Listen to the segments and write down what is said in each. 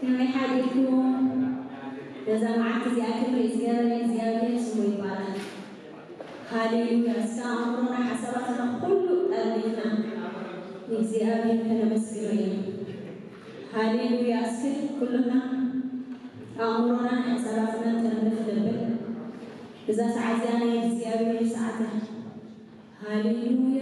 ከመይ ሓዲርኩም? ነዛ መዓልቲ እዚኣ ክብሪ ዝገበረ እግዚኣብሔር ስሙ ይባረክ። ሃሌሉያ። እስከ ኣእምሮና ሓሳባትና ኩሉ ጠርኒፍና ንእግዚኣብሔር ከነመስግኖ ኢና። ሃሌሉያ። እስኪ ኩልና ኣእምሮናን ሓሳባትናን ጥርንፍ ነብል። እዛ ሰዓት እዚኣ ናይ እግዚኣብሔር ሰዓት እያ። ሃሌሉያ።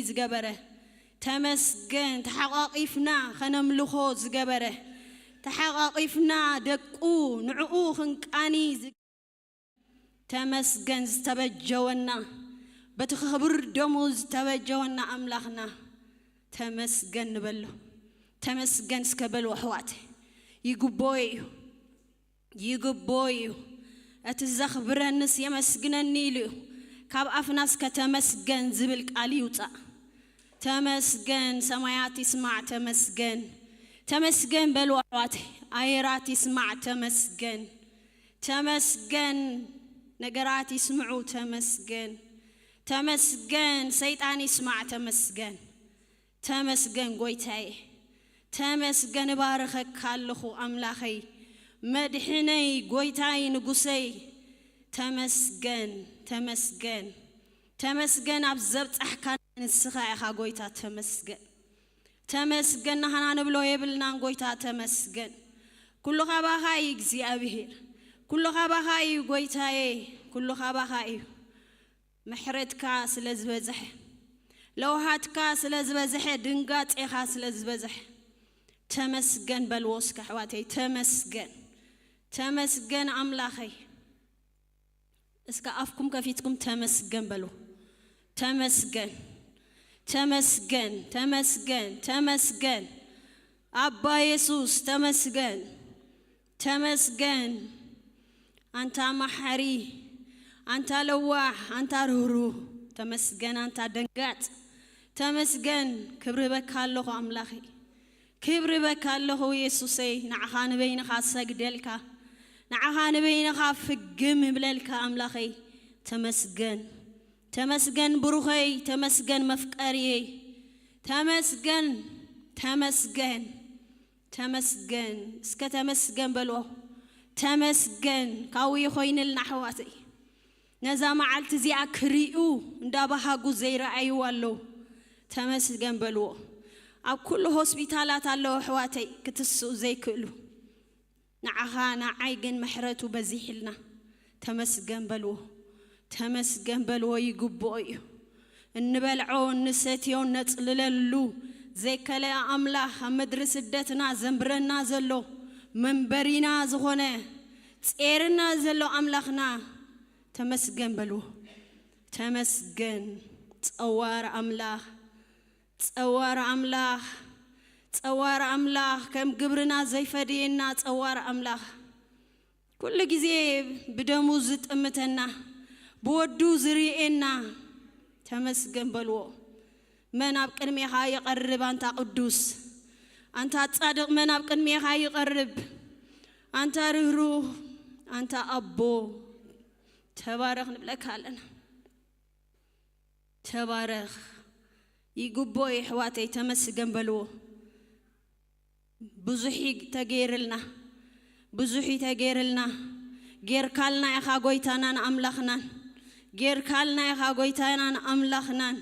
ዝገበረ ተመስገን። ተሓቋቒፍና ኸነምልኾ ዝገበረ፣ ተሓቋቒፍና ደቁ ንዕኡ ክንቃኒ ዝ-፣ ተመስገን። ዝተበጀወና፣ በቲ ክቡር ደሙ ዝተበጀወና ኣምላኽና ተመስገን ንበሎ። ተመስገን እስከ በልዎ ኣሕዋት፣ ይግብኦ እዩ። ይግብኦ እዩ። እቲ ዘኽብረንስ የመስግነኒ ኢሉ እዩ። ካብ ኣፍናስ ከተመስገን ዝብል ቃል ይውጻእ። ተመስገን፣ ሰማያት ይስማዕ፣ ተመስገን። ተመስገን በሉ ኣሕዋተይ፣ ኣየራት ይስማዕ፣ ተመስገን። ተመስገን፣ ነገራት ይስምዑ፣ ተመስገን። ተመስገን፣ ሰይጣን ይስማዕ፣ ተመስገን። ተመስገን ጎይታዬ፣ ተመስገን፣ እባርኸካ ኣለኹ ኣምላኸይ፣ መድሕነይ፣ ጎይታይ፣ ንጉሰይ። ተመስገን፣ ተመስገን፣ ተመስገን ኣብ ዘብጻሕካና ንስኻ ኢኻ ጎይታ፣ ተመስገን። ተመስገን፣ ናህና ንብሎ የብልናን ጎይታ፣ ተመስገን። ኩሉ ካባኻ እዩ እግዚኣብሄር፣ ኩሉ ካባኻ እዩ ጎይታዬ፣ ኩሉ ካባኻ እዩ። ምሕረትካ ስለ ዝበዝሐ፣ ለውሃትካ ስለ ዝበዝሐ፣ ድንጋጼኻ ስለ ዝበዝሐ፣ ተመስገን በልዎ እስከ ኣሕዋተይ፣ ተመስገን፣ ተመስገን ኣምላኸይ። እስከ ኣፍኩም ከፊትኩም ተመስገን በሉ። ተመስገን፣ ተመስገን፣ ተመስገን፣ ተመስገን ኣባ የሱስ፣ ተመስገን። ተመስገን ኣንታ መሓሪ፣ ኣንታ ለዋሕ፣ ኣንታ ርህሩህ፣ ተመስገን ኣንታ ደንጋጽ፣ ተመስገን። ክብሪ በካ ኣለኹ ኣምላኸይ፣ ክብሪ በካ ኣለኹ የሱሰይ። ንዓኻ ንበይንኻ ሰግደልካ፣ ንዓኻ ንበይንኻ ፍግም እብለልካ ኣምላኸይ፣ ተመስገን። ተመስገን ብሩኸይ፣ ተመስገን መፍቀሪየይ፣ ተመስገን፣ ተመስገን። ተመስገን፣ እስከ ተመስገን በልዎ። ተመስገን፣ ካብኡ ይኾይንልና ኣሕዋተይ። ነዛ መዓልቲ እዚኣ ክርእዩ እንዳባሃጉ ዘይረኣይዋ ኣለዉ። ተመስገን በልዎ። ኣብ ኩሉ ሆስፒታላት ኣለዉ ኣሕዋተይ፣ ክትስኡ ዘይክእሉ። ንዓኻ ንዓይ ግን ምሕረቱ በዚሕልና። ተመስገን በልዎ። ተመስገን በልዎ፣ ይግብኦ እዩ። እንበልዖ፣ እንሰትዮ፣ እነጽልለሉ ዘይከለአ ኣምላኽ፣ ኣብ ምድሪ ስደትና ዘንብረና ዘሎ፣ መንበሪና ዝኾነ፣ ጼርና ዘሎ ኣምላኽና፣ ተመስገን በልዎ። ተመስገን ጸዋር ኣምላኽ፣ ጸዋር ኣምላኽ፣ ጸዋር ኣምላኽ፣ ከም ግብርና ዘይፈድየና ጸዋር ኣምላኽ። ኩሉ ግዜ ብደሙ ዝጥምተና፣ ብወዱ ዝርእየና፣ ተመስገን በልዎ። መን ኣብ ቅድሜኻ ይቐርብ ኣንታ ቅዱስ፣ ኣንታ ጻድቕ፣ መን ኣብ ቅድሜኻ ይቐርብ ኣንታ ርህሩህ፣ ኣንታ ኣቦ፣ ተባረኽ ንብለካ ኣለና። ተባረኽ። ይግብኦ እዩ ኣሕዋተይ፣ ተመስገን በልዎ። ብዙሕ እዩ ተገይርልና፣ ብዙሕ እዩ ተገይርልና። ጌርካልና ኢኻ ጎይታናን ኣምላኽናን፣ ጌርካልና ኢኻ ጎይታናን ኣምላኽናን።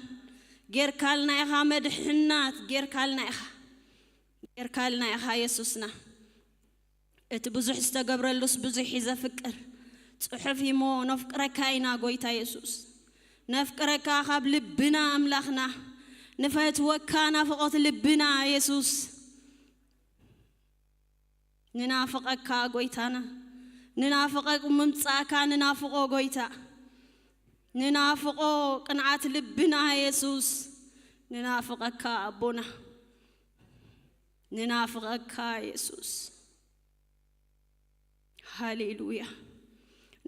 ጌርካልና ኢኻ መድሕናት። ጌርካልና ኢኻ። ጌርካልና ኢኻ የሱስና። እቲ ብዙሕ ዝተገብረሉስ ብዙሕ እዩ ዘፍቅር ጽሑፍ እሞ ነፍቅረካ ኢና ጎይታ የሱስ። ነፍቅረካ ካብ ልብና ኣምላኽና። ንፈትወካ ናፍቖት ልብና የሱስ። ንናፍቐካ ጎይታና። ንናፍቐ ምምጻእካ ንናፍቖ ጎይታ። ንናፍቖ ቅንዓት ልብና የሱስ። ንናፍቐካ ኣቦና። ንናፍቐካ የሱስ። ሃሌሉያ።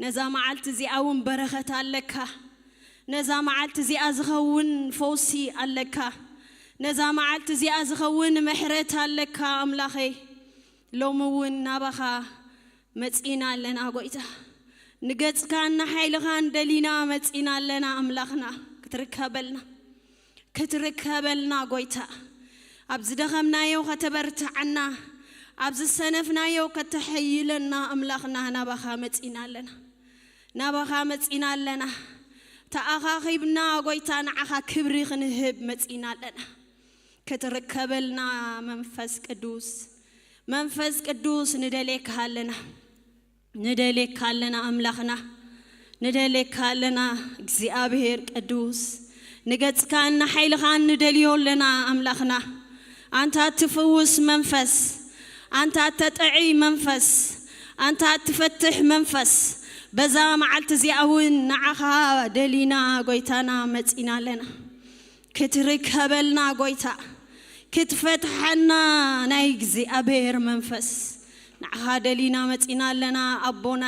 ነዛ መዓልቲ እዚኣ እውን በረኸት ኣለካ። ነዛ መዓልቲ እዚኣ ዝኸውን ፈውሲ ኣለካ። ነዛ መዓልቲ እዚኣ ዝኸውን ምሕረት ኣለካ ኣምላኸይ። ሎሚ እውን ናባኻ መጺና ኣለና ጎይታ። ንገጽካን ንሓይልኻን ደሊና መጺና ኣለና ኣምላኽና ክትርከበልና። ክትርከበልና ጎይታ። ኣብ ዝደኸምናዮ ከተበርትዓና፣ ኣብ ዝሰነፍናዮ ከተሐይለና ኣምላኽና ናባኻ መጺና ኣለና። ናባኻ መጺና ኣለና። ተኣኻኺብና ጎይታ ንዓኻ ክብሪ ክንህብ መጺና ኣለና። ክትርከበልና መንፈስ ቅዱስ። መንፈስ ቅዱስ ንደልየካ ኣለና። ንደልየካ ኣለና ኣምላኽና። ንደልየካ ኣለና እግዚኣብሔር ቅዱስ። ንገጽካን ንሓይልኻን ንደልዮ ኣለና ኣምላኽና። ኣንታ ትፍውስ መንፈስ፣ ኣንታ ተጥዒ መንፈስ፣ ኣንታ ትፈትሕ መንፈስ፣ በዛ መዓልቲ እዚኣ እውን ንዓኻ ደሊና ጎይታና መጺና ኣለና። ክትርከበልና ጎይታ፣ ክትፈትሓና ናይ እግዚኣብሔር መንፈስ ንዓኻ ደሊና መጺና ኣለና ኣቦና።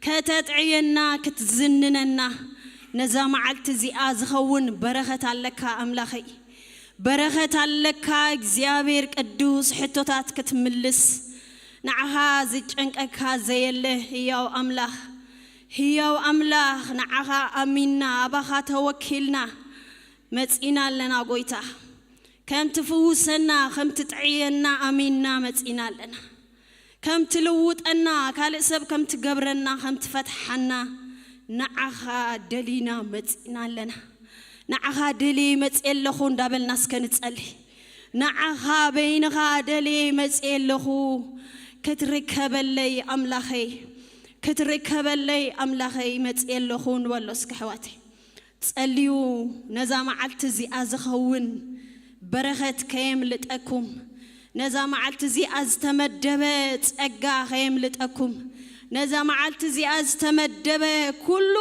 ከተጥዕየና፣ ክትዝንነና፣ ነዛ መዓልቲ እዚኣ ዝኸውን በረኸት ኣለካ ኣምላኸይ። በረኸት ኣለካ እግዚኣብሔር ቅዱስ፣ ሕቶታት ክትምልስ፣ ንዓኻ ዝጨንቀካ ዘየለ ህያው ኣምላኽ፣ ህያው ኣምላኽ፣ ንዓኻ ኣሚንና፣ ኣባኻ ተወኪልና መጺና ኣለና ጎይታ። ከም ትፍውሰና፣ ከም ትጥዕየና ኣሚንና መጺና ኣለና። ከም ትልውጠና፣ ካልእ ሰብ ከም ትገብረና፣ ከም ትፈትሓና፣ ንዓኻ ደሊና መጺና ኣለና። ንዓኻ ደልየ መጽየ ኣለኹ እንዳበልና እስከ ንጸሊ። ንዓኻ በይንኻ ደልየ መጽየ ኣለኹ፣ ክትርከበለይ ኣምላኸይ፣ ክትርከበለይ ኣምላኸይ መጽየ ኣለኹ ንበሎ እስከ ኣሕዋተይ። ጸልዩ፣ ነዛ መዓልቲ እዚኣ ዝኸውን በረኸት ከየምልጠኩም፣ ነዛ መዓልቲ እዚኣ ዝተመደበ ጸጋ ከየምልጠኩም፣ ነዛ መዓልቲ እዚኣ ዝተመደበ ኩሉ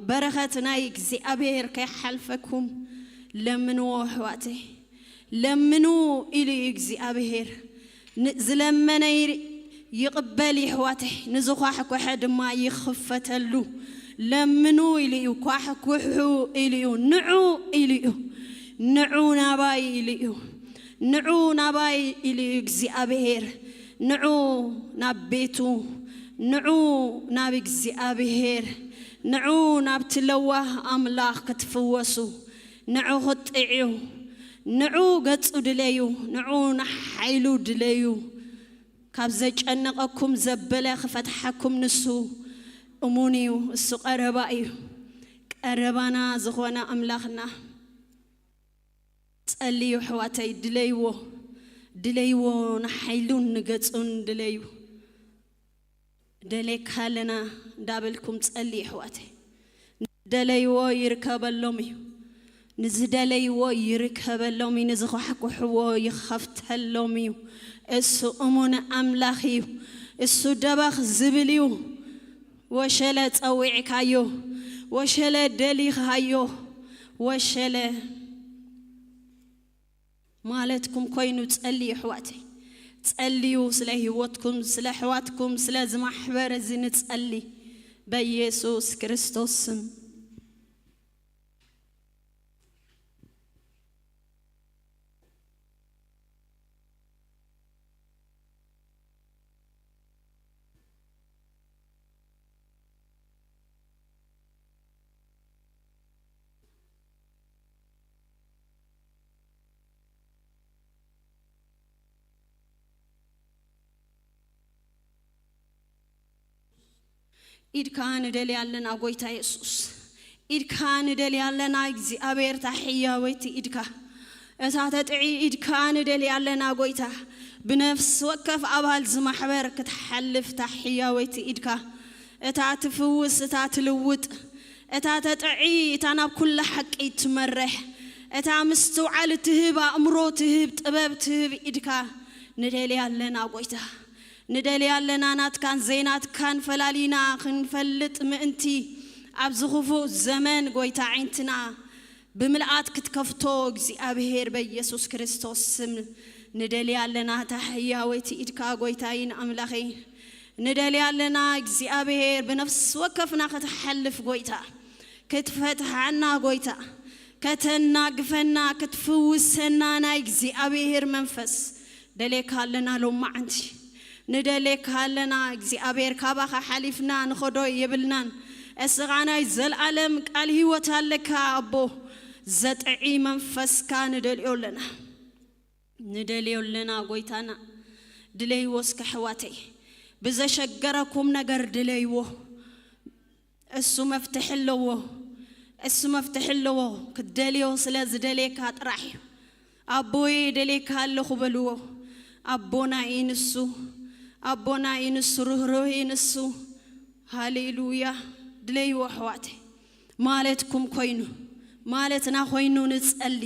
በረኸት ናይ እግዚኣብሔር ከይሓልፈኩም ለምንዎ ኣሕዋተይ። ለምኑ ኢሉ እዩ እግዚኣብሔር። ን-፣ ዝለመነ ይር-፣ ይቕበል ይሕዋተይ፣ ንዝኳሕኩሐ ድማ ይኽፈተሉ። ለምኑ ኢሉ እዩ፣ ኳሕኩሑ ኢሉ እዩ፣ ንዑ ኢሉ እዩ፣ ንዑ ናባይ ኢሉ እዩ፣ ንዑ ናባይ ኢሉ እዩ እግዚኣብሔር። ንዑ ናብ ቤቱ፣ ንዑ ናብ እግዚኣብሔር፣ ንዑ ናብቲ ለዋህ ኣምላኽ ክትፍወሱ። ንዑ ክትጥዕዩ፣ ንዑ ገጹ ድለዩ፣ ንዑ ንሓይሉ ድለዩ። ካብ ዘጨነቐኩም ዘበለ ክፈትሓኩም ንሱ እሙን እዩ፣ እሱ ቀረባ እዩ። ቀረባና ዝኾነ ኣምላኽና ጸልዩ ኣሕዋተይ፣ ድለይዎ፣ ድለይዎ፣ ንሓይሉን ንገጹን ድለዩ። ደሌካ ኣለና እንዳበልኩም ጸልዩ ኣሕዋተይ። ንዝደለይዎ ይርከበሎም እዩ። ንዝደለይዎ ይርከበሎም እዩ። ንዝኳሕኩሕዎ ይኸፍተሎም እዩ። እሱ እሙን ኣምላኽ እዩ። እሱ ደበኽ ዝብል እዩ። ወሸለ ጸዊዕካዮ፣ ወሸለ ደሊኻዮ፣ ወሸለ ማለትኩም ኮይኑ ጸልዩ ኣሕዋተይ። ጸልዩ ስለ ህይወትኩም፣ ስለ ኣሕዋትኩም፣ ስለ እዚ ማሕበር እዚ ንጸሊ በኢየሱስ ክርስቶስ ስም። ኢድካ ንደልያ ኣለና ጎይታ የሱስ። ኢድካ ንደልያ ኣለና እግዚኣብሔር፣ እታ ሕያወይቲ ኢድካ፣ እታ ተጥዒ ኢድካ ንደልያ ኣለና ጎይታ። ብነፍሲ ወከፍ ኣባል ዝማሕበር ክትሓልፍ እታ ሕያወይቲ ኢድካ፣ እታ ትፍውስ፣ እታ ትልውጥ፣ እታ ተጥዒ፣ እታ ናብ ኩሉ ሓቂ ትመርሕ፣ እታ ምስትውዓል ትህብ፣ ኣእምሮ ትህብ፣ ጥበብ ትህብ ኢድካ ንደልያ ኣለና ጎይታ። ንደልያ ኣለና ናትካን ዘይናትካን ፈላሊና ክንፈልጥ ምእንቲ፣ ኣብዚ ክፉእ ዘመን ጎይታ ዓይንትና ብምልኣት ክትከፍቶ እግዚኣብሔር በኢየሱስ ክርስቶስ ስም ንደልያ ኣለና። እታ ሕያወይቲ ኢድካ ጎይታይን ኣምላኸይ ንደልያ ኣለና። እግዚኣብሔር ብነፍሲ ወከፍና ክትሓልፍ ጎይታ፣ ክትፈትሓና ጎይታ፣ ከተናግፈና፣ ክትፍውሰና ናይ እግዚኣብሔር መንፈስ ደሌካ ኣለና። ሎማዓንቲ ንደሌካ ኣለና እግዚኣብሔር፣ ካባኻ ሓሊፍና ንኸዶ የብልናን። እስኻ ናይ ዘልኣለም ቃል ህይወት ኣለካ ኣቦ። ዘጥዒ መንፈስካ ንደልዮ ኣለና፣ ንደልዮ ኣለና ጎይታና። ድለይዎ እስከ ኣሕዋተይ፣ ብዘሸገረኩም ነገር ድለይዎ። እሱ መፍትሒ ኣለዎ፣ እሱ መፍትሒ ኣለዎ። ክትደልዮ ስለ ዝደልየካ ጥራሕ እዩ። ኣቦየ ደልየካ ኣለኹ በልዎ። ኣቦና እዩ ንሱ፣ ኣቦና እዩ ንሱ፣ ርህሩህ እዩ ንሱ። ሃሌሉያ። ድለይዎ ኣሕዋተይ። ማለትኩም ኮይኑ፣ ማለትና ኮይኑ ንጸሊ።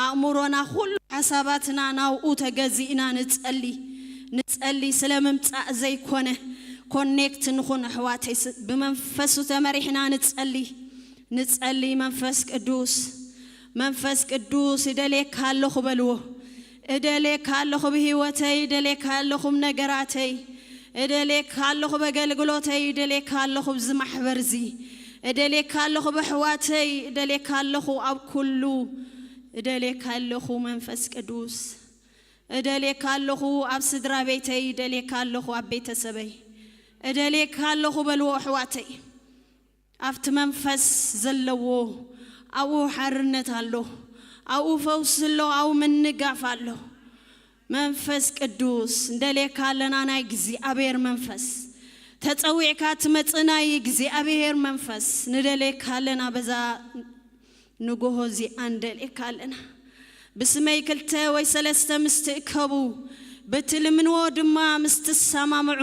ኣእምሮና፣ ኩሉ ሓሳባትና ናብኡ ተገዚእና ንጸሊ። ንጸሊ ስለ ምምጻእ ዘይኮነ፣ ኮኔክት ንኹን ኣሕዋተይ። ስ-፣ ብመንፈሱ ተመሪሕና ንጸሊ። ንጸሊ። መንፈስ ቅዱስ፣ መንፈስ ቅዱስ እደልየካ ኣለኹ በልዎ። እደልየካ ኣለኹ ብህይወተይ፣ እደልየካ ኣለኹ ብነገራተይ፣ እደልየካ ኣለኹ በገልግሎተይ፣ እደልየካ ኣለኹ ብዚ ማሕበር እዚ፣ እደልየካ ኣለኹ በሕዋተይ፣ እደልየካ ኣለኹ ኣብ ኩሉ፣ እደልየካ ኣለኹ መንፈስ ቅዱስ፣ እደልየካ ኣለኹ ኣብ ስድራ ቤተይ፣ እደልየካ ኣለኹ ኣብ ቤተሰበይ፣ እደልየካ ኣለኹ በልዎ ኣሕዋተይ። ኣብቲ መንፈስ ዘለዎ ኣብኡ ሓርነት ኣሎ፣ ኣብኡ ፈውሲ ኣሎ፣ ኣብኡ ምንጋፍ ኣሎ። መንፈስ ቅዱስ ንደልየካ ኣለና፣ ናይ እግዚኣብሔር መንፈስ። ተጸዊዕካ ትመጽእ ናይ እግዚኣብሔር መንፈስ ንደልየካ ኣለና፣ በዛ ንጎሆ እዚኣ ንደልየካ ኣለና። ብስመይ ክልተ ወይ ሰለስተ ምስ ትእከቡ፣ ብትልምንዎ ድማ ምስ ትሰማምዑ፣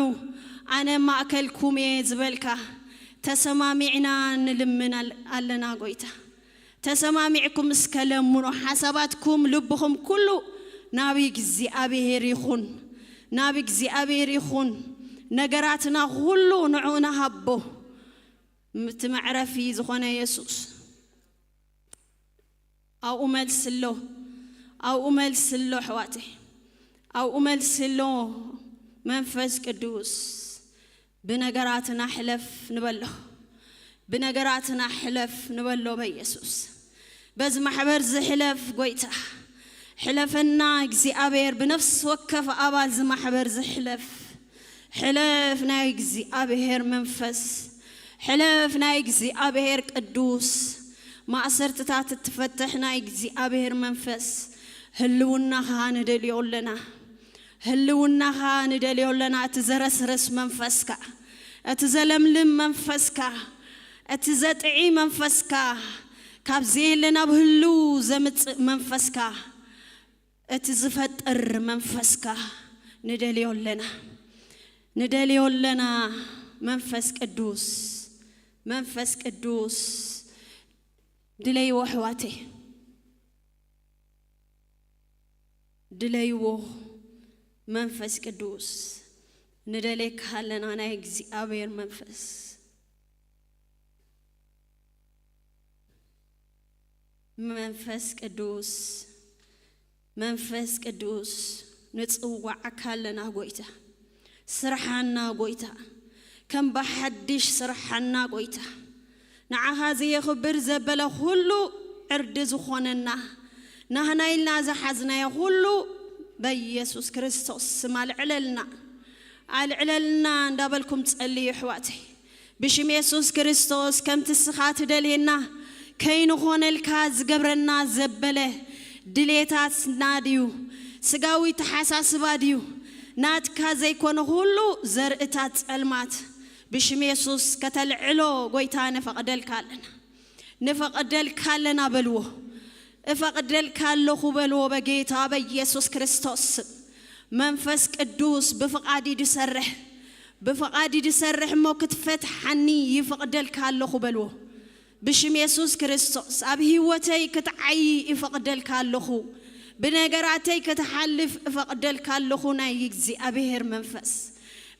ኣነ ማእከልኩም እየ ዝበልካ፣ ተሰማሚዕና ንልምን ኣል-፣ ኣለና ጎይታ። ተሰማሚዕኩም እስከ ለምኑ፣ ሓሳባትኩም፣ ልብኹም ኩሉ ናብ እግዚኣብሔር ይኹን፣ ናብ እግዚኣብሔር ይኹን። ነገራትና ኩሉ ንዕኡ ንሃቦ። እቲ መዕረፊ ዝኾነ የሱስ። ኣብኡ መልሲ ኣሎ፣ ኣብኡ መልሲ ኣሎ ኣሕዋተይ፣ ኣብኡ መልሲ ኣሎ። መንፈስ ቅዱስ ብነገራትና ሕለፍ ንበሎ፣ ብነገራትና ሕለፍ ንበሎ በኢየሱስ። በዚ ማሕበር ዝሕለፍ ጎይታ ሕለፈና እግዚኣብሔር፣ ብነፍሲ ወከፍ ኣባል ዝማሕበር ዝሕለፍ ሕለፍ ናይ እግዚኣብሔር መንፈስ፣ ሕለፍ ናይ እግዚኣብሔር ቅዱስ፣ ማእሰርትታት እትፈትሕ ናይ እግዚኣብሔር መንፈስ፣ ህልውናኻ ንደልዮ ኣለና። ህልውናኻ ንደልዮ ኣለና። እቲ ዘረስርስ መንፈስካ፣ እቲ ዘለምልም መንፈስካ፣ እቲ ዘጥዒ መንፈስካ፣ ካብ ዘየለ ናብ ህልው ዘምጽእ መንፈስካ፣ እቲ ዝፈጥር መንፈስካ ንደልዮ ኣለና፣ ንደልዮ ኣለና። መንፈስ ቅዱስ፣ መንፈስ ቅዱስ ድለይዎ ኣሕዋተይ፣ ድለይዎ። መንፈስ ቅዱስ ንደልየካ ኣለና፣ ናይ እግዚኣብሔር መንፈስ። መንፈስ ቅዱስ፣ መንፈስ ቅዱስ ንጽዋዓካ ኣለና ጎይታ። ስርሓና ጎይታ፣ ከም ብሓድሽ ስርሓና ጎይታ። ንዓኻ ዘየኽብር ዘበለ ኩሉ ዕርዲ ዝኾነና፣ ናህና ኢልና ዝሓዝናዮ ኩሉ በኢየሱስ ክርስቶስ ስም ኣልዕለልና፣ ኣልዕለልና እንዳበልኩም ጸልዩ ኣሕዋተይ። ብሽም የሱስ ክርስቶስ ከምቲ እስኻ ትደልየና ከይንኾነልካ ዝገብረና ዘበለ ድሌታትና ድዩ? ስጋዊ ተሓሳስባ ድዩ? ናትካ ዘይኮነ ኩሉ ዘርእታት ጸልማት ብሽም የሱስ ከተልዕሎ ጎይታ ነፈቕደልካ ኣለና። ንፈቕደልካ ኣለና በልዎ። እፈቕደልካ ኣለኹ በልዎ በጌታ በኢየሱስ ክርስቶስ ስም። መንፈስ ቅዱስ ብፍቓድ እዩ ዝሰርሕ። ብፍቓድ እዩ ዝሰርሕ እሞ ክትፈትሓኒ ይፈቕደልካ ኣለኹ በልዎ። ብሽም የሱስ ክርስቶስ ኣብ ህይወተይ ክትዓይ ይፈቕደልካ ኣለኹ። ብነገራተይ ክትሓልፍ እፈቕደልካ ኣለኹ ናይ እግዚኣብሔር መንፈስ።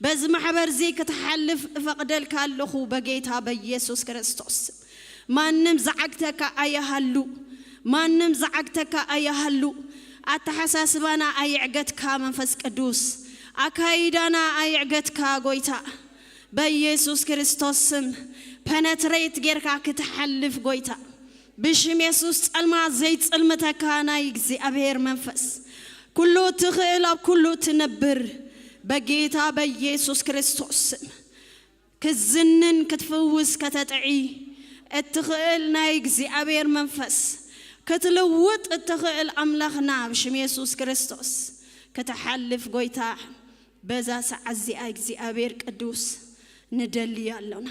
በዚ ማሕበር እዚ ክትሓልፍ እፈቕደልካ ኣለኹ በጌታ በኢየሱስ ክርስቶስ። ማንም ዝዓግተካ ኣይሃሉ። ማንም ዝዓግተካ ኣይሃሉ። ኣተሓሳስባና ኣይዕገትካ መንፈስ ቅዱስ። ኣካይዳና ኣይዕገትካ ጎይታ። በኢየሱስ ክርስቶስ ስም ፐነትሬት ጌርካ ክትሓልፍ ጎይታ። ብሽም የሱስ ጸልማ ዘይጽልምተካ ናይ እግዚኣብሔር መንፈስ። ኩሉ ትኽእል ኣብ ኩሉ ትነብር። በጌታ በኢየሱስ ክርስቶስ ስም። ክዝንን ክትፍውስ ከተጥዒ እትኽእል ናይ እግዚኣብሔር መንፈስ። ክትልውጥ እትኽእል ኣምላኽና ብሽም የሱስ ክርስቶስ። ክትሓልፍ ጎይታ በዛ ሰዓት እዚኣ እግዚኣብሔር ቅዱስ ንደሊ ኣሎና።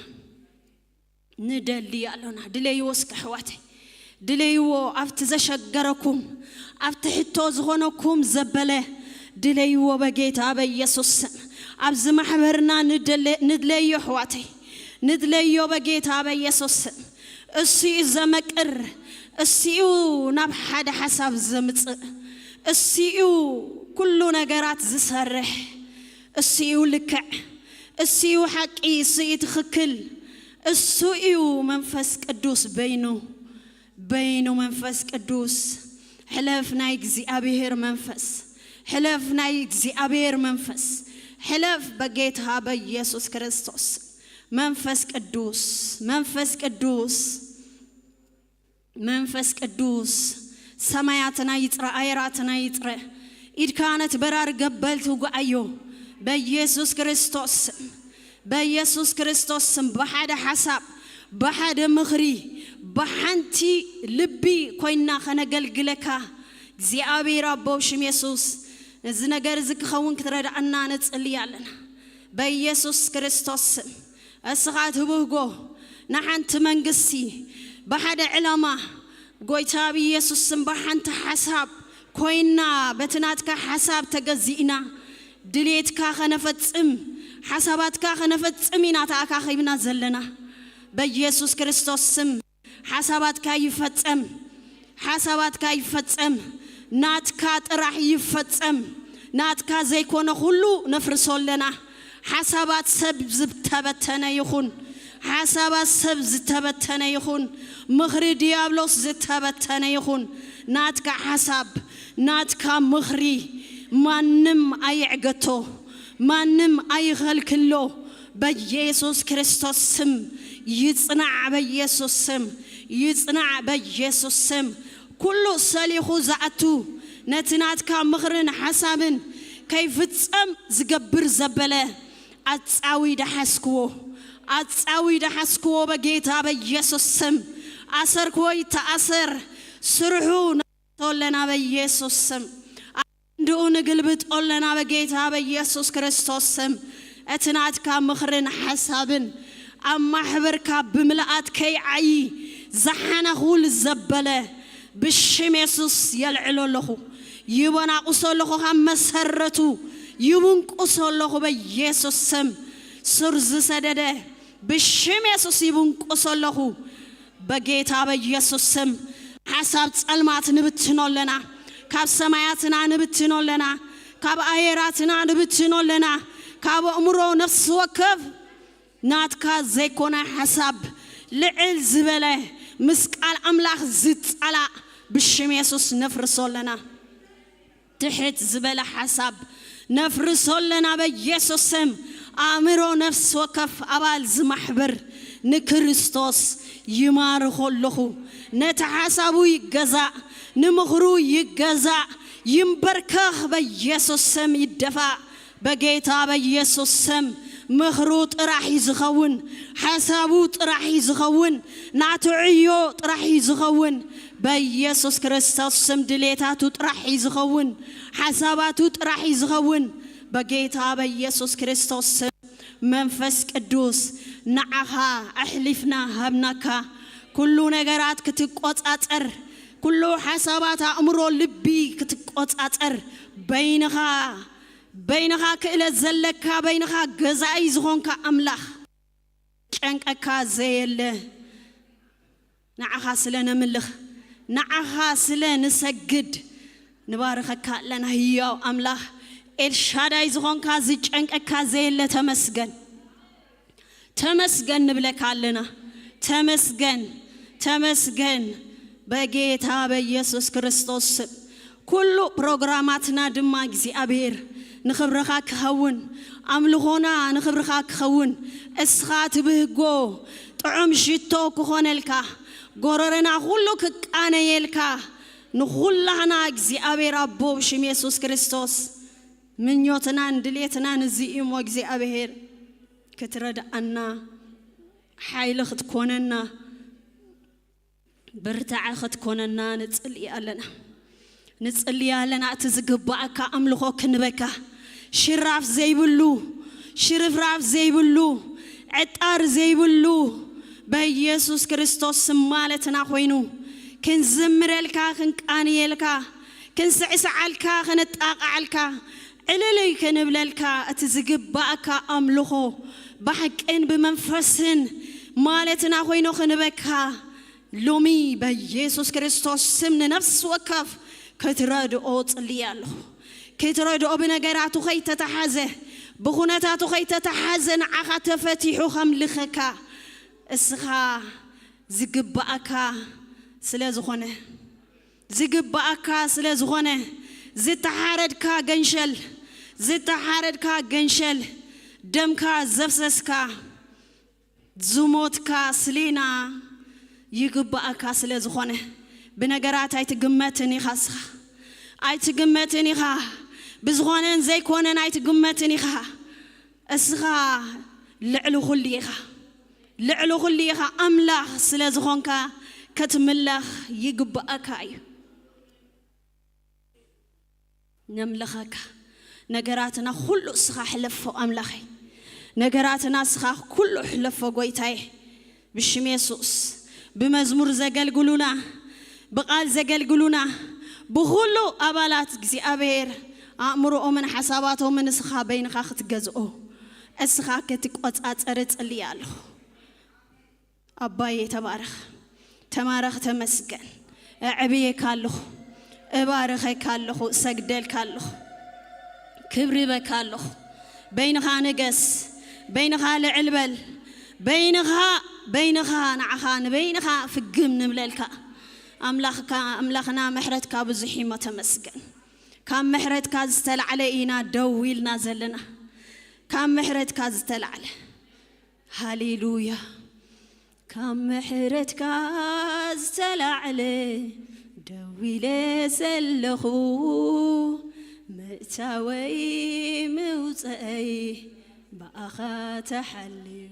ንደሊ ኣሎና። ድለይዎ እስከ ኣሕዋተይ። ድለይዎ ኣብቲ ዘሸገረኩም፣ ኣብቲ ሕቶ ዝኾነኩም ዘበለ ድለይዎ በጌታ በኢየሱስ ስም። ኣብዚ ማሕበርና ንደለ-፣ ንድለዮ ኣሕዋተይ። ንድለዮ በጌታ በኢየሱስ ስም። እሱ እዩ ዘመቅር። እሱ እዩ ናብ ሓደ ሓሳብ ዘምጽእ። እሱ እዩ ኩሉ ነገራት ዝሰርሕ። እሱ እዩ ልክዕ። እሱ እዩ ሓቂ። እሱ እዩ ትኽክል። እሱ እዩ መንፈስ ቅዱስ በይኑ። በይኑ መንፈስ ቅዱስ። ሕለፍ ናይ እግዚኣብሔር መንፈስ። ሕለፍ ናይ እግዚኣብሔር መንፈስ። ሕለፍ በጌታ በኢየሱስ ክርስቶስ። መንፈስ ቅዱስ፣ መንፈስ ቅዱስ፣ መንፈስ ቅዱስ። ሰማያትና ይጽረ፣ ኣየራትና ይጽረ። ኢድካ ነቲ በራሪ ገበል ትውግኣዮ። በኢየሱስ ክርስቶስ ስም። በኢየሱስ ክርስቶስ ስም ብሓደ ሓሳብ፣ ብሓደ ምኽሪ፣ ብሓንቲ ልቢ ኮይና ከነገልግለካ እግዚኣብሔር ኣቦ ሽም የሱስ ነዚ ነገር እዚ ክኸውን ክትረድኣና ንጽሊ ኣለና። በኢየሱስ ክርስቶስ ስም እስኻ ትብህጎ ንሓንቲ መንግስቲ ብሓደ ዕላማ ጎይታ ብኢየሱስ ስም ብሓንቲ ሓሳብ ኮይና በቲ ናትካ ሓሳብ ተገዚእና ድሌትካ ከነፈጽም ሓሳባትካ ከነፈጽም ኢና ተኣካኺብና ዘለና። በኢየሱስ ክርስቶስ ስም ሓሳባትካ ይፈጸም፣ ሓሳባትካ ይፈጸም። ናትካ ጥራሕ ይፈጸም። ናትካ ዘይኮነ ኩሉ ነፍርሶ ኣለና። ሓሳባት ሰብ ዝተበተነ ይኹን፣ ሓሳባት ሰብ ዝተበተነ ይኹን፣ ምኽሪ ዲያብሎስ ዝተበተነ ይኹን፣ ናትካ ሓሳብ፣ ናትካ ምኽሪ ማንም ኣይዕገቶ፣ ማንም ኣይኸልክሎ። በኢየሱስ ክርስቶስ ስም ይጽናዕ፣ በኢየሱስ ስም ይጽናዕ፣ በኢየሱስ ስም። ኩሉ ሰሊኹ ዝኣቱ ነቲ ናትካ ምኽርን ሓሳብን ከይፍጸም ዝገብር ዘበለ ኣጻዊ ደሓስክዎ፣ ኣጻዊ ደሓስክዎ በጌታ በኢየሱስ ስም። ኣሰርክዎ ይተኣሰር፣ ስርሑ ንኣቶ ኣለና በኢየሱስ ስም። እንድኡ ንግልብጦ ኣለና በጌታ በኢየሱስ ክርስቶስ ስም። እቲ ናትካ ምኽርን ሓሳብን ኣብ ማሕበርካ ብምልኣት ከይዓዪ ዝሓናኹል ዘበለ ብሽም የሱስ የልዕሎ ኣለኹ። ይበናቁሶ ኣለኹ፣ ካብ መሰረቱ ይብንቁሶ ኣለኹ በኢየሱስ ስም። ሱር ዝሰደደ ብሽም የሱስ ይብንቁሶ ኣለኹ። በጌታ በኢየሱስ ስም ሓሳብ ጸልማት ንብትኖ ኣለና። ካብ ሰማያትና ንብትኖ ኣለና። ካብ ኣየራትና ንብትኖ ኣለና። ካብ ኣእምሮ ነፍሲ ወከፍ ናትካ ዘይኮነ ሓሳብ ልዕል ዝበለ ምስ ቃል ኣምላኽ ዝጻላእ ብሽም የሱስ ነፍርሶ ኣለና። ትሕት ዝበለ ሓሳብ ነፍርሶ ኣለና በኢየሱስ ስም። ኣእምሮ ነፍሲ ወከፍ ኣባል ዝማሕበር ንክርስቶስ ይማርኾ ኣለኹ። ነቲ ሓሳቡ ይገዛእ፣ ንምኽሩ ይገዛእ፣ ይንበርከኽ በኢየሱስ ስም ይደፋእ። በጌታ በኢየሱስ ስም ምኽሩ ጥራሕ እዩ ዝኸውን፣ ሓሳቡ ጥራሕ እዩ ዝኸውን፣ ናቱ ዕዮ ጥራሕ እዩ ዝኸውን። በኢየሱስ ክርስቶስ ስም ድሌታቱ ጥራሕ እዩ ዝኸውን፣ ሓሳባቱ ጥራሕ እዩ ዝኸውን። በጌታ በኢየሱስ ክርስቶስ ስም መንፈስ ቅዱስ ንዓኻ ኣሕሊፍና ሃብናካ። ኩሉ ነገራት ክትቆጻጸር፣ ኩሉ ሓሳባት ኣእምሮ ልቢ ክትቆጻጸር፣ በይንኻ በይንኻ ክእለት ዘለካ፣ በይንኻ ገዛኢ ዝኾንካ ኣምላኽ፣ ጨንቀካ ዘየለ ንዓኻ ስለ ነምልኽ፣ ንዓኻ ስለ ንሰግድ፣ ንባርኸካ ኣለና። ህያው ኣምላኽ ኤልሻዳይ ዝኾንካ፣ ዝጨንቀካ ዘየለ፣ ተመስገን። ተመስገን ንብለካ ኣለና። ተመስገን፣ ተመስገን በጌታ በኢየሱስ ክርስቶስ ስም። ኩሉ ፕሮግራማትና ድማ እግዚኣብሔር ንኽብርኻ ክኸውን፣ ኣምልኾና ንኽብርኻ ክኸውን፣ እስኻ ትብህጎ ጥዑም ሽቶ ክኾነልካ፣ ጎረረና ኩሉ ክቃነየልካ፣ ንኹላህና እግዚኣብሔር ኣቦ ብሽም የሱስ ክርስቶስ ምኞትናን ድሌትናን እዚ እዩ እሞ እግዚኣብሔር ክትረድኣና፣ ሓይሊ ክትኮነና፣ ብርታዐ ክትኮነና ንጽሊ ኣለና። ንጽሊ ኣለና፣ እቲ ዝግባኣካ ኣምልኾ ክንበካ፣ ሽራፍ ዘይብሉ፣ ሽርፍራፍ ዘይብሉ፣ ዕጣር ዘይብሉ፣ በኢየሱስ ክርስቶስ ስም ማለትና ኮይኑ፣ ክንዝምረልካ፣ ክንቃንየልካ፣ ክንስዕስዓልካ፣ ክንጣቕዓልካ፣ ዕልልይ ክንብለልካ፣ እቲ ዝግባኣካ ኣምልኾ ብሓቅን ብመንፈስን ማለትና ኮይኑ ክንበካ፣ ሎሚ በኢየሱስ ክርስቶስ ስም ንነፍሲ ወከፍ ክትረድኦ ጽልየ ኣለኹ። ክትረድኦ፣ ብነገራቱ ከይተተሓዘ፣ ብኹነታቱ ከይተተሓዘ፣ ንዓኻ ተፈቲሑ ከምልኸካ፣ እስኻ ዝግባኣካ ስለ ዝኾነ፣ ዝግባኣካ ስለ ዝኾነ፣ ዝተሓረድካ ገንሸል፣ ዝተሓረድካ ገንሸል፣ ደምካ ዘፍሰስካ፣ ዝሞትካ ስሌና ይግባኣካ ስለ ዝኾነ፣ ብነገራት ኣይትግመትን ኢኻ። እስኻ ኣይትግመትን ኢኻ። ብዝኾነን ዘይኮነን ኣይትግመትን ኢኻ። እስኻ ልዕሊ ኩሉ ኢኻ። ልዕሊ ኩሉ ኢኻ። ኣምላኽ ስለ ዝኾንካ ክትምለኽ ይግባኣካ እዩ። ነምልኸካ። ነገራትና ኩሉ እስኻ ሕለፎ ኣምላኸይ። ነገራትና እስኻ ኩሉ ሕለፎ ጎይታዬ። ብሽም የሱስ። ብመዝሙር ዘገልግሉና፣ ብቓል ዘገልግሉና፣ ብኹሉ ኣባላት እግዚኣብሔር ኣእምሮኦምን ሓሳባቶምን እስኻ በይንኻ ክትገዝኦ፣ እስኻ ክትቆጻጸር እጽልይ ኣለኹ። ኣባዬ ተባረኽ፣ ተማረኽ፣ ተመስገን። እዕብየካ ኣለኹ፣ እባርኸካ ኣለኹ፣ እሰግደልካ ኣለኹ፣ ክብሪ በካ ኣለኹ። በይንኻ ንገስ፣ በይንኻ ልዕል በል፣ በይንኻ፣ በይንኻ ንዓኻ ንበይንኻ ፍግም ንብለልካ። ኣምላኽካ፣ ኣምላኽና ምሕረትካ ብዙሕ እሞ ተመስገን። ካብ ምሕረትካ ዝተላዕለ ኢና ደው ኢልና ዘለና። ካብ ምሕረትካ ዝተላዕለ። ሃሌሉያ። ካብ ምሕረትካ ዝተላዕለ ደው ኢለ ዘለኹ፣ ምእታወይ ምውፀአይ ብኣኻ ተሓልዩ፣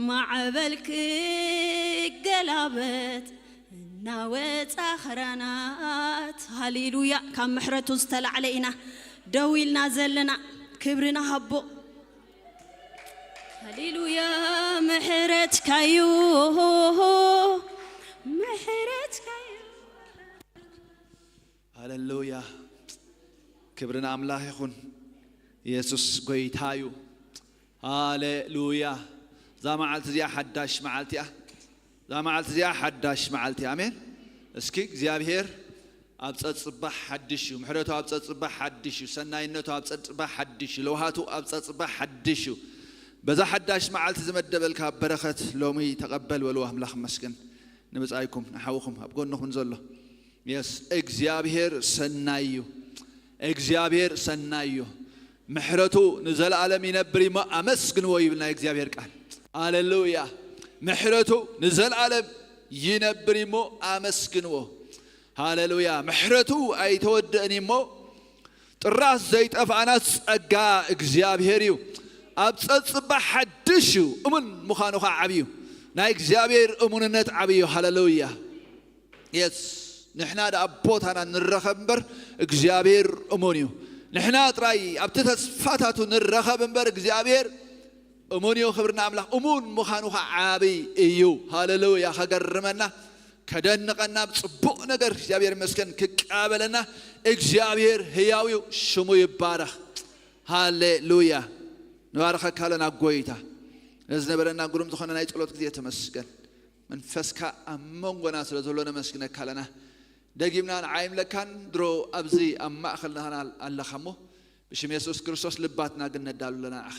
ማዕበል ክገላበጥ እናወፃ ኽራናት። ሃሌሉያ። ካብ ምሕረቱ ዝተላዕለ ኢና ደው ኢልና ዘለና። ክብሪ ንሃቦ። ሃሌሉያ። ምሕረትካዩ፣ ምሕረትካዩ። ሃሌሉያ። ክብሪ ንኣምላኽ ይኹን። ኢየሱስ ጎይታ እዩ። ሃሌሉያ። እዛ መዓልቲ እዚኣ ሓዳሽ መዓልቲ እያ። እዛ መዓልቲ እዚኣ ሓዳሽ መዓልቲ እያ። ኣሜን። እስኪ እግዚኣብሔር ኣብ ጸጽባሕ ሓድሽ እዩ። ምሕረቱ ኣብ ጸጽባሕ ሓድሽ እዩ። ሰናይነቱ ኣብ ጸጽባሕ ሓድሽ እዩ። ለውሃቱ ኣብ ጸጽባሕ ሓድሽ እዩ። በዛ ሓዳሽ መዓልቲ ዝመደበልካ በረኸት ሎሚ ተቐበል በልዎ። ኣምላኽ ይመስገን። ንብጻይኩም፣ ንሓውኹም፣ ኣብ ጎንኹም ዘሎ። የስ፣ እግዚኣብሔር ሰናይ እዩ። እግዚኣብሔር ሰናይ እዩ። ምሕረቱ ንዘለዓለም ይነብር እሞ ኣመስግንዎ ይብል ናይ እግዚኣብሔር ቃል። ሃሌሉያ። ምሕረቱ ንዘለዓለም ይነብር እሞ ኣመስግንዎ። ሃሌሉያ። ምሕረቱ ኣይተወደእን እሞ ጥራስ ዘይጠፍኣና ጸጋ እግዚኣብሔር እዩ። ኣብ ጸጽባ ሓድሽ እዩ። እሙን ምዃኑ ኸዓ ዓብዩ። ናይ እግዚኣብሔር እሙንነት ዓብዩ። ሃሌሉያ። የስ፣ ንሕና ደኣ ቦታና ንረኸብ እምበር እግዚኣብሔር እሙን እዩ። ንሕና ጥራይ ኣብቲ ተስፋታቱ ንረኸብ እምበር እግዚኣብሔር እሙን እዩ። ክብሪ ንኣምላኽ። እሙን ምዃኑ ኸዓ ዓብይ እዩ። ሃሌሉያ። ከገርመና፣ ከደንቐና፣ ብጽቡቕ ነገር እግዚኣብሔር ይመስገን ክቀበለና እግዚኣብሔር ህያው እዩ። ሽሙ ይባረኽ። ሃሌሉያ። ንባርኸካ ኣለና ጎይታ። ነዚ ነበረና ግሩም ዝኾነ ናይ ጸሎት ግዜ ተመስገን። መንፈስካ ኣብ መንጎና ስለ ዘሎ ነመስግነካ ኣለና። ደጊምና ንዓይ ምለካን ድሮ ኣብዚ ኣብ ማእኸልና ኣለኻ እሞ ብሽም የሱስ ክርስቶስ ልባትና ግን ነዳሉ ኣለና ንዓኻ።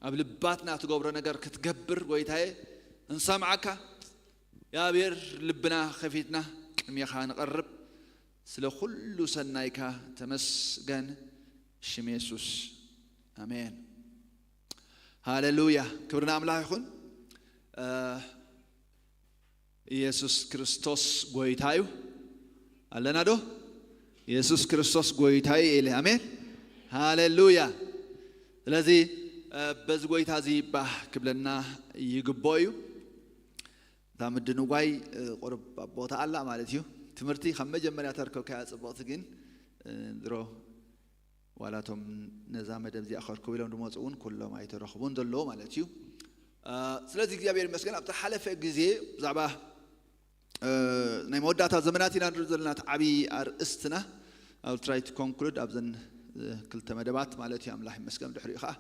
ኣብ ልባትና ትገብሮ ነገር ክትገብር ጎይታዬ እንሰምዓካ። እግዚኣብሔር ልብና ከፊትና ቅድሜኻ ንቐርብ። ስለ ኩሉ ሰናይካ ተመስገን። ሽም የሱስ ኣሜን። ሃሌሉያ። ክብሪ ንኣምላኽ ይኹን። እ፣ ኢየሱስ ክርስቶስ ጎይታ እዩ። ኣለና ዶ? ኢየሱስ ክርስቶስ ጎይታ እዩ ኢለ። ኣሜን። ሃሌሉያ። ስለዚ፣ እ፣ በዚ ጎይታ እዚ ባህ ክብለና ይግብኦ እዩ። እታ ምድንጓይ፣ እ፣ ቁሩብ ኣብ ቦታ ኣላ ማለት እዩ። ትምህርቲ ካብ መጀመርያ ተርከብካያ ጽብቕቲ ግን፣ እ፣ ድሮ ዋላ እቶም ነዛ መደብ እዚኣ ከርክቡ ኢሎም ዝመፁ እውን ኩሎም ኣይተረኽቡን ዘለዉ ማለት እዩ። እ፣ ስለዚ እግዚኣብሔር ይመስገን ኣብቲ ሓለፈ ግዜ ብዛዕባ፣ እ፣ ናይ መወዳእታ ዘመናት ኢና ንርኢ ዘለና እቲ ዓብዪ ኣርእስትና። I'll try to conclude ኣብዘን፣ እ፣ ክልተ መደባት ማለት እዩ። ኣምላኽ ይመስገን ድሕሪኡ ከዓ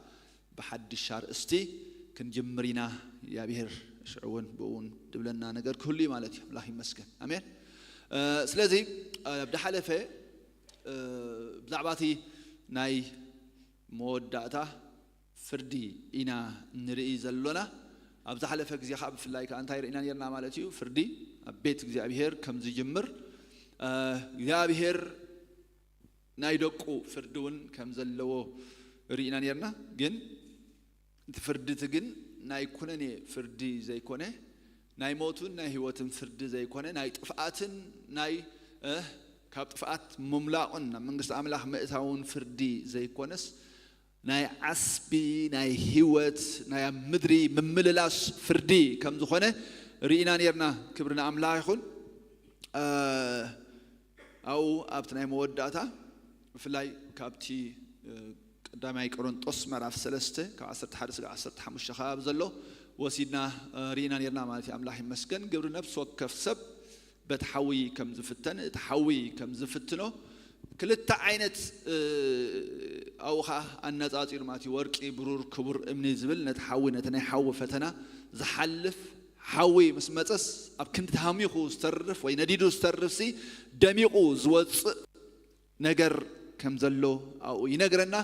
ብሓድሽ ኣርእስቲ ክንጅምር ኢና። እግዚኣብሔር ሽዑ እውን ብኡ እውን ድብለና ነገር ክህሉ እዩ ማለት እዩ። ኣምላኽ ይመስገን። ኣሜን። እ፣ ስለዚ፣ እ፣ ኣብ ዝሓለፈ፣ እ፣ ብዛዕባ እቲ ናይ መወዳእታ ፍርዲ ኢና ንርኢ ዘሎና። ኣብ ዝሓለፈ ግዜ ከዓ ብፍላይ ከዓ እንታይ ርኢና ነርና ማለት እዩ? ፍርዲ ኣብ ቤት እግዚኣብሔር ከም ዝጅምር፣ እ፣ እግዚኣብሔር ናይ ደቁ ፍርዲ እውን ከም ዘለዎ ርኢና ነርና። ግን እቲ ፍርዲ እቲ ግን ናይ ኩነኔ ፍርዲ ዘይኮነ፣ ናይ ሞትን ናይ ህይወትን ፍርዲ ዘይኮነ፣ ናይ ጥፍኣትን ናይ፣ እ፣ ካብ ጥፍኣት ምምላቕን ናብ መንግስቲ ኣምላኽ ምእታውን ፍርዲ ዘይኮነስ፣ ናይ ዓስቢ፣ ናይ ህይወት፣ ናይ ኣብ ምድሪ ምምልላስ ፍርዲ ከም ዝኾነ ርኢና ነርና። ክብሪ ንኣምላኽ ይኹን። እ፣ ኣብኡ ኣብቲ ናይ መወዳእታ ብፍላይ ካብቲ፣ እ፣ ቀዳማይ ቆሮንጦስ ምዕራፍ ሰለስተ ካብ ዓሰርተ ሓደ ስጋዕ ዓሰርተ ሓሙሽተ ከባቢ ዘሎ ወሲድና፣ እ፣ ርኢና ነርና ማለት እዩ። ኣምላኽ ይመስገን። ግብሪ ነፍሲ ወከፍ ሰብ በቲ ሓዊ ከም ዝፍተን፣ እቲ ሓዊ ከም ዝፍትኖ ክልተ ዓይነት፣ እ፣ ኣብኡ ኸዓ ኣነጻጺሩ ማለት እዩ። ወርቂ፣ ብሩር፣ ክቡር እምኒ ዝብል ነቲ ሓዊ፣ ነቲ ናይ ሓዊ ፈተና ዝሓልፍ ሓዊ ምስ መጸስ ኣብ ክንዲ ተሃሚኹ ዝተርፍ ወይ ነዲዱ ዝተርፍሲ ደሚቑ ዝወጽእ ነገር ከም ዘሎ ኣብኡ ይነግረና።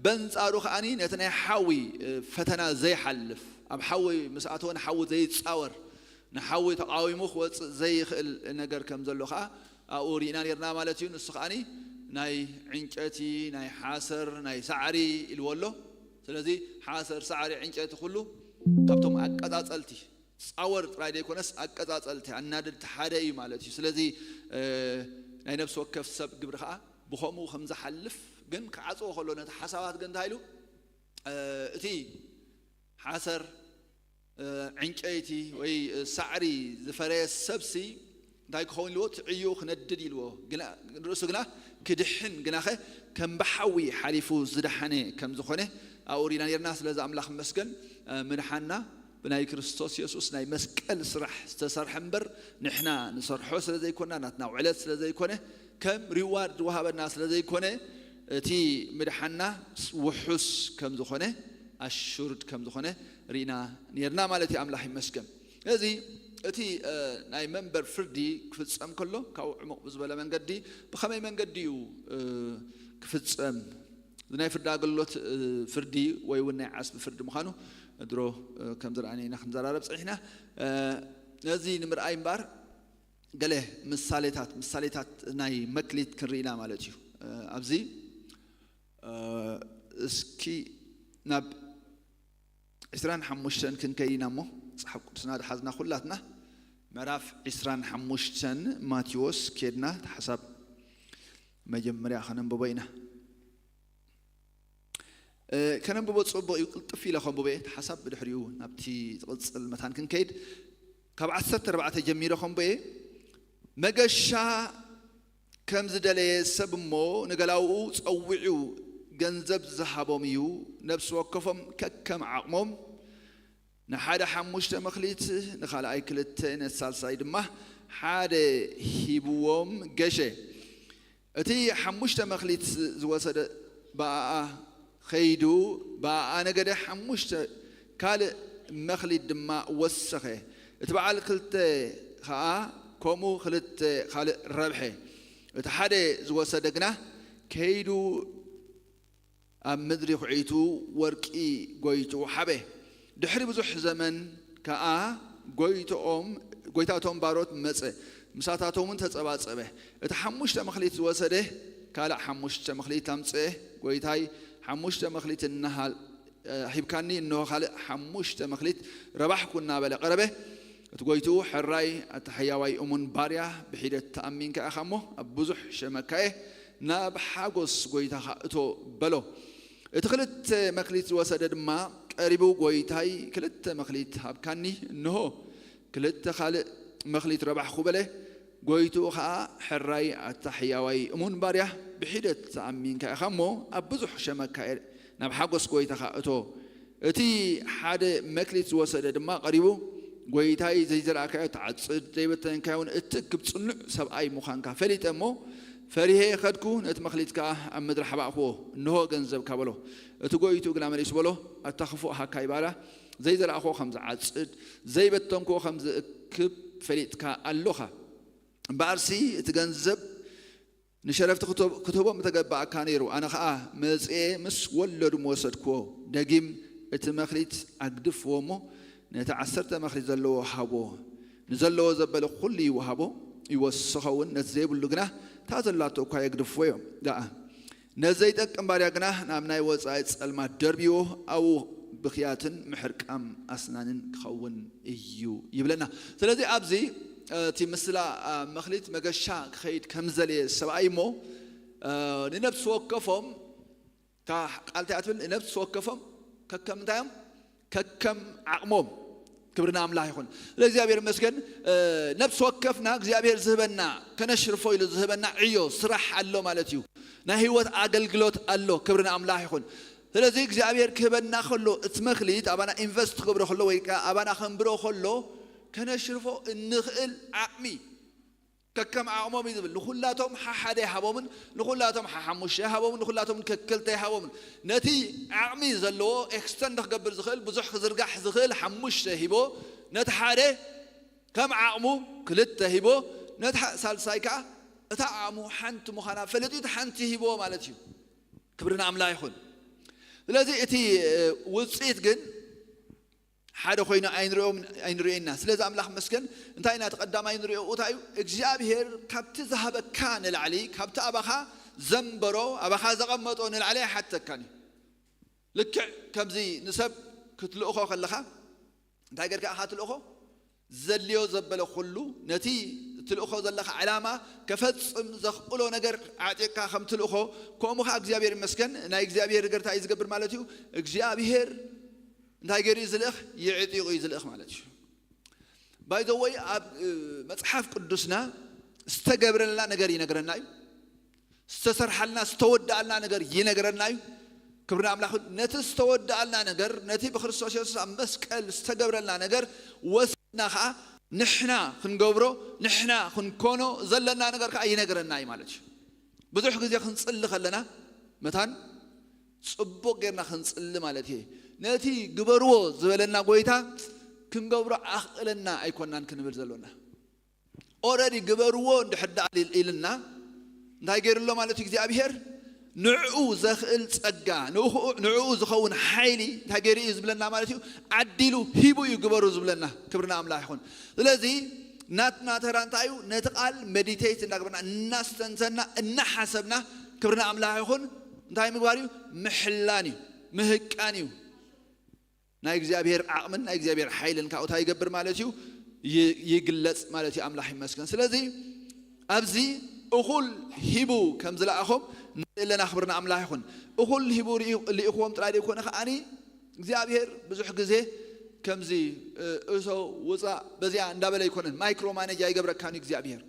በንጻሩ ከኣኒ ነቲ ናይ ሓዊ፣ እ፣ ፈተና ዘይሓልፍ፣ ኣብ ሓዊ ምስ ኣተወ ንሓዊ ዘይጻወር፣ ንሓዊ ተቓዊሙ ክወጽእ ዘይኽእል ነገር ከም ዘሎ ከኣ ኣብኡ ርኢና ነርና ማለት እዩ። ንሱ ከኣኒ ናይ ዕንጨቲ፣ ናይ ሓሰር፣ ናይ ሳዕሪ ኢልዎ ኣሎ። ስለዚ ሓሰር፣ ሳዕሪ፣ ዕንጨቲ ኩሉ ካብቶም ኣቀጻጸልቲ ጻወር ጥራይ ዘይኮነስ ኣቀጻጸልቲ ኣናደድቲ ሓደ እዩ ማለት እዩ። ስለዚ፣ እ፣ ናይ ነፍሲ ወከፍ ሰብ ግብሪ ከኣ ብኸምኡ ከም ዝሓልፍ ግን ክዓጽዎ ከሎ ነቲ ሓሳባት ግን እንታይ ኢሉ፣ እ፣ እቲ ሓሰር፣ እ፣ ዕንጨይቲ ወይ፣ እ፣ ሳዕሪ ዝፈረየ ሰብሲ እንታይ ክኸውን ኢልዎ? ትዕዩ ክነድድ ኢልዎ። ግና፣ ርእሱ ግና ክድሕን፣ ግናኸ ከም ብሓዊ ሓሊፉ ዝደሓነ ከም ዝኾነ ኣብኡ ርኢና ነርና። ስለዚ ኣምላኽ ይመስገን፣ እ፣ ምድሓንና ብናይ ክርስቶስ የሱስ ናይ መስቀል ስራሕ ዝተሰርሐ እምበር ንሕና ንሰርሖ ስለ ዘይኮና፣ ናትና ውዕለት ስለ ዘይኮነ፣ ከም ሪዋርድ ዝወሃበና ስለ ዘይኮነ፣ እቲ ምድሓንና ውሑስ ከም ዝኾነ፣ ኣሹርድ ከም ዝኾነ ርኢና ነርና ማለት እዩ። ኣምላኽ ይመስገን። ስለዚ እቲ፣ እ፣ ናይ መንበር ፍርዲ ክፍጸም ከሎ ካብኡ ዕሙቕ ብዝበለ መንገዲ ብኸመይ መንገዲ እዩ፣ እ፣ ክፍጸም? እዚ ናይ ፍርዲ ኣገልግሎት፣ እ፣ ፍርዲ ወይ እውን ናይ ዓስቢ ፍርዲ ምዃኑ ድሮ፣ እ፣ ከም ዝረኣና ኢና ክንዘራረብ ጸኒሕና። እ፣ ነዚ ንምርኣይ እምበኣር ገለ ምሳሌታት፣ ምሳሌታት ናይ መክሊት ክንርኢ ኢና ማለት እዩ። እ፣ ኣብዚ፣ እ፣ እስኪ ናብ ዕስራን ሓሙሽተን ክንከይድ ኢና እሞ፣ መጽሓፍ ቅዱስና ዝሓዝና ኩላትና ምዕራፍ ዕስራን ሓሙሽተን ማቴዎስ ኬድና፣ እቲ ሓሳብ መጀመርያ ከነንብቦ ኢና። እ፣ ከነንብቦ ጽቡቕ እዩ፣ ቅልጥፍ ኢለ ከንብቦ እየ፣ እቲ ሓሳብ ብድሕሪኡ ናብቲ ዝቕጽል መታን ክንከይድ። ካብ ዓሰርተ ኣርባዕተ ጀሚረ ከንብቦ እየ። መገሻ ከም ዝደለየ ሰብ እሞ ንገላውኡ ጸዊዑ ገንዘብ ዝሃቦም እዩ። ነፍሲ ወከፎም ከከም ዓቕሞም ንሓደ ሓሙሽተ መኽሊት፣ ንኻልኣይ ክልተ፣ ነቲ ሳልሳይ ድማ ሓደ ሂብዎም ገሸ። እቲ ሓሙሽተ መኽሊት ዝወሰደ ብኣኣ ኸይዱ ብኣኣ ነገደ፣ ሓሙሽተ ካልእ መኽሊት ድማ ወሰኸ። እቲ በዓል ክልተ ኸኣ ከምኡ ክልተ ካልእ ረብሐ። እቲ ሓደ ዝወሰደ ግና ከይዱ ኣብ ምድሪ ኹዒቱ ወርቂ ጎይቱ ሓበ። ድሕሪ ብዙሕ ዘመን ከኣ ጎይትኦም፣ ጎይታ እቶም ባሮት መጸ፣ ምሳታቶም እውን ተጸባጸበ። እቲ ሓሙሽተ መኽሊት ዝወሰደ ካልእ ሓሙሽተ መኽሊት ኣምጽአ። ጎይታይ፣ ሓሙሽተ መኽሊት እናሃል-፣ እ፣ ሂብካኒ፣ እንሆ ካልእ ሓሙሽተ መኽሊት ረባሕኩ እናበለ ቀረበ። እቲ ጎይትኡ፣ ሕራይ ኣታ ሕያዋይ እሙን ባርያ፣ ብሒደት ተኣሚንካ ኢኻ እሞ ኣብ ብዙሕ ሸመካየ፣ ናብ ሓጎስ ጎይታኻ እቶ በሎ። እቲ ክልተ መክሊት ዝወሰደ ድማ ቀሪቡ፣ ጎይታይ፣ ክልተ መክሊት ሃብካኒ፣ እንሆ ክልተ ካልእ መክሊት ረባሕኩ በለ። ጎይትኡ ኸኣ፣ ሕራይ ኣታ ሕያዋይ እሙን ባርያ፣ ብሒደት ተኣሚንካ ኢኻ እሞ ኣብ ብዙሕ ሸመካ እየ፣ ናብ ሓጎስ ጎይታኻ እቶ። እቲ ሓደ መክሊት ዝወሰደ ድማ ቀሪቡ፣ ጎይታይ፣ ዘይዘራእካዮ ትዓጽድ፣ ዘይበተንካዮ እውን እትእክብ ጽኑዕ ሰብኣይ ምዃንካ ፈሊጠ እሞ፣ ፈሪሄ ኸድኩ፣ ነቲ መክሊት ከኣ ኣብ ምድሪ ሓባእክዎ። እንሆ ገንዘብካ በሎ። እቲ ጎይትኡ ግና መሊሱ በሎ፣ ኣታ ኽፉእ ሃካይ ባርያ፣ ዘይዘራእክዎ ከም ዝዓጽድ፣ ዘይበተንክዎ ከም ዝእክብ ፈሊጥካ ኣሎኻ። እምበኣርሲ እቲ ገንዘብ ንሸረፍቲ ክቶ-፣ ክትህቦም ምተገባእካ ነይሩ። ኣነ ኸኣ መጺኤ ምስ ወለዱ ምወሰድክዎ። ደጊም እቲ መክሊት ኣግድፍዎ እሞ፣ ነቲ ዓሰርተ መክሊት ዘለዎ ሃቦ። ንዘለዎ ዘበለ ኩሉ ይወሃቦ፣ ይወስኸ እውን፣ ነቲ ዘይብሉ ግና እታ ዘላቶ እኳ የግድፍዎ እዮም ደኣ። ነዚ ዘይጠቅም ባርያ ግና ናብ ናይ ወጻኢ ጸልማት ደርብይዎ፣ ኣብኡ ብኽያትን ምሕርቃም ኣስናንን ክኸውን እዩ ይብለና። ስለዚ ኣብዚ፣ እ፣ እቲ ምስላ፣ እ፣ መክሊት መገሻ ክኸይድ ከም ዝደለየ ሰብኣይ እሞ፣ እ፣ ንነፍሲ ወከፎም፣ እታ ቃል እንታይ እያ ትብል? ንነፍሲ ወከፎም ከከም እንታይ እዮም? ከከም ዓቕሞም። ክብሪ ንኣምላኽ ይኹን። ለእግዚኣብሔር ይመስገን። እ፣ ነፍሲ ወከፍና እግዚኣብሔር ዝህበና፣ ከነሽርፎ ኢሉ ዝህበና ዕዮ ስራሕ ኣሎ ማለት እዩ። ናይ ህይወት ኣገልግሎት ኣሎ። ክብሪ ንኣምላኽ ይኹን። ስለዚ እግዚኣብሔር ክህበና ከሎ፣ እቲ መክሊት ኣባና ኢንቨስት ክገብሮ ከሎ ወይ ከኣ ኣባና ከንብሮ ከሎ፣ ከነሽርፎ እንኽእል ዓቕሚ፣ ከከም ዓቕሞም እዩ ዝብል። ንኹላቶም ሓሓደ ይሃቦምን፣ ንኹላቶም ሓሓሙሽተ ይሃቦምን፣ ንኹላቶም ከክልተ ይሃቦምን። ነቲ ዓቕሚ ዘለዎ ኤክስተንድ ክገብር ዝኽእል፣ ብዙሕ ክዝርጋሕ ዝኽእል ሓሙሽተ ሂቦ፣ ነቲ ሓደ ከም ዓቕሙ ክልተ ሂቦ፣ ነቲ ሓ-፣ ሳልሳይ ከኣ እታ ዓቕሙ ሓንቲ ምዃና ፈለጢ፣ እቲ ሓንቲ ሂቦ ማለት እዩ። ክብሪ ንኣምላኽ ይኹን። ስለዚ እቲ፣ እ፣ ውጽኢት ግን ሓደ ኮይኑ ኣይንርእዮም-፣ ኣይንርእዮ ኢና። ስለዚ ኣምላኽ መስገን እንታይ ኢና እቲ ቀዳማይ ንርእዮ? እንታይ እዩ? እግዚኣብሔር ካብቲ ዝሃበካ ንላዕሊ፣ ካብቲ ኣባኻ ዘንበሮ፣ ኣባኻ ዘቐመጦ ንላዕሊ ኣይሓተካን እዩ። ልክዕ ከምዚ ንሰብ ክትልእኾ ከለኻ፣ እንታይ ጌርካ ኢኻ ትልእኾ? ዘድልዮ ዘበለ ኩሉ፣ ነቲ ትልእኾ ዘለኻ ዕላማ ከፈጽም ዘኽእሎ ነገር ዓጢቕካ ከም ትልእኾ፣ ከምኡ ኸዓ እግዚኣብሔር ይመስገን፣ ናይ እግዚኣብሔር ነገር እንታይ እዩ ዝገብር ማለት እዩ? እግዚኣብሔር እንታይ ገይሩ እዩ ዝልእኽ? የዕጢቑ እዩ ዝልእኽ ማለት እዩ። ባይ ዘ ወይ፣ ኣብ፣ እ፣ መጽሓፍ ቅዱስና ዝተገብረልና ነገር ይነግረና እዩ። ዝተሰርሓልና፣ ዝተወደኣልና ነገር ይነግረና እዩ። ክብሪ ንኣምላኽ። ነቲ ዝተወደኣልና ነገር፣ ነቲ ብክርስቶስ የሱስ ኣብ መስቀል ዝተገብረልና ነገር ወሲድና ኸዓ ንሕና ክንገብሮ፣ ንሕና ክንኮኖ ዘለና ነገር ኸዓ ይነግረና እዩ ማለት እዩ። ብዙሕ ግዜ ክንጽሊ ከለና መታን ጽቡቕ ጌርና ክንጽሊ ማለት እየ። ነቲ ግበርዎ ዝበለና ጎይታ ክንገብሮ ኣኽእለና ኣይኮናን ክንብል ዘሎና። ኦረዲ ግበርዎ እንድሕር ደኣ ኢል-፣ ኢልና እንታይ ገይሩ ኣሎ ማለት እዩ እግዚኣብሔር? ንዕኡ ዘኽእል ጸጋ፣ ንእኹ-፣ ንዕኡ ዝኸውን ሓይሊ እንታይ ገይሩ እዩ ዝብለና ማለት እዩ? ዓዲሉ ሂቡ እዩ ግበሩ ዝብለና። ክብሪ ንኣምላኽ ይኹን። ስለዚ ናትና ተራ እንታይ እዩ? ነቲ ቃል ሜዲቴት እንዳግበርና፣ እናስተንተና፣ እናሓሰብና፣ ክብሪ ንኣምላኽ ይኹን፣ እንታይ ምግባር እዩ? ምሕላን እዩ፣ ምህቃን እዩ። ናይ እግዚኣብሔር ዓቕምን ናይ እግዚኣብሔር ሓይልን ካብኡ እንታይ ይገብር ማለት እዩ? ይ-፣ ይግለጽ ማለት እዩ። ኣምላኽ ይመስገን። ስለዚ ኣብዚ እኹል ሂቡ ከም ዝለኣኾም ንርኢ ኣለና። ክብሪ ንኣምላኽ ይኹን። እኹል ሂቡ ርኢ-፣ ልኢኽዎም ጥራይ ዘይኮነ ከኣኒ እግዚኣብሔር ብዙሕ ግዜ ከምዚ፣ እ፣ እቶ ውፃእ በዚኣ እንዳበለ ኣይኮነን። ማይክሮ ማኔጅ ኣይገብረካን እዩ እግዚኣብሔር።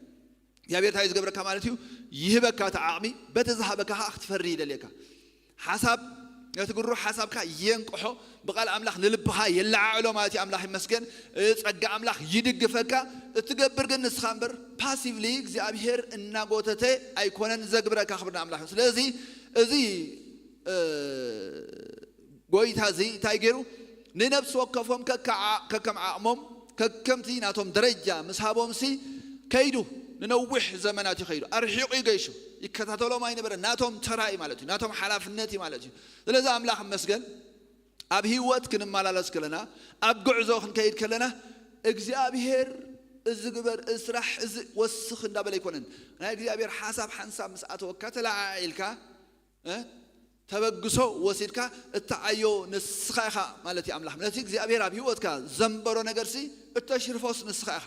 እግዚኣብሔር እንታይ እዩ ዝገብረካ ማለት እዩ? ይህበካ እቲ ዓቕሚ፣ በቲ ዝሃበካ ከዓ ክትፈሪ ይደልየካ። ሓሳብ ነቲ ግሩሕ ሓሳብካ የንቅሖ፣ ብቓል ኣምላኽ ንልብኻ የለዓዕሎ ማለት እዩ። ኣምላኽ ይመስገን። እ፣ ጸጋ ኣምላኽ ይድግፈካ። እትገብር ግን ንስኻ እምበር፣ ፓሲቭሊ እግዚኣብሔር እናጎተተ ኣይኮነን ዘግብረካ። ክብሪ ንኣምላኽ። ስለዚ እዚ፣ እ፣ ጎይታ እዚ እንታይ ገይሩ? ንነፍሲ ወከፎም ከከዓ-፣ ከከም ዓቕሞም፣ ከከምቲ ናቶም ደረጃ ምስ ሃቦምሲ ከይዱ። ንነዊሕ ዘመናት እዩ ከይዱ። ኣርሒቑ እዩ ገይሹ። ይከታተሎም ኣይነበረ። ናቶም ተራ እዩ ማለት እዩ። ናቶም ሓላፍነት እዩ ማለት እዩ። ስለዚ ኣምላኽ ይመስገን፣ ኣብ ህይወት ክንመላለስ ከለና፣ ኣብ ጉዕዞ ክንከይድ ከለና፣ እግዚኣብሔር እዚ ግበር፣ እዚ ስራሕ፣ እዚ ወስኽ እንዳበለ ኣይኮነን። ናይ እግዚኣብሔር ሓሳብ ሓንሳብ ምስ ኣተወካ፣ ተለዓዒልካ፣ እ፣ ተበግሶ ወሲድካ እትዓዮ ንስኻ ኢኻ ማለት እዩ። ኣምላኽ ነቲ እግዚኣብሔር ኣብ ህይወትካ ዘንበሮ ነገርሲ እተሽርፎስ ንስኻ ኢኻ።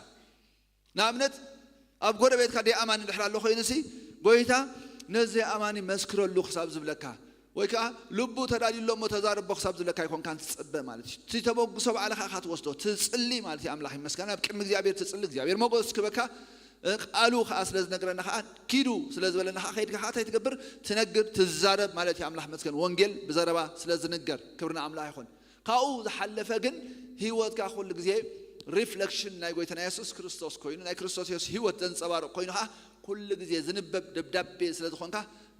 ንኣብነት፣ ኣብ ጎረቤትካ ደይ ኣማኒ ድሕር ኣሎ ኮይኑሲ፣ ጎይታ ነዚ ኣማኒ መስክረሉ ክሳብ ዝብለካ፣ ወይ ከዓ ልቡ ተዳልዩሎ እሞ ተዛረቦ ክሳብ ዝብለካ ኣይኮንካን ትጽበ ማለት እዩ። እቲ ተበግሶ ባዕልኻ ኢኻ ትወስዶ፣ ትጽሊ ማለት እዩ። ኣምላኽ ይመስገን፣ ኣብ ቅድሚ እግዚኣብሔር ትጽሊ፣ እግዚኣብሔር ሞገስ ክበካ፣ እ፣ ቃሉ ከዓ ስለ ዝነግረና ከዓ፣ ኪዱ ስለ ዝበለና ከዓ፣ ከይድካ ከዓ እንታይ ትገብር? ትነግር፣ ትዛረብ ማለት እዩ። ኣምላኽ ይመስገን፣ ወንጌል ብዘረባ ስለ ዝንገር፣ ክብሪ ንኣምላኽ ይኹን። ካብኡ ዝሓለፈ ግን ህይወትካ ኩሉ ግዜ ሪፍሌክሽን ናይ ጎይታና የሱስ ክርስቶስ ኮይኑ፣ ናይ ክርስቶስ የሱስ ህይወት ዘንጸባርቕ ኮይኑ ከዓ ኩሉ ግዜ ዝንበብ ደብዳቤ ስለ ዝኾንካ፣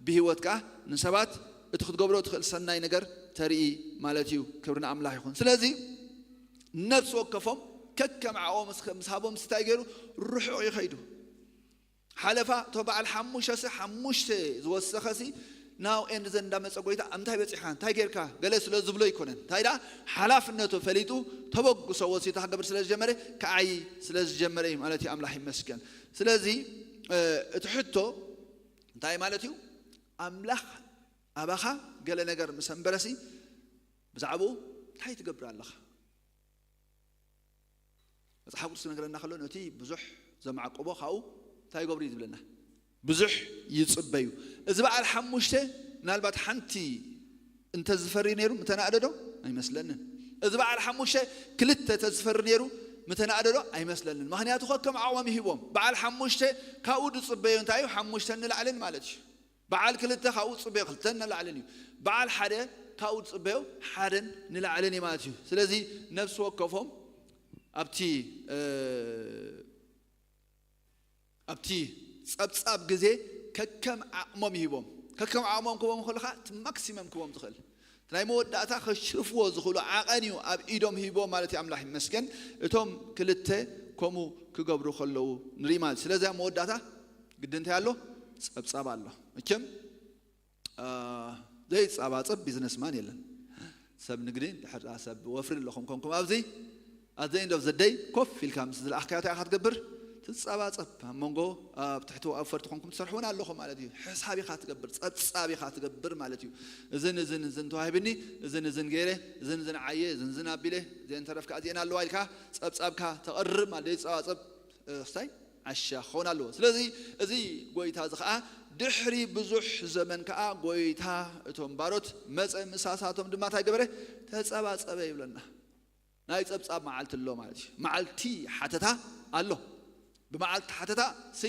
ብህይወትካ ንሰባት እቲ ክትገብሮ ትኽእል ሰናይ ነገር ተርኢ ማለት እዩ። ክብሪ ንኣምላኽ ይኹን። ስለዚ ነፍሲ ወከፎም ከከም ዓኦም ምስ፣ ምስ ሃቦም እንታይ ገይሩ? ርሑቕ ይኸይዱ። ሓለፋ፣ እቶ በዓል ሓሙሽተ ሲ፣ ሓሙሽተ ዝወሰኸ ሲ፣ ናው ኤንድ ዘን እንዳመጸ ጎይታ፣ "እንታይ በጺሕካ? እንታይ ጌርካ?" ገለ ስለ ዝብሎ ኣይኮነን። እንታይ ደኣ? ሓላፍነቱ ፈሊጡ፣ ተበግሶ ወሲዱ ክገብር ስለ ዝጀመረ፣ ክዓዪ ስለ ዝጀመረ እዩ ማለት እዩ። ኣምላኽ ይመስገን። ስለዚ፣ እ፣ እቲ ሕቶ እንታይ ማለት እዩ? ኣምላኽ ኣባኻ ገለ ነገር ምስ ኣንበረ ሲ፣ ብዛዕባኡ እንታይ ትገብር ኣለኻ? መጽሓፍ ቅዱስ ክነግረና ከሎ፣ ነቲ ብዙሕ ዘማዕቆቦ ካብኡ እንታይ ይገብሩ እዩ ዝብለና? ብዙሕ ይጽበዩ። እዚ በዓል ሓሙሽተ ምናልባት ሓንቲ እንተዝፈሪ ነይሩ ምተናእደዶ? ኣይመስለንን። እዚ በዓል ሓሙሽተ ክልተ ተዝፈሪ ነይሩ ምተናእደዶ? ኣይመስለንን። ምኽንያቱ ከከም ዓቕሞም ይህቦም። በዓል ሓሙሽተ ካብኡ ዝጽበዩ እንታይ እዩ? ሓሙሽተን ንላዕልን ማለት እዩ። በዓል ክልተ ካብኡ ዝጽበዮ ክልተን ንላዕልን እዩ። በዓል ሓደ ካብኡ ዝጽበዮ ሓደን ንላዕልን እዩ ማለት እዩ። ስለዚ ነፍሲ ወከፎም ኣብቲ፣ እ፣ ኣብቲ ጸብጻብ ግዜ ከከም ዓቕሞም ይህቦም። ከከም ዓቕሞም ክቦም ከለኻ እቲ ማክሲመም ክቦም ትኽእል። እቲ ናይ መወዳእታ ከሽርፍዎ ዝኽእሉ ዓቐን እዩ ኣብ ኢዶም ሂቦም ማለት እዩ። ኣምላኽ ይመስገን። እቶም ክልተ ከምኡ ክገብሩ ከለዉ ንርኢ ማለት እዩ። ስለዚ ኣብ መወዳእታ ግዲ እንታይ ኣሎ? ጸብጻብ ኣሎ። መቸም፣ አ፣ ዘይጸባጸብ ቢዝነስማን የለን። ሰብ ንግዲ፣ እንድሕር ደኣ ሰብ ወፍሪ ኣለኹም ኮንኩም ኣብዚ፣ at the end of the day ኮፍ ኢልካ ምስ ዝለኣኽካዮ እንታይ ኢኻ ትገብር? ትጸባጸብ። ኣብ መንጎ፣ ኣብ ትሕቲ ወፈርቲ ኮንኩም ትሰርሑ እውን ኣለኹም ማለት እዩ። ሕሳብ ኢኻ ትገብር፣ ጸብጻብ ኢኻ ትገብር ማለት እዩ። እዝን እዝን እዝን ተዋሂብኒ፣ እዝን እዝን ገይረ፣ እዝን እዝን ዓየ፣ እዝን እዝን ኣቢለ፣ እዚአን ተረፍካ እዚአን ኣለዋ ኢልካ ጸብጻብካ ተቕርብ ማለት ዘይጸባጸብ፣ እ፣ ክስታይ ዓሻ ክኸውን ኣለዎ። ስለዚ እዚ ጎይታ እዚ ኸዓ ድሕሪ ብዙሕ ዘመን ከኣ ጎይታ እቶም ባሮት መጸ፣ ምሳሳቶም ድማ እንታይ ገበረ? ተጸባጸበ ይብለና። ናይ ጸብጻብ መዓልቲ ኣሎ ማለት እዩ። መዓልቲ ሓተታ ኣሎ። ብመዓልቲ ሓተታ ሲ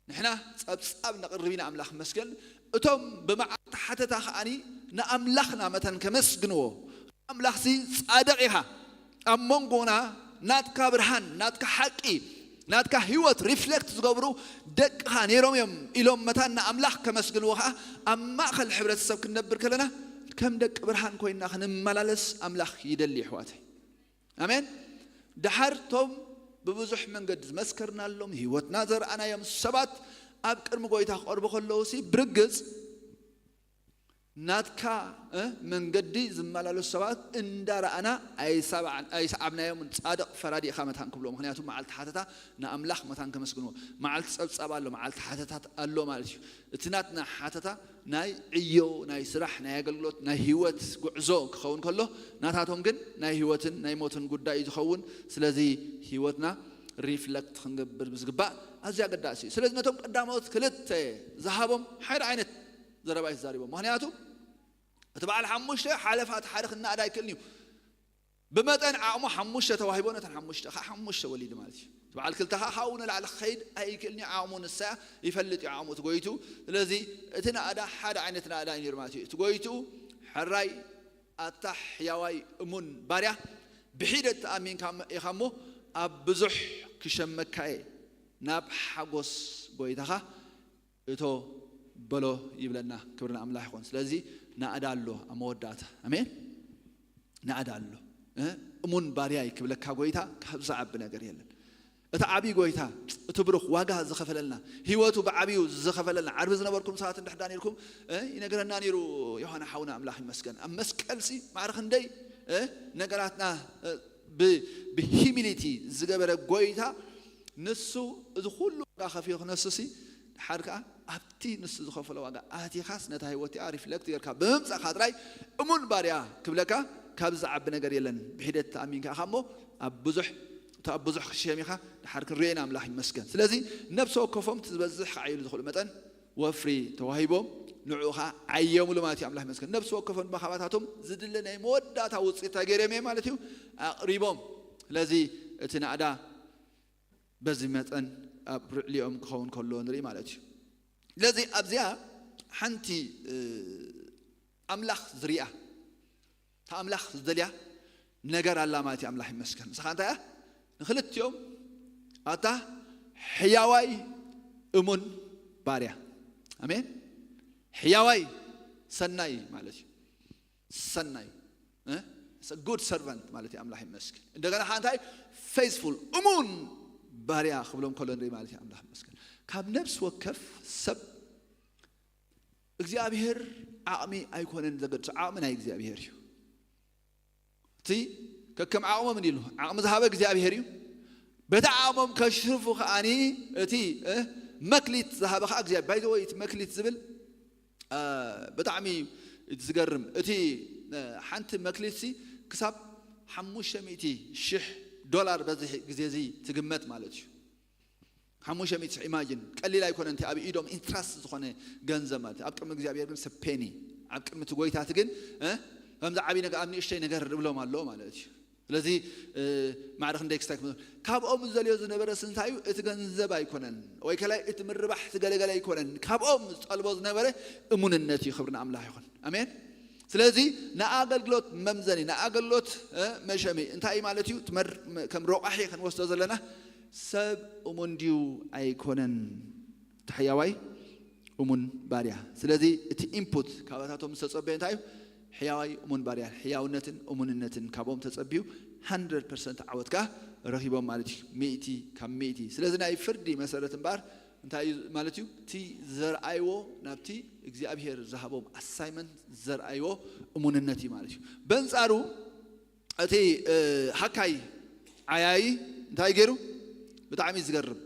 ንሕና ጸብጻብ ነቕርብ ኢና፣ ኣምላኽ ይመስገን። እቶም ብመዓልቲ ሓተታ ከኣኒ ንኣምላኽና መታን ከመስግንዎ፣ ኣምላኽሲ ጻድቕ ኢኻ፣ ኣብ መንጎና ናትካ ብርሃን፣ ናትካ ሓቂ፣ ናትካ ህይወት ሪፍሌክት ዝገብሩ ደቅኻ ነይሮም እዮም ኢሎም መታን ንኣምላኽ ከመስግንዎ ኸኣ፣ ኣብ ማእከል ሕብረተሰብ ክንነብር ከለና ከም ደቂ ብርሃን ኮይንና ክንመላለስ ኣምላኽ ይደሊ፣ ኣሕዋተይ። ኣሜን። ደሓር ቶም ብብዙሕ መንገዲ ዝመስከርናሎም፣ ህይወትና ዘርኣናዮም ሰባት ኣብ ቅድሚ ጎይታ ክቐርቡ ከለዉ ሲ፣ ብርግጽ ናትካ፣ እ፣ መንገዲ ዝመላለሱ ሰባት እንዳረኣና ኣይሰዓብናዮምን። ጻድቕ ፈራዲ ኢኻ መታን ክብሎ። ምኽንያቱ መዓልቲ ሓተታ ንኣምላኽ መታን ከመስግንዎ። መዓልቲ ጸብጻብ ኣሎ፣ መዓልቲ ሓተታት ኣሎ ማለት እዩ። እቲ ናትና ሓተታ ናይ ዕዮ፣ ናይ ስራሕ፣ ናይ ኣገልግሎት፣ ናይ ህይወት ጉዕዞ ክኸውን ከሎ፣ ናታቶም ግን ናይ ህይወትን ናይ ሞትን ጉዳይ እዩ ዝኸውን። ስለዚ ህይወትና ሪፍለክት ክንገብር ብዝግባእ ኣዝዩ ኣገዳሲ እዩ። ስለዚ ነቶም ቀዳሞት ክልተ ዝሃቦም ሓደ ዓይነት ዘረባ እዩ ተዛሪቦም። ምኽንያቱ እቲ በዓል ሓሙሽተ ሓለፋ እቲ ሓደ ክነኣድ ኣይክእልን እዩ። ብመጠን ዓቕሙ ሓሙሽተ ተዋሂቦ፣ ነተን ሓሙሽተ፣ ከዓ ሓሙሽተ ወሊዱ ማለት እዩ። እቲ በዓል ክልተ ከዓ ካብኡ ንላዕሊ ክኸይድ ኣይክእልን እዩ። ዓቕሙ ንሳ ይፈልጥ እዩ፣ ዓቕሙ እቲ ጎይቱ። ስለዚ እቲ ናእዳ ሓደ ዓይነት ናእዳ እዩ ነይሩ ማለት እዩ። እቲ ጎይቱ፣ ሕራይ ኣታ ሕያዋይ እሙን ባርያ፣ ብሒደት ተኣሚንካ ኢኻ እሞ ኣብ ብዙሕ ክሸመካ እየ፣ ናብ ሓጎስ ጎይታኻ እቶ በሎ ይብለና። ክብሪ ንኣምላኽ ይኹን። ስለዚ ናእዳ ኣሎ ኣብ መወዳእታ። ኣሜን። ናእዳ ኣሎ። እ? እሙን ባርያይ ክብለካ ጎይታ ካብ ዝዓቢ ነገር የለን። እቲ ዓብዪ ጎይታ፣ እቲ ብሩኽ ዋጋ ዝኸፈለልና፣ ህይወቱ ብዓብዩ ዝኸፈለልና፣ ዓርቢ ዝነበርኩም ሰባት እንድሕር ዳን ኢልኩም፣ እ፣ ይነግረና ነይሩ ዮሃና ሓውና፣ ኣምላኽ ይመስገን። ኣብ መስቀልሲ ማዕረ ክንደይ፣ እ፣ ነገራትና፣ እ፣ ብ-፣ ብሂሚሊቲ ዝገበረ ጎይታ፣ ንሱ እዚ ኩሉ ዋጋ ከፊሉ ክነሱሲ፣ ድሓር ከኣ ኣብቲ ንሱ ዝኸፈሎ ዋጋ ኣቲኻስ ነታ ህይወት እቲኣ ሪፍለክት ጌርካ ብምምጻእካ ጥራይ እሙን ባርያ ክብለካ ካብዚ ዝዓቢ ነገር የለን። ብሒደት ተኣሚንካ ኢኻ እሞ ኣብ ብዙሕ፣ እቲ ኣብ ብዙሕ ክትሸም ኢኻ። ድሓር ክንሪኦ ኢና፣ ኣምላኽ ይመስገን። ስለዚ ነብሲ ወከፎም እቲ ዝበዝሕ ክዓይሉ ዝኽእሉ መጠን ወፍሪ ተዋሂቦም፣ ንዕኡ ኸኣ ዓየሙሉ ማለት እዩ። ኣምላኽ ይመስገን። ነብሲ ወከፎም ድማ ካባታቶም ዝድለ ናይ መወዳእታ ውጽኢት እንታይ ገይሮም እዮም ማለት እዩ? ኣቕሪቦም። ስለዚ እቲ ናእዳ በዚ መጠን ኣብ ልዕሊኦም ክኸውን ከሎ ንርኢ ማለት እዩ። ስለዚ ኣብዚኣ ሓንቲ፣ እ፣ ኣምላኽ ዝሪኣ፣ እታ ኣምላኽ ዝደልያ ነገር ኣላ ማለት እዩ። ኣምላኽ ይመስገን። ንስኻ እንታይ እያ? ንክልቲኦም ኣታ ሕያዋይ እሙን ባርያ። ኣሜን። ሕያዋይ ሰናይ ማለት እዩ። ሰናይ፣ እ? It's a good servant ማለት እዩ። ኣምላኽ ይመስገን። እንደገና ከዓ እንታይ? ፌይስፉል፣ እሙን ባርያ ክብሎም ከሎ ንርኢ ማለት እዩ። ኣምላኽ ይመስገን። ካብ ነፍሲ ወከፍ ሰብ እግዚኣብሔር ዓቕሚ ኣይኮነን ዘገድሶ፣ ዓቕሚ ናይ እግዚኣብሔር እዩ። እቲ ከከም ዓቕሞም እንዲሉ፣ ዓቕሚ ዝሃበ እግዚኣብሔር እዩ። በቲ ዓቕሞም ከሽርፉ ከኣኒ እቲ፣ እ፣ መክሊት ዝሃበ ከዓ እግዚኣብሔር። ባይ ዘ ወይ፣ እቲ መክሊት ዝብል፣ እ፣ ብጣዕሚ ዝገርም። እቲ፣ እ፣ ሓንቲ መክሊትሲ ክሳብ ሓሙሽተ ሚእቲ ሽሕ ዶላር በዚ ግዜ እዚ ትግመት ማለት እዩ። ሓሙሽተ ሚእቲ ሽሕ፣ ኢማጂን፣ ቀሊል ኣይኮነን። እቲ ኣብ ኢዶም ኢንትረስት ዝኾነ ገንዘብ ማለት እዩ። ኣብ ቅድሚ እግዚኣብሔር ግን ሰፔኒ፣ ኣብ ቅድሚ እቲ ጎይታት ግን፣ እ፣ ከምዚ ዓብዪ ነገር ኣብ ንእሽተይ ነገር ዝብሎም ኣሎ ማለት እዩ። ስለዚ፣ እ፣ ማዕረ ክንደይ ክስታይ ክመ-፣ ካብኦም ዝደልዮ ዝነበረ ስንታዩ እቲ ገንዘብ ኣይኮነን፣ ወይ ከላይ እቲ ምርባሕ እቲ ገለገለ ኣይኮነን። ካብኦም ዝጠልቦ ዝነበረ እሙንነት እዩ። ክብሪ ንኣምላኽ ይኹን። ኣሜን። ስለዚ ንኣገልግሎት መምዘኒ፣ ንኣገልግሎት፣ እ፣ መሸሚ እንታይ ማለት እዩ? ትመር-፣ ከም ረቋሒ ክንወስዶ ዘለና ሰብ እሙን ድዩ ኣይኮነን? እቲ ሕያዋይ እሙን ባርያ። ስለዚ እቲ ኢንፑት ካባታቶም ዝተጸበየ እንታይ እዩ? ሕያዋይ እሙን ባርያ። ሕያውነትን እሙንነትን ካብኦም ተጸብዩ፣ ሃንድረድ ፐርሰንት ዓወት ከኣ ረኺቦም ማለት እዩ። ሚእቲ ካብ ሚእቲ። ስለዚ ናይ ፍርዲ መሰረት እምበኣር እንታይ እዩ ማለት እዩ? እቲ ዘርኣይዎ ናብቲ እግዚኣብሔር ዝሃቦም ኣሳይመንት ዘርኣይዎ እሙንነት እዩ ማለት እዩ። በንጻሩ እቲ፣ እ፣ ሃካይ ዓያዪ እንታይ ገይሩ? ብጣዕሚ እዩ ዝገርም።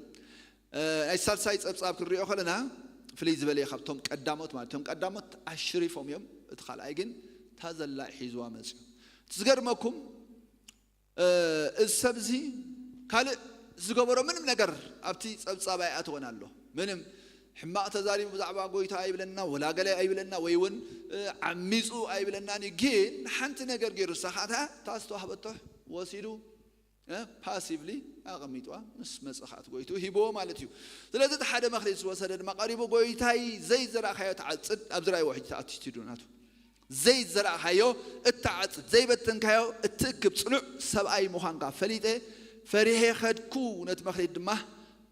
እ፣ ናይ ሳልሳይ ጸብጻብ ክንሪኦ ከለና ፍልይ ዝበለ እዩ ካብቶም ቀዳሞት ማለት። እቶም ቀዳሞት ኣሽሪፎም እዮም፣ እቲ ካልኣይ ግን እታ ዘላ ሒዝዋ መጽዩ። እቲ ዝገርመኩም፣ እ፣ እዚ ሰብ እዚ ካልእ ዝገበሮ ምንም ነገር ኣብቲ ጸብጻብ ኣይኣተወን ኣሎ። ምንም ሕማቕ ተዛሪቡ ብዛዕባ ጎይታ ኣይብለና፣ ወላ ገለ ኣይብለና፣ ወይ እውን፣ እ፣ ዓሚጹ ኣይብለናን እዩ። ግን ሓንቲ ነገር ገይሩ፣ ንሳ ኸኣ እታ ዝተዋህበቶ ወሲዱ፣ እ፣ ፓሲቭሊ ኣቐሚጥዋ፣ ምስ መጸ ኸኣ እቲ ጎይትኡ ሂብዎ ማለት እዩ። ስለዚ እቲ ሓደ መኽሊት ዝወሰደ ድማ ቀሪቡ፣ "ጎይታይ፣ ዘይዘራእካዮ ትዓጽድ፣ ኣብ ዝራእይዎ ሕጂ ትኣትዩ" ኢሉ ናቱ። ዘይዘራእካዮ እትዓጽድ፣ ዘይበተንካዮ እትእክብ ጽኑዕ ሰብኣይ ምዃንካ ፈሊጠ፣ ፈሪሔ ኸድኩ፣ ነቲ መኽሊት ድማ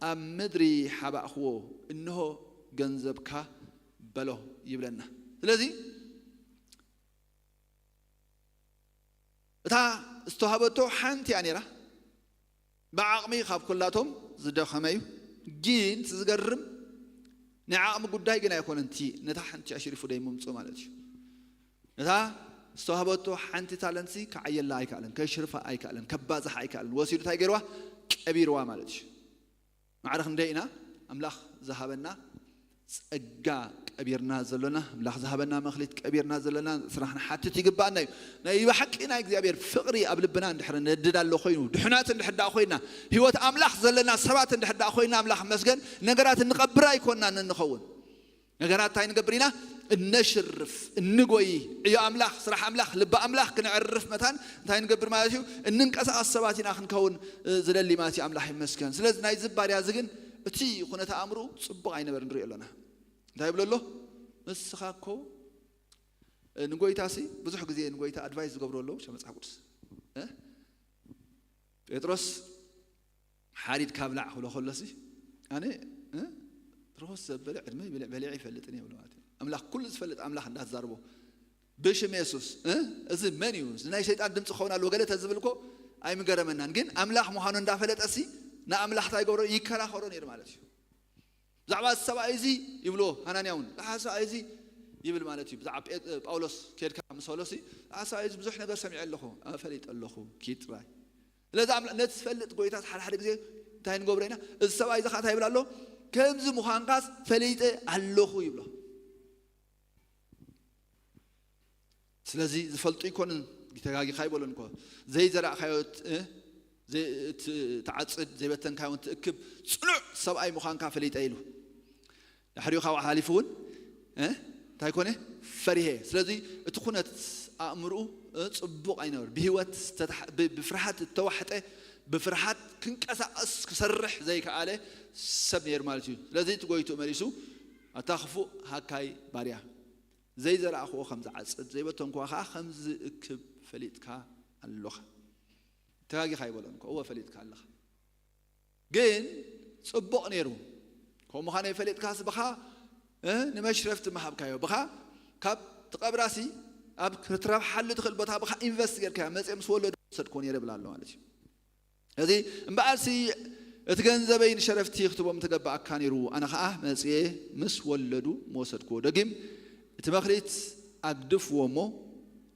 ኣብ ምድሪ ሓባእክዎ፣ እንሆ ገንዘብካ በሎ ይብለና። ስለዚ እታ ዝተዋህበቶ ሓንቲ እያ ነይራ። ብዓቕሚ ካብ ኩላቶም ዝደኸመ እዩ። ግን እቲ ዝገርም ናይ ዓቕሚ ጉዳይ ግን ኣይኮነን። እቲ ነታ ሓንቲ ኣሽሪፉ ደይ ምምፁ ማለት እዩ። ነታ ዝተዋህበቶ ሓንቲ ታለንትሲ ክዓየላ ኣይከኣለን፣ ከሽርፋ ኣይከኣለን፣ ከባዝሓ ኣይከኣለን። ወሲዱ እንታይ ገይርዋ? ቀቢርዋ ማለት እዩ። ማዕረ ክንደይ ኢና ኣምላኽ ዝሃበና ጸጋ ቀቢርና ዘሎና፣ ኣምላኽ ዝሃበና መኽሊት ቀቢርና ዘሎና፣ ስራሕ ንሓትት ይግባኣና እዩ። ናይ ብሓቂ ናይ እግዚኣብሔር ፍቕሪ ኣብ ልብና እንድሕር ነድድ ኣሎ ኮይኑ፣ ድሑናት እንድሕር ደኣ ኮይና፣ ህይወት ኣምላኽ ዘለና ሰባት እንድሕር ደኣ ኮይና፣ ኣምላኽ መስገን፣ ነገራት እንቐብር ኣይኮንናን እንኸውን። ነገራት እንታይ ንገብር ኢና? እነሽርፍ፣ እንጎይ፣ ዕዮ ኣምላኽ፣ ስራሕ ኣምላኽ፣ ልቢ ኣምላኽ ክነዕርፍ መታን እንታይ ንገብር ማለት እዩ? እንንቀሳቐስ ሰባት ኢና ክንከውን፣ እ፣ ዝደሊ ማለት እዩ። ኣምላኽ ይመስገን። ስለዚ ናይዚ ባርያ እዚ ግን እቲ ኩነተ ኣእምሮ ጽቡቕ ኣይነበርን ንሪኦ ኣለና። እንታይ ይብሎ ኣሎ? ንስኻ እኮ፣ እ፣ ንጎይታ ሲ ብዙሕ ግዜ ንጎይታ ኣድቫይስ ዝገብሩ ኣለዉ፣ ሸ መጽሓፍ ቅዱስ። እ? ጴጥሮስ ሓሪድ ካብ ላዕ ክብሎ ከሎሲ፣ ኣነ፣ እ? ርኹስ ዘበለ ዕድመ በሊዕ-፣ በሊዐ ይፈልጥን እየ ብሎ ማለት እዩ። ኣምላኽ ኩሉ ዝፈልጥ ኣምላኽ እንዳትዛርቦ ብሽም የሱስ፣ እ? እዚ መን እዩ? እዚ ናይ ሰይጣን ድምፂ ክኸውን ኣለዎ ገለ ተዝብል እኮ ኣይምገረመናን። ግን ኣምላኽ ምዃኑ እንዳፈለጠሲ ንኣምላኽ እንታይ ይገብሮ? ይከራኸሮ ነይሩ ማለት እዩ። ብዛዕባ እዚ ሰብኣይ እዚ ይብልዎ ሃናንያ እውን፣ ብዛዕባ ሰብኣይ እዚ ይብል ማለት እዩ። ብዛዕባ ጴ-፣ ጳውሎስ ኬድካ ምስ በሎሲ፣ ብዛዕባ ሰብኣይ እዚ ብዙሕ ነገር ሰሚዐ ኣለኹ፣ ኣፈሊጠ ኣለኹ፣ ኪድ ጥራይ። ስለዚ ኣምላ-፣ ነቲ ዝፈልጥ ጎይታስ ሓደ ሓደ ግዜ እንታይ ንገብሮ ኢና? እዚ ሰብኣይ እዚ ኸዓ እንታይ ይብል ኣሎ? ከምዚ ምዃንካስ ፈሊጠ ኣለኹ ይብሎ። ስለዚ ዝፈልጡ ይኮንን፣ ተጋጊኻ ይበሎን እኮ። ዘይዘራእካዮ ት-፣ እ? ዘይ-፣ ት-፣ ትዓጽድ፣ ዘይበተንካዮ እውን ትእክብ፣ ጽኑዕ ሰብኣይ ምዃንካ ፈሊጠ ኢሉ። ድሕሪኡ ካብኡ ሓሊፉ እውን፣ እ? እንታይ ኮነ? ፈሪሄ። ስለዚ እቲ ኩነት ኣእምርኡ፣ እ፣ ጽቡቕ ኣይነበር። ብህይወት ዝተታሕ-፣ ብ-፣ ብፍርሃት እተዋሕጠ፣ ብፍርሃት ክንቀሳቐስ ክሰርሕ ዘይከኣለ ሰብ ነይሩ ማለት እዩ። ስለዚ እቲ ጎይትኡ መሊሱ፣ ኣታ ክፉእ ሃካይ ባርያ፣ ዘይዘራእክዎ ከም ዝዓጽድ፣ ዘይበተንክዎ ኸዓ ከም ዝእክብ ፈሊጥካ ኣሎኻ። ተጋጊኻ ኣይበሎን እኮ፣ እወ ፈሊጥካ ኣለኻ። ግን ጽቡቕ ነይሩ። ከምኡ ምዃነይ ፈሊጥካስ ብኻ፣ እ፣ ንመሽረፍቲ ምሃብካዮ። ብኻ ካብ ትቐብራሲ ኣብ ክትረብሓሉ ትኽእል ቦታ ብኻ ኢንቨስት ጌርካዮ። መጽየ ምስ ወለዱ ወሰድክዎ ነይረ ይብል ኣሎ ማለት እዩ። እዚ እምበኣርሲ እቲ ገንዘበይ ንሸረፍቲ ክትቦም ተገባኣካ ነይሩ። ኣነ ኸኣ መጽየ ምስ ወለዱ ምወሰድክዎ። ደጊም እቲ መኽሊት ኣግድፍዎ እሞ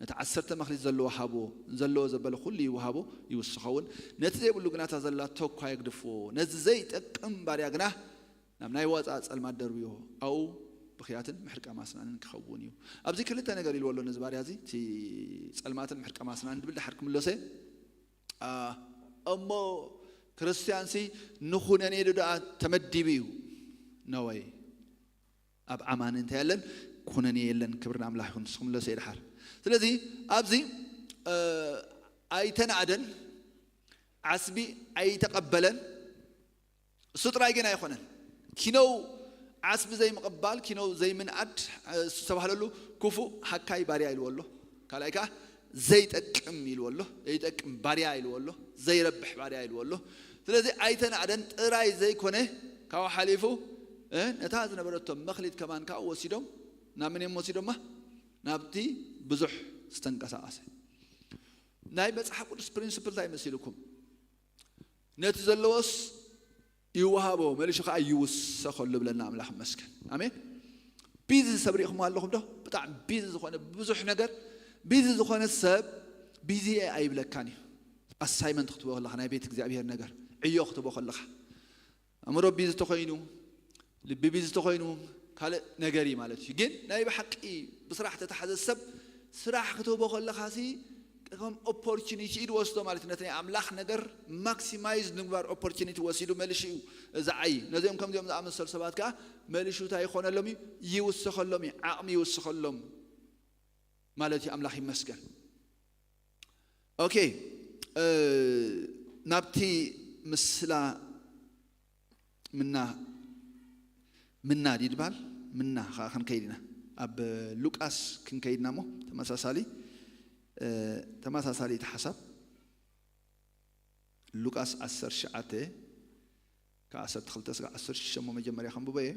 ነቲ ዓሰርተ መኽሊት ዘለዎ ሃቦ፣ ዘለዎ ዘበለ ኩሉ ይውሃቦ ይውስኸውን። ነቲ ዘይብሉ ግና እታ ዘላቶ እኳ የግድፍዎ። ነዚ ዘይጠቅም ባርያ ግና ናብ ናይ ዋጻ ጸልማት ደርብዮ። ኣብኡ ብኽያትን ምሕርቃም ኣስናንን ክኸውን እዩ። ኣብዚ ክልተ ነገር ኢልዎ ኣሎ ነዚ ባርያ እዚ፣ እቲ ጸልማትን ምሕርቃም ኣስናንን ድብል ድሓር ክምለሶ እየ። ኣ፣ እሞ ክርስትያንሲ ንኹነኔ ዶ ደኣ ተመዲቡ እዩ? ነወይ። ኣብ ኣማኒ እንታይ የለን? ኩነኔ የለን። ክብሪ ንኣምላኽ ይኹን። ንስኹም ለሰ ድሓር። ስለዚ ኣብዚ፣ እ፣ ኣይተናእደን፣ ዓስቢ ኣይተቐበለን። እሱ ጥራይ ግን ኣይኮነን። ኪነው ዓስቢ ዘይምቕባል፣ ኪነው ዘይምንኣድ፣ እ፣ ዝተባህለሉ ክፉእ ሃካይ ባርያ ኢልዎ ኣሎ። ካልኣይ ከኣ ዘይጠቅም ኢልዎ ኣሎ። ዘይጠቅም ባርያ ኢልዎ ኣሎ። ዘይረብሕ ባርያ ኢልዎ ኣሎ። ስለዚ ኣይተናእደን ጥራይ ዘይኮነ፣ ካብኡ ሓሊፉ፣ እ፣ ነታ ዝነበረቶም መኽሊት ከማን ካብኡ ወሲዶም፣ ናብ መን እዮም ወሲዶማ? ናብቲ ብዙሕ ዝተንቀሳቐሰ። ናይ መጽሓፍ ቅዱስ ፕሪንስፕል እንታይ መሲልኩም? ነቲ ዘለዎስ ይወሃቦ፣ መሊሹ ኸዓ ይውሰኸሉ ብለና ኣምላኽ ይመስገን። ኣሜን። ቢዚ ሰብ ሪእኹም ኣለኹም ዶ? ብጣዕሚ ቢዚ ዝኾነ ብዙሕ ነገር፣ ቢዚ ዝኾነ ሰብ ቢዚ እየ ኣይብለካን እዩ። ኣሳይመንት ክትቦ ከለኻ፣ ናይ ቤት እግዚኣብሔር ነገር፣ ዕዮ ክትቦ ከለኻ፣ ኣእምሮ ቢዚ ተኾይኑ፣ ልቢ ቢዚ ተኾይኑ፣ ካልእ ነገር እዩ ማለት እዩ። ግን ናይ ብሓቂ ብስራሕ ተተሓዘ ሰብ ስራሕ ክትህቦ ከለኻሲ ከም ኦፖርቹኒቲ እዩ ዝወስዶ ማለት እዩ። ነቲ ናይ ኣምላኽ ነገር ማክሲማይዝ ንምግባር ኦፖርቹኒቲ ወሲዱ መሊሹ እዩ ዝዓዪ። ነዚኦም ከምዚኦም ዝኣመሰሉ ሰባት ከኣ መሊሹ እንታይ ይኾነሎም እዩ? ይውስኸሎም እዩ፣ ዓቕሚ ይውስኸሎም ማለት እዩ። ኣምላኽ ይመስገን። ኦኬ፣ እ፣ ናብቲ ምስላ ምና፣ ምና ድዩ ድበሃል? ምና ኸዓ ክንከይድ ኢና። ኣብ ሉቃስ ክንከይድ ኢና እሞ ተመሳሳሊ፣ እ፣ ተመሳሳሊ እቲ ሓሳብ። ሉቃስ ዓሰርተ ትሽዓተ ካብ ዓሰርተ ክልተ እስካብ ዓሰርተ ሽዱሽተ እሞ መጀመርያ ከንብቦ እየ።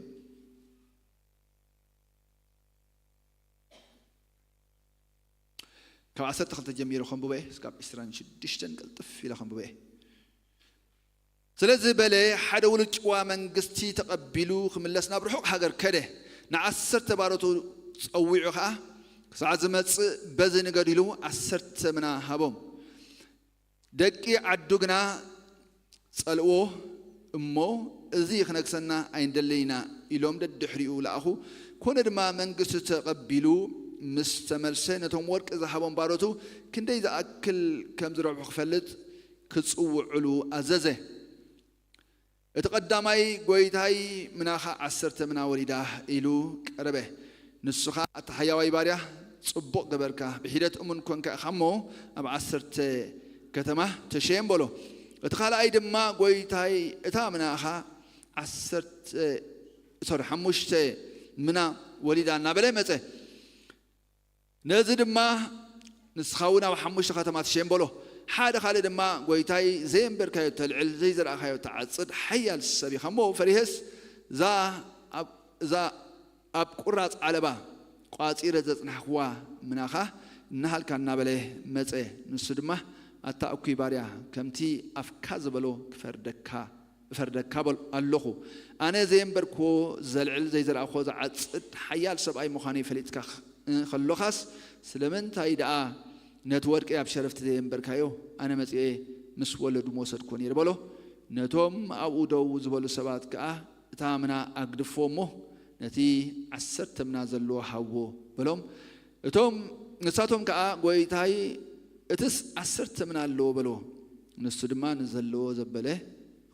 ካብ ዓሰርተ ክልተ ጀሚረ ከንብቦ እየ፣ እስካብ ዕስራን ሽዱሽተን ቅልጥፍ ኢለ ከንብቦ እየ። ስለዚ በለ፣ ሓደ ውሉድ ጭዋ መንግስቲ ተቐቢሉ ክምለስ ናብ ርሑቕ ሃገር ከደ። ንዓሰርተ ባሮቱ ጸዊዑ ኸኣ፣ ክሳዕ ዝመጽእ በዚ ንገዱ ኢሉ ዓሰርተ ምና ሃቦም። ደቂ ዓዱ ግና ጸልእዎ እሞ፣ "እዚ ክነግሰና ኣይንደልን ኢና" ኢሎም ደድሕሪኡ ለኣኹ። ኮነ ድማ መንግስቲ ተቐቢሉ ምስ ተመልሰ፣ ነቶም ወርቂ ዝሃቦም ባሮቱ ክንደይ ዝኣክል ከም ዝረብሑ ክፈልጥ ክጽውዕሉ ኣዘዘ። እቲ ቀዳማይ፣ "ጐይታይ፣ ምናኻ ዓሰርተ ምና ወሪዳ" ኢሉ ቀረበ። ንሱ ኸኣ፣ ኣታ ሓያዋይ ባርያ፣ ጽቡቕ ገበርካ፣ ብሒደት እሙን ኰንካ ኢኻ እሞ፣ ኣብ ዓሰርተ ከተማ ተሸየም በሎ። እቲ ኻልኣይ ድማ፣ ጐይታይ፣ እታ ምናኻ ዓሰርተ፣ ሶሪ፣ ሓሙሽተ ምና ወሊዳ እናበለ መጸ። ነዚ ድማ ንስኻ እውን ኣብ ሓሙሽተ ከተማ ትሸም በሎ። ሓደ ካልእ ድማ፣ ጐይታይ፣ ዘየንበርካዮ ተልዕል፣ ዘይዘራእካዮ ትዓጽድ ሓያል ሰብ ኢኻ እሞ፣ ፈሪሀስ እዛ ኣብ፣ እዛ ኣብ ቁራጽ ዓለባ ቋጺረ ዘጽናሕክዋ ምናኻ እናሃልካ እናበለ መጸ። ንሱ ድማ፣ ኣታ እኩይ ባርያ፣ ከምቲ ኣፍካ ዝበሎ ክፈርደካ፣ እፈርደካ በል-፣ ኣለኹ። ኣነ ዘየንበርክዎ ዘልዕል፣ ዘይዘራእክዎ ዝዓጽድ ሓያል ሰብኣይ ምዃነይ ፈሊጥካ ኸ-፣ ከሎኻስ፣ ስለምንታይ ደኣ ነቲ ወርቂ ኣብ ሸረፍቲ ዘየንበርካዮ? ኣነ መጺኤ ምስ ወለዱ ምወሰድክዎ ነይረ በሎ። ነቶም ኣብኡ ደው ዝበሉ ሰባት ከኣ፣ እታ ምና ኣግድፎ እሞ፣ ነቲ ዓሰርተ ምና ዘለዎ ሃቦ በሎም። እቶም፣ ንሳቶም ከኣ፣ ጐይታይ፣ እትስ ዓሰርተ ምና ኣለዎ በልዎ። ንሱ ድማ፣ ንዘለዎ ዘበለ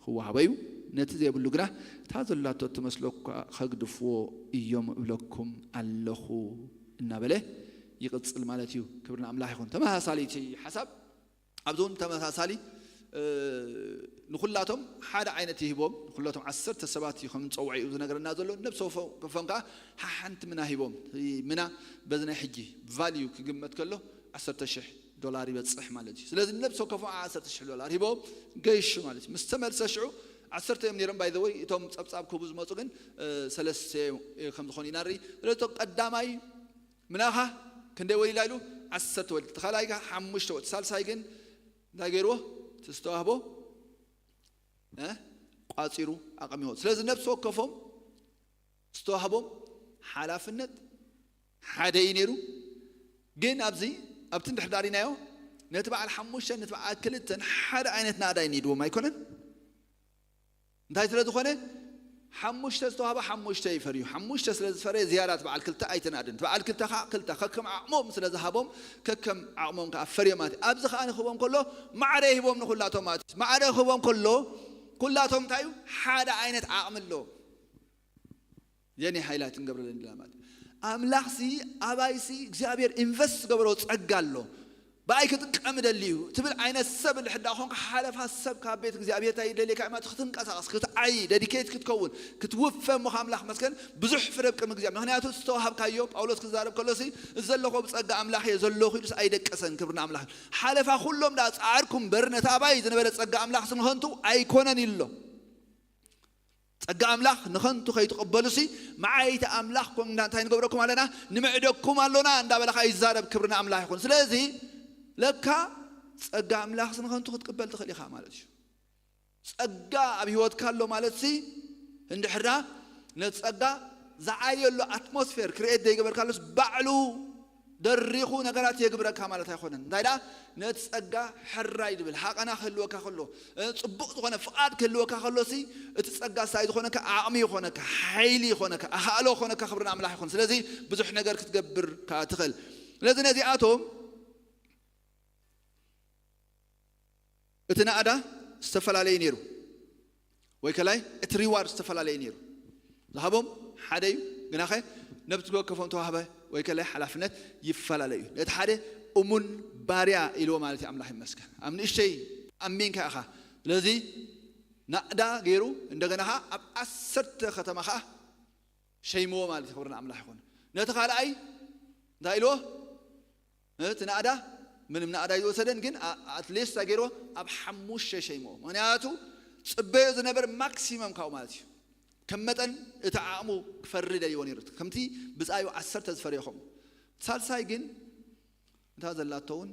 ክወሃቦ እዩ፣ ነቲ ዘይብሉ ግና እታ ዘላቶ እትመስሎ እኳ ኸግድፍዎ እዮም እብለኩም ኣለኹ እናበለ ይቕጽል ማለት እዩ። ክብሪ ንኣምላኽ ይኹን። ተመሳሳሊ እቲ ሓሳብ ኣብዚ እውን ተመሳሳሊ፣ እ፣ ንኹላቶም ሓደ ዓይነት ይህቦም። ንኹላቶም ዓሰርተ ሰባት እዩ ከም ዝጸውዐ እዩ ዝነገረና ዘሎ። ነብሲ ወከፎም ከኣ ሓሓንቲ ምና ሂቦም። እቲ ምና በዚ ናይ ሕጂ ቫልዩ ክግመት ከሎ ዓሰርተ ሽሕ ዶላር ይበጽሕ ማለት እዩ። ስለዚ ነብሲ ወከፎም ዓሰርተ ሽሕ ዶላር ሂቦም ገይሹ ማለት እዩ። ምስ ተመልሰ ሽዑ ዓሰርተ እዮም ነይሮም፣ ባይ ዘ ወይ፣ እቶም ጸብጻብ ክህቡ ዝመጹ ግን፣ እ፣ ሰለስተ እዮም፣ እ፣ ከም ዝኾኑ ኢና ንርኢ። ስለዚ እቶም ቀዳማይ ምናኻ ክንደይ ወሊዳ ኢሉ? ዓሰርተ ወሊድ። እቲ ካልኣይ ከ ሓሙሽተ ወሊድ። ሳልሳይ ግን እንታይ ገይርዎ? እቲ ዝተዋህቦ፣ እ፣ ቋጺሩ ኣቐሚዎ። ስለዚ ነብሲ ወከፎም ዝተዋህቦም ሓላፍነት ሓደ እዩ ነይሩ። ግን ኣብዚ፣ ኣብቲ እንድሕር ዳሪናዮ፣ ነቲ በዓል ሓሙሽተን ነቲ በዓል ክልተን ሓደ ዓይነት ናእዳ እዩ ነይድዎም ኣይኮነን? እንታይ ስለ ዝኾነ? ሓሙሽተ ዝተዋህቦ ሓሙሽተ እዩ ፈርዩ። ሓሙሽተ ስለ ዝፈረየ ዝያዳ እቲ በዓል ክልተ ኣይተናእድን። እቲ በዓል ክልተ ከዓ ክልተ ከከም ዓቕሞም ስለ ዝሃቦም ከከም ዓቕሞም ከዓ ፈርዮም ማለት እዩ። ኣብዚ ከዓ ንክህቦም ከሎ ማዕረ ይህቦም ንኩላቶም ማለት እዩ። ማዕረ ክህቦም ከሎ ኩላቶም እንታይ እዩ? ሓደ ዓይነት ዓቕሚ ኣለዎም። የኔ ሓይላት እንገብረለን ኢላ ማለት እዩ። ኣምላኽሲ ኣባይሲ እግዚኣብሔር ኢንቨስት ዝገበሮ ጸጋ ኣሎ። ብኣይ ክጥቀም እደሊ እዩ ትብል ዓይነት ሰብ እንድሕር ደኣ ኾንካ፣ ሓለፋ ሰብ ካብ ቤት እግዚኣብሔር እንታይ ይደልየካ እዩ ማለት እዩ? ክትንቀሳቐስ፣ ክትዓዪ፣ ደዲኬት ክትከውን፣ ክትውፈ እሞ ኣምላኽ መስገን ብዙሕ ፍረ ኣብ ቅድሚ እግዚኣብሔር። ምኽንያቱ ዝተዋሃብካዮ፣ ጳውሎስ ክዛረብ ከሎሲ፣ እዚ ዘለኹ ብጸጋ ኣምላኽ እየ ዘለኹ ኢሉስ ኣይደቀሰን። ክብሪ ንኣምላኽ። ሓለፋ ኩሎም ደኣ ጸዓርኩ እምበር፣ ነቲ ኣባይ ዝነበረ ጸጋ ኣምላኽሲ ንኸንቱ ኣይኮነን ኢሉ ኣሎ። ጸጋ ኣምላኽ ንኸንቱ ከይትቕበሉሲ፣ መዓይቲ ኣምላኽ ኮንና እንታይ ንገብረኩም ኣለና? ንምዕደኩም ኣሎና እንዳበለ ኸኣ ይዛረብ። ክብሪ ንኣምላኽ ይኹን። ስለዚ ለካ ጸጋ ኣምላኽሲ ንኸንቱ ክትቅበል ትኽእል ኢኻ ማለት እዩ። ጸጋ ኣብ ህይወትካ ኣሎ ማለትሲ፣ እንድሕር ደኣ ነቲ ጸጋ ዝዓየሉ ኣትሞስፌር ክርኤት ዘይገበርካሉስ፣ ባዕሉ ደሪኹ ነገራት የግብረካ ማለት ኣይኮነን። እንታይ ደኣ፣ ነቲ ጸጋ ሕራይ ድብል ሃቐና ክህልወካ ከሎ፣ እ፣ ጽቡቕ ዝኾነ ፍቓድ ክህልወካ ከሎሲ፣ እቲ ጸጋ እንታይ ዝኾነካ? ዓቕሚ ይኾነካ፣ ሓይሊ ይኾነካ፣ ኣኽኣሎ ይኾነካ። ክብሪ ንኣምላኽ ይኹን። ስለዚ ብዙሕ ነገር ክትገብር ከኣ ትኽእል። ስለዚ ነዚኣቶም እቲ ናእዳ ዝተፈላለየ ነይሩ፣ ወይ ከላይ እቲ ሪዋርድ ዝተፈላለየ ነይሩ። ዝሃቦም ሓደ እዩ፣ ግናኸ ነብቲ ዝወከፎም ተዋህበ ወይ ከላይ ሓላፍነት ይፈላለ እዩ። ነቲ ሓደ እሙን ባርያ ኢልዎ ማለት እዩ። ኣምላኽ ይመስገን። ኣብ ንእሽተይ ኣሚንካ ኢኻ። ስለዚ ናእዳ ገይሩ፣ እንደገና ኸዓ ኣብ ዓሰርተ ከተማ ኸዓ ሸይምዎ ማለት እዩ። ክብሪ ንኣምላኽ ይኹን። ነቲ ካልኣይ እንታይ ኢልዎ? እቲ ናእዳ ምንም ናእዳ ኣይወሰደን፣ ግን ኣ-፣ ኣትሊስት እንታይ ገይርዎ? ኣብ ሓሙሽተ ሸይምዎ። ምኽንያቱ ጽበዮ ዝነበር ማክሲመም ካብኡ ማለት እዩ። ከም መጠን እቲ ዓቕሙ ክፈሪ ደልይዎ ነይሩ። ከምቲ ብጻዩ ዓሰርተ ዝፈርዮ ከምኡ። ሳልሳይ ግን እታ ዘላቶ እውን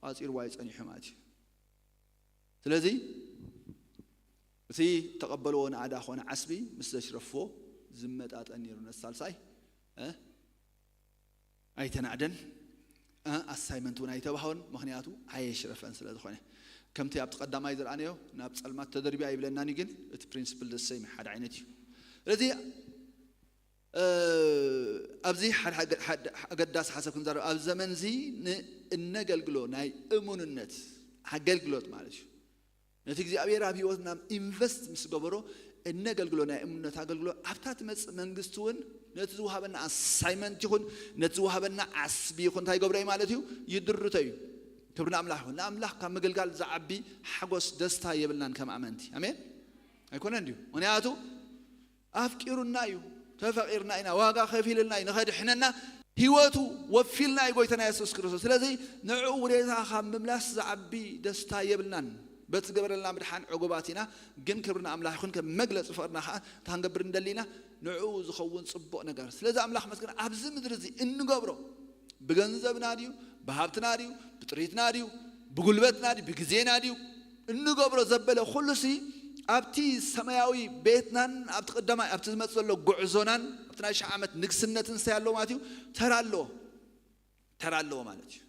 ቋጺርዋ እዩ ጸኒሑ ማለት እዩ። ስለዚ እቲ ተቐበልዎ ናእዳ ኾነ ዓስቢ ምስ ዘሽረፍዎ ዝመጣጠን ነይሩ። ነቲ ሳልሳይ፣ እ፣ ኣይተናእደን፣ እ፣ ኣሳይመንት እውን ኣይተባህወን፣ ምኽንያቱ ኣየሽረፈን ስለ ዝኾነ። ከምቲ ኣብቲ ቀዳማይ ዝረኣናዮ ናብ ጸልማት ተደርብዩ ኣይብለናን እዩ፣ ግን እቲ ፕሪንስፕል ደሰይም ሓደ ዓይነት እዩ። ስለዚ፣ እ፣ ኣብዚ ሓደ፣ ሓደ፣ ሓደ ኣገዳሲ ሓሳብ ክንዛረብ፣ ኣብ ዘመን እዚ ን-፣ እነገልግሎ ናይ እሙንነት ኣገልግሎት ማለት እዩ። ነቲ እግዚኣብሔር ኣብ ህይወትና ኢንቨስት ምስ ገበሮ፣ እነገልግሎ ናይ እምነት ኣገልግሎ ኣብታ ትመጽእ መንግስቲ እውን ነቲ ዝወሃበና ኣሳይመንት ይኹን ነቲ ዝወሃበና ዓስቢ ይኹን እንታይ ይገብሮ እዩ ማለት እዩ? ይድርቶ እዩ። ክብሪ ንኣምላኽ ይኹን። ንኣምላኽ ካብ ምግልጋል ዝዓቢ ሓጎስ ደስታ የብልናን ከም ኣመንቲ። ኣሜን። ኣይኮነን ድዩ? ምክንያቱ ኣፍቂሩና እዩ። ተፈቂርና ኢና፣ ዋጋ ከፊልና እዩ ንኸድሕነና፣ ህይወቱ ወፊልና እዩ ጎይታና የሱስ ክርስቶስ። ስለዚ ንዕኡ ውዴታ ካብ ምምላስ ዝዓቢ ደስታ የብልናን። በቲ ዝገበረልና ምድሓን ዕጉባት ኢና። ግን ክብሪ ንኣምላኽ ይኹን። ከም መግለፂ ፍቕርና ከዓ እንታይ ክንገብር እንደሊና ንዕኡ ዝኸውን ፅቡቕ ነገር። ስለዚ ኣምላኽ መስገን ኣብዚ ምድሪ እዚ እንገብሮ ብገንዘብና ድዩ፣ ብሃብትና ድዩ፣ ብጥሪትና ድዩ፣ ብጉልበትና ድዩ፣ ብግዜና ድዩ፣ እንገብሮ ዘበለ ኩሉሲ ኣብቲ ሰማያዊ ቤትናን ኣብቲ ቀዳማይ ኣብቲ ዝመጽእ ዘሎ ጉዕዞናን ኣብቲ ናይ ሽሕ ዓመት ንግስነትን ሲ ኣሎ ማለት እዩ። ተራ ኣለዎ። ተራ ኣለዎ ማለት እዩ።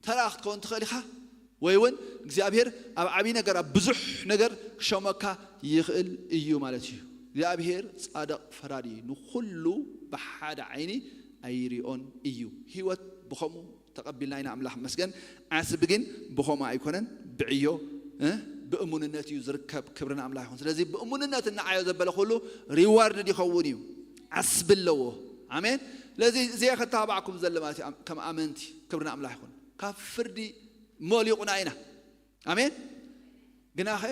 ተራ ክትከውን ትኽእል ኢኻ፣ ወይ እውን እግዚኣብሔር ኣብ ዓብዪ ነገር ኣብ ብዙሕ ነገር ክሸመካ ይኽእል እዩ ማለት እዩ። እግዚኣብሔር ጻድቕ ፈራዲ እዩ። ንኹሉ ብሓደ ዓይኒ ኣይሪኦን እዩ። ህይወት ብኸምኡ ተቐቢልና ኢና። ኣምላኽ መስገን። ዓስቢ ግን ብኸምኡ ኣይኮነን፣ ብዕዮ እ ብእሙንነት እዩ ዝርከብ። ክብሪ ንኣምላኽ ይኹን። ስለዚ ብእሙንነት እናዓዮ ዘበለ ኩሉ ሪዋርድ ይኸውን እዩ፣ ዓስቢ ኣለዎ። ኣሜን። ስለዚ እዚ ከተባባዕኩም ዘለማት ከም ኣመንቲ። ክብሪ ንኣምላኽ ይኹን። ካብ ፍርዲ ሞሊቑና ኢና። ኣሜን። ግናኸ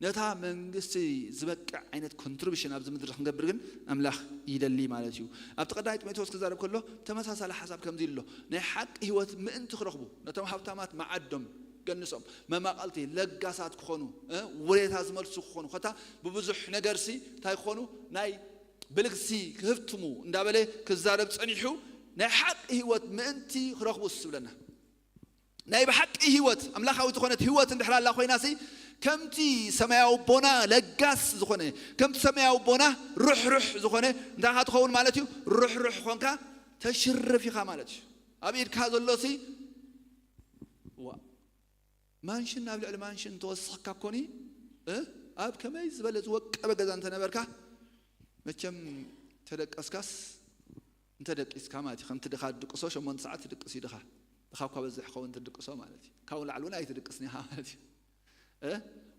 ነታ መንግስቲ ዝበቅዕ ዓይነት ኮንትሪቢሽን ኣብዚ ምድሪ ክንገብር ግን ኣምላኽ ይደሊ ማለት እዩ። ኣብቲ ቀዳማይ ጢሞቴዎስ ክዛረብ ከሎ ተመሳሳሊ ሓሳብ ከምዚ ኣሎ፣ ናይ ሓቂ ህይወት ምእንቲ ክረኽቡ ነቶም ሃብታማት መዓዶም ገንሶም መማቐልቲ ለጋሳት ክኾኑ እ ውሬታ ዝመልሱ ክኾኑ ከታ ብብዙሕ ነገርሲ እንታይ ክኾኑ ናይ ብልግሲ ክህብትሙ እንዳበለ ክዛረብ ጸኒሑ ናይ ሓቂ ህይወት ምእንቲ ክረኽቡስ ዝብለና ናይ ብሓቂ ህይወት ኣምላኻዊ ዝኾነት ህይወት እንድሕር ኣላ ኮይናሲ ከምቲ ሰማያዊ ቦና ለጋስ ዝኾነ ከምቲ ሰማያዊ ቦና ሩሕሩሕ ዝኾነ እንታይ ኢኻ ትኸውን ማለት እዩ። ሩሕሩሕ ኮንካ ተሽርፍ ኢኻ ማለት እዩ። ኣብ ኢድካ ዘሎሲ ዋ ማንሽን ናብ ልዕሊ ማንሽን ተወሰኽካ ኮኒ እ ኣብ ከመይ ዝበለ ዝወቀበ ገዛ እንተነበርካ መቸም ተደቀስካስ እንተ ደቂስካ ማለት እዩ። ከምቲ ድኻ ድቅሶ ሸሞንተ ሰዓት ትድቅስ እዩ ድኻ። ድኻ እኳ በዝሕ ክኸውን ትድቅሶ ማለት እዩ። ካብኡ ላዕሊ እውን ኣይትድቅስን ኢኻ ማለት እዩ። እ?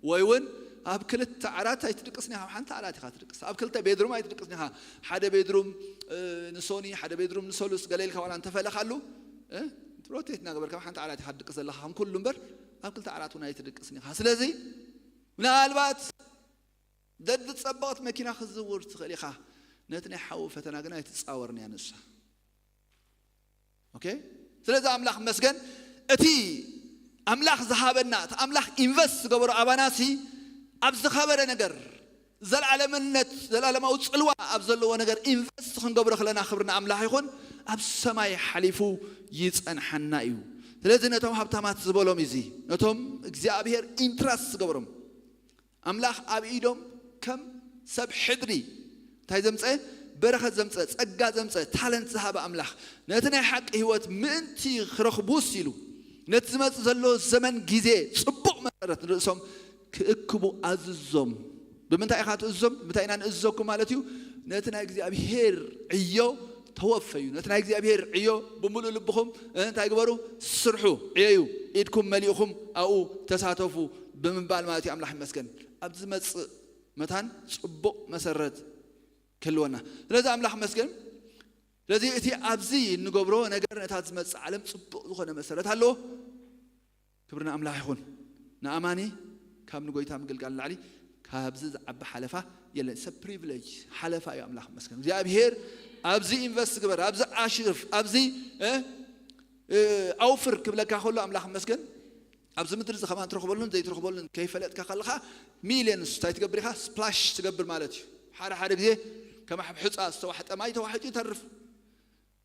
ወይ እውን ኣብ ክልተ ዓራት ኣይትድቅስን ኢኻ፣ ኣብ ሓንቲ ዓራት ኢኻ ትድቅስ። ኣብ ክልተ ቤድሩም ኣይትድቅስን ኢኻ። ሓደ ቤድሩም እ፣ ንሶኒ፣ ሓደ ቤድሩም ንሶሉስ ገለ ኢልካ ዋላ እንተፈለኻሉ እ? ሮቴት እናገበርካ ኣብ ሓንቲ ዓራት ኢኻ ትድቅስ ዘለኻ ከም ኩሉ እምበር ኣብ ክልተ ዓራት እውን ኣይትድቅስን ኢኻ። ስለዚ ምናልባት ደድጸበቐት መኪና ክትዝውር ትኽእል ኢኻ። ነቲ ናይ ሓዊ ፈተና ግን ኣይትጻወርን እያ ንሳ። ኦኬ? ስለዚ ኣምላኽ መስገን እቲ ኣምላኽ ዝሃበና እቲ ኣምላኽ ኢንቨስት ዝገበሮ ኣባናሲ ኣብ ዝኸበረ ነገር ዘላለምነት ዘላለማዊ ጽልዋ ኣብ ዘለዎ ነገር ኢንቨስት ክንገብሮ ከለና ክብሪ ንኣምላኽ ይኹን። ኣብ ሰማይ ሓሊፉ ይጸንሓና እዩ። ስለዚ ነቶም ሃብታማት ዝበሎም እዚ ነቶም እግዚኣብሔር ኢንትራስት ዝገብሮም ኣምላኽ ኣብ ኢዶም ከም ሰብ ሕድሪ እንታይ ዘምፀ በረኸት ዘምፀ ጸጋ ዘምፀ ታለንት ዝሃበ ኣምላኽ ነቲ ናይ ሓቂ ህይወት ምእንቲ ክረኽቡስ ኢሉ ነቲ ዝመፅእ ዘሎ ዘመን ግዜ ፅቡቕ መሰረት ንርእሶም ክእክቡ ኣዝዞም። ብምንታይ ኢኻ ትእዝዞም? ብምንታይ ኢና ንእዝዘኩም ማለት እዩ? ነቲ ናይ እግዚኣብሄር ዕዮ ተወፈዩ። ነቲ ናይ እግዚኣብሄር ዕዮ ብምሉእ ልብኹም እንታይ ግበሩ? ስርሑ፣ ዕየዩ፣ ኢድኩም መሊእኹም ኣብኡ ተሳተፉ ብምባል ማለት እዩ። ኣምላኽ ይመስገን። ኣብ ዝመጽእ መታን ጽቡቕ መሰረት ክህልወና። ስለዚ ኣምላኽ ይመስገን። ስለዚ እቲ ኣብዚ እንገብሮ ነገር ነታ ዝመጽእ ዓለም ጽቡቕ ዝኾነ መሰረት ኣለዎ። ክብሪ ንኣምላኽ ይኹን። ንኣማኒ ካብ ንጎይታ ምግልጋል ንላዕሊ ካብዚ ዝዓቢ ሓለፋ የለን። ሰብ ፕሪቪሌጅ ሓለፋ እዩ። ኣምላኽ ይመስገን። እግዚኣብሄር ኣብዚ ኢንቨስት ግበር፣ ኣብዚ ኣሽርፍ፣ ኣብዚ እ፣ እ፣ ኣውፍር ክብለካ ከሎ ኣምላኽ ይመስገን። ኣብዚ ምድሪ እዚ ከማን ትረኽበሉን ዘይትረኽበሉን ከይፈለጥካ ከለኻ ሚልዮንስ እንታይ ትገብር ኢኻ? ስፕላሽ ትገብር ማለት እዩ። ሓደ ሓደ ግዜ ከም ኣብ ሕፃ ዝተዋሕጠ ማይ ተዋሒጡ ይተርፍ።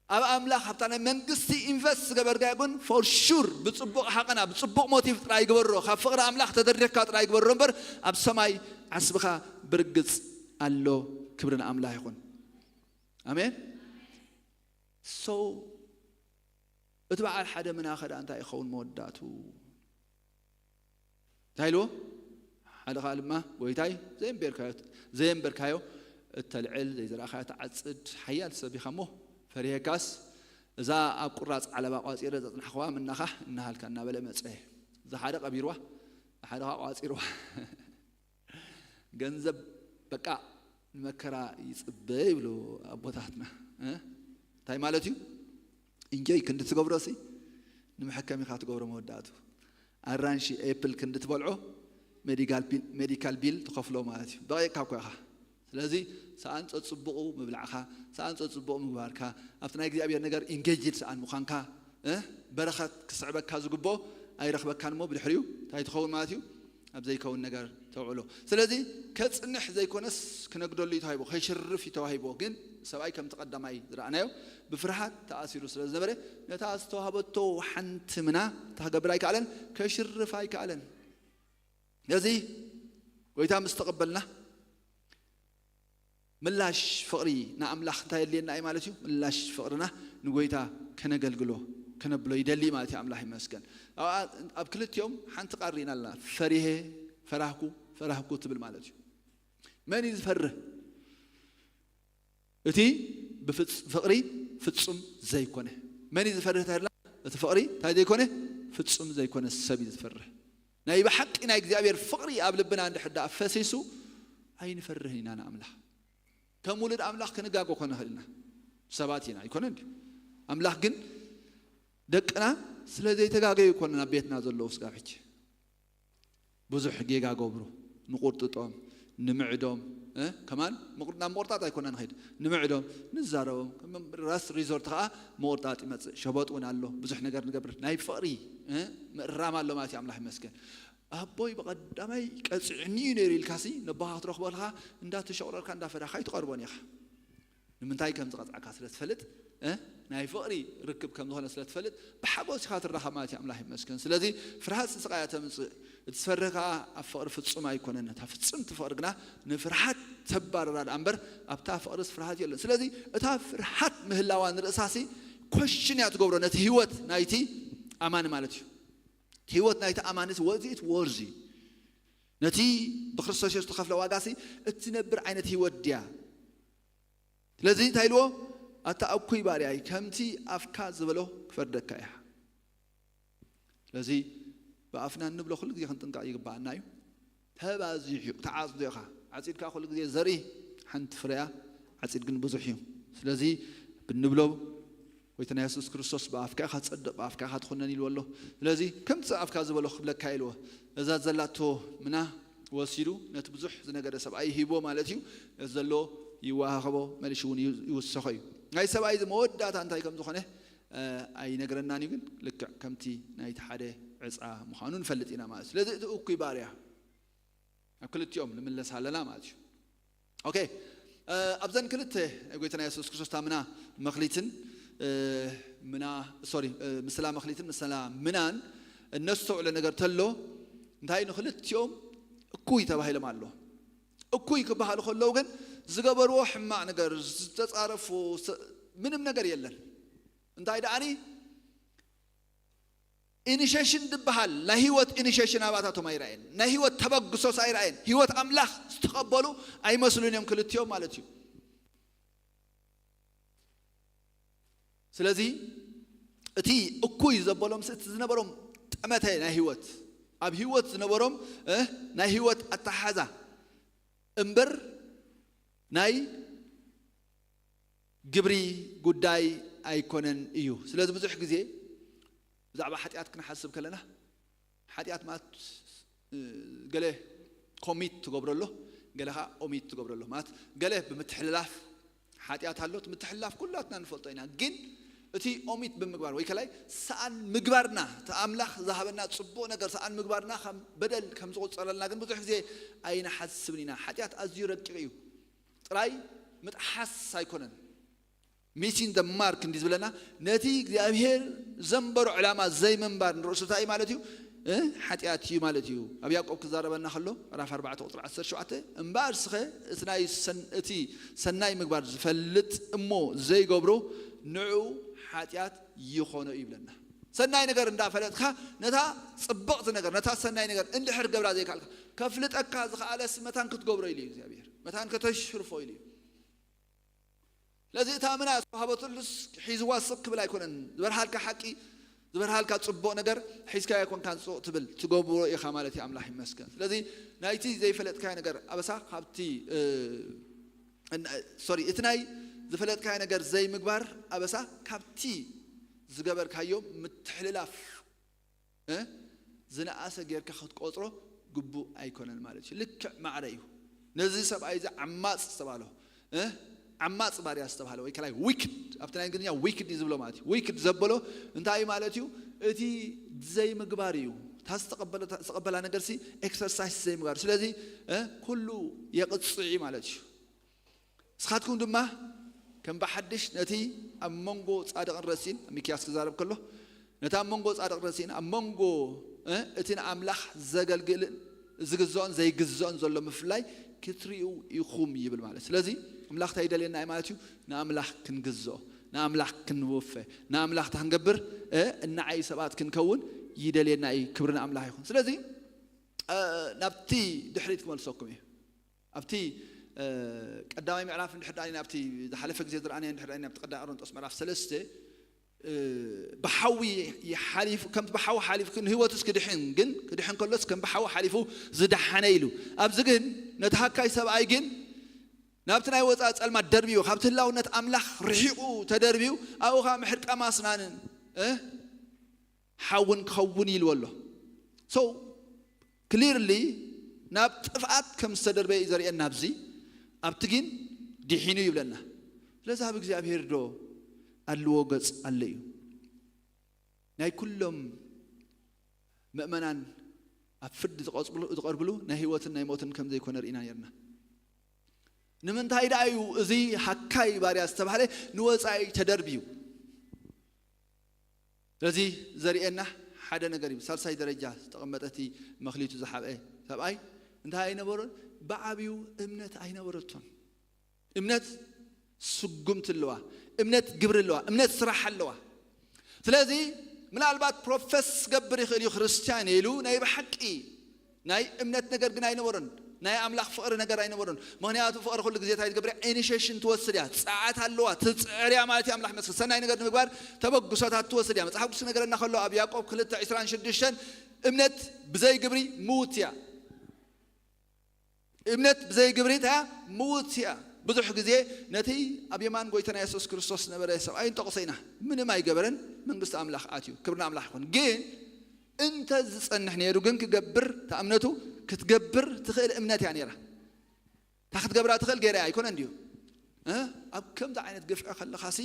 ኣብ ኣምላኽ ኣብታ ናይ መንግስቲ ኢንቨስት ዝገበርካዮ ግን ፎር ሹር ብጽቡቕ ሓቐና ብጽቡቕ ሞቲቭ ጥራይ ግበሮ። ካብ ፍቕሪ ኣምላኽ ተደሪኽካ ጥራይ ግበሮ እምበር ኣብ ሰማይ ዓስብኻ ብርግጽ ኣሎ። ክብሪ ንኣምላኽ ይኹን። ኣሜን። ሶ እቲ በዓል ሓደ ምናኸ ደኣ እንታይ ይኸውን መወዳእቱ? እንታይ ኢልዎ? ሓደ ኻል ድማ ጎይታይ ዘየንበርካዮ ዘየንበርካዮ እተልዕል ዘይዘራእኻዮ ትዓጽድ ሓያል ሰብ ኢኻ እሞ ፈሪሄካስ እዛ ኣብ ቁራጽ ዓለባ ቋጺረ ዘጽናሕኽዋ ምናኻ እናሃልካ እናበለ መጸ። እዛ ሓደ ቀቢርዋ ሓደ ኻዓ ቋጺርዋ። ገንዘብ በቃ ንመከራ ይጽበ ይብሉ ኣቦታትና። እንታይ ማለት እዩ? ኢንጆይ ክንዲ ትገብሮሲ ንምሕከም ኢኻ ትገብሮ። መወዳእቱ ኣራንሺ ኤፕል ክንዲ ትበልዖ ሜዲካል ቢል ትኸፍሎ ማለት እዩ። ደቂቕካ እኮ ኢኻ። ስለዚ ሰኣን ጸጽብቑ ምብላዕካ፣ ሰኣን ጸጽብቑ ምግባርካ፣ ኣብቲ ናይ እግዚኣብሔር ነገር ኢንጌጅድ ሰኣን ምዃንካ፣ በረኸት ክስዕበካ ዝግብኦ ኣይረኽበካን እሞ ብድሕሪኡ እንታይ ትኸውን ማለት እዩ? ኣብ ዘይከውን ነገር ተውዕሎ። ስለዚ ከጽንሕ ዘይኮነስ ክነግደሉ እዩ ተዋሂቦ፣ ከይሽርፍ እዩ ተዋሂቦ። ግን ሰብኣይ ከምቲ ቀዳማይ ዝረኣናዮ ብፍርሃት ተኣሲሩ ስለ ዝነበረ ነታ ዝተዋህበቶ ሓንቲ ምና እንታይ ክገብር ኣይከኣለን? ከሽርፍ ኣይከኣለን። ስለዚ ጎይታ ምስ ተቐበልና ምላሽ ፍቕሪ ንኣምላኽ እንታይ የድልየና እዩ ማለት እዩ? ምላሽ ፍቕርና ንጎይታ ከነገልግሎ ከነብሎ ይደሊ ማለት እዩ። ኣምላኽ ይመስገን። ኣብ ክልቲኦም ሓንቲ ቃል ርኢና ኣለና። ፈሪሄ ፈራህኩ ፈራህኩ ትብል ማለት እዩ። መን እዩ ዝፈርህ? እቲ ብፍጽ- ፍቕሪ ፍጹም ዘይኮነ። መን እዩ ዝፈርህ ተልና? እቲ ፍቕሪ እንታይ ዘይኮነ? ፍጹም ዘይኮነ ሰብ እዩ ዝፈርህ። ናይ ብሓቂ ናይ እግዚኣብሔር ፍቕሪ ኣብ ልብና እንድሕር ደኣ ፈሲሱ ኣይንፈርህን ኢና ንኣምላኽ። ከም ውሉድ ኣምላኽ ክንጋጎ ኮነ ንኽእል ኢና። ሰባት ኢና ኣይኮነ እንዲ ኣምላኽ ግን ደቅና ስለ ዘይተጋገዩ ኮነ ናብ ቤትና ዘለዉ ስጋብ ሕጂ ብዙሕ ጌጋ ገብሩ። ንቁርጥጦም፣ ንምዕዶም፣ ከማን ናብ ምቁርጣጥ ኣይኮና ንኸይድ። ንምዕዶም ንዛረቦም። ራስ ሪዞርት ከዓ ምቁርጣጥ ይመፅእ። ሸበጥ እውን ኣሎ። ብዙሕ ነገር ንገብር። ናይ ፍቕሪ ምእራም ኣሎ ማለት እዩ። ኣምላኽ ይመስገን። ኣቦይ ብቐዳማይ ቀፂዕኒ እዩ ነይሩ ኢልካሲ ነቦኻ ክትረኽቦ ከለኻ እንዳተሸቑረርካ እንዳፈራኻ ኣይትቐርቦን ኢኻ። ንምንታይ ከም ዝቐፅዓካ ስለ ትፈልጥ፣ ናይ ፍቕሪ ርክብ ከም ዝኾነ ስለ ትፈልጥ ብሓጎስ ኢኻ ትራኸብ ማለት እዩ። ኣምላኽ ይመስገን። ስለዚ ፍርሃት ስቃያ ተምፅእ፣ እቲ ዝፈርህ ከዓ ኣብ ፍቕሪ ፍፁም ኣይኮነን። እታ ፍፅምቲ ፍቕሪ ግና ንፍርሃት ተባርራ ደኣ እምበር ኣብታ ፍቕርስ ፍርሃት የለን። ስለዚ እታ ፍርሃት ምህላዋ ንርእሳሲ ኮሽን እያ ትገብሮ ነቲ ህይወት ናይቲ ኣማኒ ማለት እዩ። ህይወት ናይቲ ኣማኒስ ወዚ ኢት ወርዚ ነቲ ብክርስቶስ የሱስ ዝተኸፍለ ዋጋሲ እትነብር ዓይነት ህይወት ድያ? ስለዚ እንታይ ኢልዎ? ኣታ እኩይ ባርያይ፣ ከምቲ ኣፍካ ዝበሎ ክፈርደካ ኢኻ። ስለዚ ብኣፍና እንብሎ ኩሉ ግዜ ክንጥንቀቕ ይግባኣና እዩ። ተባዚሑ እዩ፣ ተዓጽዶ ኢኻ። ዓጺድካ ኩሉ ግዜ ዘርኢ ሓንቲ ፍረያ፣ ዓጺድ ግን ብዙሕ እዩ። ስለዚ ብንብሎ ጎይታና የሱስ ክርስቶስ ብኣፍካ ኢኻ ትጸድቕ፣ ብኣፍካ ኢኻ ትኹነን ኢልዎ ኣሎ። ስለዚ ከምቲ ኣፍካ ዝበሎ ክብለካ ኢልዎ። እዛ ዘላቶ ምና ወሲዱ ነቲ ብዙሕ ዝነገደ ሰብኣይ ይሂቦ ማለት እዩ። ነቲ ዘሎ ይወሃኸቦ፣ መሊሹ እውን ይውሰኾ እዩ። ናይ ሰብኣይ እዚ መወዳእታ እንታይ ከም ዝኾነ ኣይነግረናን እዩ፣ ግን ልክዕ ከምቲ ናይቲ ሓደ ዕፃ ምዃኑ ንፈልጥ ኢና ማለት እዩ። ስለዚ እቲ እኩይ ባርያ ኣብ ክልቲኦም ንምለስ ኣለና ማለት እዩ። ኦኬ፣ ኣብዘን ክልተ ናይ ጎይታና የሱስ ክርስቶስ እታ ምና መኽሊትን ምና ሶሪ ምስላ መኽሊትን ምስላ ምናን እነስተውዕለ ነገር ተሎ እንታይ ንክልቲኦም እኩይ ተባሂሎም ኣሎ። እኩይ ክበሃሉ ከለዉ ግን ዝገበርዎ ሕማቕ ነገር ዝተፃረፉ ምንም ነገር የለን። እንታይ ደኣኒ ኢኒሼሽን ዝበሃል ናይ ህይወት ኢኒሼሽን ኣባታቶም ኣይረኣየን። ናይ ህይወት ተበግሶስ ኣይረኣየን። ህይወት ኣምላኽ ዝተቐበሉ ኣይመስሉን እዮም ክልቲኦም ማለት እዩ። ስለዚ እቲ እኩይ ዘበሎም እቲ ዝነበሮም ጠመተ ናይ ህይወት ኣብ ህይወት ዝነበሮም ናይ ህይወት ኣተሓዛ እምበር ናይ ግብሪ ጉዳይ ኣይኮነን እዩ። ስለዚ ብዙሕ ግዜ ብዛዕባ ሓጢኣት ክንሓስብ ከለና ሓጢኣት ማለት ገለ ኮሚት ትገብሮ ኣሎ፣ ገለ ከዓ ኦሚት ትገብሮ ኣሎ። ማለት ገለ ብምትሕልላፍ ሓጢኣት ኣሎ። እቲ ምትሕልላፍ ኩላትና ንፈልጦ ኢና። ግን እቲ ኦሚት ብምግባር ወይ ከላይ ሰኣን ምግባርና እቲ ኣምላኽ ዝሃበና ፅቡቕ ነገር ሰኣን ምግባርና ከም በደል ከም ዝቑፀረልና ግን ብዙሕ ግዜ ኣይንሓስብን ኢና። ሓጢኣት ኣዝዩ ረቂቕ እዩ። ጥራይ ምጥሓስ ኣይኮነን። ሚሲን ደ ማርክ እንዲ ዝብለና ነቲ እግዚኣብሔር ዘንበሮ ዕላማ ዘይምንባር ንርእሱ እንታይ እዩ ማለት እዩ? ሓጢኣት እዩ ማለት እዩ። ኣብ ያዕቆብ ክዛረበና ከሎ ምዕራፍ ኣርባዕተ ቁፅሪ ዓሰርተ ሸውዓተ እምበኣር ስኸ እቲ ናይ ሰን- እቲ ሰናይ ምግባር ዝፈልጥ እሞ ዘይገብሮ ንዑ ሓጢኣት ይኾኖ እዩ ይብለና። ሰናይ ነገር እንዳፈለጥካ ነታ ፅብቕቲ ነገር ነታ ሰናይ ነገር እንድሕር ገብራ ዘይከኣልካ ከፍልጠካ ዝኸኣለስ መታን ክትገብሮ ኢሉ እዩ እግዚኣብሔር መታን ከተሽርፎ ኢሉ እዩ። ስለዚ እታ ምና ዝተዋህበትሉስ ሒዝዋ ስቕ ክብል ኣይኮነን። ዝበርሃልካ ሓቂ ዝበርሃልካ ጽቡቕ ነገር ሒዝካዮ ኣይኮንካን ጽቡቕ ትብል፣ ትገብሮ ኢኻ ማለት እዩ። ኣምላኽ ይመስገን። ስለዚ ናይቲ ዘይፈለጥካዮ ነገር ኣበሳ ካብቲ፣ እ፣ ን-፣ ሶሪ፣ እቲ ናይ ዝፈለጥካዮ ነገር ዘይምግባር ኣበሳ ካብቲ ዝገበርካዮ ምትሕልላፍ፣ እ፣ ዝነኣሰ ጌርካ ክትቆጽሮ ግቡእ ኣይኮነን ማለት እዩ። ልክዕ ማዕረ እዩ። ነዚ ሰብኣይ እዚ ዓማጽ ዝተባህሎ፣ እ፣ ዓማጽ ባርያ ዝተባህለ ወይ ከላይ ዊክድ፣ ኣብቲ ናይ እንግሊዝኛ ዊክድ እዩ ዝብሎ ማለት እዩ። ዊክድ ዘበሎ እንታይ እዩ ማለት እዩ? እቲ ዘይምግባር እዩ። እታ ዝተቐበለ-፣ ዝተቐበላ ነገር ሲ ኤክሰርሳይዝ ዘይምግባር። ስለዚ፣ እ፣ ኩሉ የቕጽዕ እዩ ማለት እዩ። ንስኻትኩም ድማ ከም ብሓድሽ ነቲ ኣብ መንጎ ጻድቕን ረሲን፣ ኣብ ሚክያስ ክዛረብ ከሎ፣ ነቲ ኣብ መንጎ ጻድቕን ረሲን፣ ኣብ መንጎ፣ እ፣ እቲ ንኣምላኽ ዘገልግልን ዝግዝኦን ዘይግዝኦን ዘሎ ምፍላይ ክትርእዩ ኢኹም ይብል ማለት። ስለዚ ኣምላኽ እንታይ ይደልየና እዩ ማለት እዩ? ንኣምላኽ ክንግዝኦ፣ ንኣምላኽ ክንወፈ፣ ንኣምላኽ እንታይ ክንገብር፣ እ፣ እናዓይ ሰባት ክንከውን ይደልየና እዩ። ክብሪ ንኣምላኽ ይኹን። ስለዚ፣ እ፣ ናብቲ ድሕሪት ክመልሰኩም እዩ። ኣብቲ፣ እ፣ ቀዳማይ ምዕራፍ እንድሕር ደኣ ናብቲ ዝሓለፈ ግዜ ዝረኣናዮ እንድሕር ደኣ ናብቲ ቀዳማይ ቆሮንጦስ ምዕራፍ ሰለስተ፣ እ፣ ብሓዊ ይሓሊፉ፣ ከምቲ ብሓዊ ሓሊፉ ንህይወቱስ ክድሕን ግን፣ ክድሕን ከሎስ ከም ብሓዊ ሓሊፉ ዝደሓነ ኢሉ። ኣብዚ ግን ነቲ ሃካይ ሰብኣይ ግን ናብቲ ናይ ወጻኢ ጸልማት ደርቢዩ፣ ካብቲ ህላውነት ኣምላኽ ርሒቑ ተደርቢዩ፣ ኣብኡ ኸኣ ምሕድቃም ኣስናንን፣ እ፣ ሓውን ክኸውን ኢልዎ ኣሎ። So clearly ናብ ጥፍኣት ከም ዝተደርበየ እዩ ዘርእየና ኣብዚ። ኣብቲ ግን ድሒኑ ይብለና። ስለዚ ኣብ እግዚኣብሔር ዶ ኣልዎ ገጽ ኣሎ እዩ? ናይ ኩሎም ምእመናን ኣብ ፍርዲ ዝቐጽብሉ-፣ ዝቐርብሉ ናይ ህይወትን ናይ ሞትን ከም ዘይኮነ ርኢና ነርና። ንምንታይ ደኣ እዩ እዚ ሃካይ ባርያ ዝተባህለ ንወጻኢ ተደርብዩ? ስለዚ ዘርእየና ሓደ ነገር እዩ። ሳልሳይ ደረጃ ዝተቐመጠ እቲ መኽሊቱ ዝሓብአ ሰብኣይ እንታይ ኣይነበሮን? ብዓብዩ እምነት ኣይነበረቶን። እምነት ስጉምቲ ኣለዋ፣ እምነት ግብሪ ኣለዋ፣ እምነት ስራሕ ኣለዋ። ስለዚ ምናልባት ፕሮፌስ ክገብር ይኽእል እዩ ክርስትያን ኢሉ ናይ ብሓቂ ናይ እምነት ነገር ግን ኣይነበሮን። ናይ ኣምላኽ ፍቕሪ ነገር ኣይነበሮን። ምኽንያቱ ፍቕሪ ኩሉ ግዜ እንታይ ትገብር እያ? ኢኒሼሽን ትወስድ እያ። ጸዓት ኣለዋ፣ ትጽዕር እያ ማለት እዩ። ኣምላኽ ይመስገን። ሰናይ ነገር ንምግባር ተበግሶታት ትወስድ እያ። መጽሓፍ ቅዱስ ነገረና ከሎ ኣብ ያዕቆብ ክልተ ዕስራን ሽዱሽተን እምነት ብዘይ ግብሪ ምውት እያ። እምነት ብዘይ ግብሪ እንታይ እያ? ምውት እያ። ብዙሕ ግዜ ነቲ ኣብ የማን ጎይታና የሱስ ክርስቶስ ዝነበረ ሰብኣይ ንጠቕሶ ኢና። ምንም ኣይገበረን፣ መንግስቲ ኣምላኽ ኣትዩ። ክብሪ ንኣምላኽ ይኹን። ግን እንተ ዝጸንሕ ነይሩ ግን ክገብር፣ እታ እምነቱ ክትገብር ትኽእል እምነት እያ ነይራ። እታ ክትገብራ ትኽእል ገይራ እያ፣ ኣይኮነን ድዩ? እ? ኣብ ከምዚ ዓይነት ግፍዒ ከለኻሲ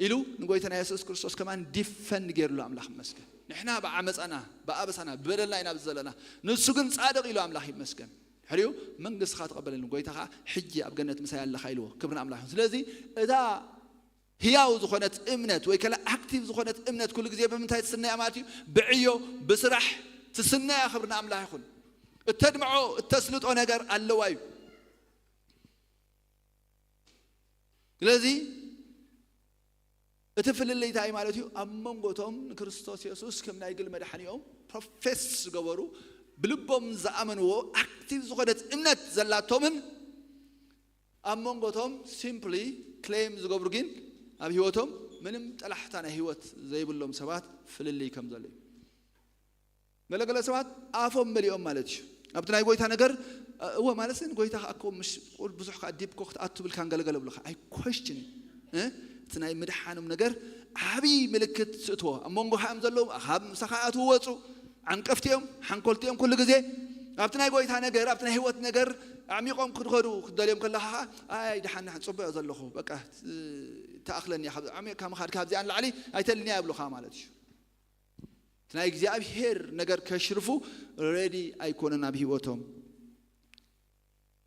ኢሉ ንጎይታና የሱስ ክርስቶስ ከማን ዲፈንድ ገይሩሉ፣ ኣምላኽ ይመስገን። ንሕና ብዓመጻና፣ ብኣበሳና፣ ብበደልና ኢና ኣብዚ ዘለና። ንሱ ግን ጻድቕ ኢሉ፣ ኣምላኽ ይመስገን። ድሕሪኡ መንግስትኻ ተቐበለኒ፣ ጎይታ ኸዓ ሕጂ ኣብ ገነት ምሳይ ኣለኻ ኢልዎ። ክብሪ ንኣምላኽ ይኹን። ስለዚ እታ ህያው ዝኾነት እምነት ወይ ከላ ኣክቲቭ ዝኾነት እምነት ኩሉ ግዜ ብምንታይ ትስነ እያ ማለት እዩ? ብዕዮ፣ ብስራሕ ትስነ እያ። ክብሪ ንኣምላኽ ይኹን። እተድምዖ፣ እተስልጦ ነገር ኣለዋ እዩ። ስለዚ እቲ ፍልልይ እንታይ ማለት እዩ? ኣብ መንጎ እቶም ንክርስቶስ የሱስ ከም ናይ ግል መድሓኒኦም ፕሮፌስ ዝገበሩ፣ ብልቦም ዝኣመንዎ ኣክቲቭ ዝኾነት እምነት ዘላቶምን ኣብ መንጎ እቶም ሲምፕሊ ክሌም ዝገብሩ ግን ኣብ ህይወቶም ምንም ጠላሕታ ናይ ህይወት ዘይብሎም ሰባት ፍልልይ ከም ዘሎ እዩ። ገለገለ ሰባት ኣፎም መሊኦም ማለት እዩ። ኣብቲ ናይ ጎይታ ነገር፣ እወ ማለት ግን ጎይታ ከኣ እኮ ምሽ-፣ ቁል ብዙሕ ከኣ ዲፕ እኮ ክትኣቱ ብልካን ገለገለ ብሉኻ። ኣይ ኮስችን፣ እ? እቲ ናይ ምድሓኖም ነገር ዓብዪ ምልክት ትእትዎ። ኣብ መንጎ ከኣ እዮም ዘለዉ፣ ካብ ምሳኻ ይኣትዉ ወጹ። ዓንቀፍቲ እዮም፣ ሓንኮልቲ እዮም ኩሉ ግዜ። ኣብቲ ናይ ጎይታ ነገር፣ ኣብቲ ናይ ህይወት ነገር ኣዕሚቖም ክድኸዱ ክደልዮም ከለኻ ኸኣ፣ ኣይ ደሓን፣ ደሓን፣ ጽቡቕ እየ ዘለኹ፣ በቃ፣ ተኣኽለኒ እያ፣ ካብ ዓሚቕካ ምኻድ ካብዚኣ ንላዕሊ ኣይተልንያ ይብሉኻ ማለት እዩ። እቲ ናይ እግዚኣብሔር ነገር ከሽርፉ ሬዲ ኣይኮነን ኣብ ህይወቶም።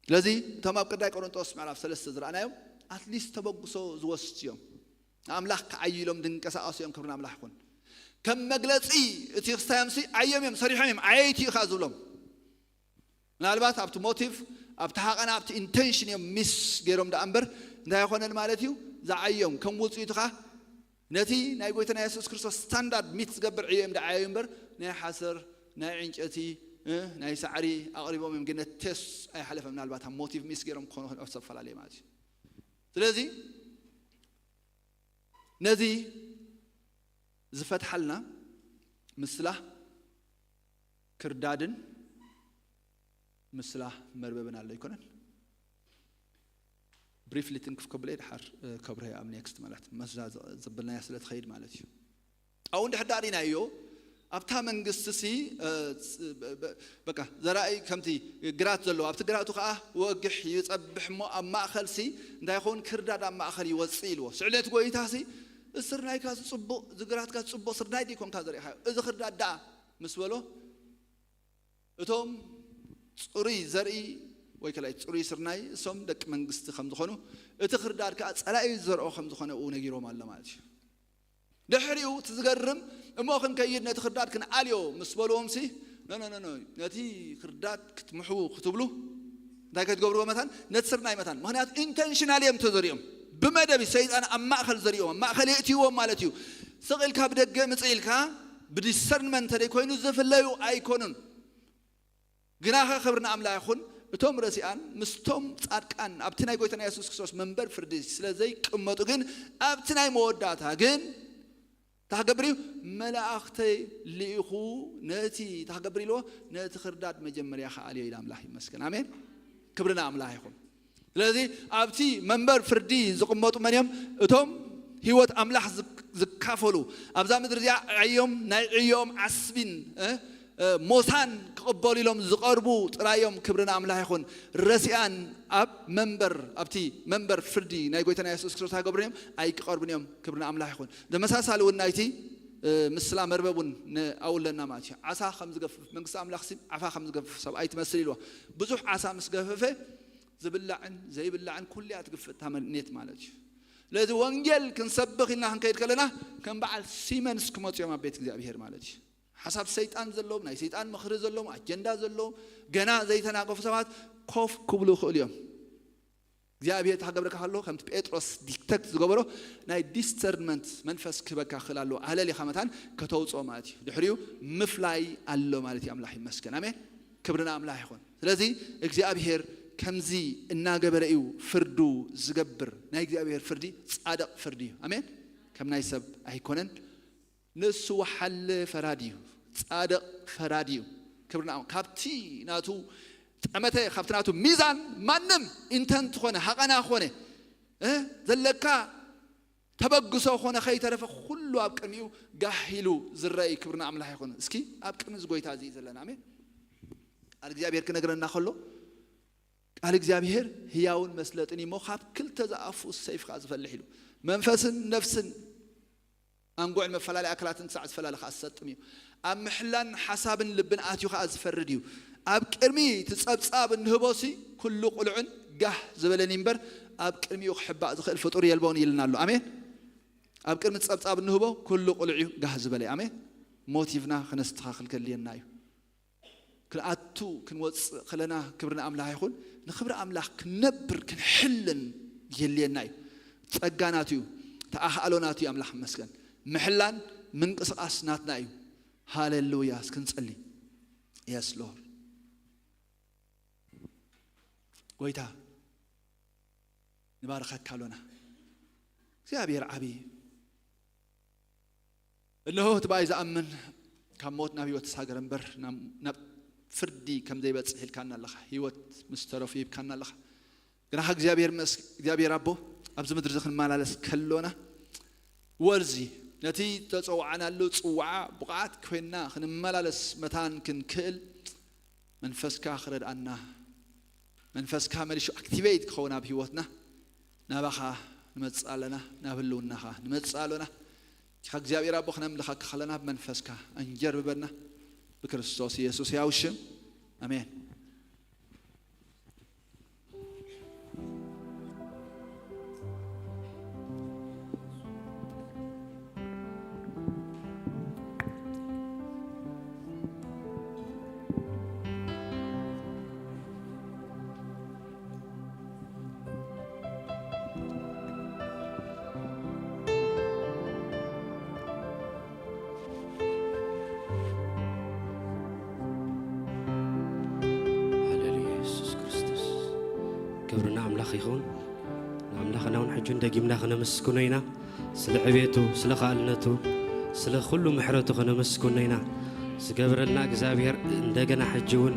ስለዚ እቶም ኣብ ቀዳይ ቆሮንጦስ ምዕራፍ ሰለስተ ዝረኣናዮም ኣትሊስት ተበግሶ ዝወስድ እዮም። ንኣምላኽ ክዓዩ ኢሎም ድንቀሳቐሱ እዮም። ክብሪ ንኣምላኽ ይኹን። ከም መግለጺ እቲ ክስታዮምሲ ዓዮም እዮም፣ ሰሪሖም እዮም፣ ዓየይቲ ኢኻ ዝብሎም። ምናልባት ኣብቲ ሞቲቭ፣ ኣብቲ ሃቐና፣ ኣብቲ ኢንቴንሽን እዮም ሚስ ገይሮም ደኣ እምበር እንታይ ኣይኮነን ማለት እዩ። ዝዓዮም ከም ውጽኢቱ ኸኣ ነቲ ናይ ጎይታና የሱስ ክርስቶስ ስታንዳርድ ሚት ዝገብር ዕዮ እዮም ደዓየዩ እምበር ናይ ሓሰር፣ ናይ ዕንጨቲ፣ እ፣ ናይ ሳዕሪ ኣቕሪቦም እዮም። ግን ነቲ ቴስት ኣይሓለፈ። ምናልባት ኣብ ሞቲቭ ሚስ ገይሮም ክኾኑ ይኽእሉ፣ ዝተፈላለዩ ማለት እዩ። ስለዚ ነዚ ዝፈትሓልና ምስላ ክርዳድን ምስላ መርበብን ኣሎ ኣይኮነን? ብሪፍሊ ትንክፍ ከብለ ድሓር ከብረ ኣብ ኔክስት ማለት መስዛ ዘብልናያ ስለ ትኸይድ ማለት እዩ። ኣብኡ እንድሕር ዳኣ ርኢናዮ ኣብታ መንግስቲ ሲ በቃ ዘራእይ ከምቲ ግራት ዘለዎ ኣብቲ ግራቱ ከዓ ወግሕ ይፀብሕ እሞ ኣብ ማእኸል ሲ እንታይ ይኸውን ክርዳድ ኣብ ማእኸል ይወፅእ ኢልዎ። ስዕለት ጎይታ ሲ እስርናይካ ዝፅቡቕ ዝግራትካ ዝፅቡቕ ስርናይ ድይኮንካ ዘሪእካ እዚ ክርዳድ ደኣ ምስ በሎ እቶም ፅሩይ ዘርኢ ወይ ከላይ ፅሩይ ስርናይ እሶም ደቂ መንግስቲ ከም ዝኾኑ እቲ ክርዳድ ከዓ ፀላኢ ዝዘርኦ ከም ዝኾነ ኡ ነጊሮም ኣሎ ማለት እዩ። ድሕሪኡ እቲ ዝገርም እሞ ክንከይድ ነቲ ክርዳድ ክንኣልዮ ምስ በልዎም ሲ ኖ ኖ ኖ ኖ ነቲ ክርዳድ ክትምሕዉ ክትብሉ እንታይ ከትገብርዎ መታን ነቲ ስርናይ መታን ምክንያቱ ኢንተንሽናል እዮም ተዘሪኦም ብመደብ ሰይጣን ኣብ ማእኸል ዘሪኦም ኣብ ማእኸል የእትይዎም ማለት እዩ። ስቕ ኢልካ ብደገ ምፅእ ኢልካ ብዲሰርንመንት ተደይ ኮይኑ ዝፍለዩ ኣይኮኑን። ግናኸ ክብሪ ንኣምላኽ ይኹን እቶም ረሲኣን ምስቶም ጻድቃን ኣብቲ ናይ ጎይታና የሱስ ክርስቶስ መንበር ፍርዲ ስለ ዘይቅመጡ ግን ኣብቲ ናይ መወዳእታ ግን ታክገብር እዩ መላእኽተይ ልኢኹ ነቲ ታክገብር ኢልዎ ነቲ ክርዳድ መጀመርያ ከኣልዮ ኢል ኣምላኽ ይመስገን ኣሜን። ክብሪ ንኣምላኽ ይኹን። ስለዚ ኣብቲ መንበር ፍርዲ ዝቕመጡ መን እዮም? እቶም ህይወት ኣምላኽ ዝካፈሉ ኣብዛ ምድሪ እዚኣ ዕዮም ናይ ዕዮም ዓስቢን ሞሳን ክቕበሉ ኢሎም ዝቐርቡ ጥራዮም። ክብሪ ንኣምላኽ ይኹን። ረሲኣን ኣብ መንበር ኣብቲ መንበር ፍርዲ ናይ ጎይታና የሱስ ክርስቶስ ኣይገብሩን እዮም ኣይክቐርቡን እዮም። ክብሪ ንኣምላኽ ይኹን። ተመሳሳሊ እውን ናይቲ ምስላ መርበብ እውን ንኣውለና ማለት እዩ። ዓሳ ከም ዝገፍፍ መንግስቲ ኣምላኽ ሲ ዓፋ ከም ዝገፍፍ ሰብኣይ ትመስል ኢልዎ። ብዙሕ ዓሳ ምስ ገፈፈ ዝብላዕን ዘይብላዕን ኩልያ ትግፍእ እታ መሬት ማለት እዩ። ስለዚ ወንጌል ክንሰብኽ ኢልና ክንከይድ ከለና ከም በዓል ሲመንስ ክመፁ እዮም ኣብ ቤት እግዚኣብሄር ማለት እዩ። ሓሳብ ሰይጣን ዘለዎም ናይ ሰይጣን ምኽሪ ዘለዎም ኣጀንዳ ዘለዎም ገና ዘይተናገፉ ሰባት ኮፍ ክብሉ ይኽእሉ እዮም። እግዚኣብሔር ተሃገብረካ ከሎ ከምቲ ጴጥሮስ ዲክተክት ዝገበሮ ናይ ዲስተርንመንት መንፈስ ክህበካ ክእል ኣለዎ ኣለሊኻ መታን ከተውፅኦ ማለት እዩ። ድሕሪኡ ምፍላይ ኣሎ ማለት እዩ። ኣምላኽ ይመስገን ኣሜን። ክብሪ ንኣምላኽ ይኹን። ስለዚ እግዚኣብሔር ከምዚ እናገበረ እዩ ፍርዱ ዝገብር። ናይ እግዚኣብሔር ፍርዲ ጻድቕ ፍርዲ እዩ። ኣሜን። ከም ናይ ሰብ ኣይኮነን። ንሱ ወሓለ ፈራዲ እዩ። ጻድቕ ፈራዲ እዩ። ክብሪ ንኣ ካብቲ ናቱ ጠመተ ካብቲ ናቱ ሚዛን ማንም ኢንተንት ኾነ ሃቐና ኾነ እ ዘለካ ተበግሶ ኾነ ከይተረፈ ኩሉ ኣብ ቅድሚኡ ጋህ ኢሉ ዝረአ እዩ። ክብሪ ንኣምላኽ ይኹን። እስኪ ኣብ ቅድሚ እዚ ጎይታ እዚ እዩ ዘለና። ኣሜን። ቃል እግዚኣብሔር ክነግረና ከሎ ቃል እግዚኣብሔር ህያውን መስለጥን እዩ እሞ ካብ ክልተ ዝኣፉ ሰይፍ ከዓ ዝፈልሕ ኢሉ መንፈስን ነፍስን ኣንጉዕን መፈላለይ ኣካላትን ክሳዕ ዝፈላለ ከዓ ዝሰጥም እዩ። ኣብ ምሕላን ሓሳብን ልብን ኣትዩ ከዓ ዝፈርድ እዩ። ኣብ ቅድሚ እቲ ጸብጻብ እንህቦሲ ኩሉ ቁልዑን ጋህ ዝበለን እምበር ኣብ ቅድሚኡ ክሕባእ ዝኽእል ፍጡር የልቦን ኢልና ኣሎ። ኣሜን። ኣብ ቅድሚ ጸብጻብ እንህቦ ኩሉ ቁልዕ እዩ ጋህ ዝበለ። ኣሜን። ሞቲቭና ክነስተኻኽል ከድልየና እዩ። ክንኣቱ ክንወፅእ ከለና ክብሪ ንኣምላኽ ይኹን። ንክብሪ ኣምላኽ ክንነብር ክንሕልን የድልየና እዩ። ጸጋ ናቱ እዩ። ተኣኽኣሎ ናቱ እዩ። ኣምላኽ ይመስገን። ምሕላን ምንቅስቓስ ናትና እዩ። ሃሌሉያ። እስክንጸሊ። የስ ሎርድ። ጎይታ ንባርኸካ ኣሎና። እግዚኣብሔር ዓብዪ እዩ። እነሆ እቲ ብኣይ ዝኣምን ካብ ሞት ናብ ህይወት ተሳገረ እምበር ናብ ፍርዲ ከም ዘይበፅሕ ኢልካና ኣለኻ። ህይወት ምስ ተረፉ ሂብካና ኣለኻ። ግናኻ እግዚኣብሔር መስ እግዚኣብሔር ኣቦ ኣብዚ ምድሪ እዚ ክንመላለስ ከሎና ወርዚ ነቲ ተፀውዓናሉ ፅዋዓ ብቕዓት ኮይንና ክንመላለስ መታን ክንክእል መንፈስካ ክረድኣና መንፈስካ መሊሹ ኣክቲቬት ክኸውን ኣብ ህይወትና ናባኻ ንመጽእ ኣለና፣ ናብ ህልውናኻ ንመጽእ ኣሎና። ኻ እግዚኣብሔር ኣቦ ክነምልኸካ ከለና ብመንፈስካ ኣንጀርብበና ብክርስቶስ ኢየሱስ ያው ሽም ኣሜን። ሃሌሉያ የሱስ ክርስቶስ። ክብሪ ንኣምላኽ ይኹን። ንኣምላኽና እውን ሕጂ ደጊምና ክነመስግኖ ኢና። ስለ ዕቤቱ፣ ስለ ኻልነቱ፣ ስለ ኩሉ ምሕረቱ ከነመስግኖ ኢና። ዝገብረልና እግዚኣብሔር እንደገና ሕጂ እውን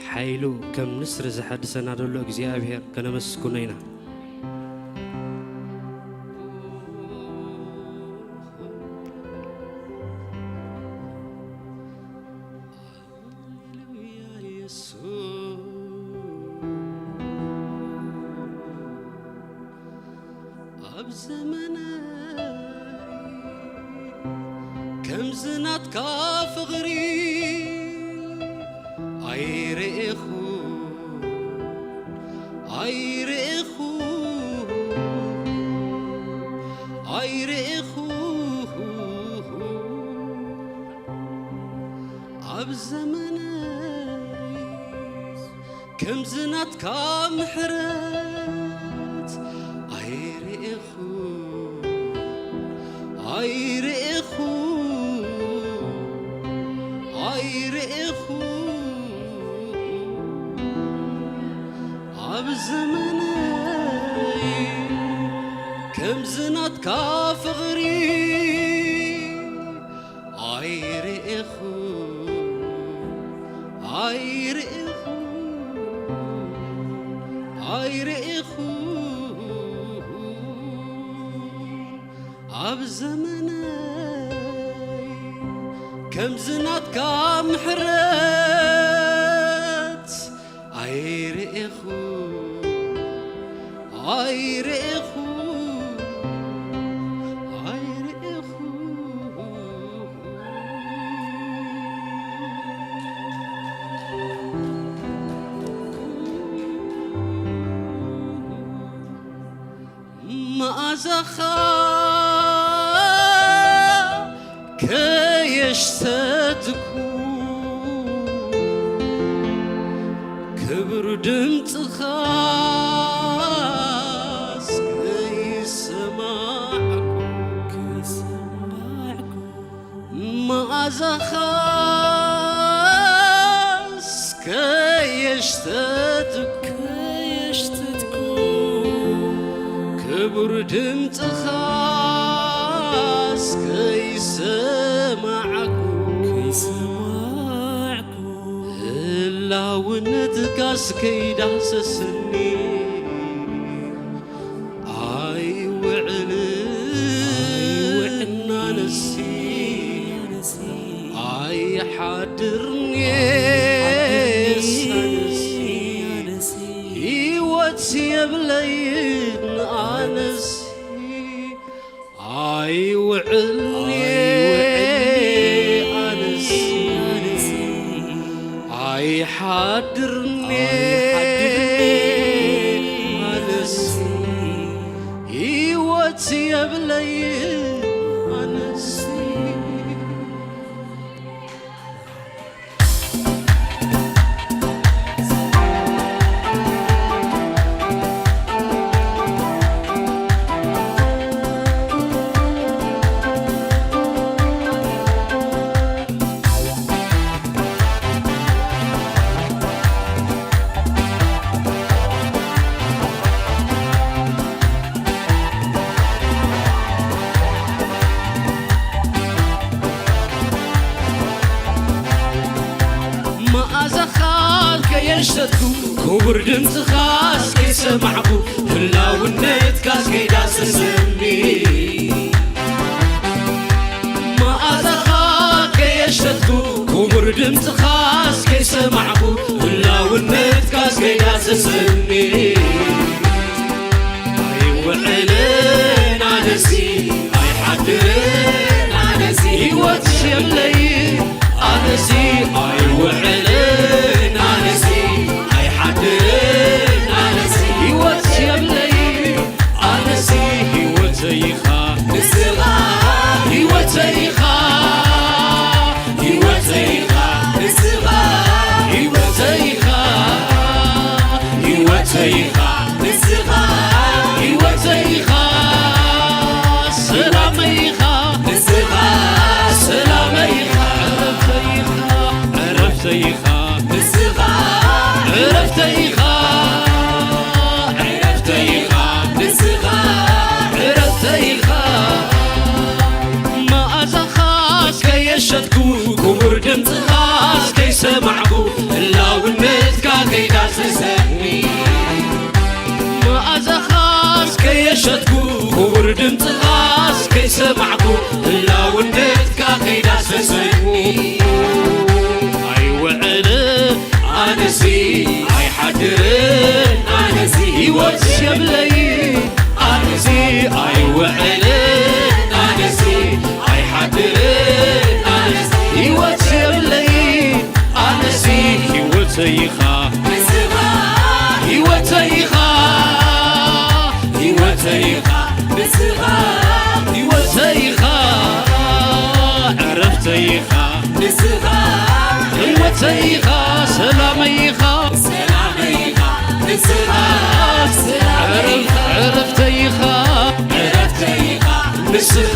ሓይሉ ከም ንስሪ ዘሐድሰና ዘሎ እግዚኣብሔር ከነመስግኖ ኢና። ሃሌሉያ የሱስ። ኣብ ዘመነይ ከምዚ ናትካ ፍቕሪ ኣይርኤኹ፣ ኣይርኤኹ፣ ኣይርኤኹ። ኣብ ዘመነይ ከምዚ ናትካ ምሕረት ኣይርኤኹ፣ ኣይርኤኹ፣ ኣይርኤኹ። ኣብ ዘመነይ ከምዚ ናትካ ፍቕሪ ኣይርኤኹ፣ ኣይርኤኹ፣ ኣይርኤኹ። ኣብ ዘመነይ ከምዚ ናትካ ምሕረት ኣይርኤኹ፣ ኣይርኤኹ፣ ኣይርኤኹ። መኣዛኻ ከየሽተትኩ፣ ክብር ድምፅኻ እስከይሰማዕኩ፣ መኣዛኻስ ከየሽተትኩ፣ ከየሽተትኩ፣ ክቡር ድምፅኻስ ከይሰማዕኩ፣ ከይሰማዕኩ፣ ህላውነትካስ ከይዳሰሰኒ፣ ኣይውዕልን ኣነሲ፣ ኣይሓድርን ኣነሲ፣ ህይወት የብለይን ኣነሲ፣ ኣይውዕልን ኣነሲ፣ ኣይሓድርን ኣነሲ፣ ህይወት የብለይን ኣነሲ። መኣዛኻ ከየሽተትኩ፣ ክቡር ድምፅኻስ ከይሰማዕኩ፣ ህላውነትካስ ከይዳሰሰኒ። መኣዛኻ ከየሽተትኩ፣ ክቡር ድምፅኻስ ከይሰማዕኩ፣ ህላውነትካስ ከይዳሰሰኒ። ኣይውዕልን ኣነሲ፣ ኣይሓድርን ኣነሲ፣ ህይወት የብለይ ኣነሲ፣ ኣይውዕልን ኣነሲ፣ ኣይሓድርን ኣነሲ፣ ህይወት የብለይ ኣነሲ፣ ህይወተይ ኢኻ ንስኻ፣ ህይወተይ ኢኻ፣ ህይወተይ ኢኻ ንስኻ፣ ህይወተይ ኢኻ፣ ህይወተይ ኢኻ ንስኻ፣ ህይወተይ ኢኻ፣ ሰላመይ ኢኻ ንስኻ፣ ሰላመይ ኢኻ፣ ዕረፍተይ ኢኻ፣ ዕረ ሸጥኩ ክቡር ድምፅኻስ ከይሰማዕኩ፣ ህላውነትካ ከይዳሰሰኒ። መኣዛኻስ ከየሸጥኩ፣ ክቡር ድምፅኻስ ከይሰማዕኩ፣ ህላውነትካ ከይዳሰሰኒ። ኣይውዕል ኣነሲ ኣይሓድርን ኣነሲ ህይወት የብለይ ኣነሲ ኣይውዕልን ኣነሲ ኣይሓድርን ኣነሲ ህይወት የብለይ ኣነሲ ህይወተይ ኢኻ ህይወተይ ኢኻ ህይወተይ ኢኻ ንስኻ ህይወተይ ኢኻ ዕረፍተይ ኢኻ ንስኻ ህይወተይ ኢኻ ሰላመይ ኢኻ ሰላመይ ኢኻ ንስኻ ሰላመይ ኢኻ ዕረፍተይ ኢኻ ዕረፍተይ ኢኻ ንስኻ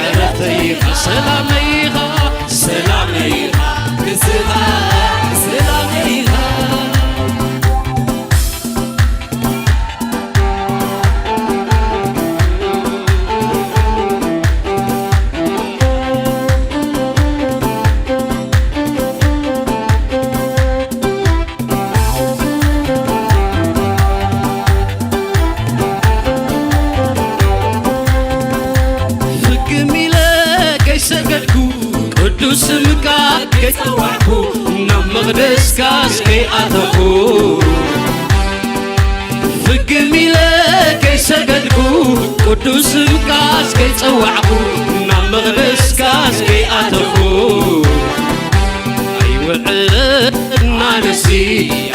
ዕረፍተይ ኢኻ ሰላመይ ኢኻ ሰላመይ ኢኻ ንስኻ ሰላመይ ኢኻ ፍግም ኢለ ከይሰገድኩ ቅዱስ ስምካ ከይጸዋዕኩ ናብ መቕደስካ እስከይኣተኹ ፍግም ኢለ ከይሰገድኩ ቅዱስ ስምካ እስከይጸዋዕኩ ናብ መቕደስካ እስከይኣተኹ ኣይውዕልን ኣነሲ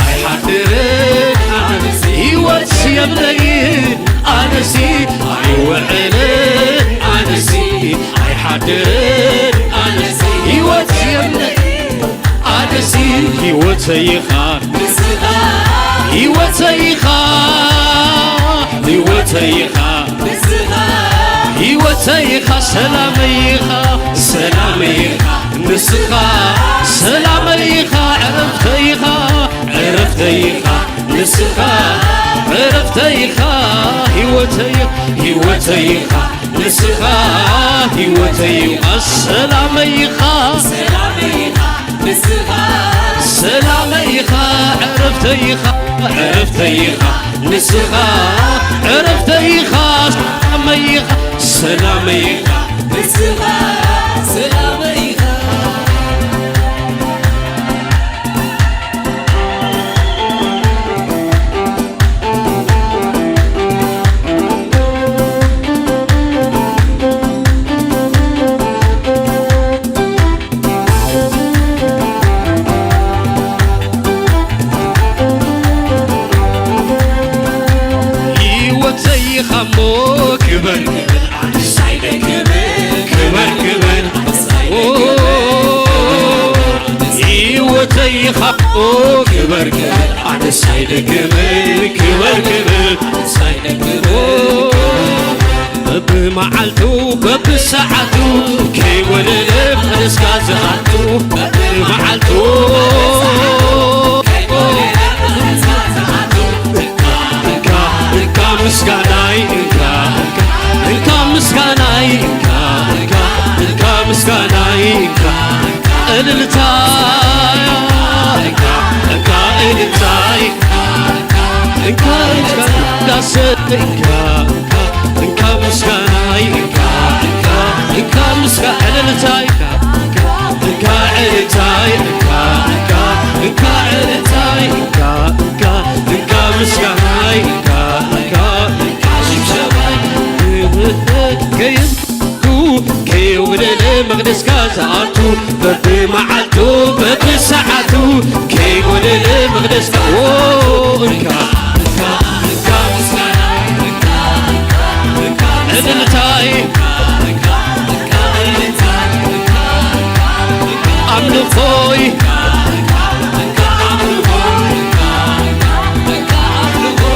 ኣይሓድርን ኣነሲ ህይወት የብለይን ኣነሲ ኣይውዕልን ኣነሲ ኣይሓድርን ኣነሲ ህይወት የብለይን ኣነሲ ህይወተይ ኢኻ ንስኻ ህይወተይ ኢኻ ህይወተይ ኢኻ ንስኻ ህይወተይ ኢኻ ሰላመይ ኢኻ ሰላመይ ኢኻ ንስኻ ሰላመይ ኢኻ ዕረፍተይ ኢኻ ዕረፍተይ ኢኻ ንስኻ ዕረፍተይ ኢኻ ህይወተይ ህይወተይ ኢኻ ንስኻ ህይወተይ ኢኻ ሰላመይ ኢኻ ሰላመይ ኢኻ ንስኻ ሰላመይ ኢኻ ዕረፍተይ ኢኻ ዕረፍተይ ኢኻ ንስኻ ዕረፍተይ ኢኻ ሰላመይ ኢኻ ሰላመይ ኢኻ ንስኻ ሰላመይ ኢኻ ክበር ክበር ኣንሳይ ደክም ክበር ክበር ኦ፣ ህይወተይ ኢኻ ኦ፣ ክበር ክበር ኣንሳይ ደክም ክበር ክበር ኣንሳይ ደክም ኦ፣ በብመዓልቱ በብሰዓቱ ከይወለለ መቕደስካ ዝኣቱ በብመዓልቱ እንካ እንካ ምስጋናይ እንካ እንካ እንካ ምስጋናይ እንካ እንካ እንካ ምስጋናይ እንካ እልልታ እንካ እንካ እልልታይ እንካ እንካ ዳሰ እንካ እንካ እንካ ምስጋናይ እንካ እንካ እንካ ምስጋ እልልታይ እንካ እንካ እልልታይ እንካ እንካ እንካ እልልታይ እንካ እንካ እንካ ምስጋናይ እንካ እንካ እንካ ሽብሸባይ ከይብኩ ከይወደለ መቕደስካ ዝኣቱ በብመዓልቱ በብሰዓቱ ከይወደለ መቕደስካ ኦ እንካ እንካ እንካ ምስጋናይ እንካ እንካ እንካ እልልታይ ኣምልኾይ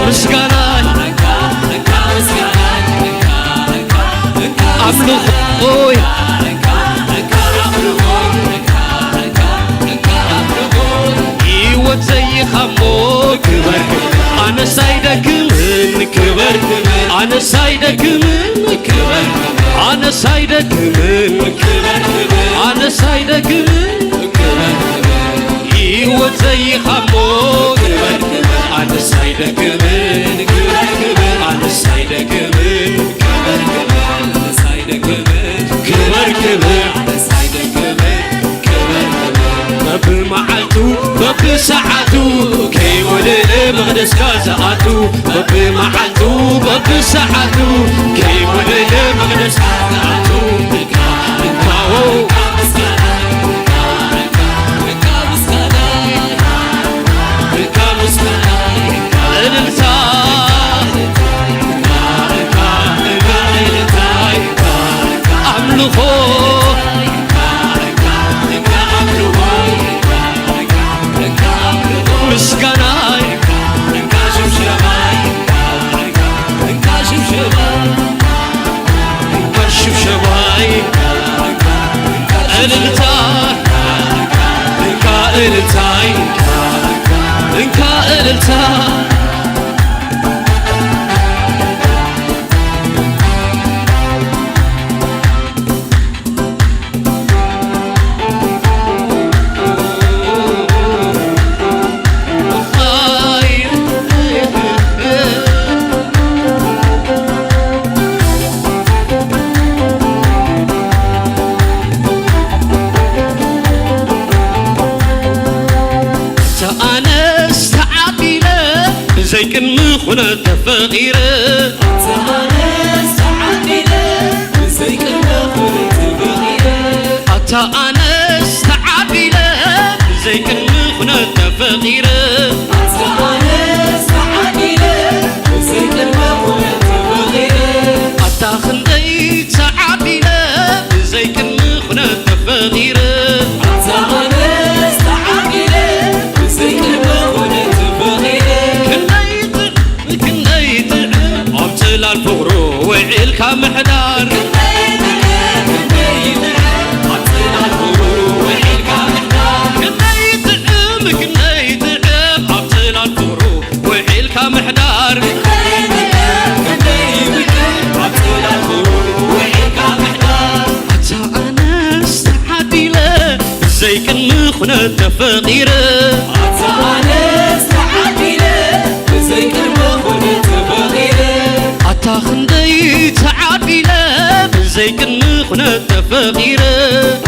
ምስጋናይ ኣምልኾይ ህይወተይ ኢኻ እሞ ክበር ኣነስ ኣይደክምን ክበር ኣነስ ኣይደክምን ክበር ኣነስ ኣይደክምን ክበር ክበር፣ ኣነስ ኣይደክምን ክበር ክበር፣ ህይወት ዘይኻሞ ክበር ክበር፣ ኣነስ ኣይደክምን ክበር ክበር፣ ኣነስ ኣይደክምን ክበር ክበር፣ ኣነስ ኣይደክምን ክበር ክበር፣ ኣነስ ኣይደክምን ክበር ክበር። በብመዓልቱ በብሰዓቱ ከይጎደለ መቕደስካ ዝኣቱ፣ በብመዓልቱ በብሰዓቱ ከይጎደለ መቕደስካ ዝኣቱ። እንካ፣ እንካ፣ ዎ፣ እንካ፣ ምስጋና፣ እልልታ፣ ኣምልኾ፣ ምስጋናይ፣ ሽብሸባይ፣ እልልታ፣ እንካ እልልታይ፣ እንካ እልልታ። ኣነስ ተዓዲለ ብዘይ ቅድሚ ኩነት ተፈቒረ። ኣታ ኣነስ ተዓዲለ ብዘይ ቅድሚ ኩነት ተፈቒረ። ኣታ ኣነስ ተዓዲለ ብዘይ ቅድሚ ኩነት ተፈቒረ። ኣታ ኣነስ ተዓዲለ ብዘይ ቅድሚ ኩነት ተፈቒረ። ኣታ ክንደይ ተዓዲለ ብዘይ ቅድሚ ኩነት ተፈቒረ። ኣታ ኣነስ ተዓዲለ ብዘይ ቅድሚ ኩነት ተፈቒረ። ክንደይ ጥዑም፣ ክንደይ ጥዑም ኣብ ጽላል ፍቕሩ ውዒልካ ምሕዳር። ክንደይ ጥዑም፣ ክንደይ ጥዑም ኣብ ጽላል ፍቕሩ ውዒልካ ምሕዳር። ክንደይ ጥዑም፣ ክንደይ ጥዑም ኣብ ጽላል ፍቕሩ ውዒልካ ምሕዳር። ክንደይ ጥዑም፣ ክንደይ ጥዑም ኣብ ጽላል ፍቕሩ ውዒልካ ምሕዳር። ኣታ ኣነስ ተዓዲለ ብዘይ ቅድሚ ኩነት ተፈቒረ። ኣታ ኣነስ ተዓዲለ ብዘይ ቅድሚ ኩነት ተፈቒረ። ኣታ ክንደይ ተዓዲለ ብዘይ ቅድሚ ኩነት ተፈቒረ።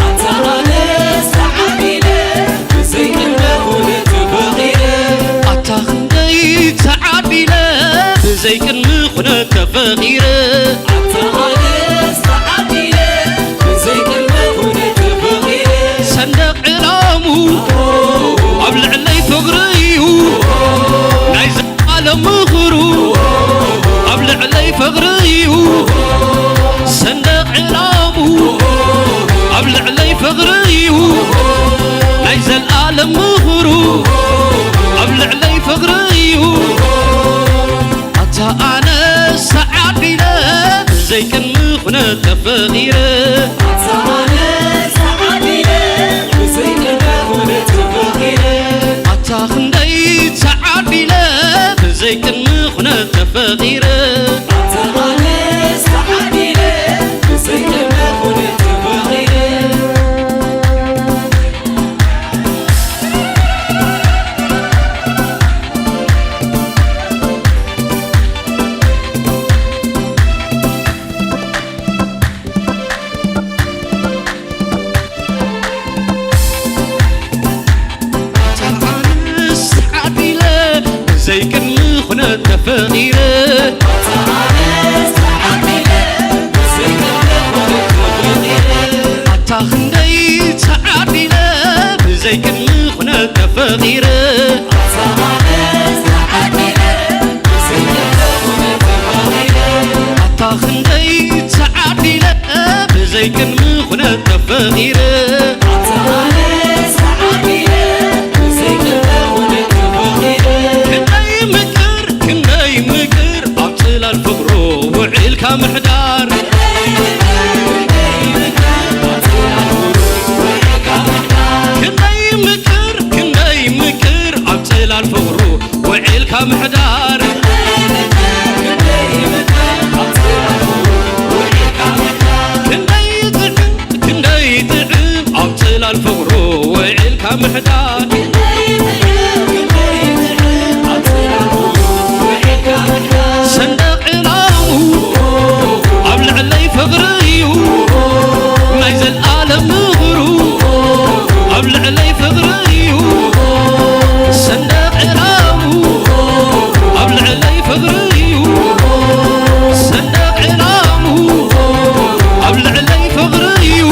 ኣታ ኣነስ ተዓዲለ ብዘይ ቅድሚ ኩነት ተፈቒረ። ኣታ ክንደይ ተዓዲለ ብዘይ ቅድሚ ኩነት ተፈቒረ። ኣታ ኣነስ ተዓዲለ ብዘይ ቅድሚ ኩነት ተፈቒረ። ሰንደቕ ዕላሙ ኣብ ልዕለይ ፍቕሪ እዩ ናይ ዘላለም ምኽሩ። ኣብ ልዕለይ ፍቕሪ እዩ ሰንደቕ ዕላሙ፣ ኣብ ልዕለይ ፍቕሪ እዩ ናይ ዘላለም ምኽሩ። ኣብ ልዕለይ ፍቕሪ እዩ ኣታ ኣነስ ተዓዲለ ብዘይ ቅድሚ ኩነት ተፈቒረ። ኣታ ኣነስ ተዓዲለ ብዘይ ቅድሚ ኩነት ተፈቒረ። ኣታ ክንደይ ተዓዲለ ብዘይ ቅድሚ ኩነት ተፈቒረ። ኣታ ኣነስ ተዓዲለ ብዘይ ቅድሚ ኩነት ተፈቒረ። ኣነስ ተዓዲለ ብዘይ ቅድሚ ኩነት ተፈቒረ። ኣታ ክንደይ ተዓዲለ ብዘይ ቅድሚ ኩነት ተፈቒረ። ኣታ ክንደይ ተዓዲለ ብዘይ ቅድሚ ኩነት ተፈቒረ። ክንደይ ምቅር፣ ክንደይ ምቅር ኣብ ጽላል ፍቕሩ ውዒልካ ምሕዳር። ክንደይ ምቅር፣ ክንደይ ምቅር ኣብ ጽላል ፍቕሩ ውዒልካ ምሕዳር። ምሕዳር ሰንደቕ ዕላሙ ኣብ ልዕለይ ፍቕሪ እዩ ናይ ዘልኣለም ምኽሩ ኣብ ልዕለይ ፍቕሪ እዩ ሰንደቕ ዕላሙ ኣብ ልዕለይ ፍቕሪ እዩ ሰንደቕ ዕላሙ ኣብ ልዕለይ ፍቕሪ እዩ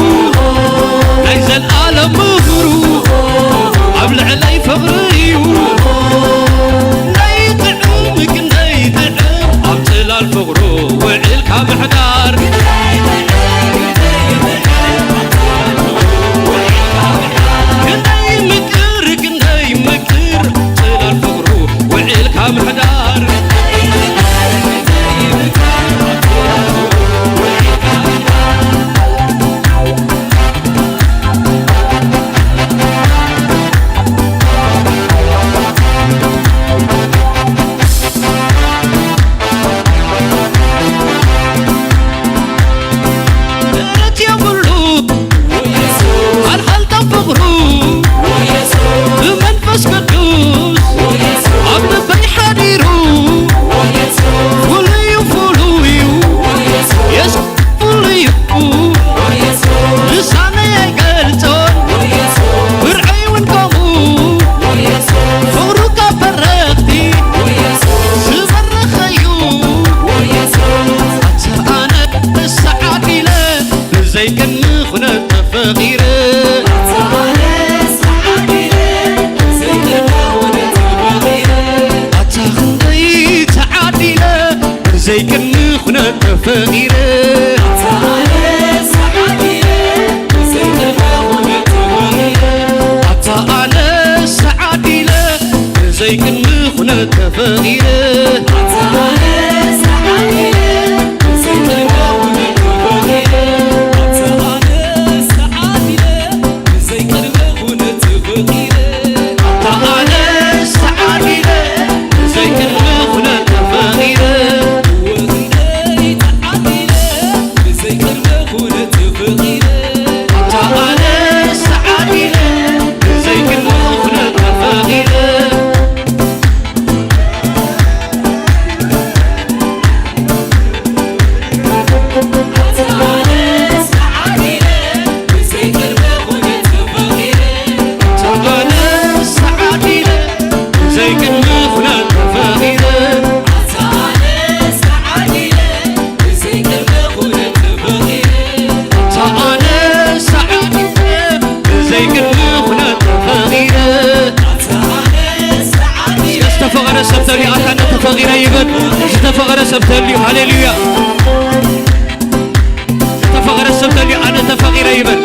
ናይ ዘልኣለም ምኽሩ ኣብ ልዕለይ ፍቕሪ እዩ ናይ ጥዕም ክንደይ ጥዕም ኣብ ጽላል ፍቕሩ ውዒልካ ምሕዳር ክንደይ ምቅር ክንደይ ምቅር ጽላል ፍቕሩ ውዒልካ ምሕዳር ምሕረት የብሉ ሓልሓልታ ፍቕሩ ብመንፈስ ቅዱስ ኣብ ልበይ ሓዲሩ ፍሉዩ ፍሉዩ የሱስ ፍሉዩ ልሳነይ ኣይገልጾን ብርዐይ እውን ከምኡ ፍቕሩ ካብ በረኽቲ ዝበረኸ እዩ ኣነ ሰዓት ኢለ ብዘይ ቅድሚ ኩነት ተፈቒረ ኣታ ክንደይ ተዓዲለ ብዘይ ቅድሚ ኩነት ተፈቒረ ኣታ ኣነ ሰዓት ኢለ ብዘይ ቅድሚ ኩነት ተፈቒረ ዝተፈቐረ ሰብ ተልዩ ኣታ ተፈቒረ ይበል ዝተፈቐረ ሰብ ተልዩ ሃሌሉያ ዝተፈቐረ ሰብ ተልዩ ኣነ ተፈቒረ ይበል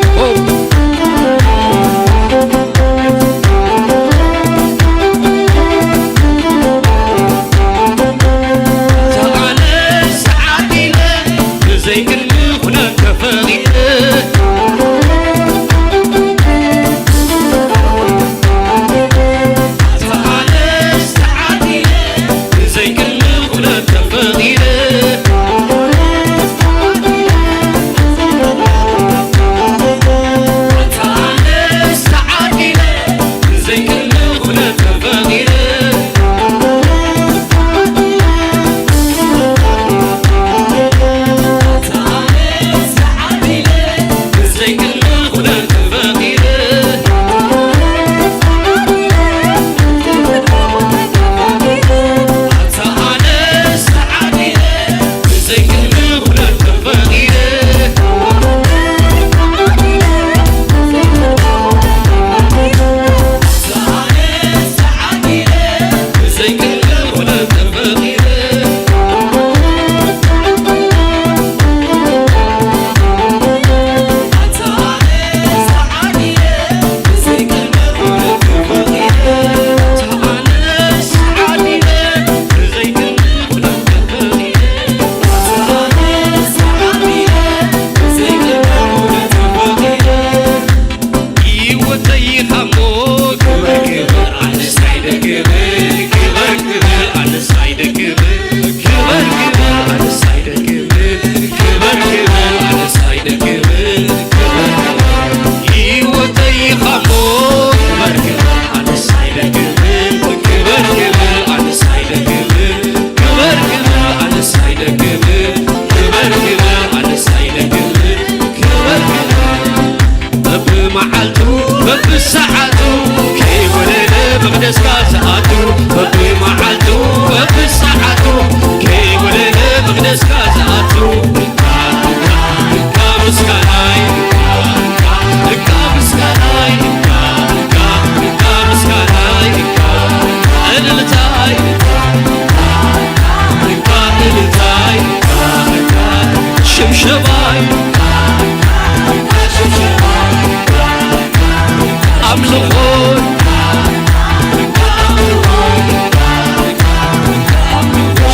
ኣምልኾ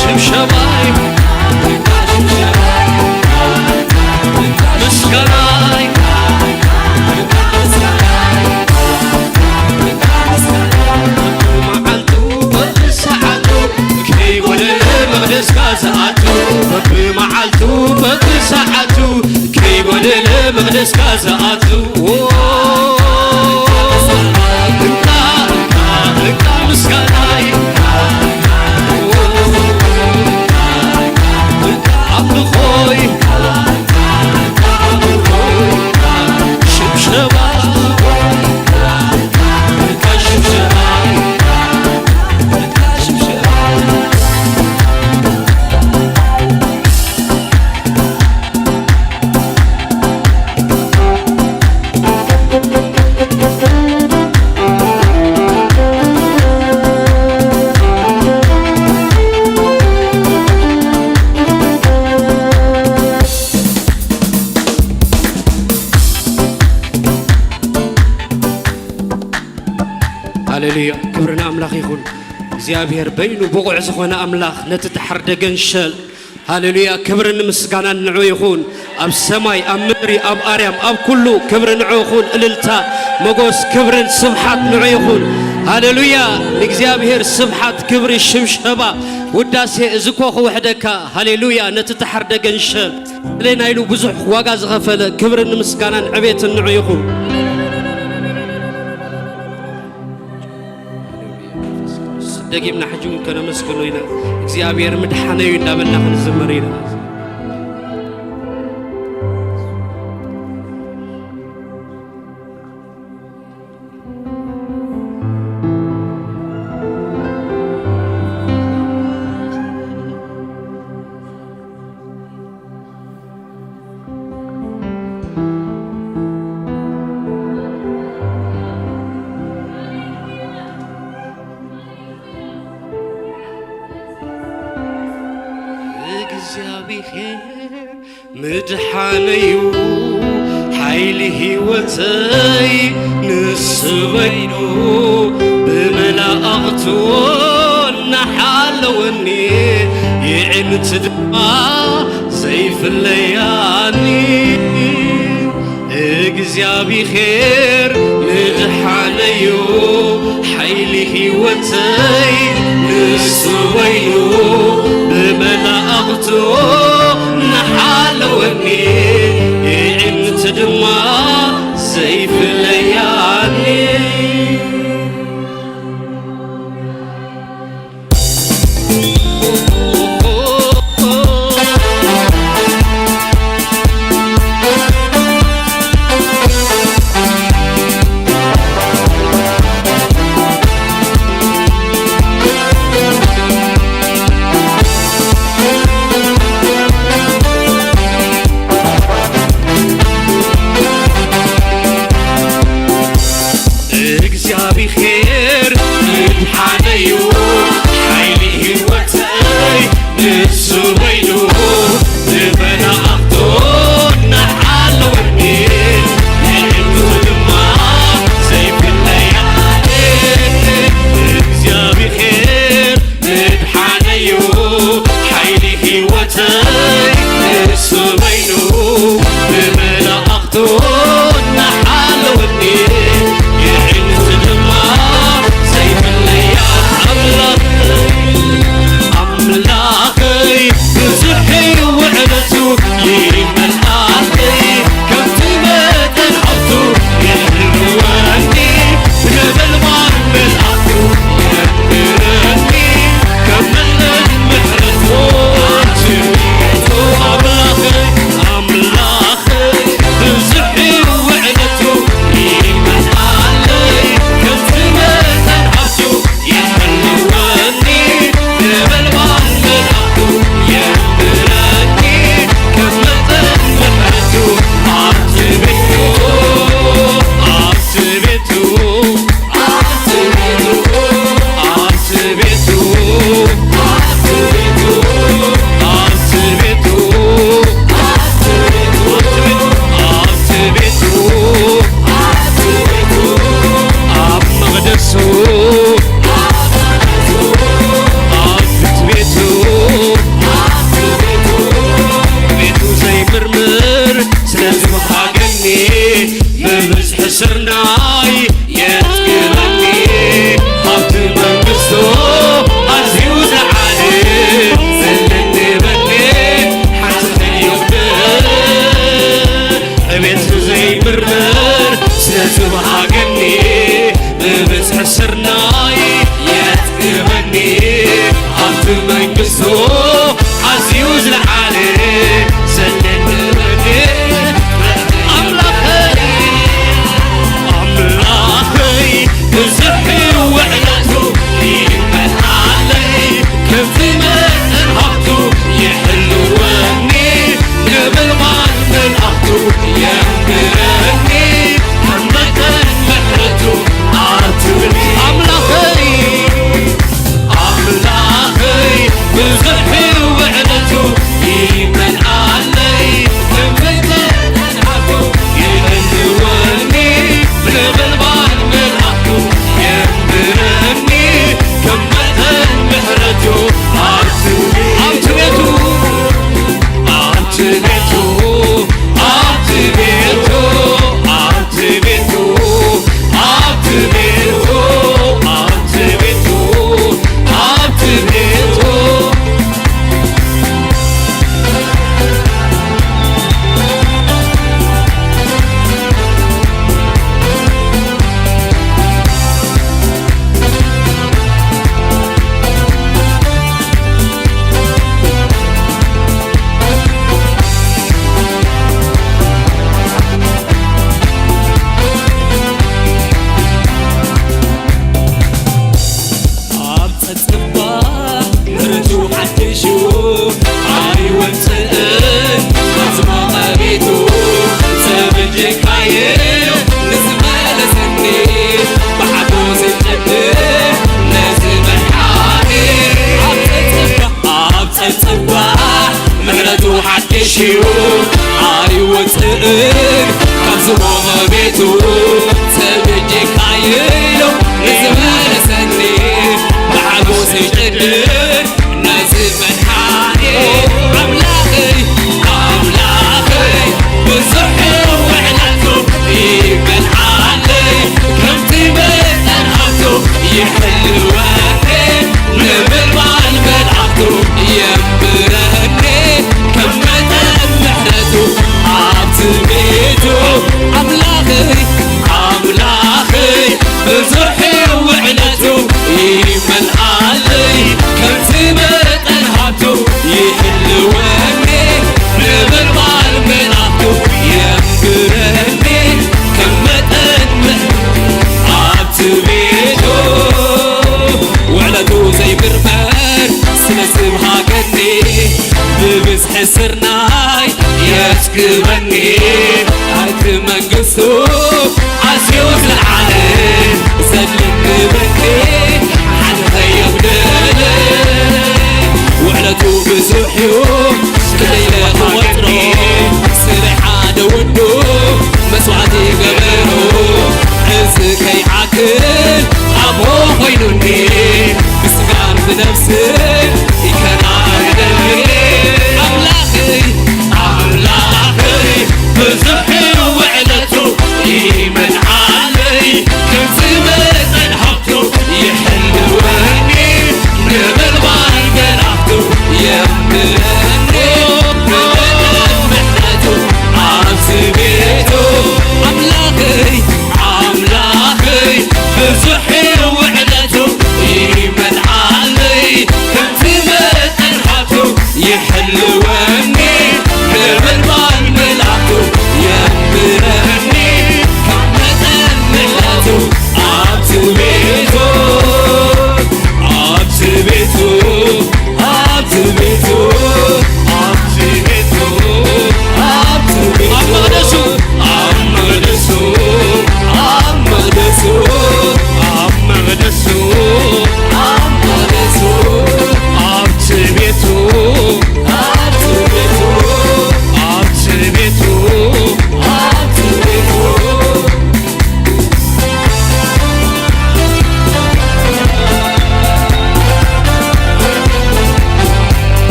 ሽብሸባይ ምስጋናይ መዓልቱ በብሰዓቱ ከይጎደለ መቕደስካ ዝኣቱ በብመዓልቱ በብሰዓቱ ከይጎደለ መቕደስካ ዝኣቱ እንካ እንካ እንካ ምስጋናይ ኣምልኾይ ሽብሸባ ሽብሸባ ሃሌሉያ፣ ክብሪ ንኣምላኽ ይኹን። እግዚኣብሔር በይኑ ብቑዕ ዝኾነ ኣምላኽ ነቲ ተሓርደ ገንሸል፣ ሃሌሉያ፣ ክብርን ምስጋናን ንዑ ይኹን። ኣብ ሰማይ፣ ኣብ ምድሪ፣ ኣብ ኣርያም፣ ኣብ ኩሉ ክብሪ ንዑ ይኹን። እልልታ፣ መጎስ፣ ክብርን ስብሓት ንዑ ይኹን። ሃሌሉያ፣ ንእግዚኣብሔር ስብሓት፣ ክብሪ፣ ሽብሸባ፣ ውዳሴ፣ እዚ እኮ ክውሕደካ። ሃሌሉያ፣ ነቲ ተሓርደ ገንሸል፣ ለና ኢሉ ብዙሕ ዋጋ ዝኸፈለ ክብርን ምስጋናን ዕቤትን ንዑ ይኹን። ደጊምና ሕጂ እውን ከነመስግኖ ኢና። እግዚኣብሔር ምድሓነዩ እንዳበልና ክንዝመር ኢና። እግዚኣብሔር ምድሓነዩ ሓይሊ ህይወተይ ንሱ በይኑ ብመላእኽቱ እናሓለወኒ ይዕንቲ ድማ ዘይፍለያኒ እግዚኣብሔር ምድሓነዩ ሓይሊ ህይወተይ ንሱ በይኑ ብመላእኽቱ እናሓለወኒ ይዕንቲ ድማ ዘይፍለያኒ ትብሃገኒ ብብዝሒ ስርናይ የጥግበኒ ኣብቲ መንግስቱ ኣዝዩ ዝለዓለ ሰነድ ንበኒ ኣምላኸይ ኣምላኸይ ብዙሕ ውዕለቱ ይመልኣለይ ከምቲ መጠን ሃብቱ ይሕልወኒ ነበልባል መልኣኽቱ የንብረኒ ከም መጠን ምሕረቱ ኣርትብኒ ኣምላኸይ ኣምላኸይ ብዙሕ ውዕለቱ ይመልኣለይ ከም መጠን ሃብቱ ይሕልወኒ ነበልባል መልኣኽቱ የንብረኒ ከም መጠን ምሕረቱ ኣርትብኒ ኣብቲ ቤቱ ኣብቲ ቤቱ ኣብቲ ቤቱ ኣብቲ ቤቱ ኣብቲ ቤቱ ኣብቲ ቤቱ ኣብቲ ቤቱ ኣብ ጸጸባ ምሕረቱ ሓድሹ ኣይወጽእን ካብ ዝሞቐ ቤቱ ዘብጀካየ ንዝመለሰኒ ብሓጎስ ይጨድር ነዚ መድሓኒ ኣብ ጸጸባ ኣብ ጸጸባ ምሕረቱ ሓድሽ እዩ ኣይወፅእን ካብ ዝሞቐ ቤቱ ሰብጅካ ይለው ንዝመለሰኒ ብሓጎስ ይጨድር ነዚ መድሓኒ ኣምላኸይ ኣምላኸይ ብዙሕ ውዕለቱ ይመልኣለይ ከምቲ መጠን ሃብቱ ይሕልወኒ ነበልባል መልኣኽቱ የንብረኒ ከም መጠን ምሕረቱ ኣብቲ ቤቱ ኣምላኸይ ኣምላኸይ ብዙሕ ውዕለቱ ይመልኣለይ ከምቲ መጠን ሃብቱ ይሕልወኒ ነበልባል መልኣኽቱ የንብረኒ ከም መጠን ምሕረቱ ኣብቲ ቤቱ ውዕለቱ ዘይምርመር ስለ ስብሃገኒ ብብዝሒ ስርናይ የስክበኒ ኣብቲ መንግስቱ ኣዝዩ ዝለዓለ ዘድልኒ በኒ ሓንኸ የጉደለ ውዕለቱ ብዙሕ እዩ ክለይለ ክቆጥሮ ስለ ሓደ ወዱ መስዋዕቲ ገበሩ እዚ ከይዓክል ኣቦ ኮይኑኒ ብስጋን ብነፍስን ይከናንበኒ ኣምላኸይ ኣምላኸይ ብዙሕ ውዕለቱ ይመልዓለይ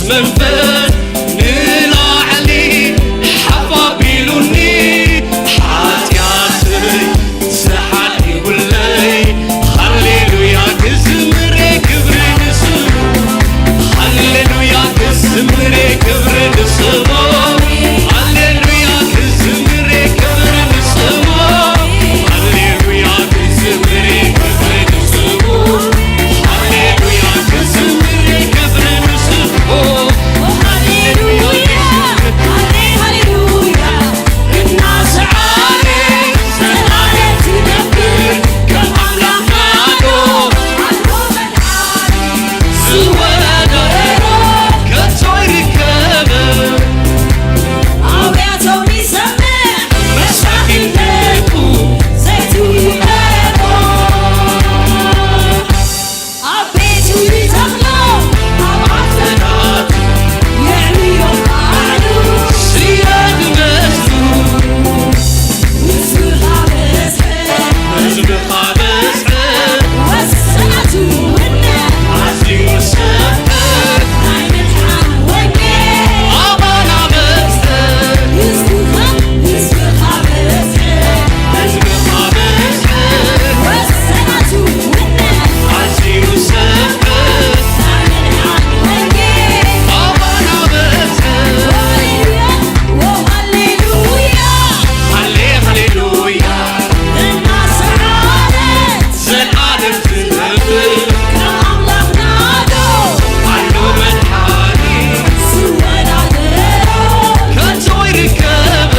መንፈስ ንላዕሊ ሓፍ ኣቢሉኒ፣ ሓጢኣተይ ተሓዲጉለይ። ሃሌሉያ ክዝምር ክብሪ ንስሙ፣ ሃሌሉያ ክዝምር ክብሪ ንስሙ፣ ሃሌሉያ ክዝምር ክብሪ ንስሙ፣ ሃሌሉያ ክዝምር ክብሪ ንስሙ፣ ሃሌሉያ ክዝምር ክብሪ ንስሙ። ሃሌሉያ፣ ሃሌ-፣ ሃሌሉያ። እናሰዓረ ዘላለም ትነብር ከም ኣምላኽና ዶ ኣሎ መድሓኒ ዝወዳደሮ ከቶ ይርከብ። ኣውያቶም ይሰምዕ መሳኪን ደቁ ዘይትውቀሮ። ኣብ ቤቱ ይተኽሎ፣ ኣብ ዓፈናቱ የዕብዮ ባዕሉ። ስለ ዝመስሉ ንስኻ በዝሐ፣ ህዝብኻ በዝሐ፣ ወሰናቱ ውነ፣ ኣዝዩ ሰፍሐ፣ ናይ ምድሓን ወንጌል ኣባና በዝሐ። ህዝብኻ፣ ህዝብኻ በዝሐ፣ ህዝብኻ በዝሐ፣ ወሰናቱ ውነ፣ ኣዝዩ ሰፍሐ፣ ናይ ምድሓን ወንጌል ኣባና በዝሐ። ሃሌሉያ፣ ሃሌ-፣ ሃሌሉያ። እናሰዓረ ዘላለም ትነብር ከም ኣምላኽና ዶ ኣሎ መድሓኒ ዝወዳደሮ ከቶ ይርከብ።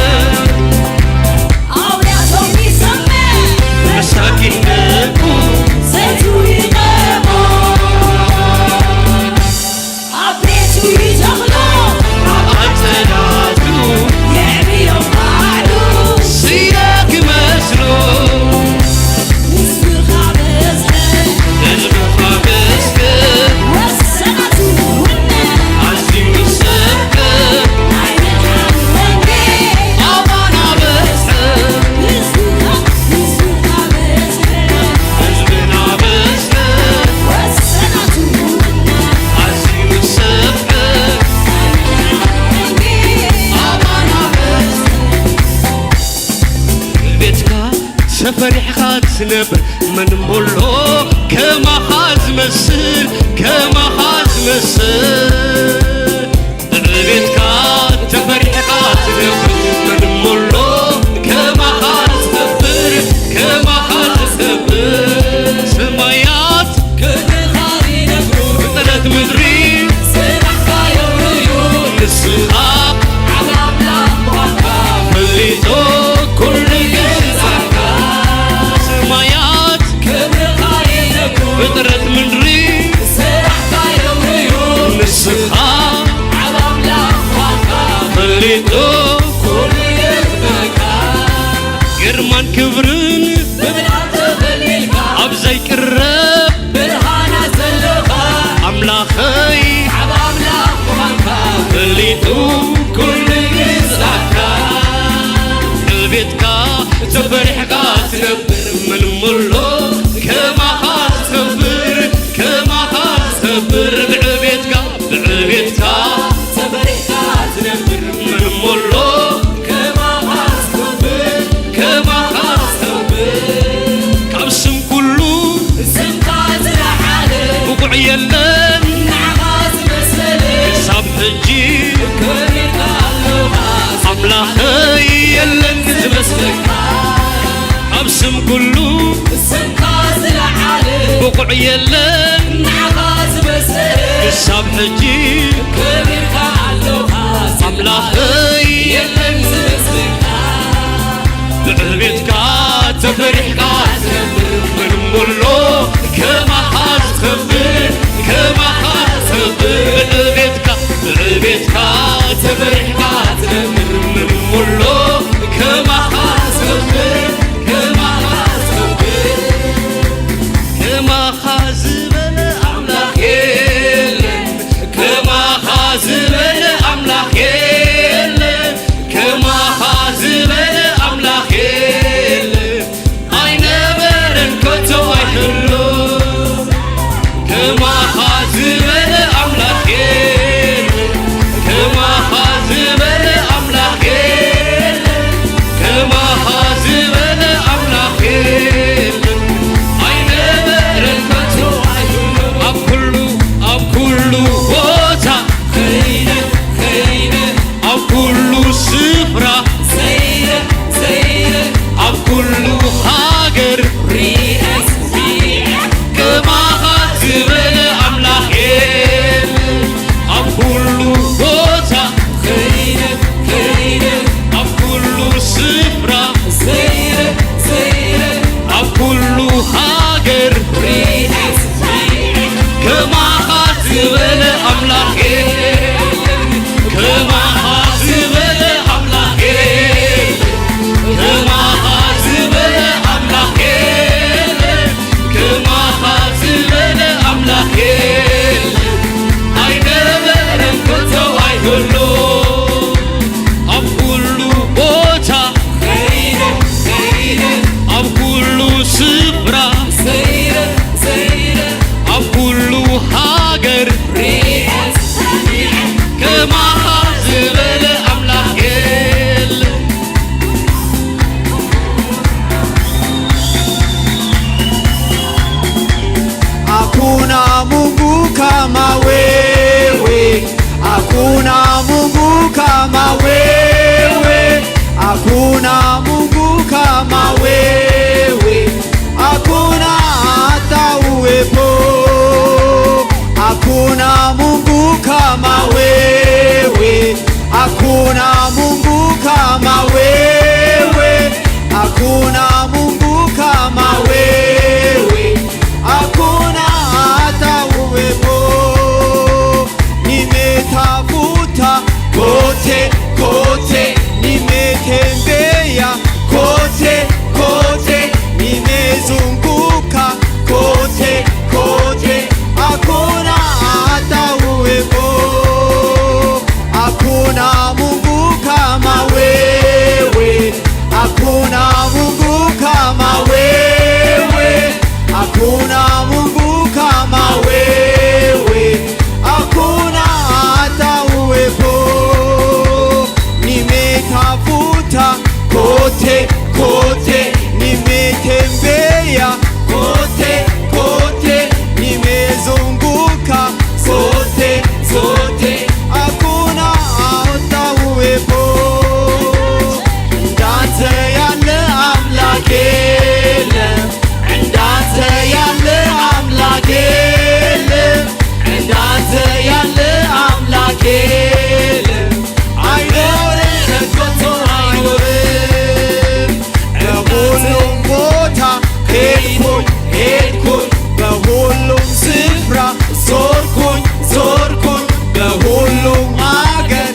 ኣውያቶም ይሰምዕ መሳኪን ደቁ ዘይትውቀሮ። ኣብ ቤቱ ይተኽሎ፣ ኣብ ዓጸዳቱ የዕብዮ ባዕሉ። ስለ ክመስሎ፣ ህዝብኻ በዝሐ፣ ህዝብኻ በዝሐ፣ ወሰናቱ ውነ፣ ኣዝዩ ሰፍሐ፣ ናይ ምድሓን ወንጌል ኣባና በዝሐ። ህዝብኻ፣ ህዝብኻ በዝሐ፣ ህዝብና በዝሐ፣ ወሰናቱ ውነ፣ ኣዝዩ ሰፍሐ፣ ኣባና በዝሐ። ቤትካ ተፈሪሕኻ ትነብር መን እሞ ኣሎ ከማኻ ዝመስል፣ ከማኻ ዝመስል? ብዕቤትካ ተፈሪሕኻ ትነብር መን እሞ ኣሎ ከማኻ ዝኸብር፣ ከማኻ ዝኸብር? ሰማያት ክብርኻ ይነግሩ፣ ፍጥረት ምድሪ ስራሕካ የውርዩ። ንስኻ ዓቢ ኣምላኽ ምዃንካ ፈሊጡ ኩሉ ይግዛእካ። ሰማያት ክብርኻ ይነግሩ፣ ፍጥረት ምድሪ ስራሕካ የውርዩ። ንስኻ ዓቢ ኣምላኽ ምዃንካ ፈሊጡ ኩሉ ይግዛእካ። ግርማን ክብርን ብብርሃን ተኸሊልካ፣ ኣብ ዘይቅረብ ብርሃናት ዘለኻ ኣምላኸይ፣ ዓቢ ኣምላኽ ምዃንካ ፈሊጡ ኩሉ ይግዛእካ። ብዕቤትካ ተፈሪሕካ ትነብር፣ መን እሞ ኣሎ ከማኻ ዝኸብር፣ ከማኻ ዝኸብር? ብዕቤትካ፣ ብዕቤትካ ተፈሪሕካ ትነብር፣ መን እሞ ኣሎ ከማኻ ዝኸብር፣ ከማኻ ዝኸብር? ካብ ስም ኩሉ ስምካ ዝለዓለ ብቑዕ የለን ንዓኻ ዝመሰለ፣ ክሳብ ሕጂ ክብርካ ኣለኻ ኣምላኸይ የለን ዝመስለካ። ካብ ስም ኩሉ ስምካ ዝለዓለ ብቑዕ የለን ንዓኻ ዝመሰለ፣ ክሳብ ሕጂ ክብርካ ኣለኻ ኣምላኸይ የለን ዝመስለካ። ብዕቤትካ ተፈሪሕካ ትነብር፣ መን እሞ ኣሎ ከማኻ ዝኸብር፣ ከማኻ ዝኸብር? ብዕቤትካ፣ ብዕቤትካ ተፈሪሕካ ትነብር፣ መን እሞ ኣሎ ከማኻ ዝኸብር፣ ከማኻ ዝኸብር? ከማኻ ዝበለ ኣምላኽ የለን፣ ከማኻ ዝበለ ኣምላኽ የለን፣ ከማኻ ዝበለ ኣምላኽ የለን፣ ኣይነበረን ከቶ ኣይህሉ። ከማኻ ዝበለ ኣምላኽ የለን፣ Mungu kama wewe, hakuna Mungu kama wewe, hakuna hata uwepo. Hakuna Mungu kama wewe, hakuna Mungu kama wewe, hakuna Mungu kama wewe, hakuna hata uwepo. Nimetafuta kote kote, nimetembea kote kote, nimezunguka kote kote, hakuna hata uwepo. Hakuna Mungu kama wewe, hakuna Mungu kama wewe, hakuna Mungu kama wewe, hakuna hata uwepo. Nimetafuta kote kote, nimetembea kote kote, nimezunguka kote kote, hakuna hata uwepo. Ndaንተ ያለ አምላክ የለም፣ እንዳንተ ያለ አምላክ የለም፣ እንዳንተ ያለ አምላክ የለም፣ አይኖርም፣ ከቶ አይኖርም። በሁሉም ቦታ ሄድኩኝ ሄድኩኝ፣ በሁሉም ስፍራ ዞርኩኝ ዞርኩኝ፣ በሁሉም አገር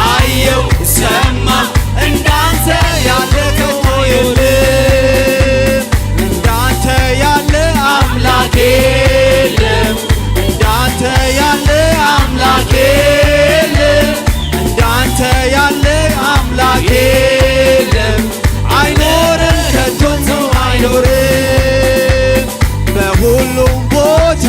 አየው ሰማሁ፣ እንዳንተ ያለ ከቶ የለም። እንዳንተ ያለ አምላክ የለም፣ እንዳንተ ያለ አምላክ የለም፣ እንዳንተ ያለ አምላክ የለም፣ አይኖርም፣ ከቶ አይኖርም። በሁሉም ቦታ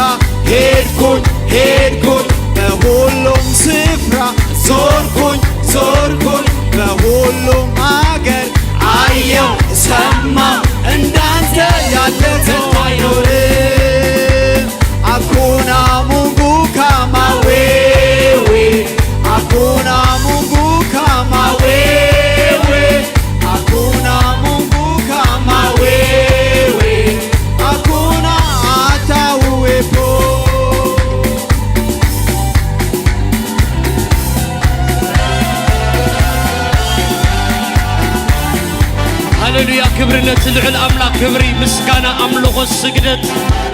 ሄድኩኝ ሄድኩኝ፣ በሁሉም ስፍራ ዞርኩኝ ዞርኩኝ፣ በሁሉም አገር አየው ሰማሁ፣ እንዳንተ ያለ ከቶ አይኖርም። Hakuna Mungu kama wewe, hakuna Mungu kama wewe, hakuna Mungu kama wewe, hakuna hata uwepo. ሃሌሉያ፣ ክብሪ ነቲ ልዑል ኣምላኽ፣ ክብሪ፣ ምስጋና፣ ኣምልኾ፣ ስግደት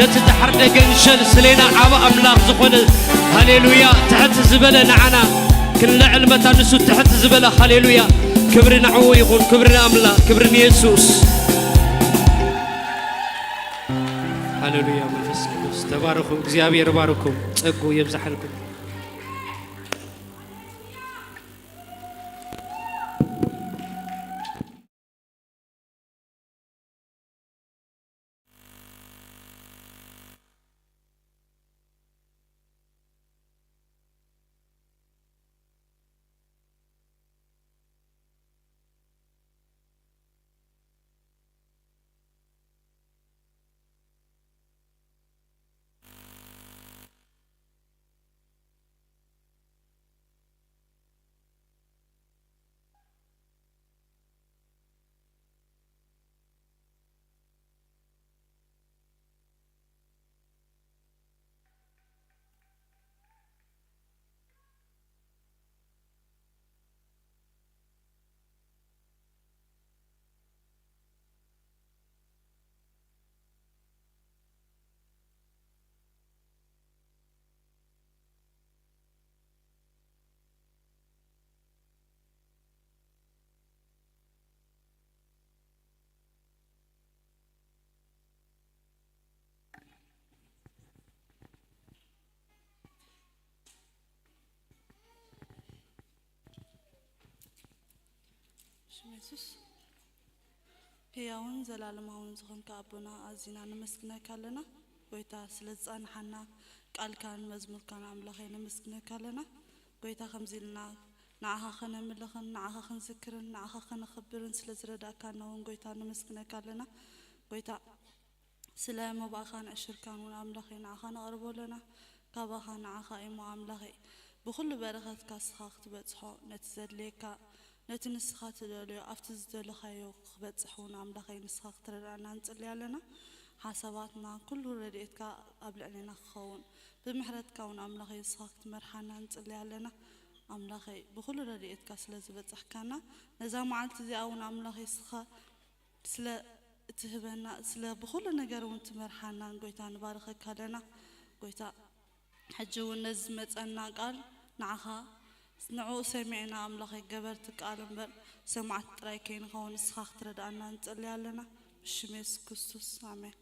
ነቲ ዳሕር ደገንሸል ስሌና ዓቢ ኣምላኽ ዝኾነ። ሃሌሉያ፣ ትሕት ዝበለ ንዓና ክንልዕል መታ ንሱ ትሕት ዝበለ። ሃሌሉያ፣ ክብሪ ንዕኡ ይኹን፣ ክብሪ ንኣምላኽ፣ ክብሪ ንየሱስ። ሃሌሉያ፣ መንፈስ ቅዱስ ተባረኹ፣ እግዚኣብሔር ባርኩም፣ ጸጉ የብዝሓልኩም። ሽም የሱስ። ህያውን ዘላለማውን ዝኾንካ ኣቦና፣ ኣዚና ነመስግነካ ኣለና። ጎይታ፣ ስለ ዝጸንሓና፣ ቃልካን መዝሙርካን ኣምላኸይ ነመስግነካ ኣለና። ጎይታ፣ ከምዚ ኢልና ንዓኻ ከነምልኽን ንዓኻ ክንዝክርን ንዓኻ ከነኽብርን ስለ ዝረዳእካና እውን ጎይታ ነመስግነካ ኣለና። ጎይታ፣ ስለ መባእኻን ዕሽርካን እውን ኣምላኸይ ንዓኻ ነቕርቦ ኣለና። ካባኻ ንዓኻ እሞ ኣምላኸይ ብኹሉ በረኸትካ ንስኻ ክትበጽሖ፣ ነቲ ዘድልየካ፣ ነቲ ንስኻ ትደልዮ፣ ኣብቲ ዝደለኻዮ ክበጽሕ እውን ኣምላኸይ ንስኻ ክትረድኣና ንጽሊ ኣለና። ሓሳባትና ኩሉ ረድኤትካ ኣብ ልዕሌና ክኸውን፣ ብምሕረትካ እውን ኣምላኸይ ንስኻ ክትመርሓና ንጽሊ ኣለና። ኣምላኸይ ብኹሉ ረድኤትካ ስለ ዝበጻሕካና፣ ነዛ መዓልቲ እዚኣ እውን ኣምላኸይ ንስኻ ስለ እትህበና፣ ስለ ብኹሉ ነገር እውን ትመርሓናን ጎይታ ንባርኸካ ኣለና። ጎይታ ሕጂ እውን ነዚ ዝመጸና ቃል ንዓኻ ንዕኡ ሰሚዕና ኣምላኸይ ገበርቲ ቃል እምበር ሰማዕቲ ጥራይ ከይንኸውን ንስኻ ክትረድኣና ንጸሊ ኣለና። ብሽም የሱስ ክርስቶስ ኣሜን።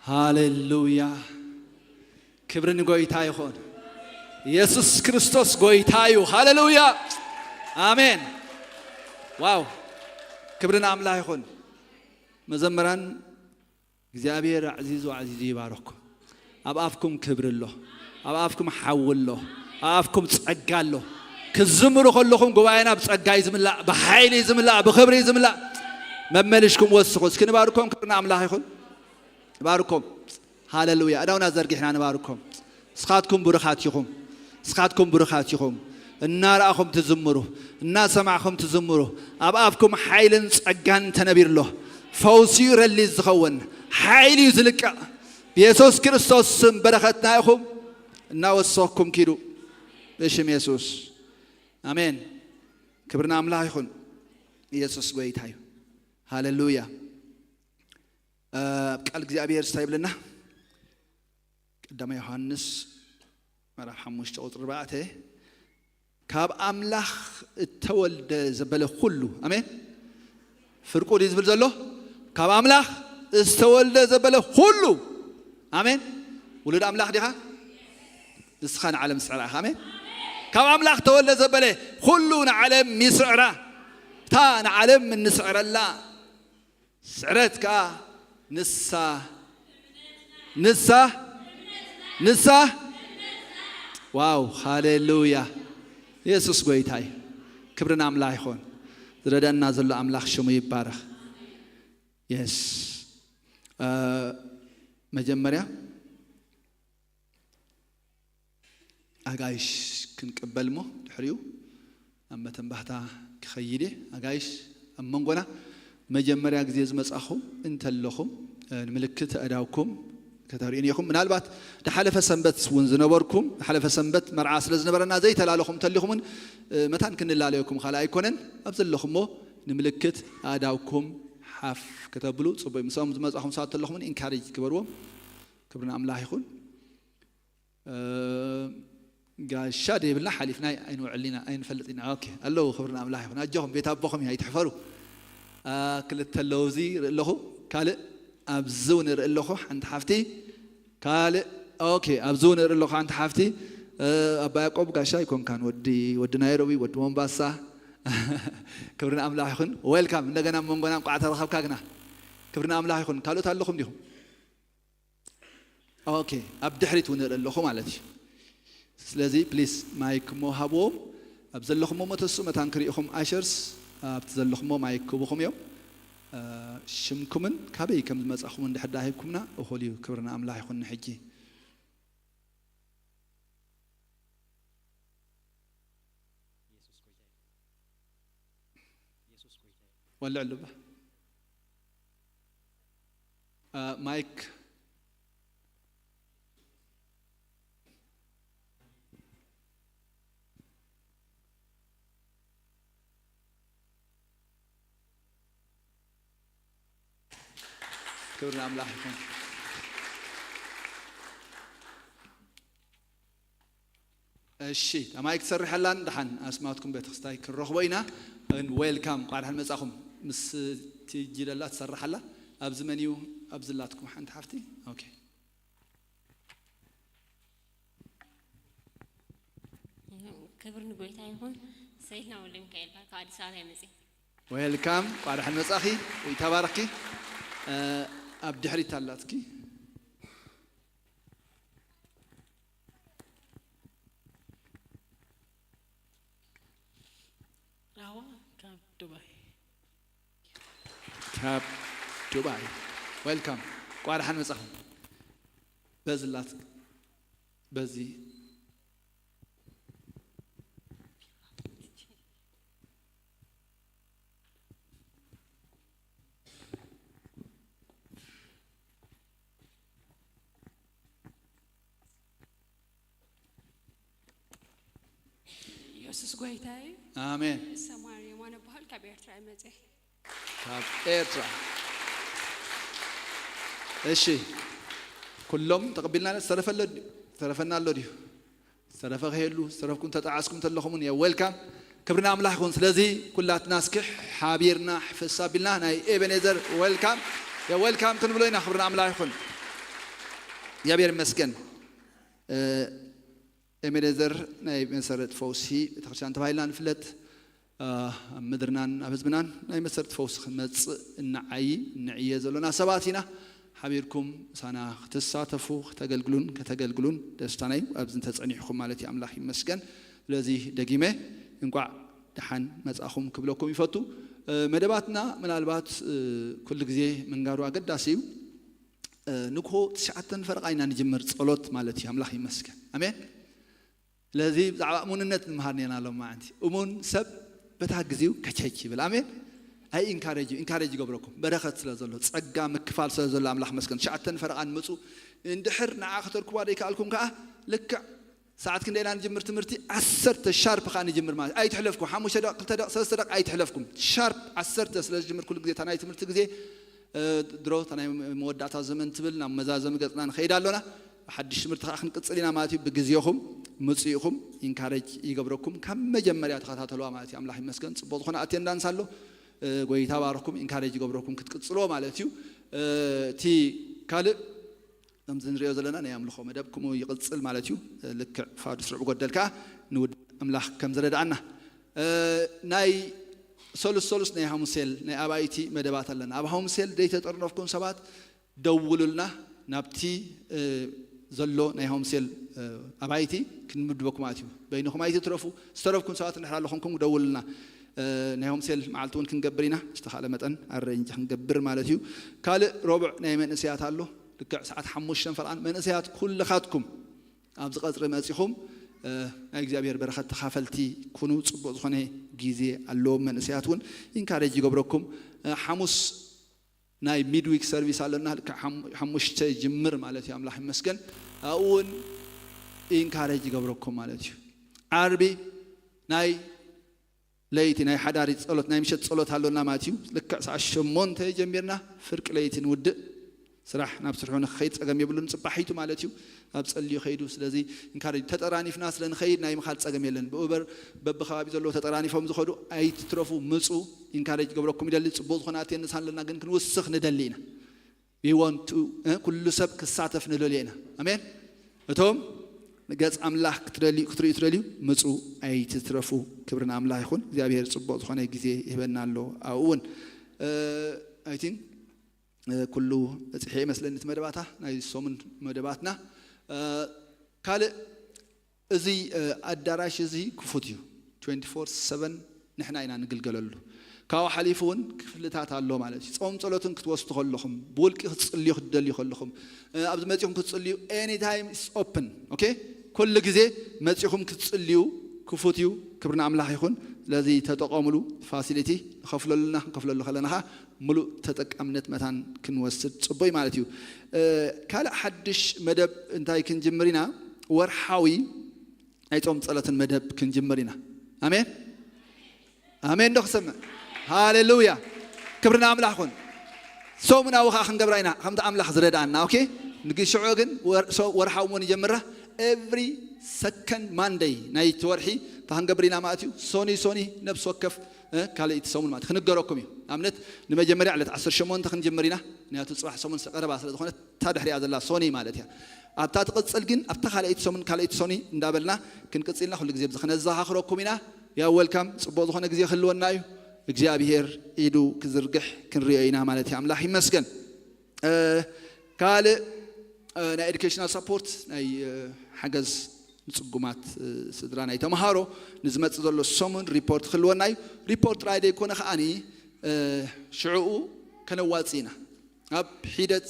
ሃሌሉያ። ክብሪ ንጎይታ ይኹን። ኢየሱስ ክርስቶስ ጎይታ እዩ። ሃሌሉያ። ኣሜን። ዋው። ክብሪ ንኣምላኽ ይኹን። መዘምራን እግዚኣብሔር ኣዕዚዙ ኣዕዚዙ ይባርኽኩም። ኣብ ኣፍኩም ክብሪ ኣሎ። ኣብ ኣፍኩም ሓዊ ኣሎ። ኣብ ኣፍኩም ጸጋ ኣሎ። ክትዝምሩ ከለኹም ጉባኤና ብጸጋ እዩ ዝምላእ፣ ብሓይሊ እዩ ዝምላእ፣ ብኽብሪ እዩ ዝምላእ። መመሊሽኩም ወስኹ። እስኪ ንባርኮም፣ ክብሪ ንኣምላኽ ይኹን። ንባርኮም። ሃሌሉያ። ኣእዳውና ዘርጊሕና ንባርኮም። ንስኻትኩም ብሩኻት ኢኹም። ንስኻትኩም ብሩኻት ኢኹም። እናረኣኹም ትዝምሩ፣ እናሰማዕኹም ትዝምሩ። ኣብ ኣፍኩም ሓይልን ጸጋን ተነቢሩ ኣሎ። ፈውሲ እዩ ረሊዝ ዝኸውን፣ ሓይሊ እዩ ዝልቀቕ። ብየሱስ ክርስቶስ ስም በረኸትና ኢኹም። እናወሰኽኩም ኪዱ። ብሽም የሱስ። ኣሜን። ክብሪ ንኣምላኽ ይኹን። ኢየሱስ ጎይታ እዩ። ሃሌሉያ። ኣብ ቃል እግዚኣብሔር እንታይ ይብለና? ቀዳማይ ዮሃንስ ምዕራፍ ሓሙሽተ ቁጽሪ ኣርባዕተ፣ ካብ ኣምላኽ እተወልደ ዘበለ ኩሉ፣ ኣሜን። ፍርቁ ድዩ ዝብል ዘሎ? ካብ ኣምላኽ ዝተወልደ ዘበለ ኩሉ፣ ኣሜን። ውሉድ ኣምላኽ ዲኻ? ንስኻ ንዓለም ስዕራ ኢኻ፣ ኣሜን። ካብ ኣምላኽ ተወልደ ዘበለ ኩሉ ንዓለም ይስዕራ። እታ ንዓለም እንስዕረላ ስዕረት ከኣ ንሳ፣ ንሳ፣ ንሳ። ዋው፣ ሃሌሉያ። የሱስ ጎይታ እዩ። ክብሪ ንኣምላኽ ይኹን። ዝረዳና ዘሎ ኣምላኽ ሽሙ ይባረኽ። የስ። እ፣ መጀመርያ ኣጋይሽ ክንቅበል እሞ ድሕሪኡ ኣብ መተንባህታ ክኸይድ እየ። ኣጋይሽ፣ ኣብ መንጎና መጀመርያ ግዜ ዝመጻኹም እንተለኹም፣ እ፣ ንምልክት ኣእዳውኩም ከተርእዩኒ ኢኹም። ምናልባት ድሓለፈ ሰንበት እውን ዝነበርኩም፣ ድሓለፈ ሰንበት መርዓ ስለ ዝነበረና ዘይተላለኹም እንተሊኹም እውን፣ እ፣ መታን ክንላለየኩም ካልእ ኣይኮነን። ኣብ ዘለኹሞ ንምልክት ኣእዳውኩም ሓፍ ከተብሉ ጽቡቅ እዩ። ምስኦም ዝመጻኹም ሰባት እንተለኹም እውን ኢንካሬጅ ግበርዎም። ክብሪ ንኣምላኽ ይኹን። እ፣ ጋሻ ደይብልና ሓሊፍና ኣይንውዕል ኢና፣ ኣይንፈልጥ ኢና። ኦኬ፣ ኣለዉ፣ ክብሪ ንኣምላኽ ይኹን። ኣጆኹም፣ ቤት ኣቦኹም እዩ፣ ኣይትሕፈሩ። እ፣ ክልተ ኣለዉ፣ እዚ ይርኢ ኣለኹ፣ ካልእ ኣብዚ እውን ይርኢ ኣለኹ፣ ሓንቲ ሓፍቲ፣ ካልእ፣ ኦኬ፣ ኣብዚ እውን ይርኢ ኣለኹ፣ ሓንቲ ሓፍቲ። እ፣ ኣባ ያዕቆብ ጋሻ ኣይኮንካን፣ ወዲ፣ ወዲ ናይሮቢ፣ ወዲ ሞምባሳ። ክብሪ ንኣምላኽ ይኹን። ዌልካም፣ እንደገና ኣብ መንጎና እንቋዕ ተረኸብካ ግና። ክብሪ ንኣምላኽ ይኹን። ካልኦት ኣለኹም ዲኹም? ኦኬ፣ ኣብ ድሕሪት እውን እርኢ ኣለኹ ማለት እዩ። ስለዚ ፕሊስ ማይክ እሞ ሃብዎም። ኣብ ዘለኹሞ መተስኡ መታን ክርእኹም ኣሸርስ ኣብቲ ዘለኹሞ ማይክ ክህቡኹም እዮም። እ፣ ሽምኩምን ካበይ ከም ዝመጻኹምን እንድሕር ደኣ ሂብኩምና እኹል እዩ። ክብሪ ንኣምላኽ ይኹን። ንሕጂ ወልዕ ልባ። እ፣ ማይክ። ክብሪ ንኣምላኽ ይኹን። እሺ፣ እታ ማይክ ትሰርሕ ኣላን፣ ደሓን ኣስማትኩም ቤተክስታይ ክንረኽቦ ኢና። ን ዌልካም፣ እንቋዕ ደሓን መጻኹም። ምስ ቲጂ ደላ ትሰርሕ ኣላ። ኣብዚ መን እዩ? ኣብዚ ኣላትኩም ሓንቲ ሓፍቲ? ኦኬ። ክብሪ ንጎይታ ይኹን። ሰይልና ወልደ ሚካኤል ይበሃል። ካብ ኣዲስ ኣበባ እየ መፅእ። ዌልካም፣ እንቋዕ ደሓን መጻኺ። ይተባረኽኪ። እ፣ ኣብ ድሕሪት ኣላትኪ። ራዋ ካብ ዱባይ። ካብ ዱባይ። ዌልካም። እንቋዕ ደሓን መጻኹም። በዚ ኣላት፣ በዚ። ኢየሱስ ጎይታ እዩ። ኣሜን። ሰማር የማነ በሃል፣ ካብ ኤርትራ እየ መፅእ። ካብ ኤርትራ። እሺ፣ ኩሎም ተቐቢልና፣ ዝተረፈ ኣሎ ድዩ? ዝተረፈና ኣሎ ድዩ? ዝተረፈ ከየሉ፣ ዝተረፍኩም ተጣዓስኩም ተለኹም እውን፣ የ ዌልካም። ክብሪ ንኣምላኽ ይኹን። ስለዚ ኩላትና እስኪ ሓቢርና ሕፍስ ኣቢልና ናይ ኤቤኔዘር ዌልካም፣ የ ዌልካም ክንብሎ ኢና። ክብሪ ንኣምላኽ ይኹን። እግዚኣብሔር ይመስገን። እ፣ ኤቤኔዘር ናይ መሰረት ፈውሲ ቤተክርስትያን ተባሂልና ንፍለጥ። እ፣ ኣብ ምድርናን ኣብ ህዝብናን ናይ መሰረት ፈውሲ ክመጽእ እንዓዪ እንዕየ ዘሎና ሰባት ኢና። ሓቢርኩም ምሳና ክትሳተፉ፣ ክተገልግሉን ከተገልግሉን ደስታና እዩ። ኣብዚ እንተጸኒሕኩም ማለት እዩ። ኣምላኽ ይመስገን። ስለዚ ደጊመ እንቋዕ ደሓን መጻኹም ክብለኩም ይፈቱ። እ፣ መደባትና ምናልባት፣ እ፣ ኩሉ ግዜ ምንጋሩ ኣገዳሲ እዩ። እ፣ ንግሆ ትሽዓተን ፈረቓ ኢና ንጅምር ጸሎት ማለት እዩ። ኣምላኽ ይመስገን። ኣሜን። ስለዚ ብዛዕባ እሙንነት ንምሃር ኔና ሎም መዓንቲ። እሙን ሰብ በታ ግዜኡ ከቸች ይብል። ኣሜን። ኣይ ኢንካሬጅ፣ ኢንካሬጅ ይገብረኩም። በረኸት ስለ ዘሎ፣ ጸጋ ምክፋል ስለ ዘሎ ኣምላኽ መስገን። ትሽዓተን ፈረቓ ንመጹ። እንድሕር ንዓ ከተርክቧ ዘይከኣልኩም ከኣ ልክዕ ሰዓት ክንደይ ኢና ንጅምር ትምህርቲ? ዓሰርተ ሻርፕ ከኣ ንጅምር ማለት። ኣይትሕለፍኩም። ሓሙሽተ ደቕ፣ ክልተ ደቕ፣ ሰለስተ ደቕ ኣይትሕለፍኩም። ሻርፕ ዓሰርተ ስለ ዝጅምር ኩሉ ግዜ እታ ናይ ትምህርቲ ግዜ፣ እ፣ ድሮ እታ ናይ መወዳእታ ዘመን ትብል ናብ መዛዘሚ ገጽና ንኸይድ ኣሎና። ሓድሽ ትምህርቲ ከኣ ክንቅጽል ኢና ማለት እዩ። ብግዜኹም ምጽኢኹም ኢንካሬጅ ይገብረኩም። ካብ መጀመርያ ተኸታተልዋ ማለት እዩ። ኣምላኽ ይመስገን። ጽቡቕ ዝኾነ ኣቴንዳንስ ኣሎ። እ፣ ጎይታ ባርኽኩም፣ ኢንካሬጅ ይገብረኩም ክትቅጽልዎ ማለት እዩ። እ፣ እቲ ካልእ ከምዚ ንሪኦ ዘለና ናይ ኣምልኾ መደብ ከምኡ ይቕጽል ማለት እዩ። ልክዕ ፋዱስ ርብዒ ጎደል ከኣ ንውድ ኣምላኽ ከም ዝረድኣና። እ፣ ናይ ሰሉስ ሰሉስ ናይ ሃሙሴል ናይ ኣባይቲ መደባት ኣለና። ኣብ ሃሙሴል ዘይተጠርነፍኩም ሰባት ደውሉልና፣ ናብቲ፣ እ፣ ዘሎ ናይ ሃሙሴል፣ እ፣ ኣባይቲ ክንምድበኩም ማለት እዩ። በይንኹም ኣይትትረፉ። ዝተረፍኩም ሰባት እንድሕር ኣለኹምኩም ደውሉልና። እ፣ ናይ ሃሙሴል መዓልቲ እውን ክንገብር ኢና። ዝተኻእለ መጠን ኣረንጅ ክንገብር ማለት እዩ። ካልእ ረቡዕ ናይ መንእሰያት ኣሎ። ልክዕ ሰዓት ሓሙሽተን ፈርቓን መንእሰያት ኩልኻትኩም ኣብዚ ቀጽሪ መጺኹም፣ እ፣ ናይ እግዚኣብሔር በረኸት ተኻፈልቲ ኩኑ። ጽቡቕ ዝኾነ ግዜ ኣለዎም። መንእሰያት እውን ኢንካሬጅ ይገብረኩም። ሓሙስ ናይ ሚድዊክ ሰርቪስ ኣለና። ልክዕ ሓሙሽተ ይጅምር ማለት እዩ። ኣምላኽ ይመስገን። ኣብኡ እውን ኢንካሬጅ ይገብረኩም ማለት እዩ። ዓርቢ ናይ ለይቲ ናይ ሓዳሪ ጸሎት ናይ ምሸት ጸሎት ኣሎና ማለት እዩ። ልክዕ ሰዓት ሸሞንተ ጀሚርና ፍርቂ ለይቲ ንውድእ። ስራሕ ናብ ስርሑ ንክኸይድ ጸገም የብሉን። ጽባሒቱ ማለት እዩ ኣብ ጸልዩ ከይዱ። ስለዚ እንካሬጅ ተጠራኒፍና ስለ ንኸይድ ናይ ምኻድ ጸገም የለን። ብኡበር በብኸባቢ ዘለዎ ተጠራኒፎም ዝኸዱ ኣይትትረፉ፣ ምጹ። ኢንካሬጅ ገብረኩም ይደሊ። ጽቡቕ ዝኾነ ኣቴንደንስ ኣለና፣ ግን ክንውስኽ ንደሊ ኢና። We want to ኩሉ ሰብ ክሳተፍ ንደልዮ ኢና። ኣሜን። እቶም ንገጽ ኣምላኽ ክትደልዩ ክትርእዩ ትደልዩ ምጹ፣ ኣይትትረፉ። ክብሪ ንኣምላኽ ይኹን። እግዚኣብሔር ጽቡቕ ዝኾነ ግዜ ይህበና ኣሎ። ኣብኡ እውን I think ኩሉ በጺሐ ይመስለኒ እቲ መደባታ ናይ ሰሙን መደባትና። ካልእ እዚ ኣዳራሽ እዚ ክፉት እዩ። ንሕና ኢና ንግልገለሉ። ካብኡ ሓሊፉ እውን ክፍልታት ኣሎ ማለት እዩ። ጾም ጸሎትን ክትወስዱ ከለኹም፣ ብውልቂ ክትጽልዩ ክትደልዩ ከለኹም፣ ኣብዚ መጺኹም ክትጽልዩ፣ anytime is open። ኦኬ፣ ኩሉ ግዜ መጺኹም ክትጽልዩ ክፉት እዩ። ክብሪ ንኣምላኽ ይኹን። ስለዚ ተጠቐሙሉ። ፋሲሊቲ ንኸፍለሉና ክንከፍለሉ ከለና ኸዓ ምሉእ ተጠቃምነት መታን ክንወስድ ጽቡይ ማለት እዩ። ካልእ ሓድሽ መደብ እንታይ ክንጅምር ኢና? ወርሓዊ ናይ ጾም ጸሎትን መደብ ክንጅምር ኢና። ኣሜን፣ ኣሜን። ዶ ክሰምዕ? ሃሌሉያ። ክብሪ ንኣምላኽ ኩን። ሰሙናዊ ኸዓ ክንገብራ ኢና ከምቲ ኣምላኽ ዝረድኣና። ኦኬ፣ ንግሽዖ ግን ወርሓዊ ሞ ንጀምራ። Every second Monday ናይቲ ወርሒ እንታይ ክንገብር ኢና ማለት እዩ? ሶኒ ሶኒ ነብሲ ወከፍ ካልኣይቲ ሰሙን ማለት ክንገረኩም እዩ። ኣብነት ንመጀመርያ ዕለት ዓሰርተ ሸሞንተ ክንጅምር ኢና። ምክንያቱ ጽባሕ ሰሙን ቀረባ ስለ ዝኾነ እታ ድሕሪኣ ዘላ ሶኒ ማለት እያ። ኣብታ ትቕጽል ግን ኣብታ ካልኣይቲ ሰሙን ካልኣይቲ ሶኒ እንዳበልና ክንቅጽልና ኩሉ ግዜ ብዚ ክነዘኻኽረኩም ኢና። ያ ወልካም። ጽቡቕ ዝኾነ ግዜ ክህልወና እዩ። እግዚኣብሔር ኢዱ ክዝርግሕ ክንሪኦ ኢና ማለት እዩ። ኣምላኽ ይመስገን። ካልእ ናይ ኤዱኬሽናል ሳፖርት ናይ ሓገዝ ንጽጉማት ስድራ ናይ ተምሃሮ ንዝመጽእ ዘሎ ሰሙን ሪፖርት ክህልወና እዩ። ሪፖርት ጥራይ ዘይኮነ ከዓኒ ሽዕኡ ከነዋጽእ ኢና። ኣብ ሒደት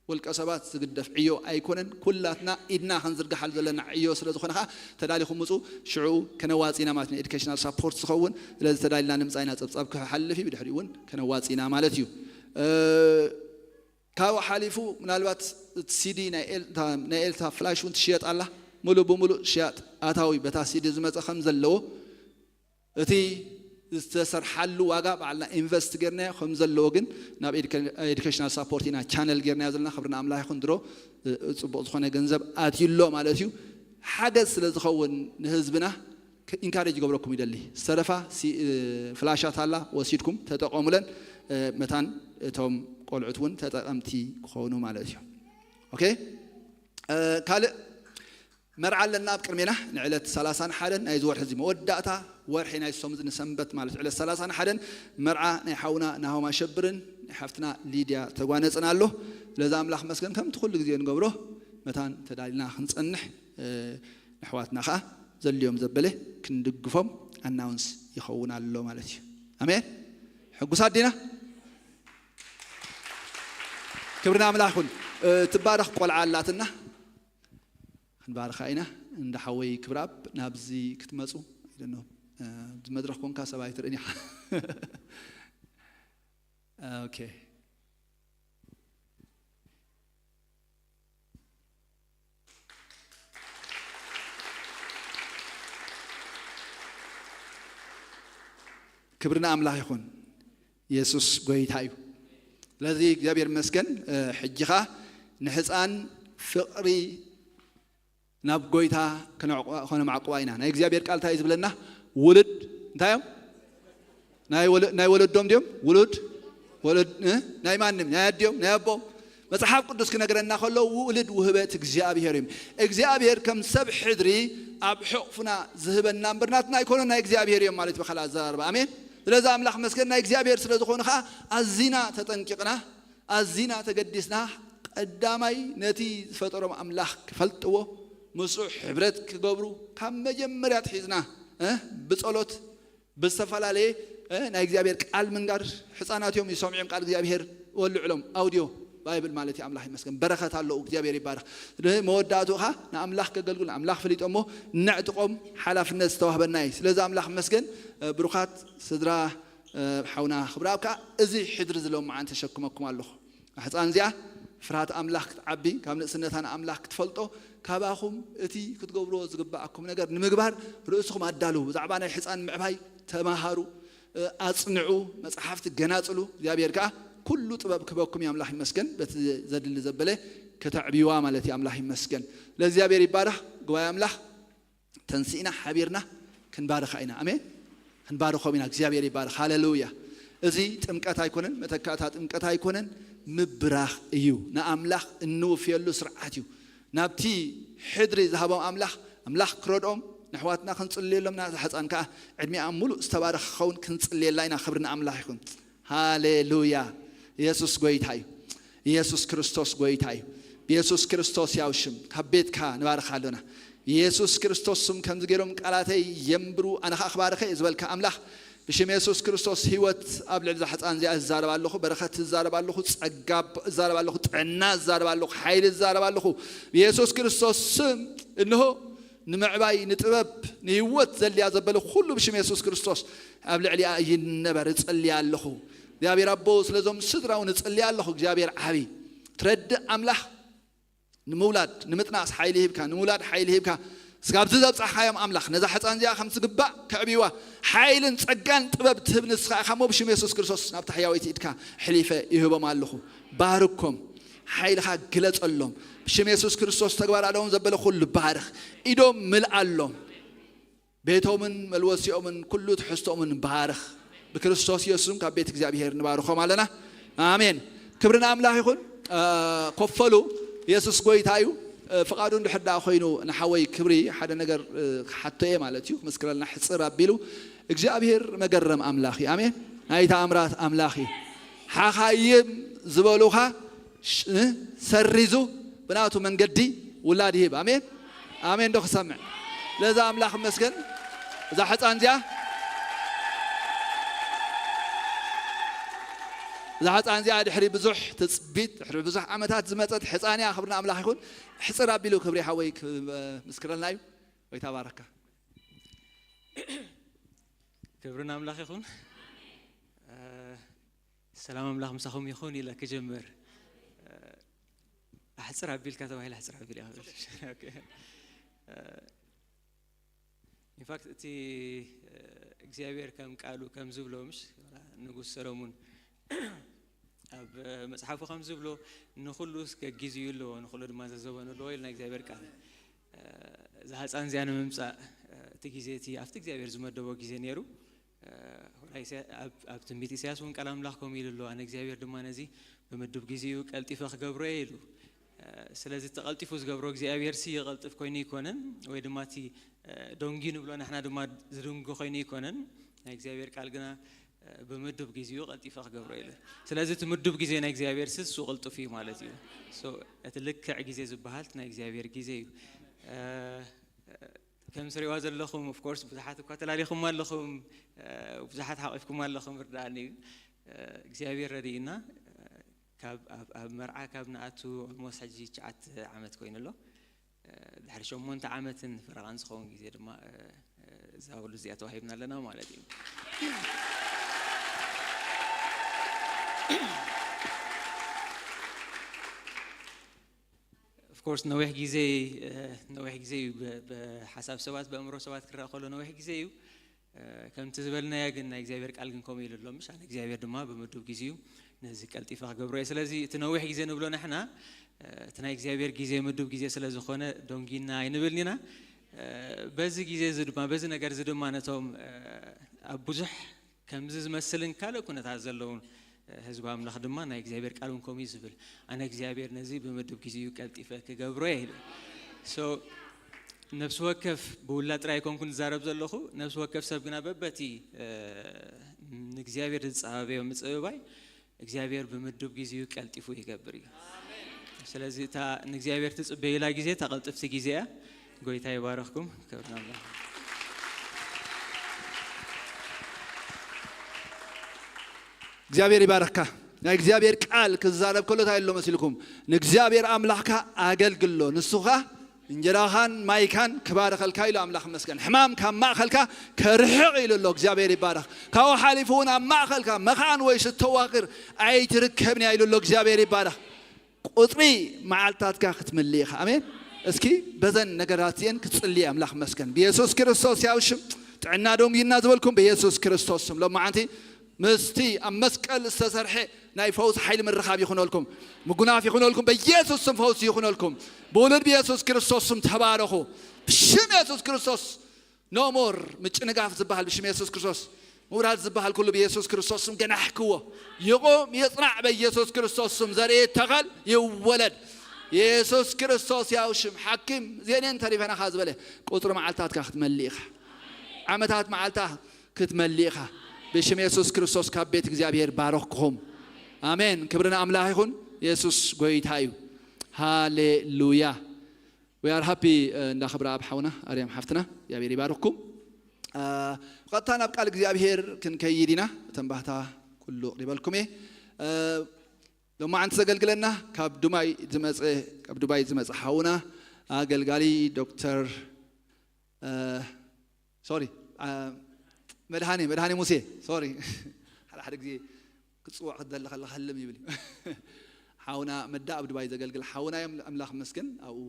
ውልቀ ሰባት ዝግደፍ ዕዮ ኣይኮነን። ኩላትና ኢድና ክንዝርግሓሉ ዘለና ዕዮ ስለ ዝኾነ ኸዓ ተዳሊኹም ምጹ። ሽዕኡ ከነዋጽእ ኢና ማለት ንኤዱኬሽናል ሳፖርት ዝኸውን። ስለዚ ተዳሊና ንምጻእ ኢና። ጸብጻብ ክሓልፍ እዩ፣ ብድሕሪኡ እውን ከነዋጽእ ኢና ማለት እዩ። ካብኡ ሓሊፉ ምናልባት እቲ ሲዲ ናይ ኤልታ ፍላሽ እውን ትሽየጥ ኣላ። ሙሉእ ብሙሉእ ሽያጥ ኣታዊ በታ ሲዲ ዝመጸ ከም ዘለዎ፣ እቲ ዝተሰርሓሉ ዋጋ ባዕልና ኢንቨስት ጌርናዮ ከም ዘለዎ ግን ናብ ኤዱኬሽናል ሳፖርት ኢና ቻነል ጌርናዮ ዘለና። ክብሪ ንኣምላኽ ይኹን። ድሮ ጽቡቕ ዝኾነ ገንዘብ ኣትዩ ኣሎ ማለት እዩ። ሓገዝ ስለ ዝኸውን ንህዝብና ኢንካሬጅ ይገብረኩም ይደሊ። ዝተረፋ ፍላሻት ኣላ፣ ወሲድኩም ተጠቐሙለን። መታን እቶም ቆልዑት እውን ተጠቐምቲ ክኾኑ ማለት እዩ። ኦኬ፣ ካልእ መርዓ ኣለና ኣብ ቅድሜና ንዕለት ሰላሳን ሓደን ናይዚ ወርሒ እዚ መወዳእታ ወርሒ ናይ ሶም ንሰንበት ማለት ዕለት ሰላሳን ሓደን መርዓ ናይ ሓውና ናሆም ኣሸብርን ናይ ሓፍትና ሊድያ ተጓነጽን ኣሎ። ስለዚ ኣምላኽ መስገን ከምቲ ኩሉ ግዜ ንገብሮ መታን ተዳሊና ክንጸንሕ፣ ንኣሕዋትና ኸዓ ዘልዮም ዘበለ ክንድግፎም ኣናውንስ ይኸውን ኣሎ ማለት እዩ። ኣሜን። ሕጉሳት ዲና? ክብሪ ንኣምላኽ ይኹን። ትባረኽ ቆልዓ ኣላትና። ክንባርኻ ኢና። እንዳ ሓወይ ክብራብ ናብዚ ክትመጹ፣ I don't know፣ ኣብዚ መድረኽ ኮንካ ሰብ ኣይትርእን ኢኻ። ኦኬ። ክብሪ ንኣምላኽ ይኹን። የሱስ ጎይታ እዩ። ስለዚ እግዚኣብሔር ይመስገን። ሕጂ ኸዓ ንሕፃን ፍቕሪ ናብ ጎይታ ከነማዕቁባ ኢና። ናይ እግዚኣብሔር ቃል እንታይ እዩ ዝብለና? ውሉድ እንታይ እዮም? ናይ ወለዶም ድዮም? ውሉድ ናይ ማንም፣ ናይ ኣዲኦም፣ ናይ ኣቦም። መጽሓፍ ቅዱስ ክነግረና ከሎ ውሉድ ውህበት እግዚኣብሔር እዮም። እግዚኣብሔር ከም ሰብ ሕድሪ ኣብ ሕቑፍና ዝህበና እምበር ናትና ኣይኮነን፣ ናይ እግዚኣብሔር እዮም ማለት ብኻልእ ኣዘራርባ። ኣሜን። ስለዚ ኣምላኽ መስገን ናይ እግዚኣብሔር ስለ ዝኾኑ ኸዓ ኣዚና ተጠንቂቕና ኣዚና ተገዲስና ቀዳማይ ነቲ ዝፈጠሮም ኣምላኽ ክፈልጥዎ፣ ምስኡ ሕብረት ክገብሩ፣ ካብ መጀመርያ ኣትሒዝና ብጸሎት ብዝተፈላለየ ናይ እግዚኣብሔር ቃል ምንጋር። ሕፃናት እዮም ይሰምዑ እዮም ቃል እግዚኣብሔር ወልዕሎም ኣውድዮ ባይብል ማለት እዩ። ኣምላኽ ይመስገን፣ በረኸት ኣለዉ። እግዚኣብሔር ይባረኽ። ስለዚ መወዳእትኡ ኸዓ ንኣምላኽ ከገልግሉ፣ ንኣምላኽ ፈሊጦሞ ነዕጥቖም ሓላፍነት ዝተዋህበና እዩ። ስለዚ ኣምላኽ ይመስገን። ብሩኻት ስድራ ሓውና ክብረኣብ ከዓ እዚ ሕድሪ ዝለምዓን ተሸክመኩም ኣለኹ። ኣሕፃን እዚኣ ፍርሃት ኣምላኽ ክትዓቢ፣ ካብ ንእስነታ ንኣምላኽ ክትፈልጦ፣ ካባኹም እቲ ክትገብርዎ ዝግብኣኩም ነገር ንምግባር ርእስኹም ኣዳልዉ። ብዛዕባ ናይ ሕፃን ምዕባይ ተማሃሩ፣ ኣጽንዑ፣ መጽሓፍቲ ገናጽሉ። እግዚኣብሔር ከዓ ኩሉ ጥበብ ክህበኩም እዩ። ኣምላኽ ይመስገን። በቲ ዘድሊ ዘበለ ከተዕብይዋ ማለት እዩ። ኣምላኽ ይመስገን። ለእግዚኣብሔር ይባረኽ። ጉባኤ ኣምላኽ ተንሲእና ሓቢርና ክንባርኻ ኢና። ኣሜን። ክንባርኾም ኢና። እግዚኣብሔር ይባረኽ። ሃሌሉያ። እዚ ጥምቀት ኣይኮነን፣ መተካእታ ጥምቀት ኣይኮነን፣ ምብራኽ እዩ። ንኣምላኽ እንውፍየሉ ስርዓት እዩ። ናብቲ ሕድሪ ዝሃቦም ኣምላኽ፣ ኣምላኽ ክረድኦም፣ ንኣሕዋትና ክንጽልየሎም፣ ናዛ ሕፃን ከኣ ዕድሚኣ ሙሉእ ዝተባረኸ ክኸውን ክንጽልየላ ኢና። ክብሪ ንኣምላኽ ይኹን። ሃሌሉያ። ኢየሱስ ጎይታ እዩ። ኢየሱስ ክርስቶስ ጎይታ እዩ። ብኢየሱስ ክርስቶስ ያው ሽም ካብ ቤትካ ንባርኻ ኣሎና። ኢየሱስ ክርስቶስ ስም ከምዚ ገይሮም ቃላተይ የንብሩ፣ ኣነ ኸኣ ክባርኸ እየ ዝበልካ ኣምላኽ፣ ብሽም የሱስ ክርስቶስ ህይወት ኣብ ልዕሊ እዛ ሕፃን እዚኣ እዛረብ ኣለኹ፣ በረኸት እዛረብ ኣለኹ፣ ጸጋ እዛረብ ኣለኹ፣ ጥዕና እዛረብ ኣለኹ፣ ሓይሊ እዛረብ ኣለኹ። ብየሱስ ክርስቶስ ስም እንሆ ንምዕባይ፣ ንጥበብ፣ ንህይወት ዘድልያ ዘበለ ኩሉ ብሽም የሱስ ክርስቶስ ኣብ ልዕሊኣ ይነበር እጽልያ ኣለኹ። እግዚኣብሔር ኣቦ፣ ስለዞም ስድራ እውን እጽልያ ኣለኹ። እግዚኣብሔር ዓቢ ትረድእ ኣምላኽ፣ ንምውላድ ንምጥናስ ሓይሊ ሂብካ፣ ንምውላድ ሓይሊ ሂብካ፣ ስጋብ እዚ ዘብጻሕካዮም ኣምላኽ፣ ነዛ ሕፃን እዚኣ ከም ዝግባእ ከዕብይዋ ሓይልን ጸጋን ጥበብ ትህብ ንስኻ ኢኻ እሞ፣ ብሽም የሱስ ክርስቶስ ናብታ ሕያወይቲ ኢድካ ሕሊፈ ይህቦም ኣለኹ። ባርኮም፣ ሓይልኻ ግለጸሎም። ብሽም የሱስ ክርስቶስ ተግባር ኣለዎም ዘበለ ኩሉ ባርኽ። ኢዶም ምልኣሎም። ቤቶምን መልወሲኦምን ኩሉ ትሕዝቶምን ባርኽ። ብክርስቶስ የሱስን ካብ ቤት እግዚኣብሔር ንባርኾም ኣለና። ኣሜን። ክብሪ ንኣምላኽ ይኹን። እ፣ ኮፈሉ የሱስ ጎይታ እዩ። እ፣ ፍቓዱ እንድሕር ደኣ ኮይኑ ንሓወይ ክብሪ ሓደ ነገር፣ እ፣ ክሓቶ እየ ማለት እዩ። ክምስክረልና ሕጽር ኣቢሉ እግዚኣብሔር መገረም ኣምላኽ እዩ። ኣሜን። ናይ ተኣምራት ኣምላኽ እዩ። ሓኻይም ዝበሉኻ ሽ-፣ እ፣ ሰሪዙ ብናቱ መንገዲ ውላድ ይህብ። ኣሜን። ኣሜን ዶ ክሰምዕ? ለዛ ኣምላኽ መስገን። እዛ ሕፃን እዚኣ፣ እዛ ሕፃን እዚኣ ድሕሪ ብዙሕ ትጽቢት፣ ድሕሪ ብዙሕ ዓመታት ዝመጸት ሕፃን እያ። ክብሪ ንኣምላኽ ይኹን። ሕጽር ኣቢሉ ክብሪ ሓወይ ክምስክረልና እዩ። ወይ ተባረካ። ክብሪ ንኣምላኽ ይኹን። እ፣ ሰላም ኣምላኽ ምሳኹም ይኹን ኢለ ክጀምር። እ፣ ኣሕጽር ኣቢልካ ተባሂለ ኣሕጽር ኣቢል እያ። ኦኬ። እ፣ ኢንፋክት እቲ፣ እ፣ እግዚኣብሔር ከም ቃሉ ከም ዝብሎ፣ ምሽ ንጉስ ሰሎሙን ኣብ መጽሓፉ ከም ዝብሎ፣ "ንኹሉ እስከ ጊዜኡ ኣለዎ፣ ንኹሉ ድማ ዘዘበኑ ኣለዎ" ኢሉ ናይ እግዚኣብሔር ቃል። እ፣ እዛ ህፃን እዚኣ ንምምጻእ፣ እ፣ እቲ ግዜ እቲ ኣብቲ እግዚኣብሔር ዝመደቦ ግዜ ነይሩ። እ፣ ወላ ኢሳያ-፣ ኣብ፣ ኣብ ትንቢት ኢሳያስ እውን ቃል ኣምላኽ ከምኡ ኢሉ ኣሎ፣ "ኣነ እግዚኣብሔር ድማ ነዚ ብምዱብ ግዜኡ ቀልጢፈ ክገብሮ እየ" ኢሉ። እ፣ ስለዚ እቲ ቀልጢፉ ዝገብሮ እግዚኣብሔር ሲ ይቐልጥፍ ኮይኑ ኣይኮነን፣ ወይ ድማ እቲ፣ እ፣ ዶንጊ ንብሎ ንሕና ድማ ዝድንጉ ኮይኑ ኣይኮነን። ናይ እግዚኣብሔር ቃል ግና፣ እ፣ ብምዱብ ግዜኡ ቀልጢፈ ክገብሮ ኢሉ። ስለዚ እቲ ምዱብ ግዜ ናይ እግዚኣብሔር ሲ እሱ ቅልጡፍ እዩ ማለት እዩ። ሶ፣ እቲ ልክዕ ግዜ ዝበሃል ናይ እግዚኣብሔር ግዜ እዩ። እ፣ ከም ትሪእዋ ዘለኹም፣ ኦፍ ኮርስ፣ ብዙሓት እኳ ተላሊኹም ኣለኹም፣ እ፣ ብዙሓት ሓቒፍኩም ኣለኹም፣ ርድኣኒ እዩ። እ፣ እግዚኣብሔር ረድእና፣ እ፣ ካብ፣ ኣብ፣ ኣብ መርዓ ካብ ንኣቱ ኦልሞስት ሕጂ ትሽዓተ ዓመት ኮይኑ ኣሎ። እ፣ ድሕሪ ሸሞንተ ዓመትን ፈረቓን ዝኸውን ግዜ ድማ፣ እ፣ እ፣ እዛ ወሉ እዚኣ ተዋሂብና ኣለና ማለት እዩ። ኦፍ ኮርስ ነዊሕ ግዜ፣ እ፣ ነዊሕ ግዜ እዩ። ብ-፣ ብሓሳብ ሰባት፣ ብኣእምሮ ሰባት ክረኣ ከሎ ነዊሕ ግዜ እዩ። እ፣ ከምቲ ዝበልናዮ ግን ናይ እግዚኣብሔር ቃል ግን ከምኡ ኢሉ ኣሎ፣ ምሽ? ኣነ እግዚኣብሔር ድማ ብምዱብ ግዜኡ ነዚ ቀልጢፈ ክገብሮ እየ። ስለዚ እቲ ነዊሕ ግዜ ንብሎ ንሕና፣ እ፣ እቲ ናይ እግዚኣብሔር ግዜ ምዱብ ግዜ ስለ ዝኾነ ዶንጊና ኣይንብልን ኢና። እ፣ በዚ ግዜ እዚ ድማ፣ በዚ ነገር እዚ ድማ ነቶም፣ እ፣ ኣብ ብዙሕ ከምዚ ዝመስልን ካልእ ኩነታት ዘለውን ህዝቢ ኣምላኽ ድማ ናይ እግዚኣብሔር ቃል እውን ከምኡ እዩ ዝብል፣ "ኣነ እግዚኣብሔር ነዚ ብምዱብ ግዜኡ ቀልጢፈ ክገብሮ እየ" ኢሉ። ሶ፣ ነፍሲ ወከፍ ብውላ ጥራይ ኣይኮንኩን ዝዛረብ ዘለኹ፣ ነፍሲ ወከፍ ሰብ ግና በበቲ፣ እ፣ ንእግዚኣብሔር ዝጸባበዮ ምጽብባይ እግዚኣብሔር ብምዱብ ግዜኡ ቀልጢፉ ይገብር እዩ። ስለዚ እታ ንእግዚኣብሔር ትጽበዩላ ግዜ እታ ቅልጥፍቲ ግዜ እያ። ጎይታ ይባረኽኩም። ክብሪ ናብራ። እግዚኣብሔር ይባረኽካ። ናይ እግዚኣብሔር ቃል ክዛረብ ከሎ እንታይ ኣሎ መሲልኩም? ንእግዚኣብሔር ኣምላኽካ ኣገልግሎ፣ ንሱ ኸኣ እንጀራኻን ማይካን ክባርኸልካ ኢሉ ኣምላኽ መስገን። ሕማም ካብ ማእኸልካ ከርሕቕ ኢሉ ኣሎ እግዚኣብሔር ይባረኽ። ካብኡ ሓሊፉ እውን ኣብ ማእኸልካ መኻን ወይ ሽቶ ዋክር ኣይትርከብን እያ ኢሉ ኣሎ እግዚኣብሔር ይባረኽ። ቁጽሪ መዓልታትካ ክትምልእ ኢኻ። ኣሜን። እስኪ በዘን ነገራት እዚአን ክትጽሊ ኣምላኽ መስገን። ብየሱስ ክርስቶስ ያው ሽም ጥዕና ደንጉይና ዝበልኩም ብየሱስ ክርስቶስ ስም ሎማዓንቲ ምስቲ ኣብ መስቀል ዝተሰርሐ ናይ ፈውስ ሓይሊ ምርኻብ ይኹነልኩም። ምጉናፍ ይኹነልኩም። በኢየሱስ ስም ፈውስ ይኹነልኩም። ብውሉድ ብየሱስ ክርስቶስ ስም ተባረኹ። ብሽም የሱስ ክርስቶስ no more ምጭንጋፍ ዝበሃል ብሽም የሱስ ክርስቶስ። ምውራድ ዝበሃል ኩሉ ብየሱስ ክርስቶስ ስም ገናሕክዎ። ይቑም ይጽናዕ በኢየሱስ ክርስቶስ ስም። ዘርኢ ይተኸል ይወለድ። የሱስ ክርስቶስ ያው ሽም ሓኪም ዜኔን ተሪፈናኻ ዝበለ ቁጽሪ መዓልታትካ ክትመልእ ኢኻ። ዓመታት መዓልታ ክትመልእ ኢኻ። ብሽም የሱስ ክርስቶስ ካብ ቤት እግዚኣብሔር ባረኽኩም። ኣሜን። ክብሪ ንኣምላኽ ይኹን። የሱስ ጎይታ እዩ። ሃሌሉያ። We are happy እንዳ ክብረ ኣብ ሓውና ኣርያም ሓፍትና እግዚኣብሔር ይባርኽኩም። ብቐጥታ ናብ ቃል እግዚኣብሔር ክንከይድ ኢና። እተን ባህታ ኩሉ ቅሪበልኩም እየ። ሎማዓንቲ ዘገልግለና ካብ ዱባይ ዝመፀ ካብ ዱባይ ዝመፀ ሓውና ኣገልጋሊ ዶክተር ሶሪ መድሃኔ መድሃኔ ሙሴ ሶሪ ሓደ ሓደ ግዜ ክትፅዋዕ ክትደሊ ከለካ ህልም ይብል እዩ። ሓውና መዳ ኣብ ዱባይ ዘገልግል ሓውና እዮም። ኣምላኽ መስገን ኣብኡ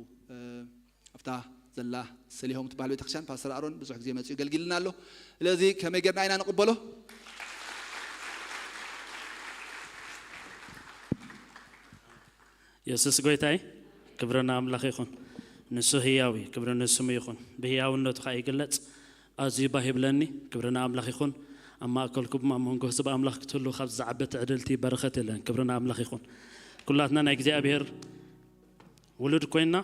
ኣብታ ዘላ ሰሊሆም ትበሃል ቤተክርስትያን ፓስተር ኣሮን ብዙሕ ግዜ መፅኡ ይገልግልና ኣሎ። ስለዚ ከመይ ጌርና ኢና ንቕበሎ? የሱስ ጎይታይ ክብርና ኣምላኽ ይኹን። ንሱ ህያው እዩ፣ ክብሪ ንስሙ ይኹን። ብህያውነቱ ኸዓ ይግለጽ። ኣዝዩ ባህ ይብለኒ። ክብርና ኣምላኽ ይኹን። ኣብ ማእከልኩም ኣብ መንጎ ህዝቢ ኣምላኽ ክትህሉ ካብ ዝዓበተ ዕድልቲ በረኸት የለን። ክብርና ኣምላኽ ይኹን። ኩላትና ናይ እግዚኣብሔር ውሉድ ኮይና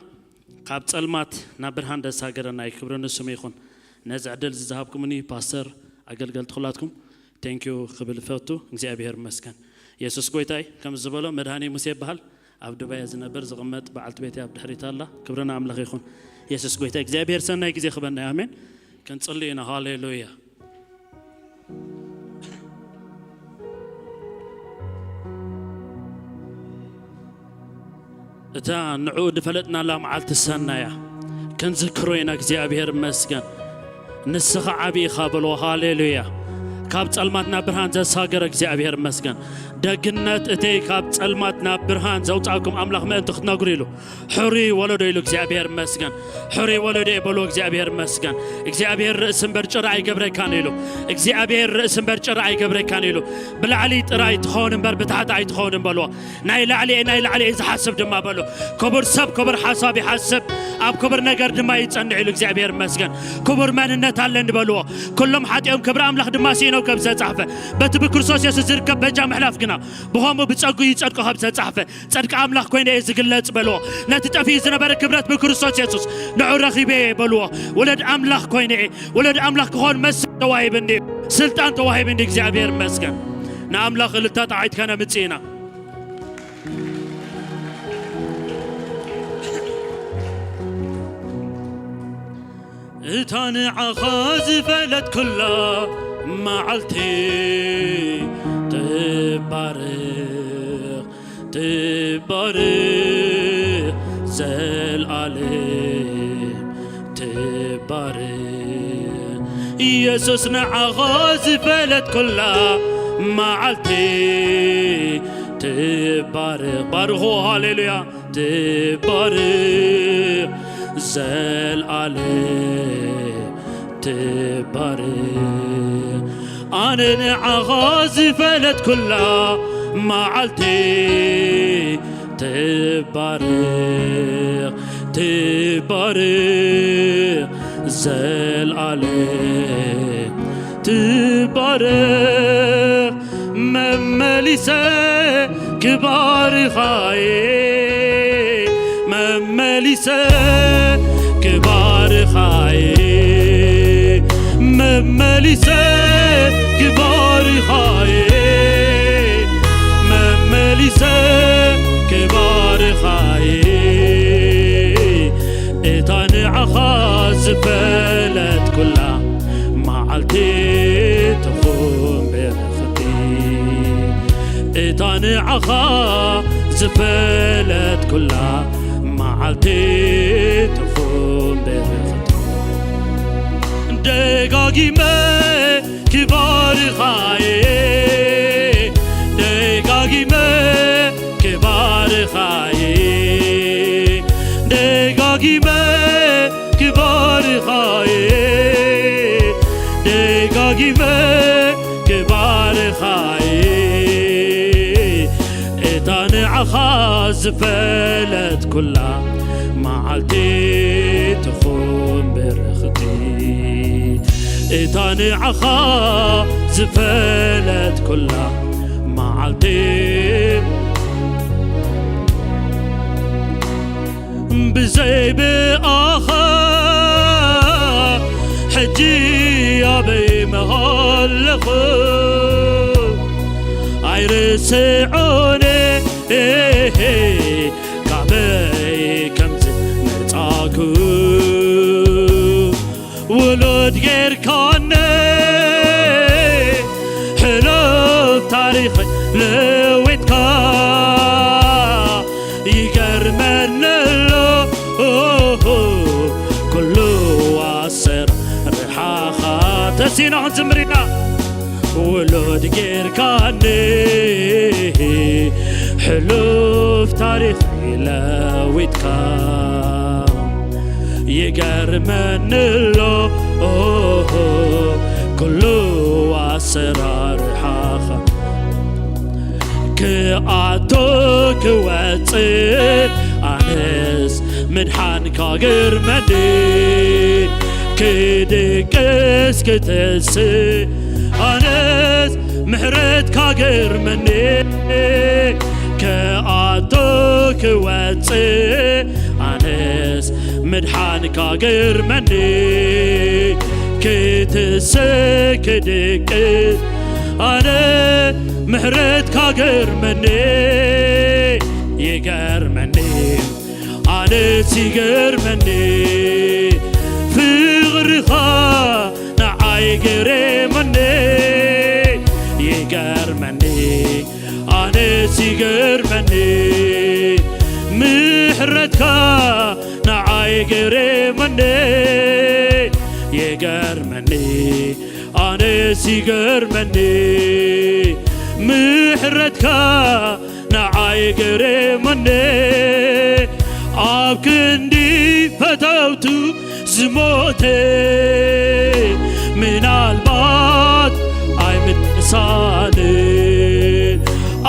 ካብ ጸልማት ናብ ብርሃን ደሳገረና እዩ። ክብሪ ንስሙ ይኹን። ነዚ ዕድል ዝሃብኩምኒ ፓስተር ኣገልገልቲ ኩላትኩም ቴንኪዩ ክብል ፈቱ እግዚኣብሔር ይመስገን። የሱስ ጎይታይ ከም ዝበሎ መድሃኒ ሙሴ ይበሃል። ኣብ ዱባይ ዝነብር ዝቕመጥ በዓልቲ ቤት ኣብ ድሕሪት ኣላ። ክብርና ኣምላኽ ይኹን። የሱስ ጎይታ እግዚኣብሔር ሰናይ ግዜ ክበና ኣሜን። ክንጽሊ ኢና ሃሌሉያ። እታ ንዕኡ ዝፈለጥናላ መዓልቲ ሰናያ ክንዝክሮ ኢና እግዚኣብሔር መስገን። ንስኻ ዓቢ ኢኻ በልዎ ሃሌሉያ። ካብ ጸልማት ናብ ብርሃን ዘሳገረ እግዚኣብሔር መስገን። ደግነት እቲ ካብ ጸልማት ናብ ብርሃን ዘውጻእኩም ኣምላኽ ምእንቲ ክትነግሩ ኢሉ ሕሩይ ወለዶ ኢሉ እግዚኣብሔር መስገን። ሕሩይ ወለዶ በልዎ እግዚኣብሔር መስገን። እግዚኣብሔር ርእሲ እምበር ጭራ ኣይገብረካን ኢሉ እግዚኣብሔር ርእሲ እምበር ጭራ ኣይገብረካን ኢሉ ብላዕሊ ጥራይ ትኸውን እምበር ብታሕቲ ኣይትኸውንን በልዎ። ናይ ላዕሊ እየ ናይ ላዕሊ እየ ዝሓስብ ድማ በሉ። ክቡር ሰብ ክቡር ሓሳብ ይሓስብ ኣብ ክቡር ነገር ድማ ይጸንዕ ኢሉ እግዚኣብሔር መስገን። ክቡር መንነት ኣለኒ በልዎ። ኩሎም ሓጢኦም ክብሪ ኣምላኽ ድማ ስኢኖም ከም ዝተጻሕፈ በቲ ብክርስቶስ የሱስ ዝርከብ በጃ ምሕላፍ ግና ብኸምኡ ብጸጉ ይጸድቁ ከም ዝተጻሕፈ ጸድቂ ኣምላኽ ኮይነ እየ ዝግለጽ በልዎ። ነቲ ጠፊኡ ዝነበረ ክብረት ብክርስቶስ የሱስ ንዑ ረኺበ እየ በልዎ። ወለድ ኣምላኽ ኮይነ እየ ወለድ ኣምላኽ ክኾን መሰል ተዋሂብኒ እዩ። ስልጣን ተዋሂብኒ እግዚኣብሔር መስገን። ንኣምላኽ እልልታ ጣዒት ከነምጽእ ኢና። እታ ንዓኻ ዝፈለጥኩላ መዓልቲ ትባረኽ ትባረኽ ዘልኣለም ትባረኽ ኢየሱስ ንዓኻ ዝፈለጥኩላ መዓልቲ ትባረኽ ባርኹ ሃሌሉያ ትባረኽ ዘልኣለም ትባረኽ ኣነ ንዓኻ ዝፈለጥኩላ መዓልቲ ትባረኽ ትባረኽ ዘልኣለም ትባረኽ መመሊሰ ክባርኻየ መመሊሰ ክባርኻየ መመሊሰ ክባርኻየ መመሊሰ ክባርኻየ እታ ንዓኻ ዝፈለጥኩላ መዓልቲ ትኹን ብርኽቲ እታ ንዓኻ ዝፈለጥኩላ መዓልቲ ትኹን ብርኽቲ። ደጋጊመ ክባርኻየ፣ ደጋጊመ ክባርኻየ፣ ደጋጊመ ክባርኻየ፣ ደጋጊመ ክባርኻየ። እታ ንዓኻ ዝፈለጥኩላ መዓልቲ ትኹን ብርኽቲ። እታ ንዓኻ ዝፈለጥኩላ መዓልቲ ብዘይ ብኣኻ ሕጂ ኣበይ ምሃለኹ ኣይርስዖን ካበይ ከም ዝመጻኩ። ውሉድ ጌርካኒ ሕሉፍ ታሪኸይ ለዊጥካ ይገርመኒ ኣሎ ኩሉ ኣሰራርሓኻ። ተሲና ክንዝምር ኢና። ውሉድ ጌርካኒ ሕሉፍ ታሪኸይ ለዊጥካ ይገርመኒ ኣሎ ኩሉ ኣሰራርሓኻ። ክኣቱ ክወጽእ ኣነስ ምድሓንካ ገርመኒ። ክድቅስ ክትስእ ኣነስ ምሕረትካ ገርመኒ። ክኣቱ ክወጽእ ኣነስ ምድሓንካ ገርመኒ። ክትስእ ክድቅስ ኣነ ምሕረትካ ገርመኒ። ይገርመኒ ኣነስ ይገርመኒ። ፍቕርኻ ንዓይ ገሬመኒ። ይገርመኒ ኣነስ ይገርመኒ። ምሕረትካ ንዓይ ገሬመኒ። ይገርመኒ ኣነስ ይገርመኒ። ምሕረትካ ንዓይ ገሬመኒ። ኣብ ክንዲ ፈተውቱ ዝሞተ ምናልባት ኣይምሳን።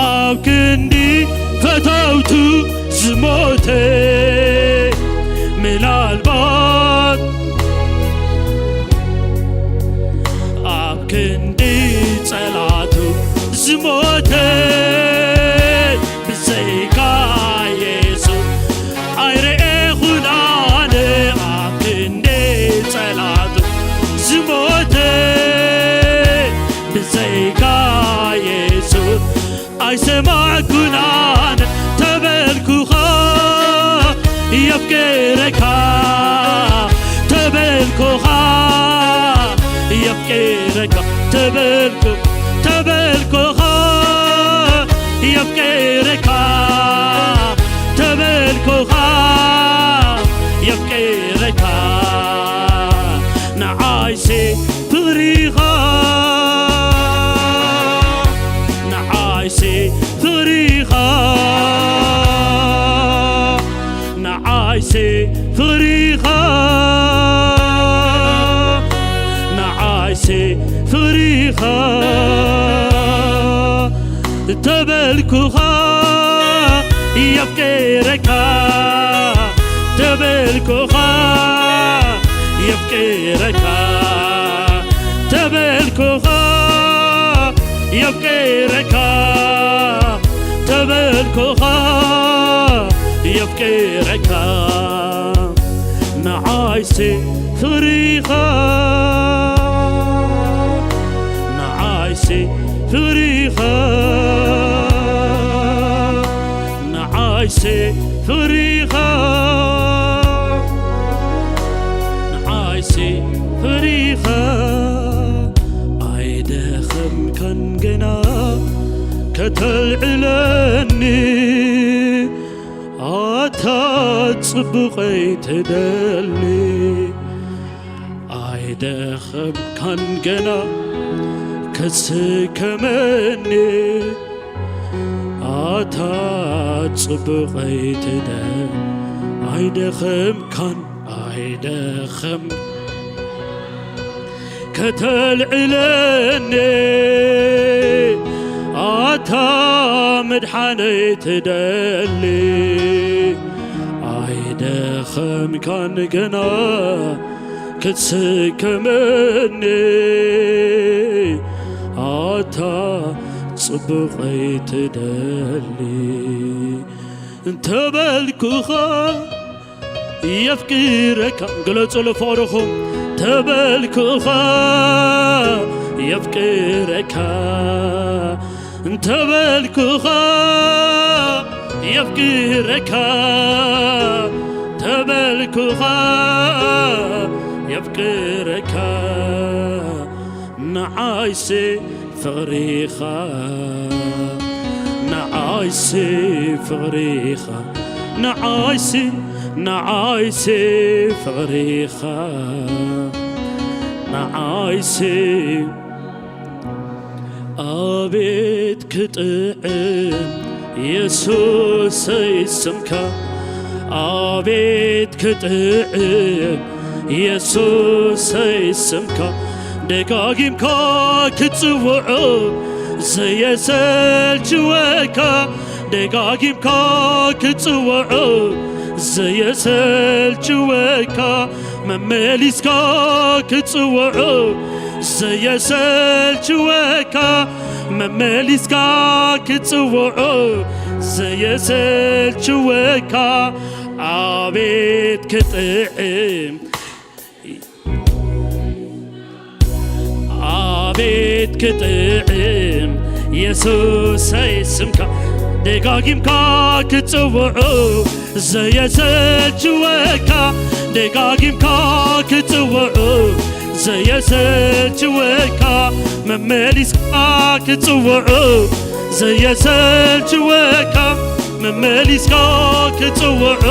ኣብ ክንዲ ፈተውቱ ዝሞተ ምናልባት ኣብ ክንዲ ጸላቱ ዝሞተ ብዘይካ የሱስ ኣይረኤኹን ኣነ። ኣብ ክንዲ ጸላቱ ዝሞተ ብዘይካ የሱስ ኣይሰማዕኩን ኣነ። ተበልኩኻ የፍቅረካ ተበልኩኻ የፍቅረካ ተበልኩ ተበልኩኻ የፍቅረካ ተበልኩኻ የፍቅረካ ንዓይሲ ፍቕሪኻ ንዓይሲ ፍቕሪኻ ንዓይሲ ፍቕሪኻ ንዓይሲ ፍቕሪኻ ተበልኩኻ የፍቅረካ ተበልኩኻ የፍቅረካ ተበልኩኻ የፍቅረካ ተበልኩኻ የፍቅረካ ንዓይሲ ፍቕሪኻ ንዓይሲ ፍቕሪኻ ንዓይሲ ፍቕሪኻ ንዓይሲ ፍቕሪኻ ኣይደኸምካን ገና ከተልዕለኒ ኣታ ጽቡቐይ ትደሊ። ኣይደኸምካን ገና ክትስከመኒ ኣታ ጽቡቐይ ትደ ኣይደኸምካን ኣይደኸም ከተልዕለኒ ኣታ ምድሓነይ ትደሊ ኣይደኸምካን ገና ክትስከመኒ ኣታ ጽቡቐይ ትደሊ እንተበልኩኻ የፍቅረካ ግለጹ ለፍቕርኹም ተበልኩኻ የፍቅረካ እንተበልኩኻ የፍቅረካ ተበልኩኻ የፍቅረካ ንዓይሲ ፍቕሪኻ ንዓይሲ ፍቕሪኻ ንዓይሲ ንዓይሲ ፍቕሪኻ ንዓይሲ ኣቤት ክጥዕም የሱሰይ ስምካ ኣቤት ክጥዕም የሱሰይ ስምካ ደጋጊምካ ክትጽውዖ ዘየሰልችወካ ደጋጊምካ ክትጽውዖ ዘየሰልችወካ መመሊስካ ክትጽውዖ ዘየሰልችወካ መመሊስካ ክትጽውዖ ዘየሰልችወካ ኣቤት ክጥዕም ኣቤት ክጥዕም የሱሰይ ስምካ ደጋጊምካ ክትጽውዑ ዘየሰልችወካ ደጋጊምካ ክትጽውዑ ዘየሰልችወካ መመሊስካ ክትጽውዑ ዘየሰልችወካ መመሊስካ ክትጽውዑ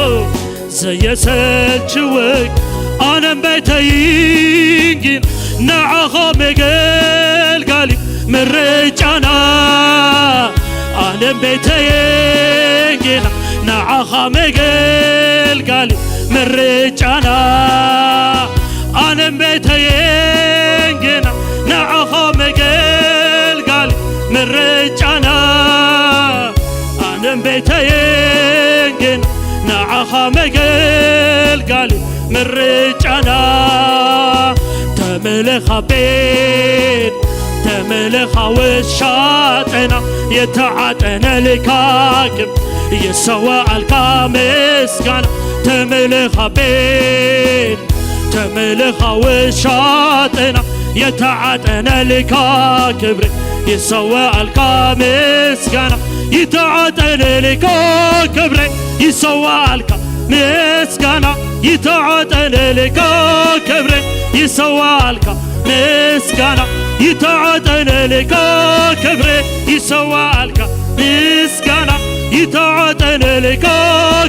ዘየሰልችወክ ኣነም ቤተይን ግን ንዓኻ መገልጋሊ ምርጫና ኣነም ቤተይን ግን ንዓኻ መገልጋሊ ምርጫና ኣነም ቤተይን ግን ንዓኻ መገልጋሊ ምርጫና ኣነም ቤተይን ግን ንዓኻ መገልጋሊ ምርጫና ተመለኻ ቤት ተመለኻ ወሻጠና የተዓጠነ ልካክብ ይሰዋኣልካ ምስጋና ተመለኻ ቤት ተመለኻ ወሻጠና የተዓጠነ ልካ ክብሪ ይሰዋኣልካ ምስጋና ይተዓጠነ ልካ ክብሪ ይሰዋኣልካ ምስጋና ይተዓጠነ ልካ ክብሪ ይሰዋኣልካ ምስጋና ይተዓጠነ ልካ ክብሪ ይሰዋኣልካ ምስጋና ይተዓጠነ ልካ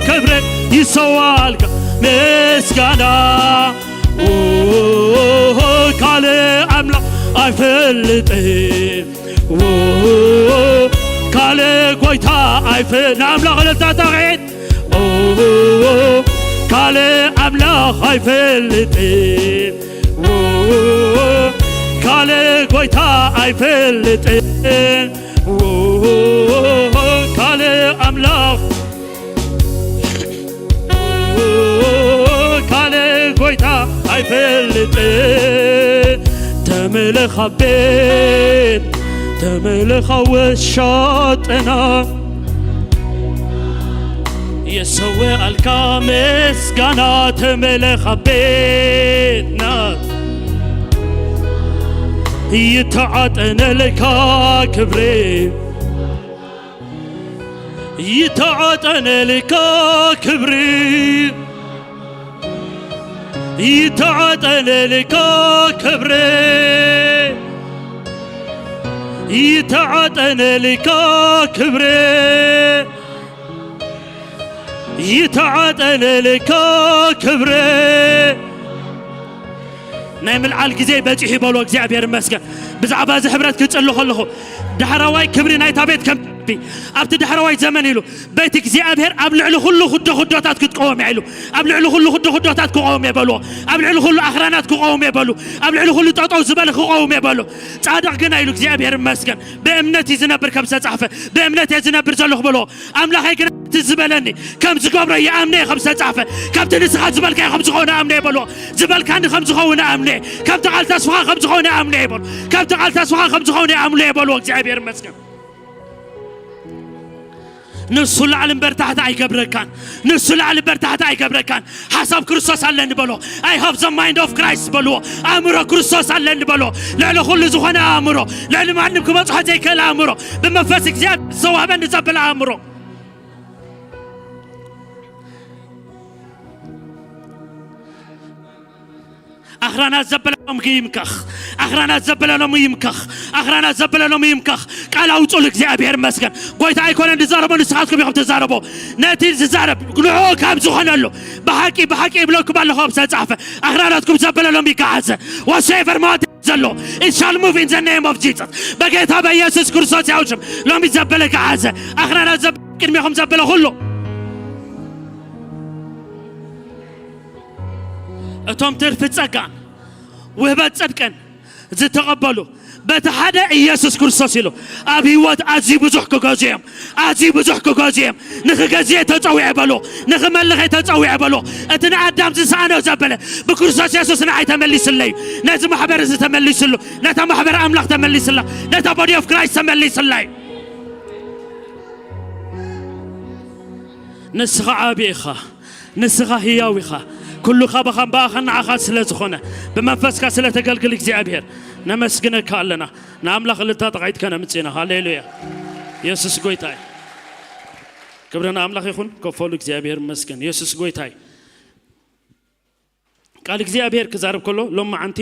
ክብሪ ይሰዋኣልካ ምስጋና ካልእ ኣምላኽ ኣይፈልጥን ካልእ ጎይታ ኣይፈ ንኣምላኽ እልልታ ጣቕዒት ካልእ ኣምላኽ ኣይፈልጥን ካልእ ጎይታ ኣይፈልጥን ካልእ ኣምላኽ ካልእ ጎይታ ኣይፈልጥን ተመለኻ ቤት ተመለኻ ወሻጥና የሰውኣልካ ምስጋና ተመለኻ ቤትና ይተዓጠነልካ ክብሪ ይተዓጠነልካ ክብሪ ይተዓጠነልካ ክብሪ ይተዓጠነልካ ክብረ፣ ይተዓጠነልካ ክብረ። ናይ ምልዓል ግዜ በጺሑ በሎ። እግዚኣብሔር ይመስገን። ብዛዕባ እዚ ሕብረት ክጽሊ ከለኹ ዳሕራዋይ ክብሪ ናይታ ቤት ከም ኣብቲ ዳሕራዋይ ዘመን ኢሉ ቤት እግዚኣብሔር ኣብ ልዕሊ ኩሉ ኩዶ ኩዶታት ክትቀወም እያ ኢሉ። ኣብ ልዕሊ ኩሉ ኩዶ ኩዶታት ክቐውም እየ በልዎ። ኣብ ልዕሊ ኩሉ ኣኽራናት ክቐውም እየ በሉ። ኣብ ልዕሊ ኩሉ ጠጠው ዝበለ ክቐውም እየ በሉ። ጻድቕ ግና ኢሉ እግዚኣብሔር ይመስገን ብእምነት እዩ ዝነብር ከም ዝተጻሕፈ ብእምነት እየ ዝነብር ዘለኹ በልዎ። ኣምላኸይ ግና እቲ ዝበለኒ ከም ዝገብሮ ይኣምነ እየ ከም ዝተጻሕፈ ካብቲ ንስኻ ዝበልካዮ ከም ዝኾነ ኣምነ እየ በልዎ። ዝበልካኒ ከም ዝኸውን ኣምነ እየ። ካብቲ ቃል ተስፋኻ ከም ዝኾነ ኣምነ እየ በሉ። ካብቲ ቃል ተስፋኻ ከም ዝኾነ ኣምነ እየ በልዎ። እግዚኣብሔር ይመስገን። ንሱ ላዕሊ እምበር ታሕቲ ኣይገብረካን። ንሱ ላዕሊ እምበር ታሕቲ ኣይገብረካን። ሓሳብ ክርስቶስ ኣለኒ በሎ። I have the mind of Christ በልዎ። ኣእምሮ ክርስቶስ ኣለኒ በሎ። ልዕሊ ኩሉ ዝኾነ ኣእምሮ፣ ልዕሊ ማንም ክበጽሖ ዘይክእል ኣእምሮ፣ ብመንፈስ እግዚኣብሔር ዝተዋህበኒ ዘበለ ኣእምሮ። ኣኽራናት ዘበለ ሎሚ ይምከኽ። ኣኽራናት ዘበለ ሎሚ ይምከኽ። ኣኽራናት ዘበለ ሎሚ ይምከኽ። ቃል ኣውጹሉ። እግዚኣብሔር ይመስገን። ጎይታ ኣይኮነን ዝዛረቦ፣ ንስኻትኩም ኢኹም ትዛረቦ። ነቲ ዝዛረብ ንዕኡ ካብ ዝኾነሉ ብሓቂ ብሓቂ ይብለኩም ኣለኹ ኣብ ዝተጻሕፈ ኣኽራናትኩም ዘበለ ሎሚ ይከሓዘ። Whatsoever mountain ዘሎ it shall move in the name of Jesus። በጌታ በኢየሱስ ክርስቶስ ያውሽም ሎሚ ዘበለ ይከሓዘ። ኣኽራናት ዘበለ ቅድሜኹም ዘበለ ኩሉ እቶም ትርፊ ጸጋን ውህበት ጽድቅን ዝተቐበሉ በቲ ሓደ ኢየሱስ ክርስቶስ ኢሉ ኣብ ህይወት ኣዝዩ ብዙሕ ክገዙ እዮም። ኣዝዩ ብዙሕ ክገዙ እዮም። ንኽገዝእ ተጸዊዐ በሎ። ንኽመልኸ ተጸዊዐ በሎ። እቲ ንኣዳም ዝሰኣኖ ዘበለ ብክርስቶስ የሱስ ንዓይ ተመሊስለይ። ነዚ ማሕበር እዚ ተመሊስሉ። ነታ ማሕበር ኣምላኽ ተመሊስላ። ነታ body of Christ ተመሊስላይ። ንስኻ ዓቢ ኢኻ። ንስኻ ህያው ኢኻ። ኩሉ ካባኻን ብኣኻን ንዓኻ ስለ ዝኾነ ብመንፈስካ ስለ ተገልግል እግዚኣብሔር ነመስግነካ ኣለና። ንኣምላኽ እልልታ ጠቓዒትካ ነምጽእ ኢና። ሃሌሉያ። የሱስ ጎይታ እዩ። ክብሪ ንኣምላኽ ይኹን። ከፈሉ እግዚኣብሔር ይመስገን። የሱስ ጎይታ እዩ። ቃል እግዚኣብሔር ክዛረብ ከሎ ሎም መዓንቲ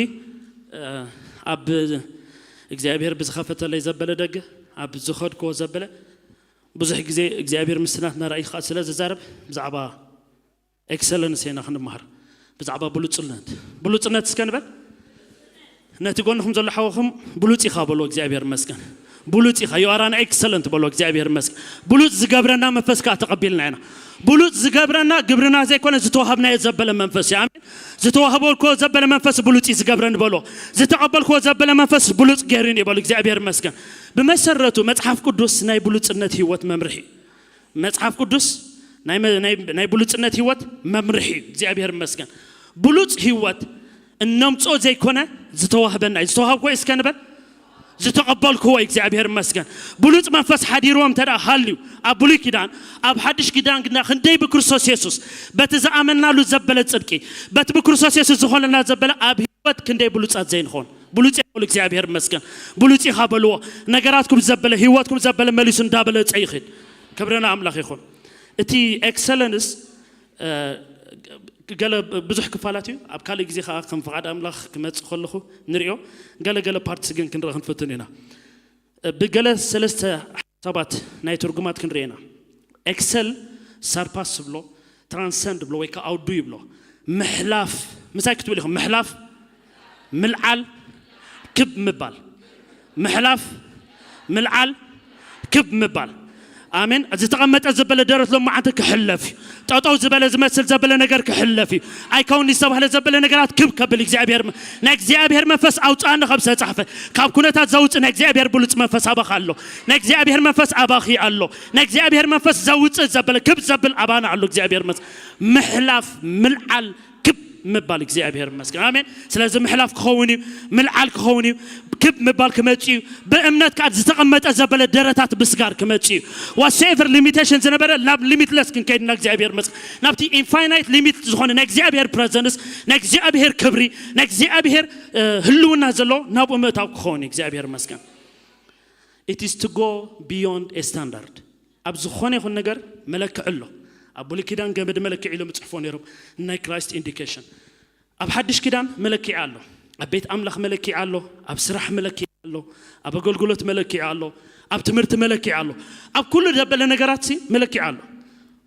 ኣብ እግዚኣብሔር ብዝኸፈተለይ ዘበለ ደገ ኣብ ዝኸድክዎ ዘበለ ብዙሕ ግዜ እግዚኣብሔር ምስናትና ራእይ ከዓ ስለ ዝዛረብ ብዛዕባ ኤክሰለንስ ኢና ክንመሃር። ብዛዕባ ብሉፅነት ብሉፅነት እስከ ንበል። ነቲ ጎንኹም ዘሎ ሓወኹም ብሉፅ ኢኻ በሎ እግዚኣብሔር መስገን። ብሉፅ ኢኻ you are an excellent በሎ እግዚኣብሔር መስገን። ብሉፅ ዝገብረና መንፈስ ከዓ ተቐቢልና ኢና። ብሉፅ ዝገብረና ግብርና ዘይኮነ ዝተዋሃብናዮ ዘበለ መንፈስ እዩ። ኣሜን። ዝተዋህበልኮ ዘበለ መንፈስ ብሉፅ እዩ ዝገብረን በሎ። ዝተቐበልኮ ዘበለ መንፈስ ብሉፅ ገይሩን እዩ በሎ እግዚኣብሔር መስገን። ብመሰረቱ መፅሓፍ ቅዱስ ናይ ብሉፅነት ህይወት መምርሒ እዩ። መጽሓፍ ቅዱስ ናይ ብሉጽነት ህይወት መምርሒ እዩ። እግዚኣብሔር ይመስገን። ብሉጽ ህይወት እነምጾ ዘይኮነ ዝተዋህበና እዩ። ዝተዋህብኮ እስከ ንበል። ዝተቐበልክዎ እዩ። እግዚኣብሔር ይመስገን። ብሉጽ መንፈስ ሓዲርዎም እንተ ደኣ ሃልዩ ኣብ ብሉይ ኪዳን፣ ኣብ ሓድሽ ኪዳን ግና ክንደይ ብክርስቶስ የሱስ በቲ ዝኣመናሉ ዘበለ ጽድቂ፣ በቲ ብክርስቶስ የሱስ ዝኾነና ዘበለ ኣብ ህይወት ክንደይ ብሉጻት ዘይንኾን። ብሉጽ እየ በሉ። እግዚኣብሔር ይመስገን። ብሉጽ ኢኻ በልዎ። ነገራትኩም ዘበለ ህይወትኩም ዘበለ መሊሱ እንዳበለጸ ይኽእል። ክብሪ ንኣምላኽ ይኹን። እቲ ኤክሰለንስ ገለ ብዙሕ ክፋላት እዩ። ኣብ ካልእ ግዜ ከዓ ከም ፍቓድ ኣምላኽ ክመጽእ ከለኹ ንሪኦ። ገለ ገለ ፓርትስ ግን ክንርኢ ክንፍትን ኢና። ብገለ ሰለስተ ሓሳባት ናይ ትርጉማት ክንርኢ ኢና። ኤክሰል ሰርፓስ ብሎ፣ ትራንሰንድ ብሎ ወይ ከዓ ኣውዱ ይብሎ። ምሕላፍ ምሳይ ክትብል ኢኹም። ምሕላፍ፣ ምልዓል፣ ክብ ምባል። ምሕላፍ፣ ምልዓል፣ ክብ ምባል። ኣሜን። ዝተቐመጠ ዘበለ ደረት ሎማዓንቲ ክሕለፍ እዩ። ጠጠው ዝበለ ዝመስል ዘበለ ነገር ክሕለፍ እዩ። ኣይከውን ዝተባህለ ዘበለ ነገራት ክብ ከብል እግዚኣብሔር ም-፣ ናይ እግዚኣብሔር መንፈስ ኣውፅኣኒ ከም ዝተፃሕፈ ካብ ኩነታት ዘውፅእ ናይ እግዚኣብሔር ብሉፅ መንፈስ ኣባኻ ኣሎ። ናይ እግዚኣብሔር መንፈስ ኣባኺ ኣሎ። ናይ እግዚኣብሔር መንፈስ ዘውፅእ ዘበለ ክብ ዘብል ኣባና ኣሎ። እግዚኣብሔር መንፈስ ምሕላፍ፣ ምልዓል፣ ክብ ምባል እግዚኣብሔር ይመስገን። ኣሜን። ስለዚ ምሕላፍ ክኸውን እዩ፣ ምልዓል ክኸውን እዩ፣ ክብ ምባል ክመጽእ እዩ። ብእምነት ከዓ ዝተቐመጠ ዘበለ ደረታት ምስጋር ክመጽእ እዩ። ዋትስኤቨር ሊሚቴሽን ዝነበረ ናብ ሊሚትለስ ክንከይድ ኢና። እግዚኣብሔር ይመስገን። ናብቲ ኢንፋይናይት ሊሚት ዝኾነ ናይ እግዚኣብሔር ፕረዘንስ፣ ናይ እግዚኣብሔር ክብሪ፣ ናይ እግዚኣብሔር እ፣ ህልውና ዘሎ ናብኡ ምእታው ክኸውን እዩ። እግዚኣብሔር ይመስገን። It is to go beyond a standard። ኣብ ዝኾነ ይኹን ነገር መለክዒ ኣሎ። ኣብ ብሉይ ኪዳን ገመድ መለክዒ ኢሎም ይፅሕፎ ነይሮም፣ ናይ ክራይስት ኢንዲኬሽን። ኣብ ሓድሽ ኪዳን መለክዒ ኣሎ። ኣብ ቤት ኣምላኽ መለክዒ ኣሎ። ኣብ ስራሕ መለክዒ ኣሎ፣ ኣብ ኣገልግሎት መለክዒ ኣሎ፣ ኣብ ትምህርቲ መለክዒ ኣሎ፣ ኣብ ኩሉ ዘበለ ነገራት ሲ መለክዒ ኣሎ።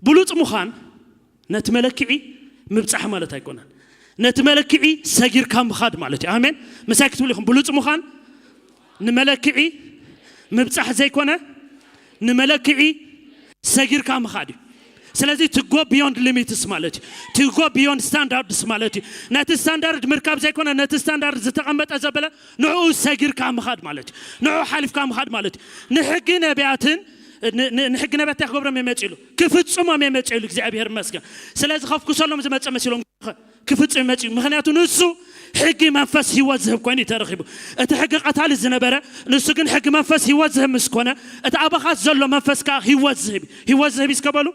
ብሉጽ ምዃን ነቲ መለክዒ ምብጻሕ ማለት ኣይኮነን። ነቲ መለክዒ ሰጊርካ ምኻድ ማለት እዩ። ኣሜን። ምሳይ ክትብሉ ኢኹም። ብሉጽ ምዃን ንመለክዒ ምብጻሕ ዘይኮነ፣ ንመለክዒ ሰጊርካ ምኻድ እዩ። ስለዚ to go beyond limits ማለት እዩ። To go beyond standards ማለት እዩ። ነቲ ስታንዳርድ ምርካብ ዘይኮነ፣ ነቲ ስታንዳርድ ዝተቐመጠ ዘበለ ንዕኡ ሰጊርካ ምኻድ ማለት እዩ። ንዕኡ ሓሊፍካ ምኻድ ማለት እዩ። ንሕጊ ነቢያትን ን- ን- ንሕጊ ነቢያት እንታይ ክገብሮም የመፅእሉ? ክፍፅሞም የመፅእሉ። እግዚኣብሔር ይመስገን። ስለዚ ከፍኩሰሎም ዝመፀ መሲሎም ክፍጽም ይመጽእ እዩ። ምኽንያቱ ንሱ ሕጊ መንፈስ ህይወት ዝህብ ኮይኑ እዩ ተረኺቡ። እቲ ሕጊ ቀታሊ ዝነበረ፣ ንሱ ግን ሕጊ መንፈስ ህይወት ዝህብ ምስ ኮነ፣ እቲ ኣባኻት ዘሎ መንፈስ ከኣ ህይወት ዝህብ እዩ። ህይወት ዝህብ እዩ እስከ በሉ።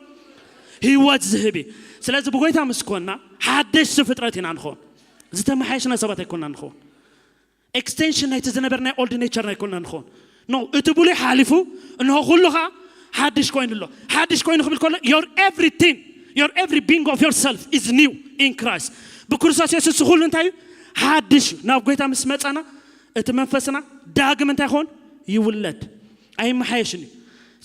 ህይወት ዝህብ እዩ። ስለዚ ብጎይታ ምስ ኮንና ሓደሽቲ ፍጥረት ኢና ንኸውን። ዝተመሓየሽና ሰባት ኣይኮንና ንኸውን። ኤክስቴንሽን ናይቲ ዝነበርናዮ ኦልድ ኔቸርና ኣይኮንና ንኸውን። ኖ፣ እቲ ብሉይ ሓሊፉ፣ እንሆ ኩሉ ኸኣ ሓድሽ ኮይኑ ኣሎ። ሓድሽ ኮይኑ ክብል ከሎ your everything, your every being of yourself is new in Christ. ብክርስቶስ የሱስ ኩሉ እንታይ እዩ? ሓድሽ እዩ። ናብ ጎይታ ምስ መጻና እቲ መንፈስና ዳግም እንታይ ይኸውን? ይውለድ። ኣይመሓየሽን እዩ።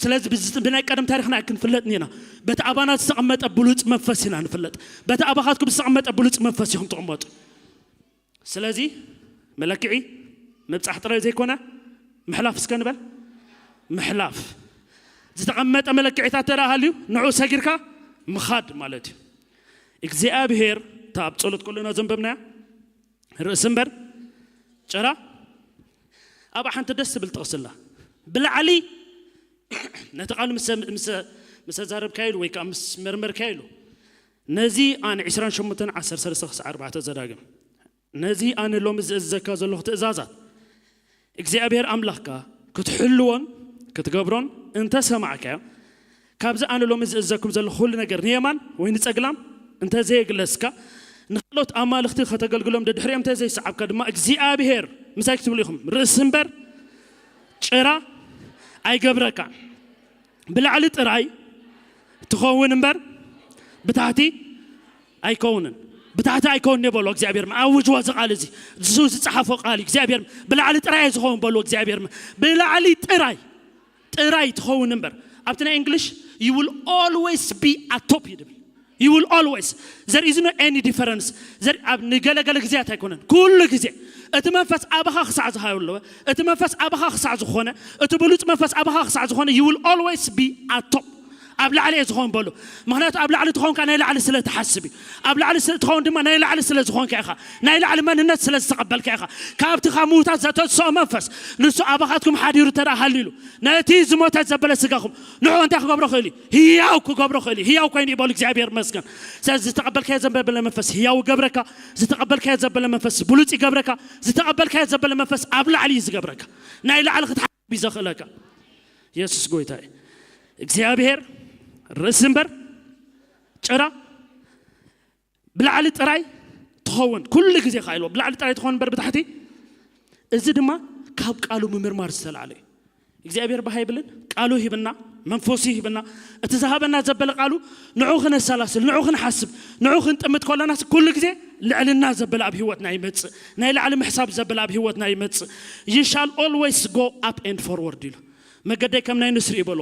ስለዚ ብዚ- ብናይ ቀደም ታሪኽና ኣይክንፍለጥን ኢና። በቲ ኣባና ዝተቐመጠ ብሉጽ መንፈስ ኢና ንፍለጥ። በቲ ኣባኻትኩም ዝተቐመጠ ብሉጽ መንፈስ ኢኹም ትቕመጡ። ስለዚ መለክዒ ምብጻሕ ጥራይ ዘይኮነ ምሕላፍ እስከ ንበል። ምሕላፍ ዝተቐመጠ መለክዒታት ተደኣ ሃልዩ ንዑ ሰጊርካ ምኻድ ማለት እዩ። እግዚኣብሔር እታ ኣብ ጸሎት ከለና ዘንበብናያ ርእሲ እምበር ጭራ ኣብኣ ሓንቲ ደስ ትብል ጥቕስላ ብላዕሊ ነቲ ቃሉ ምስ ምስ- ምስ ኣዛረብካዮ ኢሉ ወይ ከዓ ምስ መርመርካዮ ኢሉ ነዚ ኣነ ዕስራን ሸሞንተን ዓሰርተ ሰለስተ ክሳዕ ኣርባዕተ ዘዳግም ነዚ ኣነ ሎሚ ዝእዝዘካ ዘለኹ ትእዛዛት እግዚኣብሔር ኣምላኽካ ክትሕልዎን ክትገብሮን እንተ ሰማዕካዮ ካብዚ ኣነ ሎሚ ዝእዘኩም ዘለኹ ኩሉ ነገር ንየማን ወይ ንጸግላም እንተ ዘየግለስካ ንኻልኦት ኣማልኽቲ ከተገልግሎም ደድሕሪኦም እንተ ዘይሰዓብካ ድማ እግዚኣብሔር ምሳይ ክትብሉ ኢኹም ርእሲ እምበር ጭራ ኣይገብረካ ብላዕሊ ጥራይ ትኸውን እምበር ብታሕቲ ኣይከውንን ብታሕቲ ኣይከውን የበሎ እግዚኣብሔር ኣውጅዎ እዚ ቃል እዚ እሱ ዝፀሓፎ ቃል እግዚኣብሔር ብላዕሊ ጥራይ ዝኸውን በሎ እግዚኣብሔር ብላዕሊ ጥራይ ጥራይ ትኸውን እምበር ኣብቲ ናይ እንግሊሽ you will always be at top ይድብል you will always there is no any difference ኣብ ንገለገለ ግዜያት ኣይኮነን ኩሉ ግዜ እቲ መንፈስ ኣባኻ ክሳዕ ዝሃዩ ኣለወ እቲ መንፈስ ኣባኻ ክሳዕ ዝኾነ እቲ ብሉፅ መንፈስ ኣባኻ ክሳዕ ዝኾነ you will always be at top ኣብ ላዕሊ እየ ዝኾን በሉ ምክንያቱ ኣብ ላዕሊ ትኾንካ ናይ ላዕሊ ስለ ትሓስብ እዩ ኣብ ላዕሊ ትኸውን ድማ ናይ ላዕሊ ስለ ዝኾንካ ኢኻ ናይ ላዕሊ መንነት ስለ ዝተቐበልካ ኢኻ ካብቲ ካብ ምውታት ዘተስኦ መንፈስ ንሱ ኣባኻትኩም ሓዲሩ ተደኣ ሃሊሉ ነቲ ዝሞተ ዘበለ ስጋኹም ንዑ እንታይ ክገብሮ ክእል እዩ ህያው ክገብሮ ክእል እዩ ህያው ኮይኑ ይበሉ እግዚኣብሔር መስገን ስለዚ ዝተቐበልካዮ ዘበለ መንፈስ ህያው ይገብረካ ዝተቐበልካዮ ዘበለ መንፈስ ብሉፅ ይገብረካ ዝተቐበልካዮ ዘበለ መንፈስ ኣብ ላዕሊ እዩ ዝገብረካ ናይ ላዕሊ ክትሓ ብዘኽእለካ የሱስ ጎይታ እዩ እግዚኣብሔር ርእሲ እምበር ጭራ ብላዕሊ ጥራይ ትኸውን ኩሉ ግዜ ከ ኢልዎ ብላዕሊ ጥራይ ትኸውን እምበር ብታሕቲ እዚ ድማ ካብ ቃሉ ምምርማር ዝተላዕለ እዩ እግዚኣብሔር ባህ ይብልን ቃሉ ሂብና መንፈሱ ሂብና እቲ ዝሃበና ዘበለ ቃሉ ንዑ ክነሰላስል ንዑ ክንሓስብ ንዑ ክንጥምት ከለናስ ኩሉ ግዜ ልዕልና ዘበለ ኣብ ህይወትና ይመፅእ ናይ ላዕሊ ምሕሳብ ዘበለ ኣብ ህይወትና ይመፅእ you shall always go up and forward ኢሉ መገደይ ከም ናይ ንስሪ ይበሎ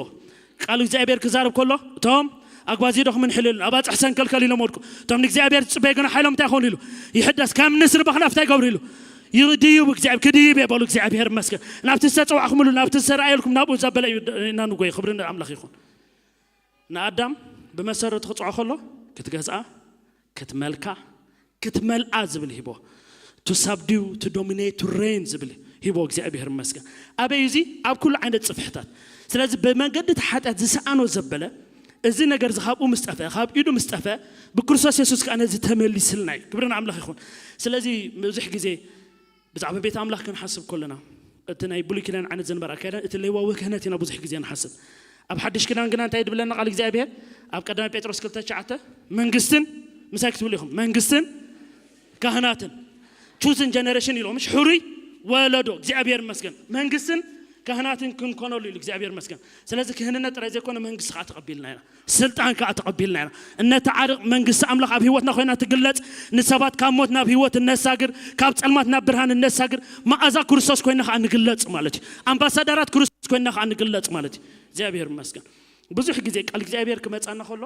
ቃል እግዚኣብሔር ክዛረብ ከሎ እቶም ኣጓዚዶ ክምንሕልሉ ኣባፅሕ ሰንከልከል ኢሎም ወድቁ እቶም ንእግዚኣብሔር ዝፅበዩ ግን ሓይሎም እንታይ ይኾኑ ኢሉ ይሕደስ ከም ንስሪ በኽናፍ እንታይ ይገብሩ ኢሉ ይድይቡ እግዚኣብሔር ክድይብ የበሉ እግዚኣብሔር መስገን ናብቲ ዝተፀዋዕኩምሉ ናብቲ ዝተረኣየልኩም ናብኡ ዘበለ እዩ እና ንጎይ ክብሪ ኣምላኽ ይኹን ንኣዳም ብመሰረቱ ክፅዖ ከሎ ክትገዝኣ ክትመልካ ክትመልኣ ዝብል ሂቦ to subdue to dominate to reign ዝብል ሂቦ እግዚኣብሔር ይመስገን ኣበይ እዚ ኣብ ኩሉ ዓይነት ፅፍሕታት ስለዚ ብመንገዲ እቲ ሓጢኣት ዝሰኣኖ ዘበለ እዚ ነገር እዚ ካብኡ ምስ ጠፍአ ካብ ኢዱ ምስ ጠፍአ ብክርስቶስ የሱስ ከዓ ነዚ ተመሊስልና እዩ ክብሪ ንኣምላኽ ይኹን ስለዚ ብዙሕ ግዜ ብዛዕባ ቤት ኣምላኽ ክንሓስብ ከለና እቲ ናይ ብሉይ ኪዳን ዓይነት ዝንበር ኣካይዳን እቲ ሌዋዊ ክህነት ኢና ብዙሕ ግዜ ንሓስብ ኣብ ሓድሽ ኪዳን ግና እንታይ ድብለና ቃል እግዚኣብሔር ኣብ ቀዳማይ ጴጥሮስ ክልተ ትሽዓተ መንግስትን ምሳይ ክትብሉ ኢኹም መንግስትን ካህናትን chosen generation ኢሎ ምሽ ሕሩይ ወለዶ እግዚኣብሔር ይመስገን መንግስትን ካህናትን ክንኮነሉ ኢሉ እግዚኣብሔር መስገን። ስለዚ ክህንነት ጥራይ ዘይኮነ መንግስቲ ከዓ ተቐቢልና ኢና፣ ስልጣን ከዓ ተቐቢልና ኢና። እነተዓርቕ መንግስቲ ኣምላኽ ኣብ ህይወትና ኮይና ትግለጽ። ንሰባት ካብ ሞት ናብ ህይወት እነሳግር፣ ካብ ጸልማት ናብ ብርሃን እነሳግር። መኣዛ ክርስቶስ ኮይና ከዓ ንግለጽ ማለት እዩ። ኣምባሳደራት ክርስቶስ ኮይና ከዓ ንግለጽ ማለት እዩ። እግዚኣብሔር ይመስገን። ብዙሕ ግዜ ቃል እግዚኣብሔር ክመጻና ከሎ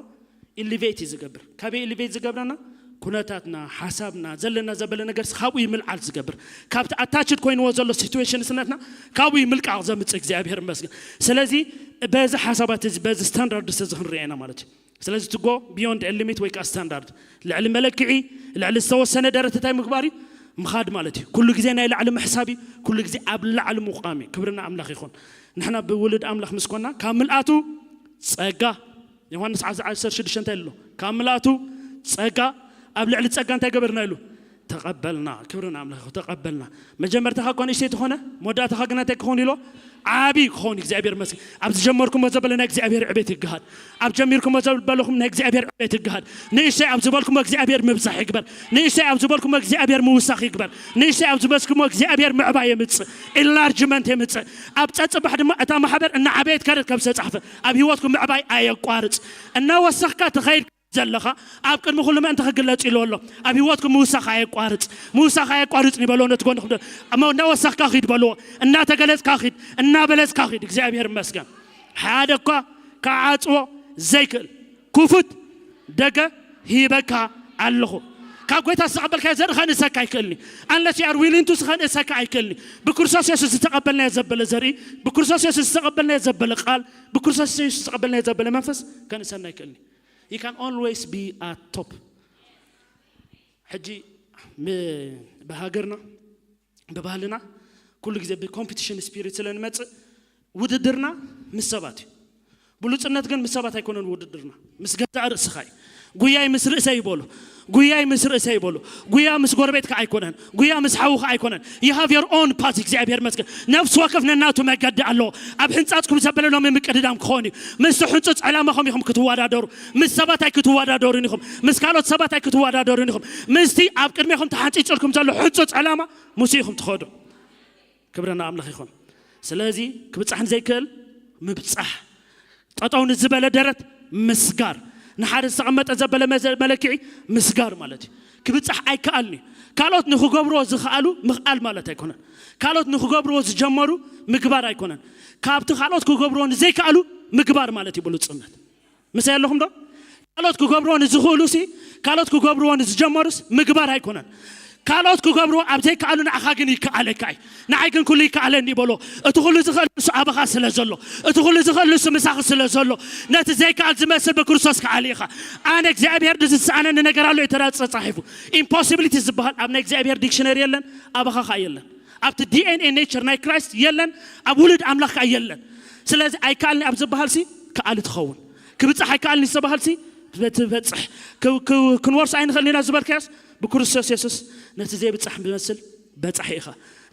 ኢሊቬት እዩ ዝገብር። ካበይ ኢሊቬት ዝገብረና? ኩነታትና፣ ሓሳብና፣ ዘለና ዘበለ ነገር ካብኡ ይምልዓል ዝገብር። ካብቲ ኣታችድ ኮይንዎ ዘሎ ሲትዌሽንስነትና ካብኡ ይምልቃቕ ዘምጽእ እግዚኣብሔር ይመስገን። ስለዚ በዚ ሓሳባት እዚ፣ በዚ ስታንዳርድ እዚ ክንርአ ኢና ማለት እዩ። ስለዚ ትጎ ቢዮንድ ሊሚት ወይ ከዓ ስታንዳርድ፣ ልዕሊ መለክዒ፣ ልዕሊ ዝተወሰነ ደረትታይ ምግባር እዩ ምኻድ ማለት እዩ። ኩሉ ግዜ ናይ ላዕሊ ምሕሳብ እዩ። ኩሉ ግዜ ኣብ ላዕሊ ምቋም እዩ። ክብርና ኣምላኽ ይኹን። ንሕና ብውሉድ ኣምላኽ ምስ ኮና ካብ ምልኣቱ ጸጋ፣ ዮሃንስ ዓሰርተ ሽዱሽተ እንታይ ኣሎ? ካብ ምልኣቱ ጸጋ ኣብ ልዕሊ ጸጋ እንታይ ገበርና ኢሉ? ተቐበልና። ክብርና ኣምላኽ ይኹን። ተቐበልና። መጀመርታኻ እኮ ንእሽተይ ተኾነ፣ መወዳእታኻ ግና እንታይ ክኸውን ኢሎ? ዓቢ ክኸውን። እግዚኣብሔር መስገን። ኣብ ዝጀመርኩሞ ዘበለ ናይ እግዚኣብሔር ዕቤት ይግሃድ። ኣብ ጀሚርኩሞ ዘበለኹም ናይ እግዚኣብሔር ዕቤት ይግሃድ። ንእሽተይ ኣብ ዝበልኩሞ እግዚኣብሔር ምብዛሕ ይግበር። ንእሽተይ ኣብ ዝበልኩሞ እግዚኣብሔር ምውሳኽ ይግበር። ንእሽተይ ኣብ ዝበልኩሞ እግዚኣብሔር ምዕባይ የምጽእ፣ ኢንላርጅመንት የምጽእ። ኣብ ጸጽባሕ ድማ እታ ማሕበር እናዓበየት ከደት ከም ዝተጻሕፈ ኣብ ህይወትኩም ምዕባይ ኣየቋርጽ። እናወሰኽካ ትኸይድ ዘለኻ ኣብ ቅድሚ ኩሉ ምእንቲ ክግለጽ ኢሉ ኣሎ። ኣብ ህይወትኩም ምውሳኽ ኣየቋርጽ፣ ምውሳኽ ኣየቋርጽ ንበሎ። ነቲ ጎንኹም ደ-፣ እሞ እናወሰኽካ ኺድ በልዎ፣ እናተገለጽካ ኺድ፣ እናበለጽካ ኺድ። እግዚኣብሔር ይመስገን። ሓደ እኳ ክዓጽዎ ዘይክእል ክፉት ደገ ሂበካ ኣለኹ። ካብ ጎይታ ዝተቐበልካዮ ዘርኢ ከንእሰካ ኣይክእልኒ። Unless you are willing to፣ ከንእሰካ ኣይክእልኒ። ብክርስቶስ የሱስ ዝተቐበልናዮ ዘበለ ዘርኢ፣ ብክርስቶስ የሱስ ዝተቐበልናዮ ዘበለ ቃል፣ ብክርስቶስ የሱስ ዝተቐበልናዮ ዘበለ መንፈስ ከንእሰና ኣይክእልኒ። You can always be at top። ሕጂ ም-፣ ብሃገርና ብባህልና ኩሉ ግዜ ብኮምፒቲሽን ስፒሪት ስለ ንመጽእ ውድድርና ምስ ሰባት እዩ። ብሉጽነት ግን ምስ ሰባት ኣይኮነን ውድድርና፣ ምስ ገዛእ ርእስኻ እዩ። ጉያይ ምስ ርእሰይ ይበሉ፣ ጉያይ ምስ ርእሰይ ይበሉ። ጉያ ምስ ጎረቤትካ ኣይኮነን፣ ጉያ ምስ ሓውኻ ኣይኮነን። You have your own path። እግዚኣብሔር መስገን። ነፍሲ ወከፍ ነናቱ መገዲ ኣለዎ። ኣብ ሕንጻጽኩም ዘበለ ሎሚ ምቅድዳም ክኸውን እዩ። ምስቲ ሕንጹጽ ዕላማኹም ኢኹም ክትወዳደሩ። ምስ ሰባት ኣይክትወዳደሩን ኢኹም፣ ምስ ካልኦት ሰባት ኣይክትወዳደሩን ኢኹም። ምስቲ ኣብ ቅድሜኹም ተሓንጺጹልኩም ዘሎ ሕንጹጽ ዕላማ ምስ ኢኹም ትኸዱ። ክብሪ ንኣምላኽ ይኹን። ስለዚ ክብጻሕ ንዘይክእል ምብጻሕ፣ ጠጠው ንዝበለ ደረት ምስጋር፣ ንሓደ ዝተቐመጠ ዘበለ መዘ-፣ መለክዒ ምስጋር ማለት እዩ። ክብጻሕ ኣይከኣልን እዩ። ካልኦት ንኽገብርዎ ዝኸኣሉ ምኽኣል ማለት ኣይኮነን። ካልኦት ንኽገብርዎ ዝጀመሩ ምግባር ኣይኮነን። ካብቲ ካልኦት ክገብርዎ ንዘይከኣሉ ምግባር ማለት እዩ ብሉጽነት። ምሳይ ኣለኹም ዶ? ካልኦት ክገብርዎ ንዝኽእሉ ሲ፣ ካልኦት ክገብርዎ ንዝጀመሩስ ምግባር ኣይኮነን። ካልኦት ክገብርዎ ኣብ ዘይከኣሉ ንዓኻ ግን ይከኣለካ እዩ። ንዓይ ግን ኩሉ ይከኣለኒ ይበሎ። እቲ ኩሉ ዝኽእል ንሱ ኣባኻ ስለ ዘሎ፣ እቲ ኩሉ ዝኽእል ንሱ ምሳኺ ስለ ዘሎ፣ ነቲ ዘይከኣል ዝመስል ብክርስቶስ ከኣል ኢኻ። ኣነ እግዚኣብሔር ንዝሰኣነኒ ነገር ኣሎ እዩ ተራ ተጻሒፉ። ኢምፖሲቢሊቲ ዝበሃል ኣብ ናይ እግዚኣብሔር ዲክሽነሪ የለን፣ ኣባኻ ኸኣ የለን። ኣብቲ ዲ ኤን ኤ ኔቸር ናይ ክራይስት የለን፣ ኣብ ውሉድ ኣምላኽ ከኣ የለን። ስለዚ ኣይከኣልኒ ኣብ ዝበሃል ሲ ከኣሊ ትኸውን። ክብጻሕ ኣይከኣልኒ ዝተባሃል ሲ ትበጽሕ። ክ-፣ ክ-፣ ክንወርሶ ኣይንኽእልን ኢና ዝበልካዮስ ብክርስቶስ የሱስ ነቲ ዘይብጻሕ ዝመስል በጻሒ ኢኻ።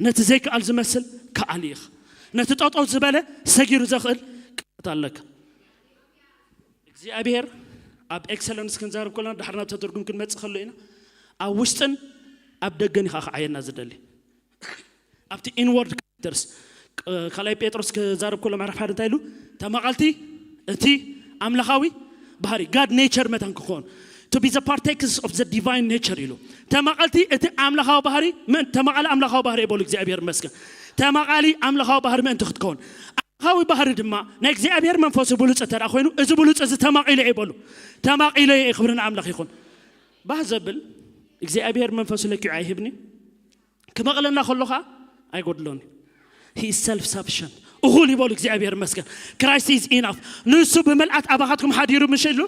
ነቲ ዘይከኣል ዝመስል ከኣሊ ኢኻ። ነቲ ጠጠው ዝበለ ሰጊሩ ዘኽእል ቅድመት ኣለካ። እግዚኣብሔር ኣብ ኤክሰለንስ ክንዛረብ ከለና ዳሕር ናብ ተተርጉም ክንመጽእ ከሎ ኢና። ኣብ ውሽጥን ኣብ ደገን ኢኻ ክዓየና ዝደሊ። ኣብቲ ኢንወርድ ካራክተርስ፣ ቅ-፣ ካልኣይ ጴጥሮስ ክዛረብ ከሎ ምዕራፍ ሓደ እንታይ ኢሉ? ተማቐልቲ እቲ ኣምላኻዊ ባህሪ፣ ጋድ ኔቸር መታን ክኾን፣ to be the partakers of the divine nature ኢሉ። ተማቐልቲ እቲ ኣምላኻዊ ባህሪ፣ ምእን-፣ ተማቓሊ ኣምላኻዊ ባህሪ በሉ። እግዚኣብሔር ይመስገን። ተማቓሊ ኣምላኻዊ ባህሪ ምእንቲ ክትከውን፣ ኣምላኻዊ ባህሪ ድማ ናይ እግዚኣብሔር መንፈሱ ብሉጽ እንተ ደኣ ኮይኑ፣ እዚ ብሉጽ እዚ ተማቒለ እየ በሉ። ተማቒለ እየ፣ ክብሪ ንኣምላኽ ይኹን። ባህ ዘብል እግዚኣብሔር መንፈሱ ለኪዑ ኣይህብኒ። ክመቕለና ከሎ ኸዓ ኣይጎድሎን። He is self sufficient። እኹል ይበሉ። እግዚኣብሔር ይመስገን። Christ is enough። ንሱ ብመልኣት ኣባኻትኩም ሓዲሩ ምሽ ኢሉ።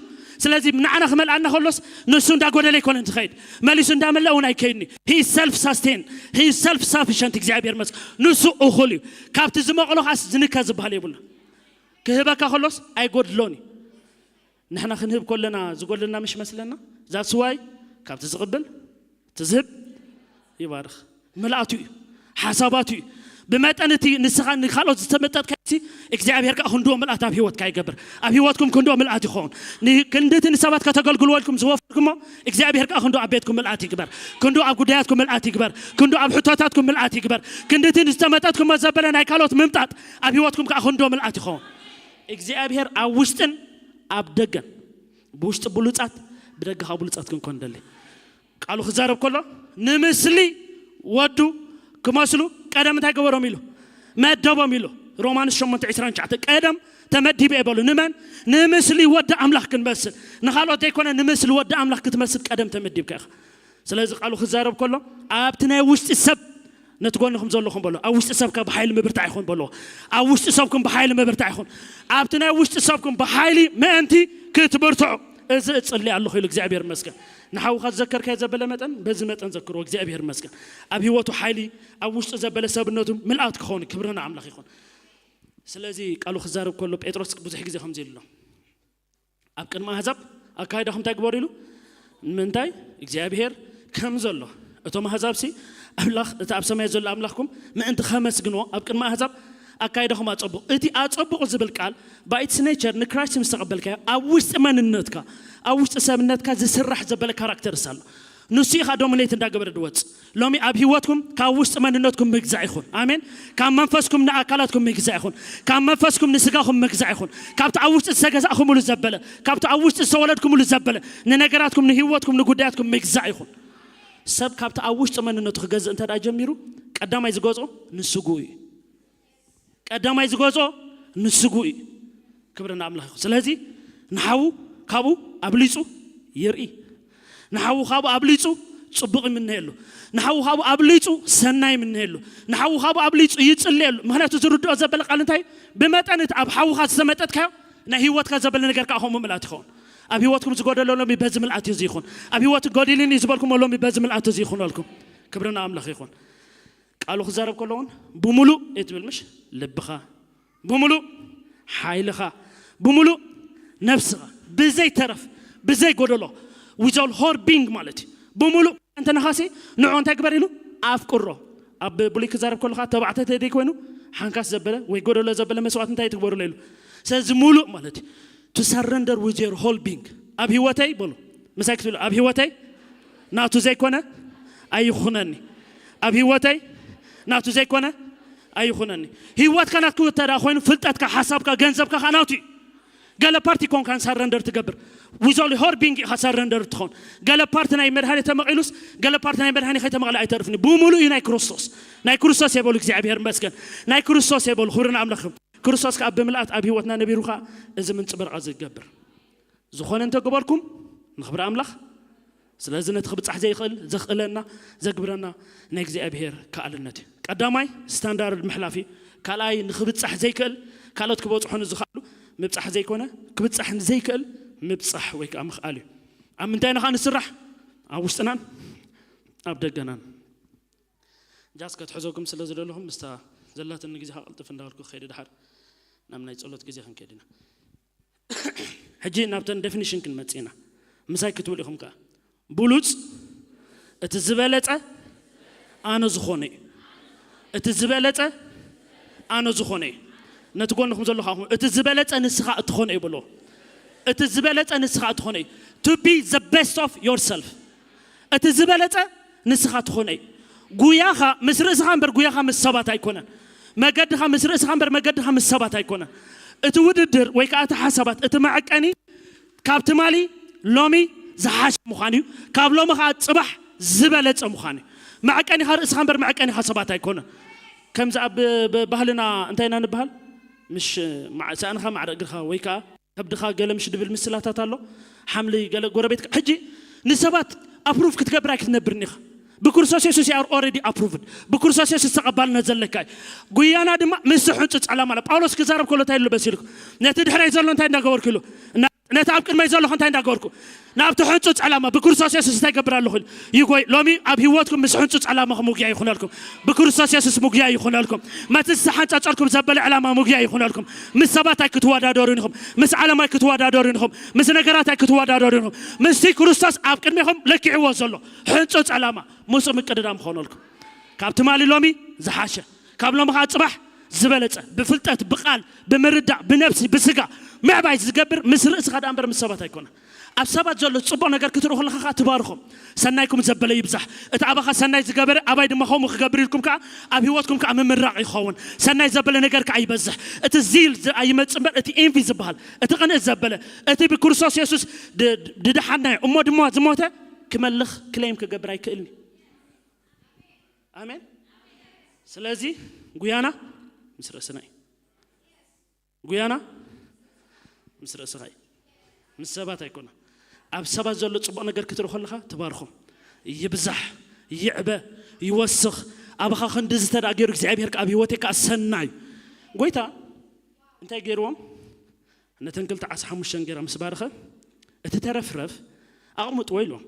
ስለዚ ንዓና ክመልኣና ከሎስ ንሱ እንዳጎደለ ኣይኮነን ዝኸይድ፣ መሊሱ እንዳመልአ እውን ኣይከይድን እዩ። He is self sustain። He is self sufficient። እግዚኣብሔር ይመስገን። ንሱ እኹል እዩ። ካብቲ ዝመቕሎ ኸዓስ ዝንከ ዝበሃል የብሉን። ክህበካ ከሎስ ኣይጎድሎን እዩ። ንሕና ክንህብ ከለና ዝጎድለና ምሽ መስለና። That's why ካብቲ ዝቕብል እቲ ዝህብ ይባርኽ። ምልኣቱ እዩ፣ ሓሳባቱ እዩ። ብመጠን እቲ ንስኻ ንኻልኦት ዝተመጠጥካሲ እግዚኣብሔር ከዓ ክንድኦ ምልኣት ኣብ ህይወትካ ይገብር። ኣብ ህይወትኩም ክንድኦ ምልኣት ይኸውን። ክንድቲ ንሰባት ከተገልግልዎ ኢልኩም ዝወፈርኩሞ እግዚኣብሔር ከዓ ክንድኦ ኣብ ቤትኩም ምልኣት ይግበር። ክንድኦ ኣብ ጉዳያትኩም ምልኣት ይግበር። ክንድኦ ኣብ ሕቶታትኩም ምልኣት ይግበር። ክንድቲ ዝተመጠጥኩሞ ዘበለ ናይ ካልኦት ምምጣጥ ኣብ ህይወትኩም ከዓ ክንድኦ ምልኣት ይኸውን። እግዚኣብሔር ኣብ ውሽጥን ኣብ ደገን፣ ብውሽጢ ብሉጻት፣ ብደገ ከዓ ብሉጻት ክንኮን ደሊ። ቃሉ ክዛረብ ከሎ ንምስሊ ወዱ ክመስሉ ቀደም እንታይ ገበሮም ኢሉ? መደቦም ኢሉ። ሮማንስ ሸሞንተ ዕስራን ትሽዓተ ቀደም ተመዲበ ይበሉ። ንመን? ንምስሊ ወዲ ኣምላኽ ክንመስል። ንኻልኦት ዘይኮነ ንምስሊ ወዲ ኣምላኽ ክትመስል ቀደም ተመዲብካ ኢኻ። ስለዚ ቃሉ ክዛረብ ከሎ ኣብቲ ናይ ውሽጢ ሰብ ነቲ ጎንኹም ዘለኹም በሎ፣ ኣብ ውሽጢ ሰብካ ብሓይሊ ምብርታዕ ይኹን በሎ። ኣብ ውሽጢ ሰብኩም ብሓይሊ ምብርታዕ ይኹን። ኣብቲ ናይ ውሽጢ ሰብኩም ብሓይሊ ምእንቲ ክትብርትዑ እዚ እጽሊ ኣለኹ ኢሉ እግዚኣብሔር መስገን። ንሓውኻ ዘከርካዮ ዘበለ መጠን በዚ መጠን ዘክሮ እግዚኣብሔር መስገን። ኣብ ህይወቱ ሓይሊ፣ ኣብ ውሽጡ ዘበለ ሰብነቱ ምልኣት ክኸውን ክብርና ኣምላኽ ይኹን። ስለዚ ቃሉ ክዛረብ ከሎ ጴጥሮስ ብዙሕ ግዜ ከምዚ ኢሉ ኣሎ። ኣብ ቅድሚ ኣህዛብ ኣካይዳኹም እንታይ ግበሩ ኢሉ? ንምንታይ? እግዚኣብሔር ከም ዘሎ እቶም ኣህዛብሲ ኣምላኽ እቲ ኣብ ሰማይ ዘሎ ኣምላኽኩም ምእንቲ ከመስግንዎ ኣብ ቅድሚ ኣህዛብ ኣካይዳኹም ኣጸብቑ። እቲ ኣጸብቑ ዝብል ቃል by its nature ንክራይስት ምስ ተቐበልካዮ ኣብ ውሽጢ መንነትካ ኣብ ውሽጢ ሰብነትካ ዝስራሕ ዘበለ ካራክተርስ ኣሎ። ንሱ ኢኻ ዶሚኔት እንዳገበረ ድወጽ። ሎሚ ኣብ ህይወትኩም ካብ ውሽጢ መንነትኩም ምግዛእ ይኹን። ኣሜን። ካብ መንፈስኩም ንኣካላትኩም ምግዛእ ይኹን። ካብ መንፈስኩም ንስጋኹም ምግዛእ ይኹን። ካብቲ ኣብ ውሽጢ ዝተገዛእኩምሉ ዘበለ፣ ካብቲ ኣብ ውሽጢ ዝተወለድኩምሉ ዘበለ፣ ንነገራትኩም፣ ንህይወትኩም፣ ንጉዳያትኩም ምግዛእ ይኹን። ሰብ ካብቲ ኣብ ውሽጢ መንነቱ ክገዝእ እንተ ደኣ ጀሚሩ ቀዳማይ ዝገዝኦ ንስጉኡ እዩ። ቀዳማይ ዝገዝኦ ንስጉኡ እዩ። ክብሪ ንኣምላኽ ይኹን። ስለዚ ንሓዉ ካብኡ ኣብሊጹ ይርኢ። ንሓዉ ካብኡ ኣብሊጹ ጽቡቕ ይምነየሉ። ንሓዉ ካብኡ ኣብሊጹ ሰናይ ይምነየሉ። ንሓዉ ካብኡ ኣብሊጹ ይጽልየሉ። ምኽንያቱ ዝርድኦ ዘበለ ቃል እንታይ እዩ? ብመጠን እቲ ኣብ ሓዉኻ ዝተመጠጥካዮ ናይ ህይወትካ ዘበለ ነገር ከዓ ከምኡ ምልኣት ይኸውን። ኣብ ህይወትኩም ዝጎደሎ ሎሚ በዚ ምልኣት እዩ ይኹን። ኣብ ህይወት ጎዲልኒ ዝበልኩሞ ሎሚ በዚ ምልኣት እዚ ይኹነልኩም። ክብሪ ንኣምላኽ ይኹን። ቃሉ ክዛረብ ከሎ እውን ብምሉእ እየ ትብል ምሽ ልብኻ፣ ብምሉእ ሓይልኻ፣ ብምሉእ ነፍስኻ፣ ብዘይ ተረፍ፣ ብዘይ ጎደሎ፣ with all whole being ማለት እዩ። ብምሉእ እንተ ነኻሲ ንዑ እንታይ ግበር ኢሉ ኣፍቅሮ። ኣብ ብሉይ ክዛረብ ከለኻ ተባዕተ ተደይ ኮይኑ ሓንካስ ዘበለ ወይ ጎደሎ ዘበለ መስዋዕት እንታይ ትግበሩሎ ኢሉ። ስለዚ ምሉእ ማለት እዩ። To surrender with your whole being። ኣብ ህይወተይ በሉ ምሳይ ክትብሉ ኣብ ህይወተይ ናቱ ዘይኮነ ኣይኹነኒ። ኣብ ህይወተይ ናቱ ዘይኮነ ኣይኹነኒ። ህይወትካ ናትኩ እንተ ደኣ ኮይኑ ፍልጠትካ፣ ሓሳብካ፣ ገንዘብካ ከዓ ናቱ እዩ። ገለ ፓርቲ ኮንካን ሳረንደር ትገብር። With all whole being ኢኻ ሳረንደር ትኾን። ገለ ፓርቲ ናይ መድሃኒ ተመቒሉስ ገለ ፓርቲ ናይ መድሃኒ ከይተመቕለ ኣይተርፍኒ። ብምሉእ እዩ ናይ ክርስቶስ። ናይ ክርስቶስ የበሉ እግዚኣብሔር ይመስገን። ናይ ክርስቶስ የበሉ ክብሪ ንኣምላኽ። ክርስቶስ ከዓ ብምልኣት ኣብ ህይወትና ነቢሩ ከዓ እዚ ምንጽብራቕ ዝገብር። ዝኾነ እንተገበርኩም ንኽብሪ ኣምላኽ። ስለዚ ነቲ ክብጻሕ ዘይኽእል ዘኽእለና ዘግብረና ናይ እግዚኣብሔር ከኣልነት እዩ። ቀዳማይ ስታንዳርድ ምሕላፍ እዩ። ካልኣይ ንኽብጻሕ ዘይክእል ካልኦት ክበጽሑ ንዝኽኣሉ ምብጻሕ ዘይኮነ ክብጻሕ ንዘይክእል ምብጻሕ ወይ ከዓ ምኽኣል እዩ። ኣብ ምንታይ ኢና ከዓ ንስራሕ? ኣብ ውሽጥናን ኣብ ደገናን። ጃስ ከትሕዘኩም ስለ ዝደለኹም ምስታ ዘላትኒ ግዜ ከቕልጥፍ እንዳበልኩ ክኸይድ ድሓር ናብ ናይ ጸሎት ግዜ ክንከይድ ኢና። ሕጂ ናብተን ዴፊኒሽን ክንመጽእ ኢና። ምሳይ ክትብል ኢኹም ከኣ ብሉጽ እቲ ዝበለጸ ኣነ ዝኾነ እዩ። እቲ ዝበለጸ ኣነ ዝኾነ እዩ። ነቲ ጎንኹም ዘሎ ከዓ እቲ ዝበለጸ ንስኻ እትኾነ እዩ ብሎ። እቲ ዝበለጸ ንስኻ እትኾነ እዩ። To be the best of yourself። እቲ ዝበለጸ ንስኻ ትኾነ እዩ። ጉያኻ ምስ ርእስኻ እምበር ጉያኻ ምስ ሰባት ኣይኮነን። መገድኻ ምስ ርእስኻ እምበር መገድኻ ምስ ሰባት ኣይኮነን። እቲ ውድድር ወይ ከዓ እቲ ሓሳባት፣ እቲ መዐቀኒ ካብ ትማሊ ሎሚ ዝሓሸ ምዃን እዩ። ካብ ሎሚ ከዓ ጽባሕ ዝበለጸ ምዃን እዩ። መዐቀኒኻ ርእስኻ እምበር መዐቀኒኻ ሰባት ኣይኮነን። ከምዚ ኣብ ብ-፣ ባህልና እንታይ ኢና ንበሃል? ምሽ ማዕ-፣ ሳእንኻ ማዕረ እግርኻ ወይ ከዓ ከብድኻ ገለ ምሽ ድብል ምስላታት ኣሎ። ሓምሊ ገለ ጎረቤትካ። ሕጂ ንሰባት ኣፕሩቭ ክትገብር ኣይክትነብርን ኢኻ። ብክርስቶስ የሱስ you are already approved። ብክርስቶስ የሱስ ተቐባልነት ዘለካ እዩ። ጉያና ድማ ምስ ሕንጹ ጸላማ ኣሎ። ጳውሎስ ክዛረብ ከሎ እንታይ ኢሉ በሲልኩ? ነቲ ድሕረይ ዘሎ እንታይ እንዳገበርኩ ኢሉ? እና-፣ ነቲ ኣብ ቅድመይ ዘለኹ እንታይ እንዳገበርኩ? ናብቲ ሕንጹ ጸላማ ብክርስቶስ የሱስ እንታይ ይገብር ኣለኹ ኢሉ ይጎይ። ሎሚ ኣብ ህይወትኩም ምስ ሕንጹ ጸላማኹም ውግያ ይኹነልኩም። ብክርስቶስ የሱስ ውግያ ይኹነልኩም። መቲ ዝተሓንጸጸልኩም ዘበለ ዕላማ ውግያ ይኹነልኩም። ምስ ሰባት ኣይክትወዳደሩን ኢኹም። ምስ ዓለም ኣይክትወዳደሩን ኢኹም። ምስ ነገራት ኣይክትወዳደሩን ኢኹም። ምስቲ ክርስቶስ ኣብ ቅድሜኹም ለኪዕዎ ዘሎ ሕንጹ ጸላማ ምስኡ ምቅድዳም ክኾነልኩም። ካብ ትማሊ ሎሚ ዝሓሸ፣ ካብ ሎሚ ከዓ ፅባሕ ዝበለፀ ብፍልጠት፣ ብቃል፣ ብምርዳእ፣ ብነብሲ፣ ብስጋ ምዕባይ ዝገብር ምስ ርእስኻ ደኣ እምበር ምስ ሰባት ኣይኮነን። ኣብ ሰባት ዘሎ ፅቡቕ ነገር ክትርኢ ከለኻ ከዓ ትባርኾም። ሰናይኩም ዘበለ ይብዛሕ። እቲ ኣባኻ ሰናይ ዝገበረ ኣባይ ድማ ከምኡ ክገብር ኢልኩም ከዓ ኣብ ህይወትኩም ከዓ ምምራቕ ይኸውን። ሰናይ ዘበለ ነገር ከዓ ይበዝሕ። እቲ ዚል ዝ- ኣይመጽእ እምበር እቲ ኢንቪ ዝበሃል እቲ ቅንእ ዘበለ እቲ ብክርስቶስ የሱስ ድ- ድድሓናዮ እሞ ድማ ዝሞተ ክመልኽ ክሌም ክገብር ኣይክእልን እዩ። ኣሜን። ስለዚ ጉያና ምስ ርእስና እዩ። ጉያና ምስ ርእስኻ እዩ፣ ምስ ሰባት ኣይኮነ። ኣብ ሰባት ዘሎ ጽቡቕ ነገር ክትርኢ ከለኻ ትባርኾም። ይብዛሕ፣ ይዕበ፣ ይወስኽ። ኣባኻ ክንዲ ዝተዳገሩ እግዚኣብሔር ኣብ ህይወቴ ከኣ ሰናዩ። ጎይታ እንታይ ገይርዎም? ነተን ክልተ ዓሳ ሓሙሽተ እንጌራ ምስ ባረኸ እቲ ተረፍረፍ ኣቕምጥዎ ኢልዎም።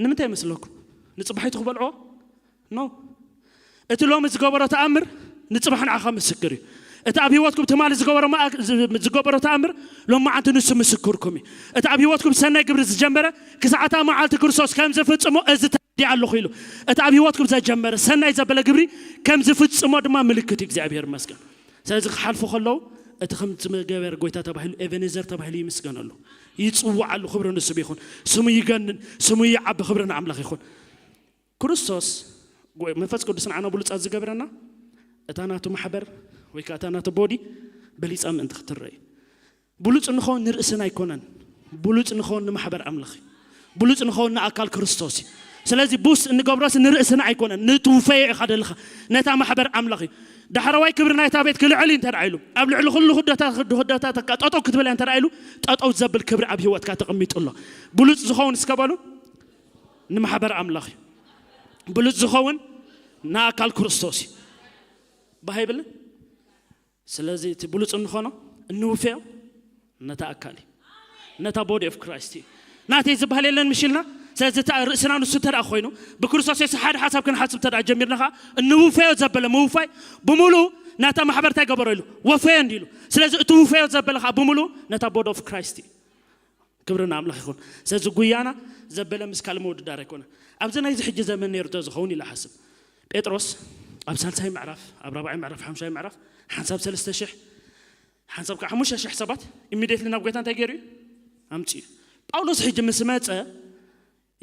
ንምንታይ ይመስለኩም? ንጽባሒቱ ክበልዕዎ? ኖ። እቲ ሎሚ ዝገበሮ ተኣምር ንጽባሕ ንዓኻ ምስክር እዩ። እቲ ኣብ ህይወትኩም ትማሊ ዝገበሮ መኣ- ዝ- ዝገበሮ ተኣምር ሎማዓንቲ ንሱ ምስክርኩም እዩ። እቲ ኣብ ህይወትኩም ሰናይ ግብሪ ዝጀመረ ክሳዕታ መዓልቲ ክርስቶስ ከም ዝፍጽሞ እዚ ተረዲእ ኣለኹ ኢሉ። እቲ ኣብ ህይወትኩም ዘጀመረ ሰናይ ዘበለ ግብሪ ከም ዝፍጽሞ ድማ ምልክት እዩ። እግዚኣብሔር ይመስገን። ስለዚ ክሓልፉ ከለዉ እቲ ከም ዝገበር ጎይታ ተባሂሉ ኤቨኔዘር ተባሂሉ ይምስገነሉ፣ ይጽዋዓሉ። ክብሪ ንስሙ ይኹን። ስሙ ይገንን፣ ስሙ ይዓቢ። ክብሪ ንኣምላኽ ይኹን። ክርስቶስ ጎ- መንፈስ ቅዱስ ንዓና ብሉጻት ዝገብረና እታ ናቱ ማሕበር ወይ ከዓ እታ ናቱ ቦዲ በሊጻ ምእንቲ ክትረእ እዩ። ብሉጽ ንኸውን ንርእስና ኣይኮነን። ብሉጽ ንኸውን ንማሕበር ኣምላኽ እዩ። ብሉጽ ንኸውን ንኣካል ክርስቶስ እዩ። ስለዚ ቡስ እንገብሮስ ንርእስና ኣይኮነን፣ ንትውፈዮ ኢኻ ደለኻ፣ ነታ ማሕበር ኣምላኽ እዩ። ዳሕረዋይ ክብሪ ናይታ ቤት ክልዕል እዩ እንተ ደኣ ኢሉ፣ ኣብ ልዕሊ ኩሉ ክደታ ክደታተካ ጠጠው ክትብል እያ እንተ ደኣ ኢሉ፣ ጠጠው ዘብል ክብሪ ኣብ ህይወትካ ተቐሚጡ ኣሎ። ብሉጽ ዝኸውን እስከ በሉ ንማሕበር ኣምላኽ እዩ። ብሉጽ ዝኸውን ንኣካል ክርስቶስ እዩ። ባህ ኣይብልን? ስለዚ እቲ ብሉጽ እንኾኖ እንውፈዮ ነታ ኣካል እዩ፣ ነታ ቦዲ ኦፍ ክራይስት እዩ። ናተይ ዝበሃል የለን ምሽ ኢልና። ስለዚ እታ ርእስና ንሱ እንተ ደኣ ኮይኑ ብክርስቶስ የሱስ ሓደ ሓሳብ ክንሓስብ እንተ ደኣ ጀሚርና ከዓ እንውፈዮ ዘበለ ምውፋይ ብምሉእ ናታ ማሕበር እንታይ ገበሮ ኢሉ ወፈዮ እንዲ ኢሉ። ስለዚ እቲ ውፈዮ ዘበለ ከዓ ብምሉእ ነታ ቦዲ ኦፍ ክራይስት እዩ። ክብሪ ንኣምላኽ ይኹን። ስለዚ ጉያና ዘበለ ምስ ካልእ ምውድዳር ኣይኮነ። ኣብዚ ናይዚ ሕጂ ዘመን ነይሩ እንተ ዝኸውን ኢለ ሓስብ። ጴጥሮስ ኣብ ሳልሳይ ምዕራፍ፣ ኣብ ራብዓይ ምዕራፍ፣ ሓምሻይ ምዕራፍ ሓንሳብ ሰለስተ ሽሕ ሓንሳብ ከዓ ሓሙሽተ ሽሕ ሰባት ኢሚድየትሊ ናብ ጎይታ እንታይ ገይሩ እዩ ኣምፅኡ። ጳውሎስ ሕጂ ምስ መፀ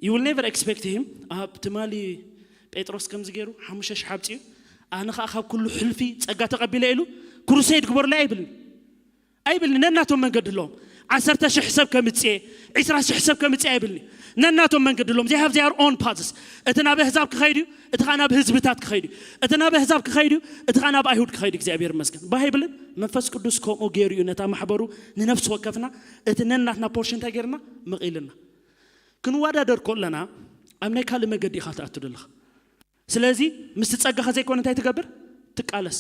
you will never expect him ኣብ ትማሊ ጴጥሮስ ከምዚ ገይሩ ሓሙሽተ ሽሕ ኣምፅኡ ኣነ ከዓ ካብ ኩሉ ሕልፊ ፀጋ ተቐቢለ ኢሉ ክሩሴድ ግበሩለይ ኣይብልን። ኣይብልኒ። ነናቶም መንገዲ ኣለዎም። ዓሰርተ ሽሕ ሰብ ከምፅኤ፣ ዒስራ ሽሕ ሰብ ከምፅኤ ኣይብልኒ። ነናቶም መንገዲ ኣለዎም። They have their own paths። እቲ ናብ ኣህዛብ ክኸይድ እዩ፣ እቲ ኸዓ ናብ ህዝብታት ክኸይድ እዩ። እቲ ናብ ኣህዛብ ክኸይድ እዩ፣ እቲ ኸዓ ናብ ኣይሁድ ክኸይድ እዩ። እግዚኣብሔር ይመስገን። ባህ ኣይብልን? መንፈስ ቅዱስ ከምኡ ገይሩ እዩ ነታ ማሕበሩ ንነፍሲ ወከፍና እቲ ነናትና ፖርሽን እንታይ ገይርና መቒልና። ክንወዳደር ከለና ኣብ ናይ ካልእ መገዲ ኢኻ ትኣቱ ዘለኻ። ስለዚ ምስቲ ጸጋኻ ዘይኮነ እንታይ ትገብር? ትቃለስ።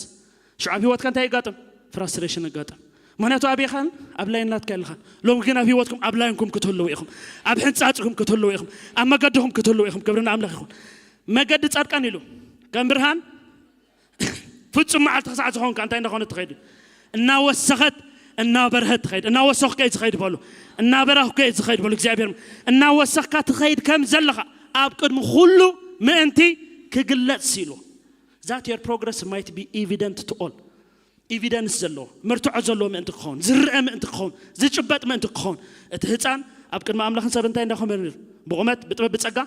ሽዑ ኣብ ህይወትካ እንታይ ይጋጥም? ፍራስትሬሽን ይጋጥም። ምኽንያቱ ኣበይኻን ኣብ ላይን ናትካ የለኻን። ሎሚ ግን ኣብ ህይወትኩም ኣብ ላይንኩም ክትህልዉ ኢኹም። ኣብ ሕንጻጽኩም ክትህልዉ ኢኹም። ኣብ መገድኹም ክትህልዉ ኢኹም። ክብሪ ንኣምላኽ ይኹን። መገዲ ጻድቃን ኢሉ ከም ብርሃን ፍጹም መዓልቲ ክሳዕ ዝኾንካ እንታይ እንዳኾነ ትኸይድ? እናወሰኸት እናበርሀት ትኸይድ። እናወሰኽከ እዩ ዝኸይድ በሉ። እናበራኽከ እዩ ዝኸይድ በሉ። እግዚኣብሔር እናወሰኽካ ትኸይድ ከም ዘለኻ ኣብ ቅድሚ ኩሉ ምእንቲ ክግለጽ ኢሉ። That your progress might be evident to all. ኤቪደንስ ዘለዎ፣ መርትዖ ዘለዎ ምእንቲ ክኸውን፣ ዝረአ ምእንቲ ክኸውን፣ ዝጭበጥ ምእንቲ ክኸውን። እቲ ህፃን ኣብ ቅድሚ ኣምላኽን ሰብ እንታይ እንዳኾነ ነይሩ? ብቑመት፣ ብጥበብ፣ ብጸጋ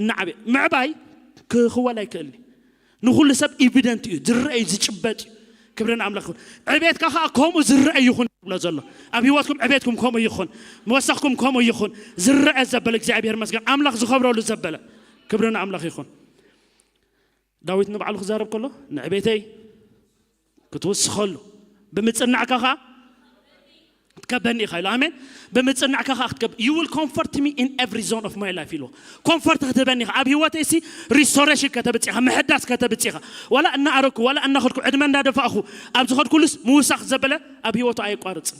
እናዓበየ። ምዕባይ ክኽወል ኣይክእልን እዩ። ንኹሉ ሰብ ኤቪደንት እዩ፣ ዝረአ እዩ፣ ዝጭበጥ እዩ። ክብሪ ንኣምላኽ ይኹን። ዕቤትካ ኸዓ ከምኡ ዝረአ ይኹን ይብሎ ዘሎ። ኣብ ህይወትኩም ዕቤትኩም ከምኡ ይኹን፣ መወሰኽኩም ከምኡ ይኹን። ዝረአ ዘበለ እግዚኣብሔር ይመስገን። ኣምላኽ ዝኸብረሉ ዘበለ። ክብሪ ንኣምላኽ ይኹን። ዳዊት ንባዕሉ ክዛረብ ከሎ ንዕቤተይ ክትውስኸሉ ብምጽናዕካ ኸዓ ክትከበኒ ኢኻ ኢሉ። ኣሜን። ብምጽናዕካ ኸዓ ክትከብ you will comfort me in every zone of my life ኢልዎ። ኮምፎርት ክትህበኒ ኢኻ። ኣብ ህይወተይ ሲ ሪስቶሬሽን ከተብጽእ ኢኻ፣ ምሕዳስ ከተብጽእ ኢኻ። ዋላ እናኣረግኩ ዋላ እናኸድኩ ዕድመ እንዳደፋእኹ ኣብ ዝኸድኩሉስ ምውሳኽ ዘበለ ኣብ ህይወቱ ኣየቋርጽን።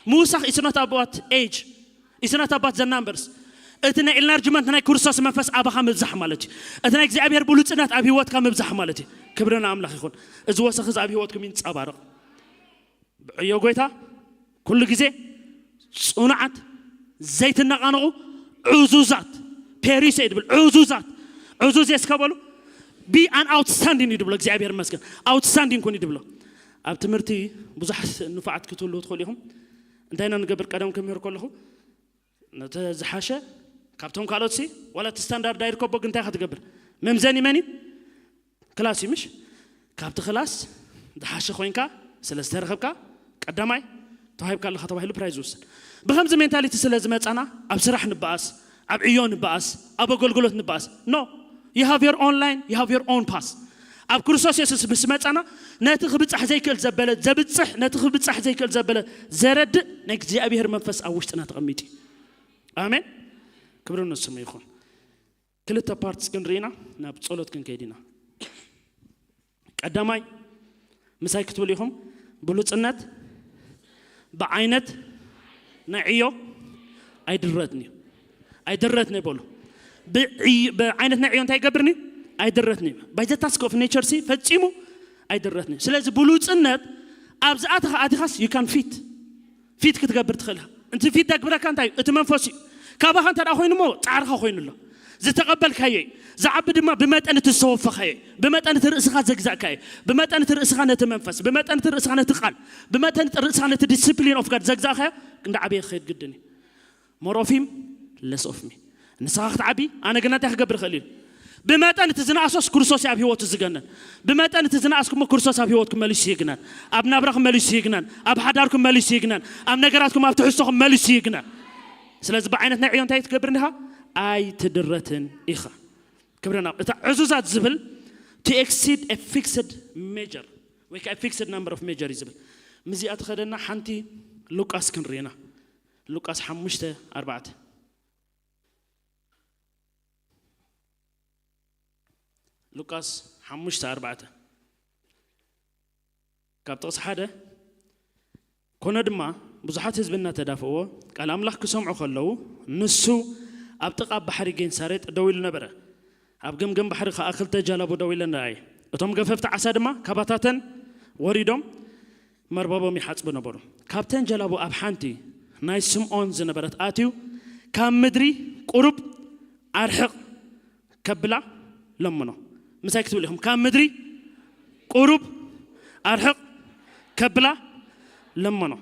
ምውሳኽ is not about age. It's not about the numbers. እቲ ናይ ኢንላርጅመንት ናይ ክርስቶስ መንፈስ ኣባኻ ምብዛሕ ማለት እዩ። እቲ ናይ እግዚኣብሔር ብሉጽነት ኣብ ህይወትካ ምብዛሕ ማለት እዩ። ክብሪ ንኣምላኽ ይኹን። እዚ ወሰኽ እዚ ኣብ ህይወትኩም ይንጸባረቕ። ብዕዮ ጎይታ ኩሉ ግዜ ጽኑዓት ዘይትነቓነቑ ዕዙዛት ፔሪሴ ድብል ዕዙዛት ዕዙዝ የስከበሉ be an outstanding እዩ ድብሎ እግዚኣብሔር ይመስገን። Outstanding ኩን እዩ ድብሎ። ኣብ ትምህርቲ ብዙሓት ንፋዓት ክትህልዉ ትኽእሉ ኢኹም። እንታይ ኢና ንገብር? ቀደም ክምህር ከለኹ ነቲ ዝሓሸ ካብቶም ካልኦት ሲ ዋላ እቲ ስታንዳርድ ኣይርከቦ ግን እንታይ ኢኻ ትገብር? መምዘኒ መን እዩ? ክላስ እዩ ምሽ? ካብቲ ክላስ ዝሓሸ ኮይንካ ስለ ዝተረኸብካ ቀዳማይ ተዋሂብካ ኣለኻ ተባሂሉ ፕራይዝ ይውሰድ። ብከምዚ ሜንታሊቲ ስለ ዝመጻና ኣብ ስራሕ ንበኣስ፣ ኣብ ዕዮ ንበኣስ፣ ኣብ ኣገልግሎት ንበኣስ። No, you have your own line, you have your own path. ኣብ ክርስቶስ የሱስ ምስ መጻና ነቲ ክብጻሕ ዘይክእል ዘበለ ዘብጽሕ፣ ነቲ ክብጻሕ ዘይክእል ዘበለ ዘረድእ ናይ እግዚኣብሔር መንፈስ ኣብ ውሽጥና ተቐሚጡ እዩ። ኣሜን። ክብሪ ንስሙ ይኹን። ክልተ ፓርትስ ክንርኢና ናብ ጸሎት ክንከይድ ኢና። ቀዳማይ ምሳይ ክትብሉ ኢኹም፣ ብሉጽነት ብዓይነት ናይ ዕዮ ኣይድረትን እዩ። ኣይድረትን እዩ በሉ። ብዕይ- ብዓይነት ናይ ዕዮ እንታይ ይገብርኒ? ኣይድረትን እዩ። By the task of nature ሲ ፈጺሙ ኣይድረትን እዩ። ስለዚ ብሉጽነት ኣብ ዝኣተኻ ኣቲኻስ you can fit fit ክትገብር ትኽእል ኢኻ። እቲ ፊት ዘግብረካ እንታይ እዩ? እቲ መንፈስ እዩ። ካባኻ እንተ ደኣ ኮይኑ እሞ ጻዕርኻ ኮይኑ ኣሎ። ዝተቐበልካዮ እዩ። ዝዓቢ ድማ ብመጠን እቲ ዝተወፈኻዮ እዩ። ብመጠን እቲ ርእስኻ ዘግዛእካዮ እዩ። ብመጠን እቲ ርእስኻ ነቲ መንፈስ፣ ብመጠን እቲ ርእስኻ ነቲ ቃል፣ ብመጠን እቲ ርእስኻ ነቲ ዲስፕሊን ኦፍ ጋድ ዘግዛእካዮ እንዳ ዓበየ ክኸይድ ግድን እዩ። More of him, less of me። ንስኻ ክትዓቢ ኣነ ግና እንታይ ክገብር እኽእል እዩ? ብመጠን እቲ ዝነኣሶስ ክርስቶስ ኣብ ህይወቱ ዝገነን። ብመጠን እቲ ዝነኣስኩሞ ክርስቶስ ኣብ ህይወትኩም መሊሱ ይግነን። ኣብ ናብራኹም መሊሱ ይግነን። ኣብ ሓዳርኩም መሊሱ ይግነን። ኣብ ነገራትኩም ኣብ ትሕዝቶኹም መሊሱ ይግነን። ስለዚ ብዓይነት ናይ ዕዮ እንታይ ትገብር እንዲኻ? ኣይትድረትን ኢኻ። ክብርና እታ ዕዙዛት ዝብል to exceed a fixed measure ወይ ከዓ fixed number of measure እዩ ዝብል። ምዚኣ ትኸደና ሓንቲ ሉቃስ ክንርኢና። ሉቃስ ሓሙሽተ ኣርባዕተ። ሉቃስ ሓሙሽተ ኣርባዕተ ካብ ጥቕሲ ሓደ። ኮነ ድማ ብዙሓት ህዝቢ እናተዳፈዎ ቃል ኣምላኽ ክሰምዑ ከለዉ ንሱ ኣብ ጥቓ ባሕሪ ጌንሳሬጥ ደው ኢሉ ነበረ። ኣብ ገምገም ባሕሪ ኸኣ ክልተ ጀላቡ ደው ኢለን ረኣየ። እቶም ገፈፍቲ ዓሳ ድማ ካባታተን ወሪዶም መርበቦም ይሓጽቡ ነበሩ። ካብተን ጀላቡ ኣብ ሓንቲ ናይ ስምዖን ዝነበረት ኣትዩ ካብ ምድሪ ቁሩብ ኣርሕቕ ከብላ ለምኖ። ምሳይ ክትብሉ ኢኹም ካብ ምድሪ ቁሩብ ኣርሕቕ ከብላ ለምኖ።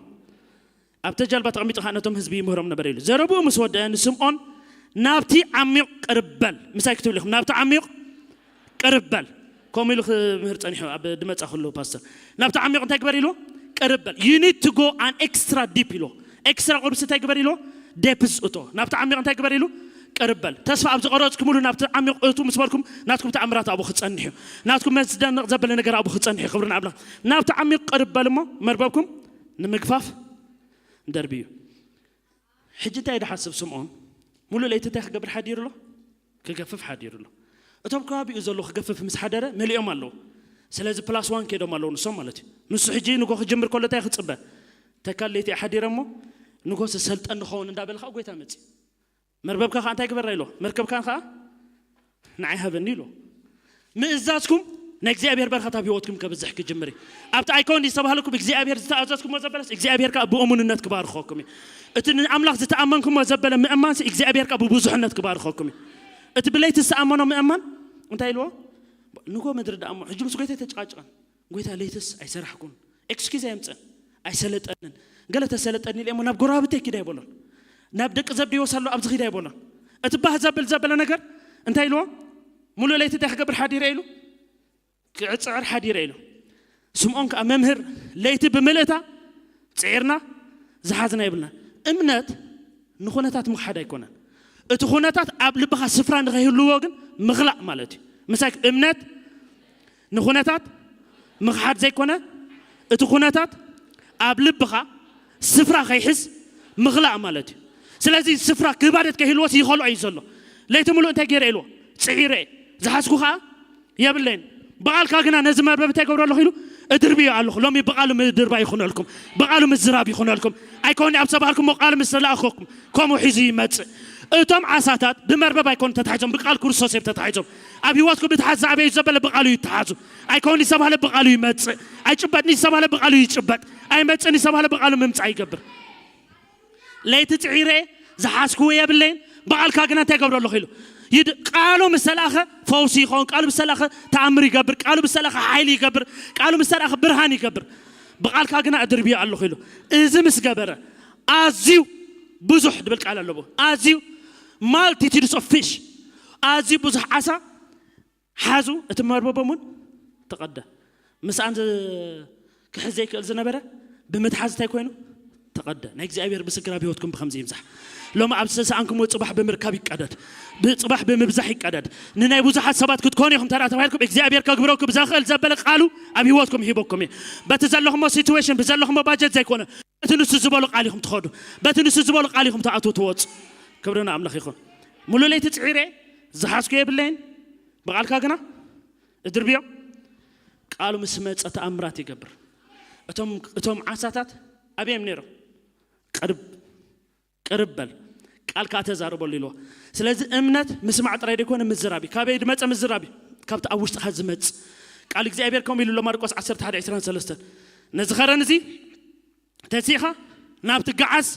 ኣብተ ጀልባ ተቐሚጡ ኸዓ ነቶም ህዝቢ ይምህሮም ነበረ ኢሉ። ዘረብኡ ምስ ወደአ ንስምዖን ናብቲ ዓሚቕ ቅርብ በል። ምሳይ ክትብሉ ኢኹም ናብቲ ዓሚቕ ቅርብ በል። ከምኡ ኢሉ ክምህር ጸኒሑ ኣብ ድመጻ ኩሉ ፓስተር ናብቲ ዓሚቕ እንታይ ግበር ኢሉ? ቅርብ በል። You need to go an extra deep ኢሉ። ኤክስትራ ቁርብስ እንታይ ግበር ኢሉ? ዴፕስ እቶ ናብቲ ዓሚቕ እንታይ ግበር ኢሉ? ቅርብ በል። ተስፋ ኣብ ዝቆረጽኩምሉ ናብቲ ዓሚቕ እቱ ምስ በልኩም ናትኩም ተኣምራት ኣብኡ ክጸንሕ እዩ። ናትኩም መስደንቕ ዘበለ ነገር ኣብኡ ክጸንሕ እዩ። ክብሪ ንኣምላኽ። ናብቲ ዓሚቕ ቅርብ በል እሞ መርበብኩም ንምግፋፍ ደርብዩ። ሕጂ እንታይ ድሓስብ ስምዖን? ሙሉእ ለይቲ እንታይ ክገብር ሓዲሩ ኣሎ? ክገፍፍ ሓዲሩ ኣሎ። እቶም ከባቢኡ ዘሎ ክገፍፍ ምስ ሓደረ መሊኦም ኣለዉ። ስለዚ ፕላስ ዋን ከይዶም ኣለዉ ንሶም ማለት እዩ። ንሱ ሕጂ ንጎ ክጅምር ከሎ እንታይ ክጽበ? ተካል ለይቲ ሓዲረ እሞ ንጎ ሰልጠን ንኸውን እንዳበለ ከዓ ጎይታ መጽእ። መርበብካ ከዓ እንታይ ግበራ ኢሎ? መርከብካ ከዓ ንዓይ ሃበኒ ኢሎ። ምእዛዝኩም ናይ እግዚኣብሔር በረኸት ኣብ ህይወትኩም ከብዝሕ ክጅምር እዩ። ኣብቲ ኣይኮን ዝተባህለኩም እግዚኣብሔር ዝተኣዘዝኩሞ ዘበለስ እግዚኣብሔር ከዓ ብእሙንነት ክባርኸኩም እዩ። እቲ ንኣምላኽ ዝተኣመንኩሞ ዘበለ ምእማንሲ እግዚኣብሔር ከዓ ብብዙሕነት ክባርኸኩም እዩ። እቲ ብለይቲ ዝተኣመኖ ምእማን እንታይ ኢልዎ? ንጎ ምድሪ ደኣ እሞ ሕጂ ምስ ጎይታ ተጨቃጭቀን ጎይታ ለይትስ ኣይሰራሕኩን። ኤክስኪዝ ኣየምፅእን። ኣይሰለጠንን። ገለ ተሰለጠኒ ኢለ እሞ ናብ ጎረባብተይ ኪድ ኣይበሎን። ናብ ደቂ ዘብዴዎስ ኣሎ ኣብዚ ኪድ ኣይበሎን። እቲ ባህ ዘብል ዘበለ ነገር እንታይ ኢልዎ? ሙሉእ ለይቲ እንታይ ክገብር ሓዲረ ኢሉ? ክዕፅዕር ሓዲረ ኢሉ። ስምዖን ከዓ መምህር ለይቲ ብምልእታ ፅዒርና ዝሓዝና የብልና። እምነት ንኹነታት ምኽሓድ ኣይኮነን። እቲ ኩነታት ኣብ ልብኻ ስፍራ ንኸይህልዎ ግን ምኽላእ ማለት እዩ። ምሳይ እምነት ንኹነታት ምኽሓድ ዘይኮነ እቲ ኩነታት ኣብ ልብኻ ስፍራ ከይሕዝ ምኽላእ ማለት እዩ። ስለዚ ስፍራ ክባደት ከይህልዎስ ይኸልኦ እዩ ዘሎ። ለይቲ ሙሉእ እንታይ ገይረ ኢልዎ? ፅዒረ እየ። ዝሓዝኩ ኸዓ የብለይን። ብቓልካ ግና ነዚ መርበብ እንታይ ገብሮ ኣለኹ ኢሉ እድርብዮ ኣለኹ። ሎሚ ብቓሉ ምድርባ ይኹነልኩም፣ ብቓሉ ምዝራብ ይኹነልኩም። ኣይኮን ኣብ ሰባልኩም ቃል ምስ ተላእኸኩም ከምኡ ሒዙ ይመጽእ። እቶም ዓሳታት ብመርበብ ኣይኮን ተታሒዞም፣ ብቃል ክርስቶስ እዮም ተታሒዞም። ኣብ ህይወትኩም ብትሓዝ ዝዓበዩ ዘበለ ብቃሉ ይተሓዙ። ኣይኮን ዝተባህለ ብቃሉ ይመጽእ። ኣይጭበጥን ዝተባህለ ብቃሉ ይጭበጥ። ኣይመጽእን ዝተባህለ ብቃሉ ምምጻእ ይገብር። ለይቲ ጽዒረ ዝሓዝክዎ የብለይን፣ ብቃልካ ግና እንታይ ገብሮ ኣለኹ ኢሉ ይድ ቃሉ ምስ ተላእኸ ፈውሲ ይኸውን። ቃሉ ምስ ተላእኸ ተኣምር ይገብር። ቃሉ ምስ ተላእኸ ሓይሊ ይገብር። ቃሉ ምስ ተላእኸ ብርሃን ይገብር። ብቓልካ ግና እድርብዮ ኣለኹ ኢሉ። እዚ ምስ ገበረ ኣዝዩ ብዙሕ ድብል ቃል ኣለዎ። ኣዝዩ multitudes of fish፣ ኣዝዩ ብዙሕ ዓሳ ሓዙ፣ እቲ መርበቦም እውን ተቐደ። ምስኣን ዝ- ክሕዝ ዘይክእል ዝነበረ ብምትሓዝ እንታይ ኮይኑ ተቐደ። ናይ እግዚኣብሔር ምስክር ኣብ ህይወትኩም ብከምዚ ይብዛሕ። ሎም ኣብ ዝተሰኣንኩምዎ ጽባሕ ብምርካብ ይቀደድ። ብጽባሕ ብምብዛሕ ይቀደድ። ንናይ ብዙሓት ሰባት ክትኮኑ ኢኹም ተራ ተባሂልኩም እግዚኣብሔር ከግብረኩም ዘኽእል ዘበለ ቃሉ ኣብ ህይወትኩም ሂበኩም እዩ። በቲ ዘለኹሞ ሲትዌሽን ብዘለኹሞ ባጀት ዘይኮነ እቲ ንሱ ዝበሎ ቃል ኢኹም ትኸዱ። በቲ ንሱ ዝበሎ ቃል ኢኹም ትኣትዉ ትወፁ። ክብሪ ንኣምላኽ ይኹን። ሙሉ ለይቲ ጽዒረ ዝሓዝኩ የብለይን። ብቓልካ ግና እድርብዮ። ቃሉ ምስ መጸ ተኣምራት ይገብር። እቶም እቶም ዓሳታት ኣበዮም ነይሮም? ቅርብ ቅርብ በል፣ ቃልካ ተዛርበሉ ኢልዎ። ስለዚ እምነት ምስማዕ ጥራይ ደይኮነ ምዝራብ እዩ። ካበይ ዝመጸ ምዝራብ እዩ? ካብቲ ኣብ ውሽጥኻ ዝመጽ ቃል እግዚኣብሔር። ከምኡ ኢሉ ኣሎ ማርቆስ ዓሰርተ ሓደ ዕስራን ሰለስተን፣ ነዚ ኸረን እዚ ተሲእኻ ናብቲ ገዓስ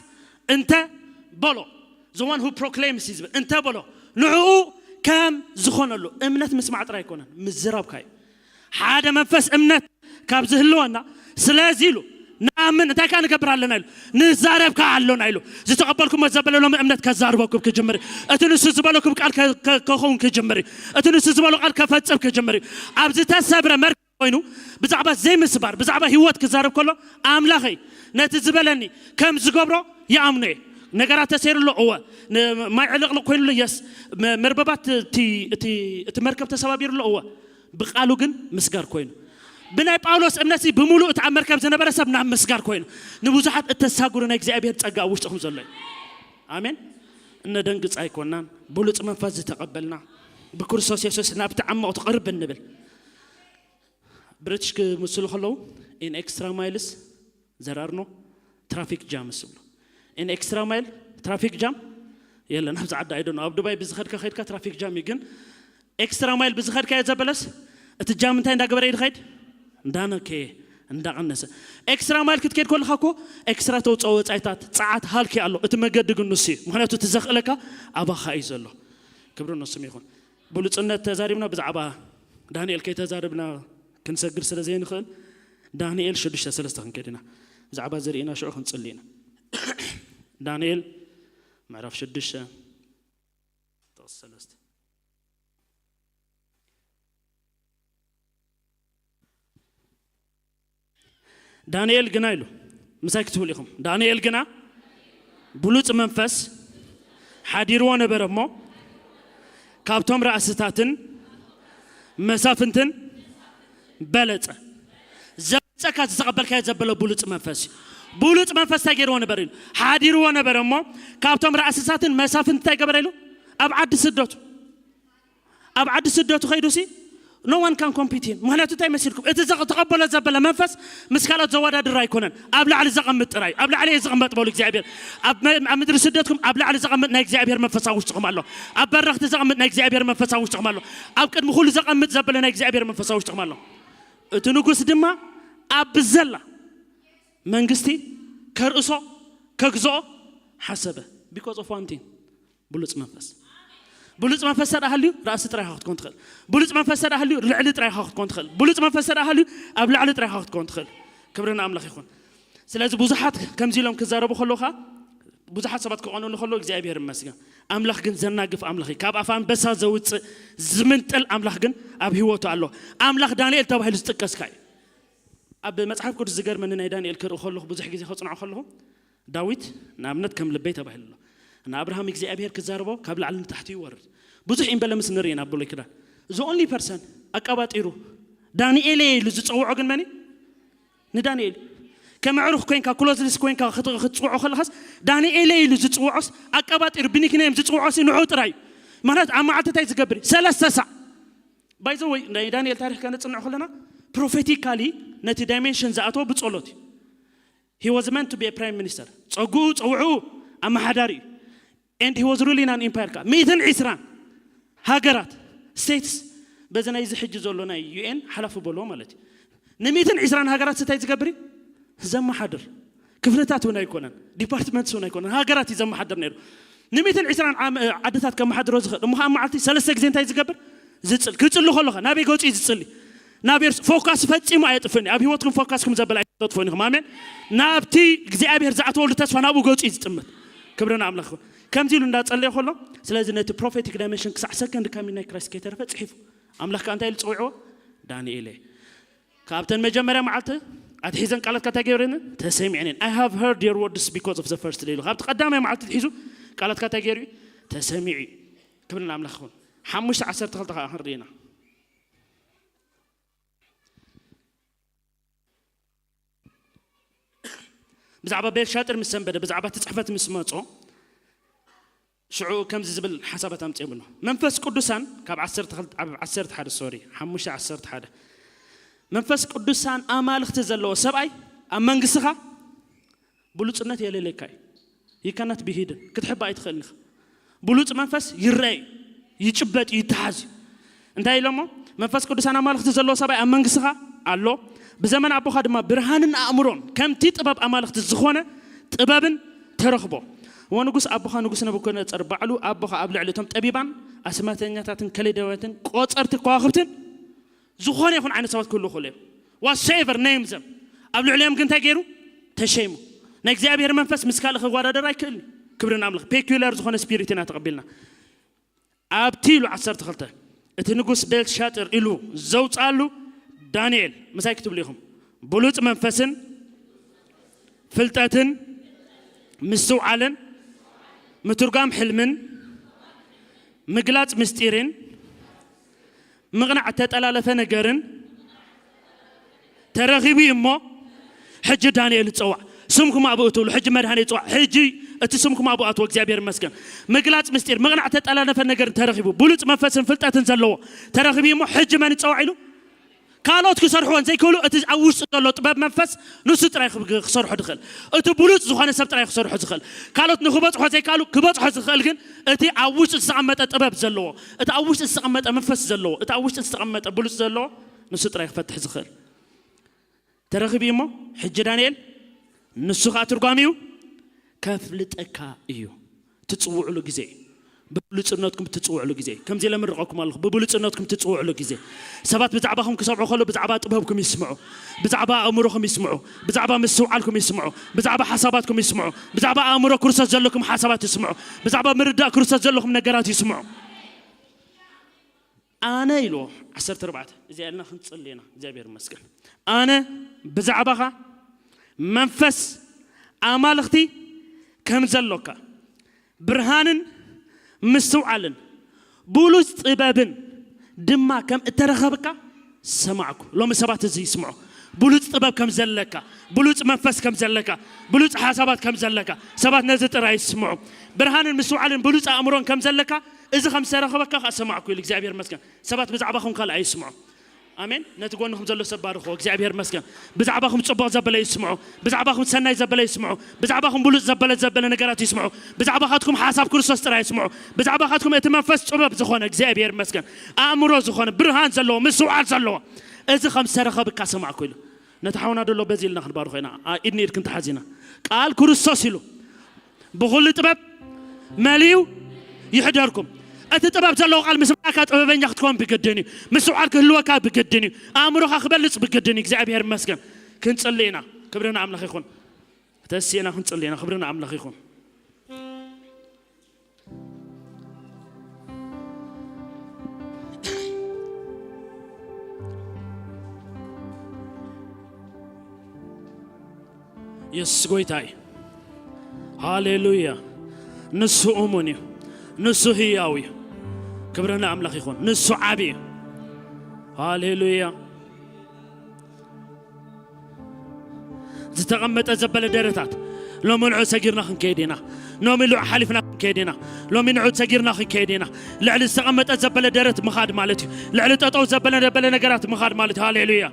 እንተ በሎ፣ the one who proclaims እዩ ዝብል፣ እንተ በሎ ንዕኡ ከም ዝኾነሉ። እምነት ምስማዕ ጥራይ ኣይኮነን፣ ምዝራብካ እዩ። ሓደ መንፈስ እምነት ካብ ዝህልወና፣ ስለዚ ኢሉ ንኣምን እንታይ ከዓ ንገብር ኣለና ኢሉ ንዛረብ ከዓ ኣሎና ኢሉ ዝተቐበልኩሞ ዘበለ ሎም እምነት ከዛርበኩም ክጅምር እዩ። እቲ ንሱ ዝበለኩም ቃል ከ- ከ- ከኸውን ክጅምር እዩ። እቲ ንሱ ዝበሎ ቃል ከፈጽም ክጅምር እዩ። ኣብ ዝተሰብረ መርከብ ኮይኑ ብዛዕባ ዘይምስባር ብዛዕባ ህይወት ክዛረብ ከሎ ኣምላኸይ ነቲ ዝበለኒ ከም ዝገብሮ ይኣምኖ እየ። ነገራት ተሰይሩ ኣሎ እወ። ን- ማይ ዕልቕልቕ ኮይኑ ኣሎ የስ። መ- መርበባት እቲ እቲ- እቲ መርከብ ተሰባቢሩ ኣሎ እወ። ብቃሉ ግን ምስጋር ኮይኑ ብናይ ጳውሎስ እምነት ሲ ብምሉእ እቲ ኣብ መርከብ ዝነበረ ሰብ ናብ ምስጋር ኮይኑ ንብዙሓት እተሳጉሩ ናይ እግዚኣብሔር ጸጋ ኣብ ውሽጥኹም ዘሎ እዩ። ኣሜን። እነደንግጽ ኣይኮናን። ብሉጽ መንፈስ ዝተቐበልና ብክርስቶስ የሱስ ናብቲ ዓመቕ ትቕርብ እንብል። ብሪትሽ ክምስሉ ከለዉ in extra miles there are no traffic jams ይብሉ። In extra mile traffic jam የለን። ኣብዚ ዓዲ ኣይደኖ ኣብ ዱባይ ብዝኸድካ ከድካ ትራፊክ ጃም እዩ። ግን ኤክስትራ ማይል ብዝኸድካዮ ዘበለስ እቲ ጃም እንታይ እንዳገበረ እዩ ዝኸይድ? እንዳነከየ እንዳቐነሰ። ኤክስትራ ማይል ክትከድ ከለካ እኮ ኤክስትራ ተውፅኦ ወፃኢታት ፀዓት ሃልኪ ኣሎ። እቲ መገዲ ግን ንሱ እዩ። ምክንያቱ እቲ ዘኽእለካ ኣባኻ እዩ ዘሎ። ክብሪ ንስም ይኹን። ብሉፅነት ተዛሪብና ብዛዕባ ዳንኤል ከይተዛርብና ክንሰግር ስለ ዘይንኽእል ዳንኤል ሽዱሽተ ሰለስተ ክንከድ ኢና። ብዛዕባ ዝርኢና ሽዑ ክንፅሊ ኢና። ዳንኤል ምዕራፍ ሽዱሽተ ጥቕሲ ሰለስተ። ዳንኤል ግና ኢሉ ምሳይ ክትብሉ ኢኹም። ዳንኤል ግና ብሉጽ መንፈስ ሓዲርዎ ነበረ እሞ ካብቶም ራእስታትን መሳፍንትን በለጸ። ዘብጸካ ዝተቐበልካዮ ዘበለ ብሉጽ መንፈስ እዩ። ብሉጽ መንፈስ እንታይ ገይርዎ ነበር ኢሉ ሓዲርዎ ነበረ እሞ ካብቶም ራእስታትን መሳፍንት እንታይ ገበረ ኢሉ ኣብ ዓዲ ስደቱ ኣብ ዓዲ ስደቱ ከይዱ ሲ no one can compete him። ምክንያቱ እንታይ መሲልኩም እቲ ዘ- ተቐበሎ ዘበለ መንፈስ ምስ ካልኦት ዘወዳድር ኣይኮነን። ኣብ ላዕሊ ዘቐምጥ ጥራይ ኣብ ላዕሊ እየ ዝቕመጥ በሉ እግዚኣብሔር። ኣብ መ- ኣብ ምድሪ ስደትኩም ኣብ ላዕሊ ዘቐምጥ ናይ እግዚኣብሔር መንፈስ ኣብ ውሽጥኹም ኣሎ። ኣብ በረኽቲ ዘቐምጥ ናይ እግዚኣብሔር መንፈስ ኣብ ውሽጥኹም ኣሎ። ኣብ ቅድሚ ኩሉ ዘቐምጥ ዘበለ ናይ እግዚኣብሔር መንፈስ ኣብ ውሽጥኹም ኣሎ። እቲ ንጉስ ድማ ኣብ ዘላ መንግስቲ ከርእሶ ከግዝኦ ሓሰበ። Because of one thing ብሉጽ መንፈስ። ብሉጽ መንፈስ ተደኣ ሃልዩ ራእሲ ጥራይ ኢኻ ክትኮን ትኽእል። ብሉጽ መንፈስ ተደኣ ሃልዩ ልዕሊ ጥራይ ኢኻ ክትኮን ትኽእል። ብሉጽ መንፈስ ተደኣ ሃልዩ ኣብ ላዕሊ ጥራይ ኢኻ ክትኮን ትኽእል። ክብሪ ንኣምላኽ ይኹን። ስለዚ ብዙሓት ከምዚ ኢሎም ክዛረቡ ከለውኻ ብዙሓት ሰባት ክቐኑሉ ከለዉ እግዚኣብሔር ይመስገን። ኣምላኽ ግን ዘናግፍ ኣምላኽ እዩ። ካብ ኣፍ ኣንበሳ ዘውፅእ ዝምንጥል ኣምላኽ ግን ኣብ ህይወቱ ኣሎ። ኣምላኽ ዳንኤል ተባሂሉ ዝጥቀስካ እዩ። ኣብ መጽሓፍ ቅዱስ ዝገርመኒ ናይ ዳንኤል ክርኢ ከለኹ ብዙሕ ግዜ ከጽንዖ ከለኹ ዳዊት ንኣብነት ከም ልበይ ተባሂሉ ኣሎ። ንኣብርሃም እግዚኣብሔር ክዛረቦ ካብ ላዕሊ ንታሕቲ ይወርድ። ብዙሕ ኢምበለምስ ንርኢ ኢና ኣብ ብሉይ ኪዳን። The only person ኣቀባጢሩ ዳንኤል ኢሉ ዝጸውዖ ግን መን እዩ? ንዳንኤል። ከም ኣዕሩኽ ኮይንካ ክሎዝ ሊስት ኮይንካ ክት- ክትጽውዖ ከለኻስ ዳንኤል ኢሉ ዝጽውዖስ ኣቀባጢሩ ብኒክኔም ዝጽውዖስ ንዑ ጥራይ እዩ። ምክንያቱ ኣብ መዓልቲ እንታይ ዝገብር እዩ? ሰለስተ ሳዕ ባይዘ ወይ ናይ ዳንኤል ታሪክ ከነጽንዖ ከለና ፕሮፌቲካሊ ነቲ ዳይሜንሽን ዝኣተወ ብጸሎት እዩ። He was meant to be a prime minister። ጸጉኡ ጸውዑ ኣመሓዳሪ እዩ። And he was ruling an empire። ከ ሚእትን ዕስራን ሃገራት ስቴትስ በዚ ናይዚ ሕጂ ዘሎ ናይ ዩ ኤን ሓላፊ በልዎ ማለት እዩ። ንሚእትን ዕስራን ሃገራት እንታይ ዝገብር እዩ? ዘመሓድር። ክፍልታት እውን ኣይኮነን፣ ዲፓርትመንትስ እውን ኣይኮነን፣ ሃገራት እዩ ዘመሓድር ነይሩ። ንሚእትን ዕስራን ዓም- ዓድታት ከመሓድሮ ዝኽእል እሞ፣ ከዓ መዓልቲ ሰለስተ ግዜ እንታይ ዝገብር? ዝፅል። ክፅሊ ከለኸ ናበይ ገፁ እዩ ዝፅሊ? ናብ ኤርስ ፎካስ ፈፂሙ ኣየጥፍእን እዩ። ኣብ ህይወትኩም ፎካስኩም ዘበል ኣይተጥፍኡን ኢኹም። ኣሜን። ናብቲ እግዚኣብሔር ዝኣተወሉ ተስፋ ናብኡ ገፁ እዩ ዝጥምት። ክብሪ ንኣምላኽ ይኹን። ከምዚ ኢሉ እንዳጸለየ ከሎ፣ ስለዚ ነቲ ፕሮፌቲክ ዳይመንሽን ክሳዕ ሰከንድ ካሚን ናይ ክራይስት ከይተረፈ ጽሒፉ። ኣምላኽ ከኣ እንታይ ኢሉ ጸዊዕዎ? ዳንኤል እየ። ካብተን መጀመርያ መዓልቲ ኣትሒዘን ቃላትካ እንታይ ገይረን? ተሰሚዐን። I have heard your words because of the first day ኢሉ። ካብቲ ቀዳማይ መዓልቲ ትሒዙ ቃላትካ እንታይ ገይሩ? ተሰሚዑ። ክብሪ ንኣምላኽ ይኹን። ሓሙሽተ ዓሰርተ ክልተ ከዓ ክንርኢ ኢና። ብዛዕባ ቤልሻጥር ምስ ሰንበደ፣ ብዛዕባ እቲ ጽሕፈት ምስ መጾ፣ ሽዑ ከምዚ ዝብል ሓሳባት ኣምጺኦምሉ። መንፈስ ቅዱሳን ካብ ዓሰርተ ክልተ፣ ኣብ ዓሰርተ ሓደ፣ ሶሪ፣ ሓሙሽተ ዓሰርተ ሓደ። መንፈስ ቅዱሳን ኣማልኽቲ ዘለዎ ሰብኣይ ኣብ መንግስትኻ ብሉጽነት የለለካ እዩ። You cannot be hidden። ክትሕባእ ኣይትኽእልን ኢኻ። ብሉጽ መንፈስ ይረአ እዩ፣ ይጭበጥ እዩ፣ ይተሓዝ እዩ። እንታይ ኢሎሞ? መንፈስ ቅዱሳን ኣማልኽቲ ዘለዎ ሰብኣይ ኣብ መንግስትኻ ኣሎ። ብዘመን ኣቦኻ ድማ ብርሃንን ኣእምሮን ከምቲ ጥበብ ኣማልኽቲ ዝኾነ ጥበብን ተረኽቦ። ወንጉስ ኣቦኻ ንጉስ ነቡከደነጸር ባዕሉ ኣቦኻ ኣብ ልዕሊ እቶም ጠቢባን ኣስማተኛታትን ከለዳውያትን ቆጸርቲ ከዋኽብትን ዝኾነ ይኹን ዓይነት ሰባት ክህልዉ ይኽእሉ እዮም። Whatsoever name them። ኣብ ልዕሊኦም ግን እንታይ ገይሩ? ተሸይሙ። ናይ እግዚኣብሔር መንፈስ ምስ ካልእ ክወዳደር ኣይክእልን እዩ። ክብሪ ንኣምላኽ። ፔኩላር ዝኾነ ስፒሪት ኢና ተቐቢልና። ኣብቲ ኢሉ ዓሰርተ ክልተ፣ እቲ ንጉስ ቤልሻጥር ኢሉ ዘውፅኣሉ ዳንኤል፣ ምሳይ ክትብሉ ኢኹም። ብሉፅ መንፈስን ፍልጠትን ምስትውዓልን ምትርጓም ሕልምን ምግላፅ ምስጢርን ምቕናዕ እተጠላለፈ ነገርን ተረኺቡ እዩ እሞ፣ ሕጂ ዳንኤል ይጸዋዕ። ስምኩም ኣብኡ እትብሉ፣ ሕጂ መድኃኔ ይጸዋዕ። ሕጂ እቲ ስምኩም ኣብኡ ኣትዎ፣ እግዚኣብሔር ይመስገን። ምግላጽ ምስጢር፣ ምቕናዕ እተጠላለፈ ነገርን ተረኺቡ፣ ብሉጽ መንፈስን ፍልጠትን ዘለዎ ተረኺቡ እዩ እሞ፣ ሕጂ መን ይጸዋዕ ኢሉ? ካልኦት ክሰርሕዎን ዘይክእሉ፣ እቲ ኣብ ውሽጢ ዘሎ ጥበብ መንፈስ ንሱ ጥራይ ክብ-፣ ክሰርሖ ዝኽእል። እቲ ብሉጽ ዝኾነ ሰብ ጥራይ ክሰርሖ ዝኽእል። ካልኦት ንክበጽሖ ዘይከኣሉ፣ ክበጽሖ ዝኽእል ግን እቲ ኣብ ውሽጢ ዝተቐመጠ ጥበብ ዘለዎ፣ እቲ ኣብ ውሽጢ ዝተቐመጠ መንፈስ ዘለዎ፣ እቲ ኣብ ውሽጢ ዝተቐመጠ ብሉጽ ዘለዎ፣ ንሱ ጥራይ ክፈትሕ ዝኽእል። ተረኺቡ እዩ እሞ፣ ሕጂ ዳንኤል፣ ንሱ ኸኣ ትርጓሚኡ ከፍልጠካ እዩ። ትጽውዕሉ ግዜ እዩ። ብብሉጽነትኩም ትጽውዕሉ ግዜ እዩ። ከምዚ ኢለ ምርቐኩም ኣለኹ፣ ብብሉጽነትኩም ትጽውዕሉ ግዜ። ሰባት ብዛዕባኹም ክሰምዑ ከለዉ፣ ብዛዕባ ጥበብኩም ይስምዑ፣ ብዛዕባ ኣእምሮኹም ይስምዑ፣ ብዛዕባ ምስትውዓልኩም ይስምዑ፣ ብዛዕባ ሓሳባትኩም ይስምዑ፣ ብዛዕባ ኣእምሮ ክርስቶስ ዘለኩም ሓሳባት ይስምዑ፣ ብዛዕባ ምርዳእ ክርስቶስ ዘለኩም ነገራት ይስምዑ። ኣነ ኢልዎ፣ ዓሰርተ ኣርባዕተ፣ እዚኣ ኢልና ክንጽሊ ኢና። እግዚኣብሔር ይመስገን። ኣነ ብዛዕባኻ መንፈስ ኣማልኽቲ ከም ዘሎካ፣ ብርሃንን ምስትውዓልን ብሉጽ ጥበብን ድማ ከም እተረኸብካ ሰማዕኩ። ሎሚ ሰባት እዚ ይስምዑ። ብሉጽ ጥበብ ከም ዘለካ፣ ብሉጽ መንፈስ ከም ዘለካ፣ ብሉጽ ሓሳባት ከም ዘለካ፣ ሰባት ነዚ ጥራይ ይስምዑ። ብርሃንን ምስትውዓልን ብሉጽ ኣእምሮን ከም ዘለካ፣ እዚ ከም ዝተረኸበካ ከኣ ሰማዕኩ ኢሉ እግዚኣብሔር ይመስገን። ሰባት ብዛዕባኹም ካልእ ኣይስምዑ። ኣሜን። ነቲ ጎንኹም ዘሎ ሰብ ባርኽዎ። እግዚኣብሔር ይመስገን። ብዛዕባኹም ጽቡቕ ዘበለ ይስምዑ። ብዛዕባኹም ሰናይ ዘበለ ይስምዑ። ብዛዕባኹም ብሉጽ ዘበለ ዘበለ ነገራት ይስምዑ። ብዛዕባኻትኩም ሓሳብ ክርስቶስ ጥራይ ይስምዑ። ብዛዕባኻትኩም እቲ መንፈስ ጥበብ ዝኾነ እግዚኣብሔር ይመስገን። ኣእምሮ ዝኾነ፣ ብርሃን ዘለዎ፣ ምስትውዓል ዘለዎ፣ እዚ ከም ዝተረኸብካ ሰማዕኩ ኢሉ። ነቲ ሓውና ደሎ በዚ ኢልና ክንባርኾ ኢና። ኣ-፣ ኢድኒ ኢድክን ተሓዚና። ቃል ክርስቶስ ኢሉ ብኹሉ ጥበብ መሊኡ ይሕደርኩም። እቲ ጥበብ ዘለዎ ቃል ምስማዕካ ጥበበኛ ክትከውን ብግድን እዩ። ምስትውዓል ክህልወካ ብግድን እዩ። ኣእምሮኻ ክበልጽ ብግድን እዩ። እግዚኣብሔር ይመስገን። ክንጽሊ ኢና። ክብሪ ንኣምላኽ ይኹን። ተስኢና ክንጽሊ ኢና። ክብሪ ንኣምላኽ ይኹን። የሱስ ጎይታ እዩ። ሃሌሉያ። ንሱ እሙን እዩ። ንሱ ህያው እዩ። ክብሪ ንኣምላኽ ይኹን። ንሱ ዓቢ እዩ። ሃሌሉያ። ዝተቐመጠ ዘበለ ደረታት ሎሚ ንዑ ሰጊርና ክንከይድ ኢና። ሎሚ ንዑ ሓሊፍና ክንከይድ ኢና። ሎሚ ንዑ ሰጊርና ክንከይድ ኢና። ልዕሊ ዝተቐመጠ ዘበለ ደረት ምኻድ ማለት እዩ። ልዕሊ ጠጠው ዘበለ ዘበለ ነገራት ምኻድ ማለት እዩ። ሃሌሉያ።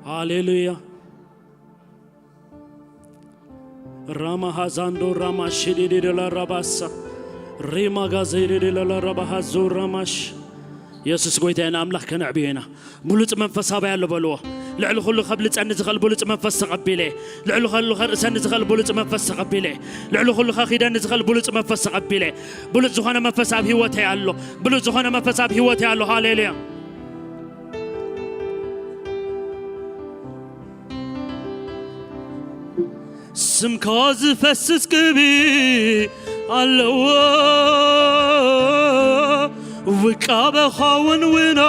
ሃሌሉያ። ራማ ሃዛንዶ ራማ ሽዲዲደላ ራባሳ ሪማ ጋዘይዲዲለላ ራባ ሃዞ ራማሽ። የሱስ ጎይታ ኢና፣ ኣምላኽ ከነዕብዮ ኢና። ብሉጽ መንፈስ ኣበይ ኣሎ በልዎ። ልዕሊ ኩሉ ከብልጸኒ ዝኽእል ብሉጽ መንፈስ ተቐቢለ። ልዕሊ ኩሉ ከርእሰኒ ዝኽእል ብሉጽ መንፈስ ተቐቢለ። ልዕሊ ኩሉ ከኺደኒ ዝኽእል ብሉጽ መንፈስ ተቐቢለ። ብሉጽ ዝኾነ መንፈስ ኣብ ህይወተይ ኣሎ። ብሉጽ ዝኾነ መንፈስ ኣብ ህይወተይ ኣሎ። ሃሌሉያ። ስምካ ዝፈስስ ቅቢ ኣለዎ፣ ውቃበኻ እውን ውኖ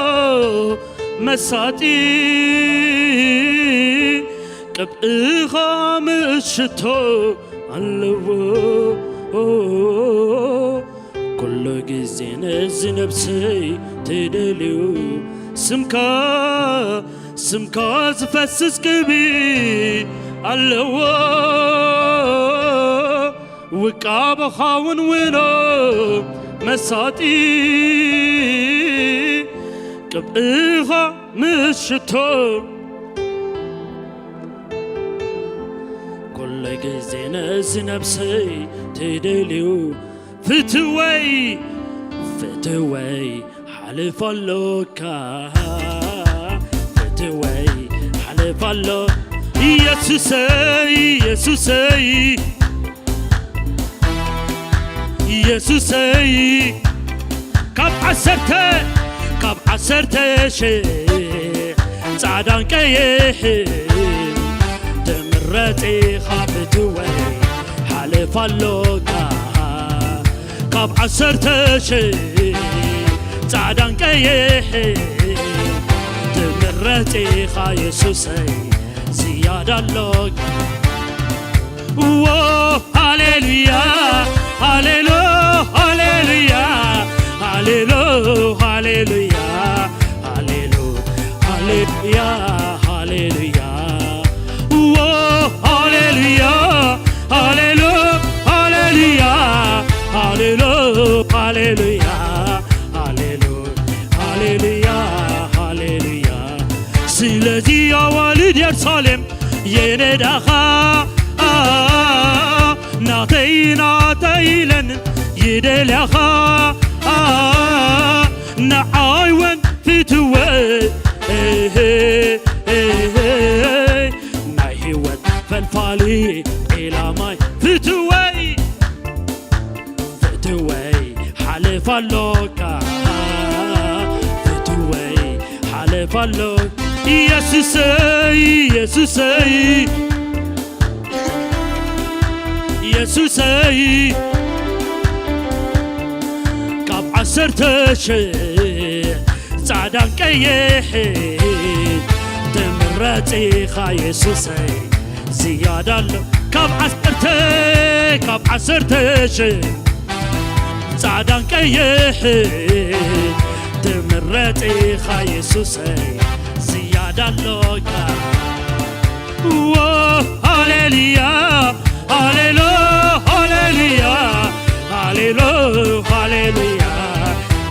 መሳጢ፣ ቅብእኻ ምእሽቶ ኣለዎ። ኩሉ ግዜ ነዚ ነብሰይ ትደልዩ፣ ስምካ፣ ስምካ ዝፈስስ ቅቢ ኣለዎ፣ ውቃበኻ እውን ውኖ መሳጢ፣ ቅብእኻ ምስ ሽቶ። ኩሉ ግዜ ነዚ ነብሰይ ትደልዩ፣ ፍትወይ፣ ፍትወይ ሓልፍ ኣሎካ፣ ፍትወይ ሓልፍ ኣሎ። ኢየሱሰይ፣ ኢየሱሰይ፣ ኢየሱሰይ፣ ካብ ዓሰርተ፣ ካብ ዓሰርተ ሽሕ ጻዕዳን ቀይሕን ትምረጽ ኢኻ፣ ፍትወይ ሓልፍ ኣሎካ። ካብ ዓሰርተ ሽሕ ጻዕዳን ቀይሕን ትምረጽ ኢኻ፣ የሱሰይ ዝያዳ ኣሎካ። ዎ፣ ሃሌሉያ፣ ሃሌሉ፣ ሃሌሉያ፣ ሃሌሉ፣ ሃሌሉያ፣ ሃሌሉ፣ ሃሌሉያ፣ ሃሌሉያ። ዎ፣ ሃሌሉያ፣ ሃሌሉ፣ ሃሌሉያ፣ ሃሌሉ፣ ሃሌሉያ፣ ሃሌሉ፣ ሃሌሉያ፣ ሃሌሉያ። ስለዚ ኣዋልድ የሩሳሌም የነዳኻ ናተይ ናተይ ኢለን ይደልያኻ ንዓይ ወን ፍትወይ ናይ ህይወት ፈልፋሊ ዒላማይ ፍትወይ ፍትወይ ሓልፍ ኣሎካ ፍትወይ ሓልፍ ኣሎ ኢየሱሰይ ኢየሱሰይ ኢየሱሰይ ካብ ዓሰርተ ሽሕ ጻዕዳን ቀይሕን ትምረጽ ኢኻ የሱሰይ ዝያዳ ኣሎ ካብ ዓሰርተ ካብ ዓሰርተ ሽሕ ጻዕዳን ቀይሕን ትምረጽ ኢኻ የሱሰይ ዝያዳ ኣሎካ ዎ ሃሌሉያ ሃሌሉ ሃሌሉያ ሃሌሉ ሃሌሉያ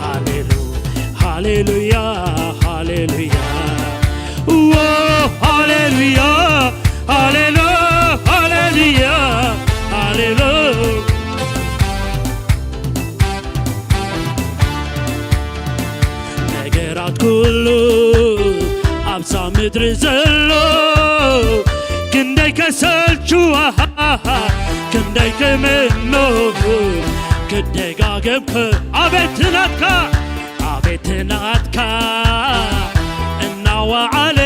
ሃሌሉ ሃሌሉያ ሃሌሉያ ዎ ሃሌሉያ ሃሌሉ ሃሌሉያ ሃሌሉ ነገራት ኩሉ ኣብዛ ምድሪ ዘሎ ክንደይ ከሰልችዋ ክንደይ ክምኖ ክደጋገምክ ኣቤት ናትካ ኣቤት ናትካ እናወዓለ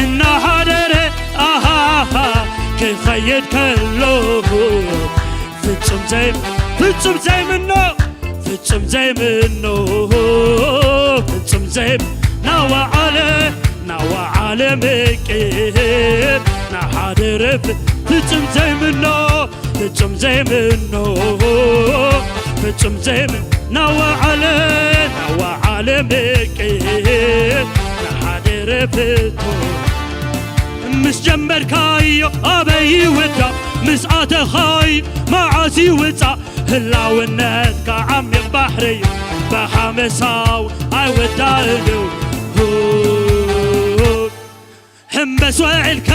እናሃደረ ኣሃ ክኸይድ ከሎ ፍጹም ዘይ ፍጹም ዘይምኖ ፍጹም ዘይምኖ ፍጹም ዘይ ናወዓለ ናወዓለ ምቅር ናሓደረ ፍጹም ዘይምኖ ፍጹም ዘይምኖ ፍጹም ዘይም ናወዓለ ናወዓለ ምቅር ናሓደረ ፍቶ ምስ ጀመርካዮ ኣበይ ይውዳእ ምስ ኣተኻዮ መዓስ ይውጻእ ህላውነትካ ዓሚቕ ባሕሪ እዩ ብሓመሳው ኣይወዳእን እዩ ሕምበስ ውዒልካ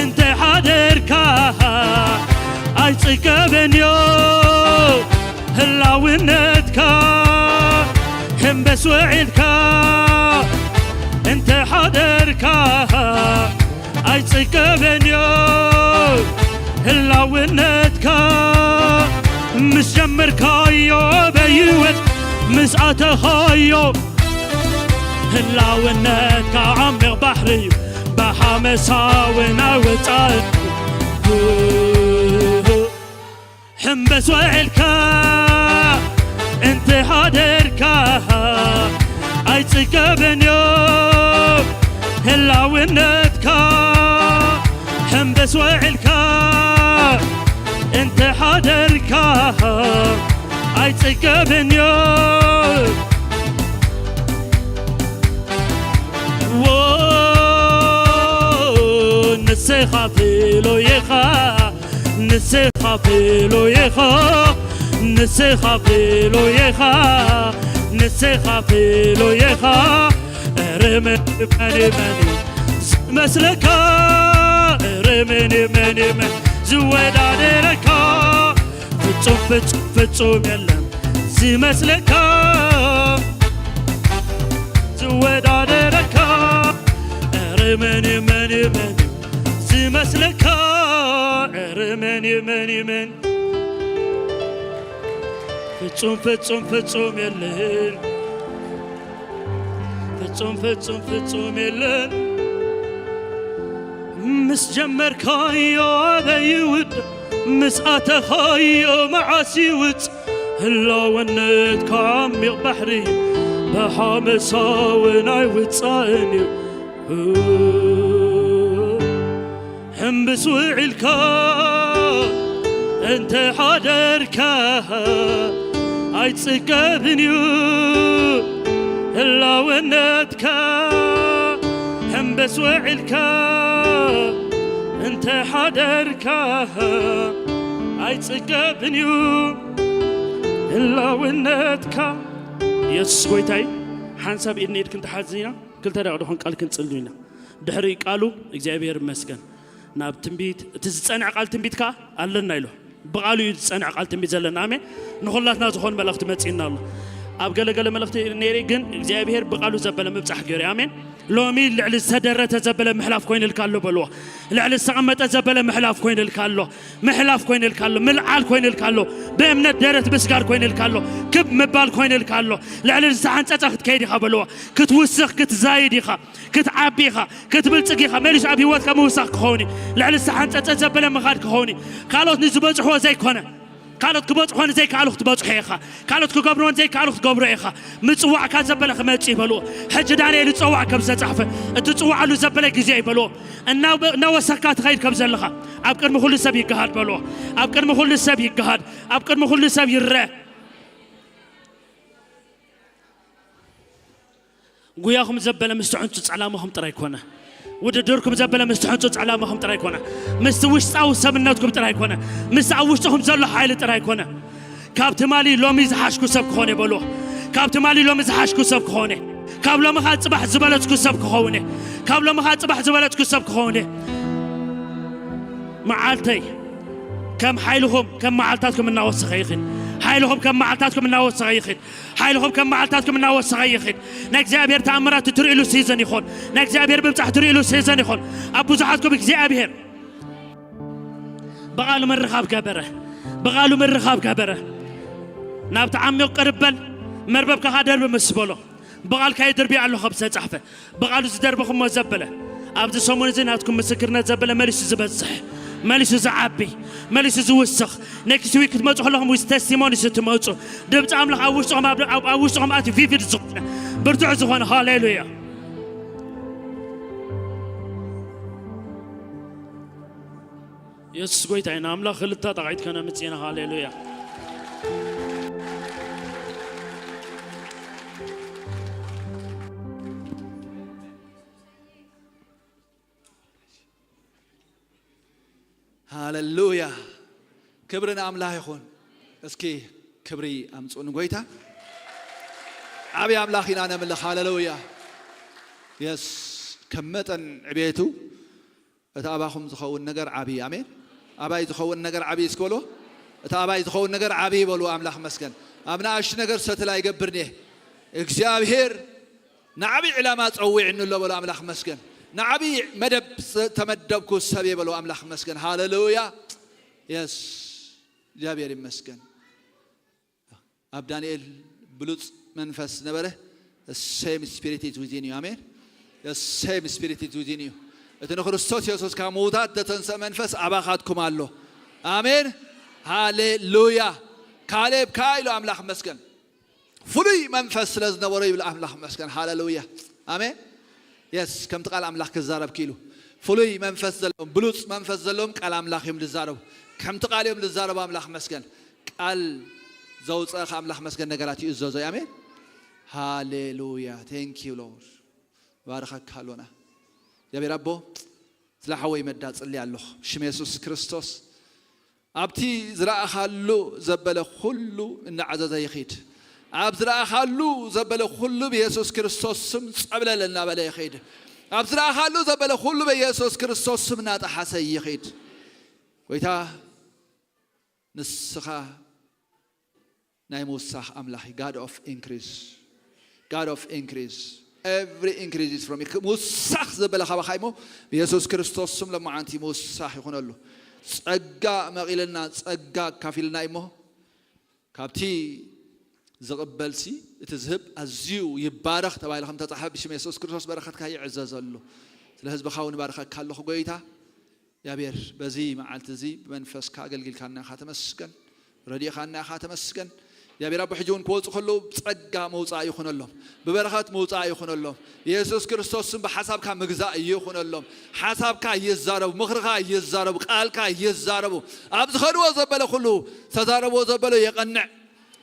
እንተ ተስውዒልካ እንተ ሓደርካ ኣይጽገብን እዩ ህላውነትካ። ምስ ጀመርካዮ በይወት ምስ ኣተኻዮ ህላውነትካ ዓሚቕ ባሕሪ እዩ፣ ብሓመሳ እውን ኣይወጻእን። ሕምበስ ውዒልካ እንተ ሓደርካ ኣይጽገብን እዩ ህላውነትካ። ሕምበስ ውዒልካ እንተ ሓደርካ ኣይጽገብን እዩ። ዎ ንስኻ ፍሉይ ኢኻ፣ ንስኻ ፍሉይ ኢኻ፣ ንስኻ ፍሉይ ኢኻ፣ ንስኻ ፍሉይ ኢኻ። እረ መን እዩ፣ መን እዩ፣ መን እዩ ዝመስለካ? እረ መን እዩ፣ መን እዩ፣ መን ዝወዳደረካ? ፍጹም፣ ፍጹም፣ ፍጹም የለን ዝመስለካ፣ ዝወዳደረካ። እረ መን እዩ፣ መን እዩ፣ መን እዩ ዝመስለካ? እረ መን እዩ፣ መን እዩ፣ መን ፍጹም፣ ፍጹም፣ ፍጹም የለን። ፍጹም፣ ፍጹም፣ ፍጹም የለን። ምስ ጀመርካዮ ኣበይ ይውዳእ፣ ምስ ኣተኻዮ መዓስ ይውጽእ? ህላውነትካ ዓሚቕ ባሕሪ፣ ብሓመሳ እውን ኣይውጻእን እዩ። ሕምብስ ውዒልካ እንተ ሓደርካ ኣይጽገብን እዩ ህላውነትካ። ሕምብስ ውዒልካ እንተ ሓደርካ ኣይጽገብን እዩ ህላውነትካ። የሱስ ጎይታይ። ሓንሳብ ኢድና ኢድ ክንተሓዝ ኢና። ክልተ ደቂቕ ድኾን ቃል ክንጽሊ ኢና። ድሕሪ ቃሉ እግዚኣብሔር ይመስገን። ናብ ትንቢት፣ እቲ ዝጸንዕ ቃል ትንቢት ከኣ ኣለና ኢሉ። ብቓሉ እዩ ዝጸንዕ ቃል ትንቢት ዘለና። ኣሜን። ንኹላትና ዝኾን መልእኽቲ መጺእና ኣሎ። ኣብ ገለገለ መልእኽቲ ነይረ፣ ግን እግዚኣብሔር ብቓሉ ዘበለ ምብጻሕ ገይሩ። ኣሜን። ሎሚ ልዕሊ ዝተደረተ ዘበለ ምሕላፍ ኮይኑልካ ኣሎ በልዎ። ልዕሊ ዝተቐመጠ ዘበለ ምሕላፍ ኮይኑልካ ኣሎ። ምሕላፍ ኮይኑልካ ኣሎ። ምልዓል ኮይኑልካ ኣሎ። ብእምነት ደረት ምስጋር ኮይኑልካ ኣሎ። ክብ ምባል ኮይኑልካ ኣሎ። ልዕሊ ዝተሓንጸጸ ክትከይድ ኢኻ በልዎ። ክትውስኽ፣ ክትዛይድ ኢኻ። ክትዓቢ ኢኻ፣ ክትብልጽግ ኢኻ፣ መሊሱ ኣብ ህይወትካ ምውሳኽ ክኸውን እዩ። ልዕሊ ዝተሓንጸጸ ዘበለ ምኻድ ክኸውን እዩ። ካልኦት ንዝበጽሕዎ ዘይኮነ፣ ካልኦት ክበጽሖ ንዘይከኣሉ ክትበጽሖ ኢኻ። ካልኦት ክገብርዎ ንዘይከኣሉ ክትገብሮ ኢኻ። ምጽዋዕካ ዘበለ ክመጽእ እዩ በልዎ። ሕጂ ዳንኤል ይጸዋዕ ከም ዝተጻሕፈ፣ እቲ ጽዋዕሉ ዘበለ ግዜ እዩ በልዎ። እናወ-፣ እናወሰኽካ ትኸይድ ከም ዘለኻ፣ ኣብ ቅድሚ ኩሉ ሰብ ይገሃድ በልዎ። ኣብ ቅድሚ ኩሉ ሰብ ይገሃድ። ኣብ ቅድሚ ኩሉ ሰብ ይረአ። ጉያኹም ዘበለ ምስቲ ሕንጹጽ ዕላማኹም ጥራይ ኮነ። ውድድርኩም ዘበለ ምስቲ ሕንጹጽ ዕላማኹም ጥራይ ኮነ። ምስቲ ውሽጣዊ ሰብነትኩም ጥራይ ኮነ። ምስቲ ኣብ ውሽጥኹም ዘሎ ሓይሊ ጥራይ ኮነ። ካብ ትማሊ ሎሚ ዝሓሽኩ ሰብ ክኾን እየ በልዎ። ካብ ትማሊ ሎሚ ዝሓሽኩ ሰብ ክኾን እየ። ካብ ሎሚ ኸኣ ጽባሕ ዝበለጽኩ ሰብ ክኸውን እየ። ካብ ሎሚ ኸኣ ጽባሕ ዝበለጽኩ ሰብ ክኸውን እየ። መዓልተይ ከም ሓይልኹም ከም መዓልታትኩም እናወሰኸ ይኺድ። ሓይልኹም ከም መዓልታትኩም እናወሰኸ ይኺድ። ሓይልኹም ከም መዓልታትኩም እናወሰኸ ይኺድ። ናይ እግዚኣብሔር ተኣምራት እትርእይሉ ሲዘን ይኾን። ናይ እግዚኣብሔር ምብጻሕ እትርእይሉ ሲዘን ይኾን። ኣብ ብዙሓትኩም እግዚኣብሔር ብቓሉ ምርኻብ ገበረ። ብቓሉ ምርኻብ ገበረ። ናብቲ ዓሚቕ ቅርብ በል፣ መርበብካ ኸኣ ደርቢ ምስ በሎ። ብቓልካ ይድርቢ ኣሎ ከም ዝተጻሕፈ። ብቓሉ ዝደርበኹሞ ዘበለ፣ ኣብዚ ሰሙን እዚ ናትኩም ምስክርነት ዘበለ መሊሱ ዝበዝሕ፣ መሊሱ ዝዓቢ፣ መሊሱ ዝውስኽ። ኔክስት ዊክ ክትመጹ ከለኹም ዊዝ ቴስቲሞኒስ እትመጹ፣ ድምፂ ኣምላኽ ኣብ ውሽጥኹም፣ ኣብ፣ ኣብ፣ ኣብ ውሽጥኹም ኣትዩ ቪቪድ ዝኾነ፣ ብርቱዕ ዝኾነ። ሃሌሉያ። የሱስ ጎይታ ኢና። ኣምላኽ ክልተ ጣቕዒት ከነምጽእ ኢና። ሃሌሉያ። ሃሌሉያ። ክብሪ ንኣምላኽ ይኹን። እስኪ ክብሪ ኣምጽኡ ንጎይታ። ዓብዪ ኣምላኽ ኢና ነምልኽ። ሃሌሉያ። የስ፣ ከም መጠን ዕቤቱ እቲ ኣባኹም ዝኸውን ነገር ዓብዪ። ኣሜን። ኣባይ ዝኸውን ነገር ዓብዪ እስኪ በልዎ። እቲ ኣባይ ዝኸውን ነገር ዓብዪ በልዎ። ኣምላኽ መስገን። ኣብ ንኣሽቱ ነገር ሰትል ኣይገብርን እየ። እግዚኣብሔር ንዓብዪ ዕላማ ጸዊዕኒ ኣሎ በሎ ኣምላኽ መስገን። ንዓብዪ መደብ ተመደብኩ ሰብ እየ በሎ ኣምላኽ መስገን። ሃሌሉያ። የስ፣ እግዚኣብሔር ይመስገን። ኣብ ዳንኤል ብሉጽ መንፈስ ነበረ። Same spirit is within you. ኣሜን። Same spirit is within you. እቲ ንክርስቶስ የሱስ ካብ ምዉታት ዘተንሰእ መንፈስ ኣባኻትኩም ኣሎ። ኣሜን። ሃሌሉያ። ካሌብ ከኣ ኢሉ ኣምላኽ መስገን። ፍሉይ መንፈስ ስለ ዝነበሮ ይብል ኣምላኽ መስገን። ሃሌሉያ። ኣሜን። የስ፣ ከምቲ ቃል ኣምላኽ ክዛረብ ክኢሉ። ፍሉይ መንፈስ ዘለዎም፣ ብሉጽ መንፈስ ዘለዎም ቃል ኣምላኽ እዮም ዝዛረቡ። ከምቲ ቃል እዮም ዝዛረቡ። ኣምላኽ መስገን። ቃል ዘውፀእኻ ኣምላኽ መስገን ነገራት ይእዘዞ። ኣሜን። ሃሌሉያ። Thank you Lord። ባርኸካ ኣሎና። እግዚኣብሔር ኣቦ፣ ስለ ሓወይ መዳ ጽሊ ኣለኹ። ብሽም የሱስ ክርስቶስ ኣብቲ ዝረኣኻሉ ዘበለ ኩሉ እናዓዘዘ ይኺድ። ኣብ ዝረኣኻሉ ዘበለ ኩሉ ብየሱስ ክርስቶስ ስም ጸብለል እናበለ ይኺድ። ኣብ ዝረኣኻሉ ዘበለ ኩሉ ብየሱስ ክርስቶስ ስም እናጠሓሰ ይኺድ። ጎይታ ንስኻ ናይ ምውሳኽ ኣምላኽ እዩ። God of increase. God of increase. Every increase is from you። ምውሳኽ ዘበለ ካባኻ እሞ ብየሱስ ክርስቶስ ስም ለማዓንቲ ምውሳኽ ይኹነሉ። ጸጋ መቒልና ጸጋ ኣካፊልና እሞ ካብቲ ዝቕበልሲ እቲ ዝህብ ኣዝዩ ይባረኽ ተባሂሉ ከም ተጻሕፈ ብሽም የሱስ ክርስቶስ በረኸትካ ይዕዘዘሉ። ስለ ህዝብኻ እውን ባርኸካ ኣለኹ ጎይታ። እግዚኣብሔር በዚ መዓልቲ እዚ ብመንፈስካ ኣገልጊልካና ኢኻ ተመስገን። ረዲእኻና ኢኻ ተመስገን። እግዚኣብሔር ኣቦ ሕጂ እውን ክወፁ ከለዉ ብጸጋ መውፃእ ይኹነሎም። ብበረኸት መውፃእ ይኹነሎም። የሱስ ክርስቶስ ስም ብሓሳብካ ምግዛእ ይኹነሎም። ሓሳብካ ይዛረቡ፣ ምኽርኻ ይዛረቡ፣ ቃልካ ይዛረቡ። ኣብ ዝኸድዎ ዘበለ ኩሉ ዝተዛረብዎ ዘበለ የቐንዕ፣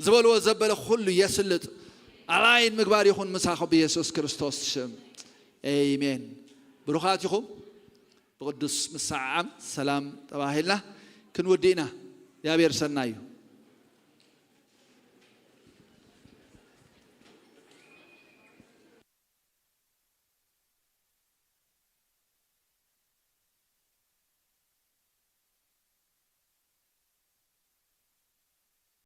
ዝበልዎ ዘበለ ኩሉ የስልጥ። ኣላይን ምግባር ይኹን ምሳኹም ብየሱስ ክርስቶስ ሽም። ኤሜን። ብሩኻት ኢኹም። ብቅዱስ ምስዓዓም ሰላም ተባሂልና ክንውድእ ኢና። እግዚኣብሔር ሰናይ እዩ።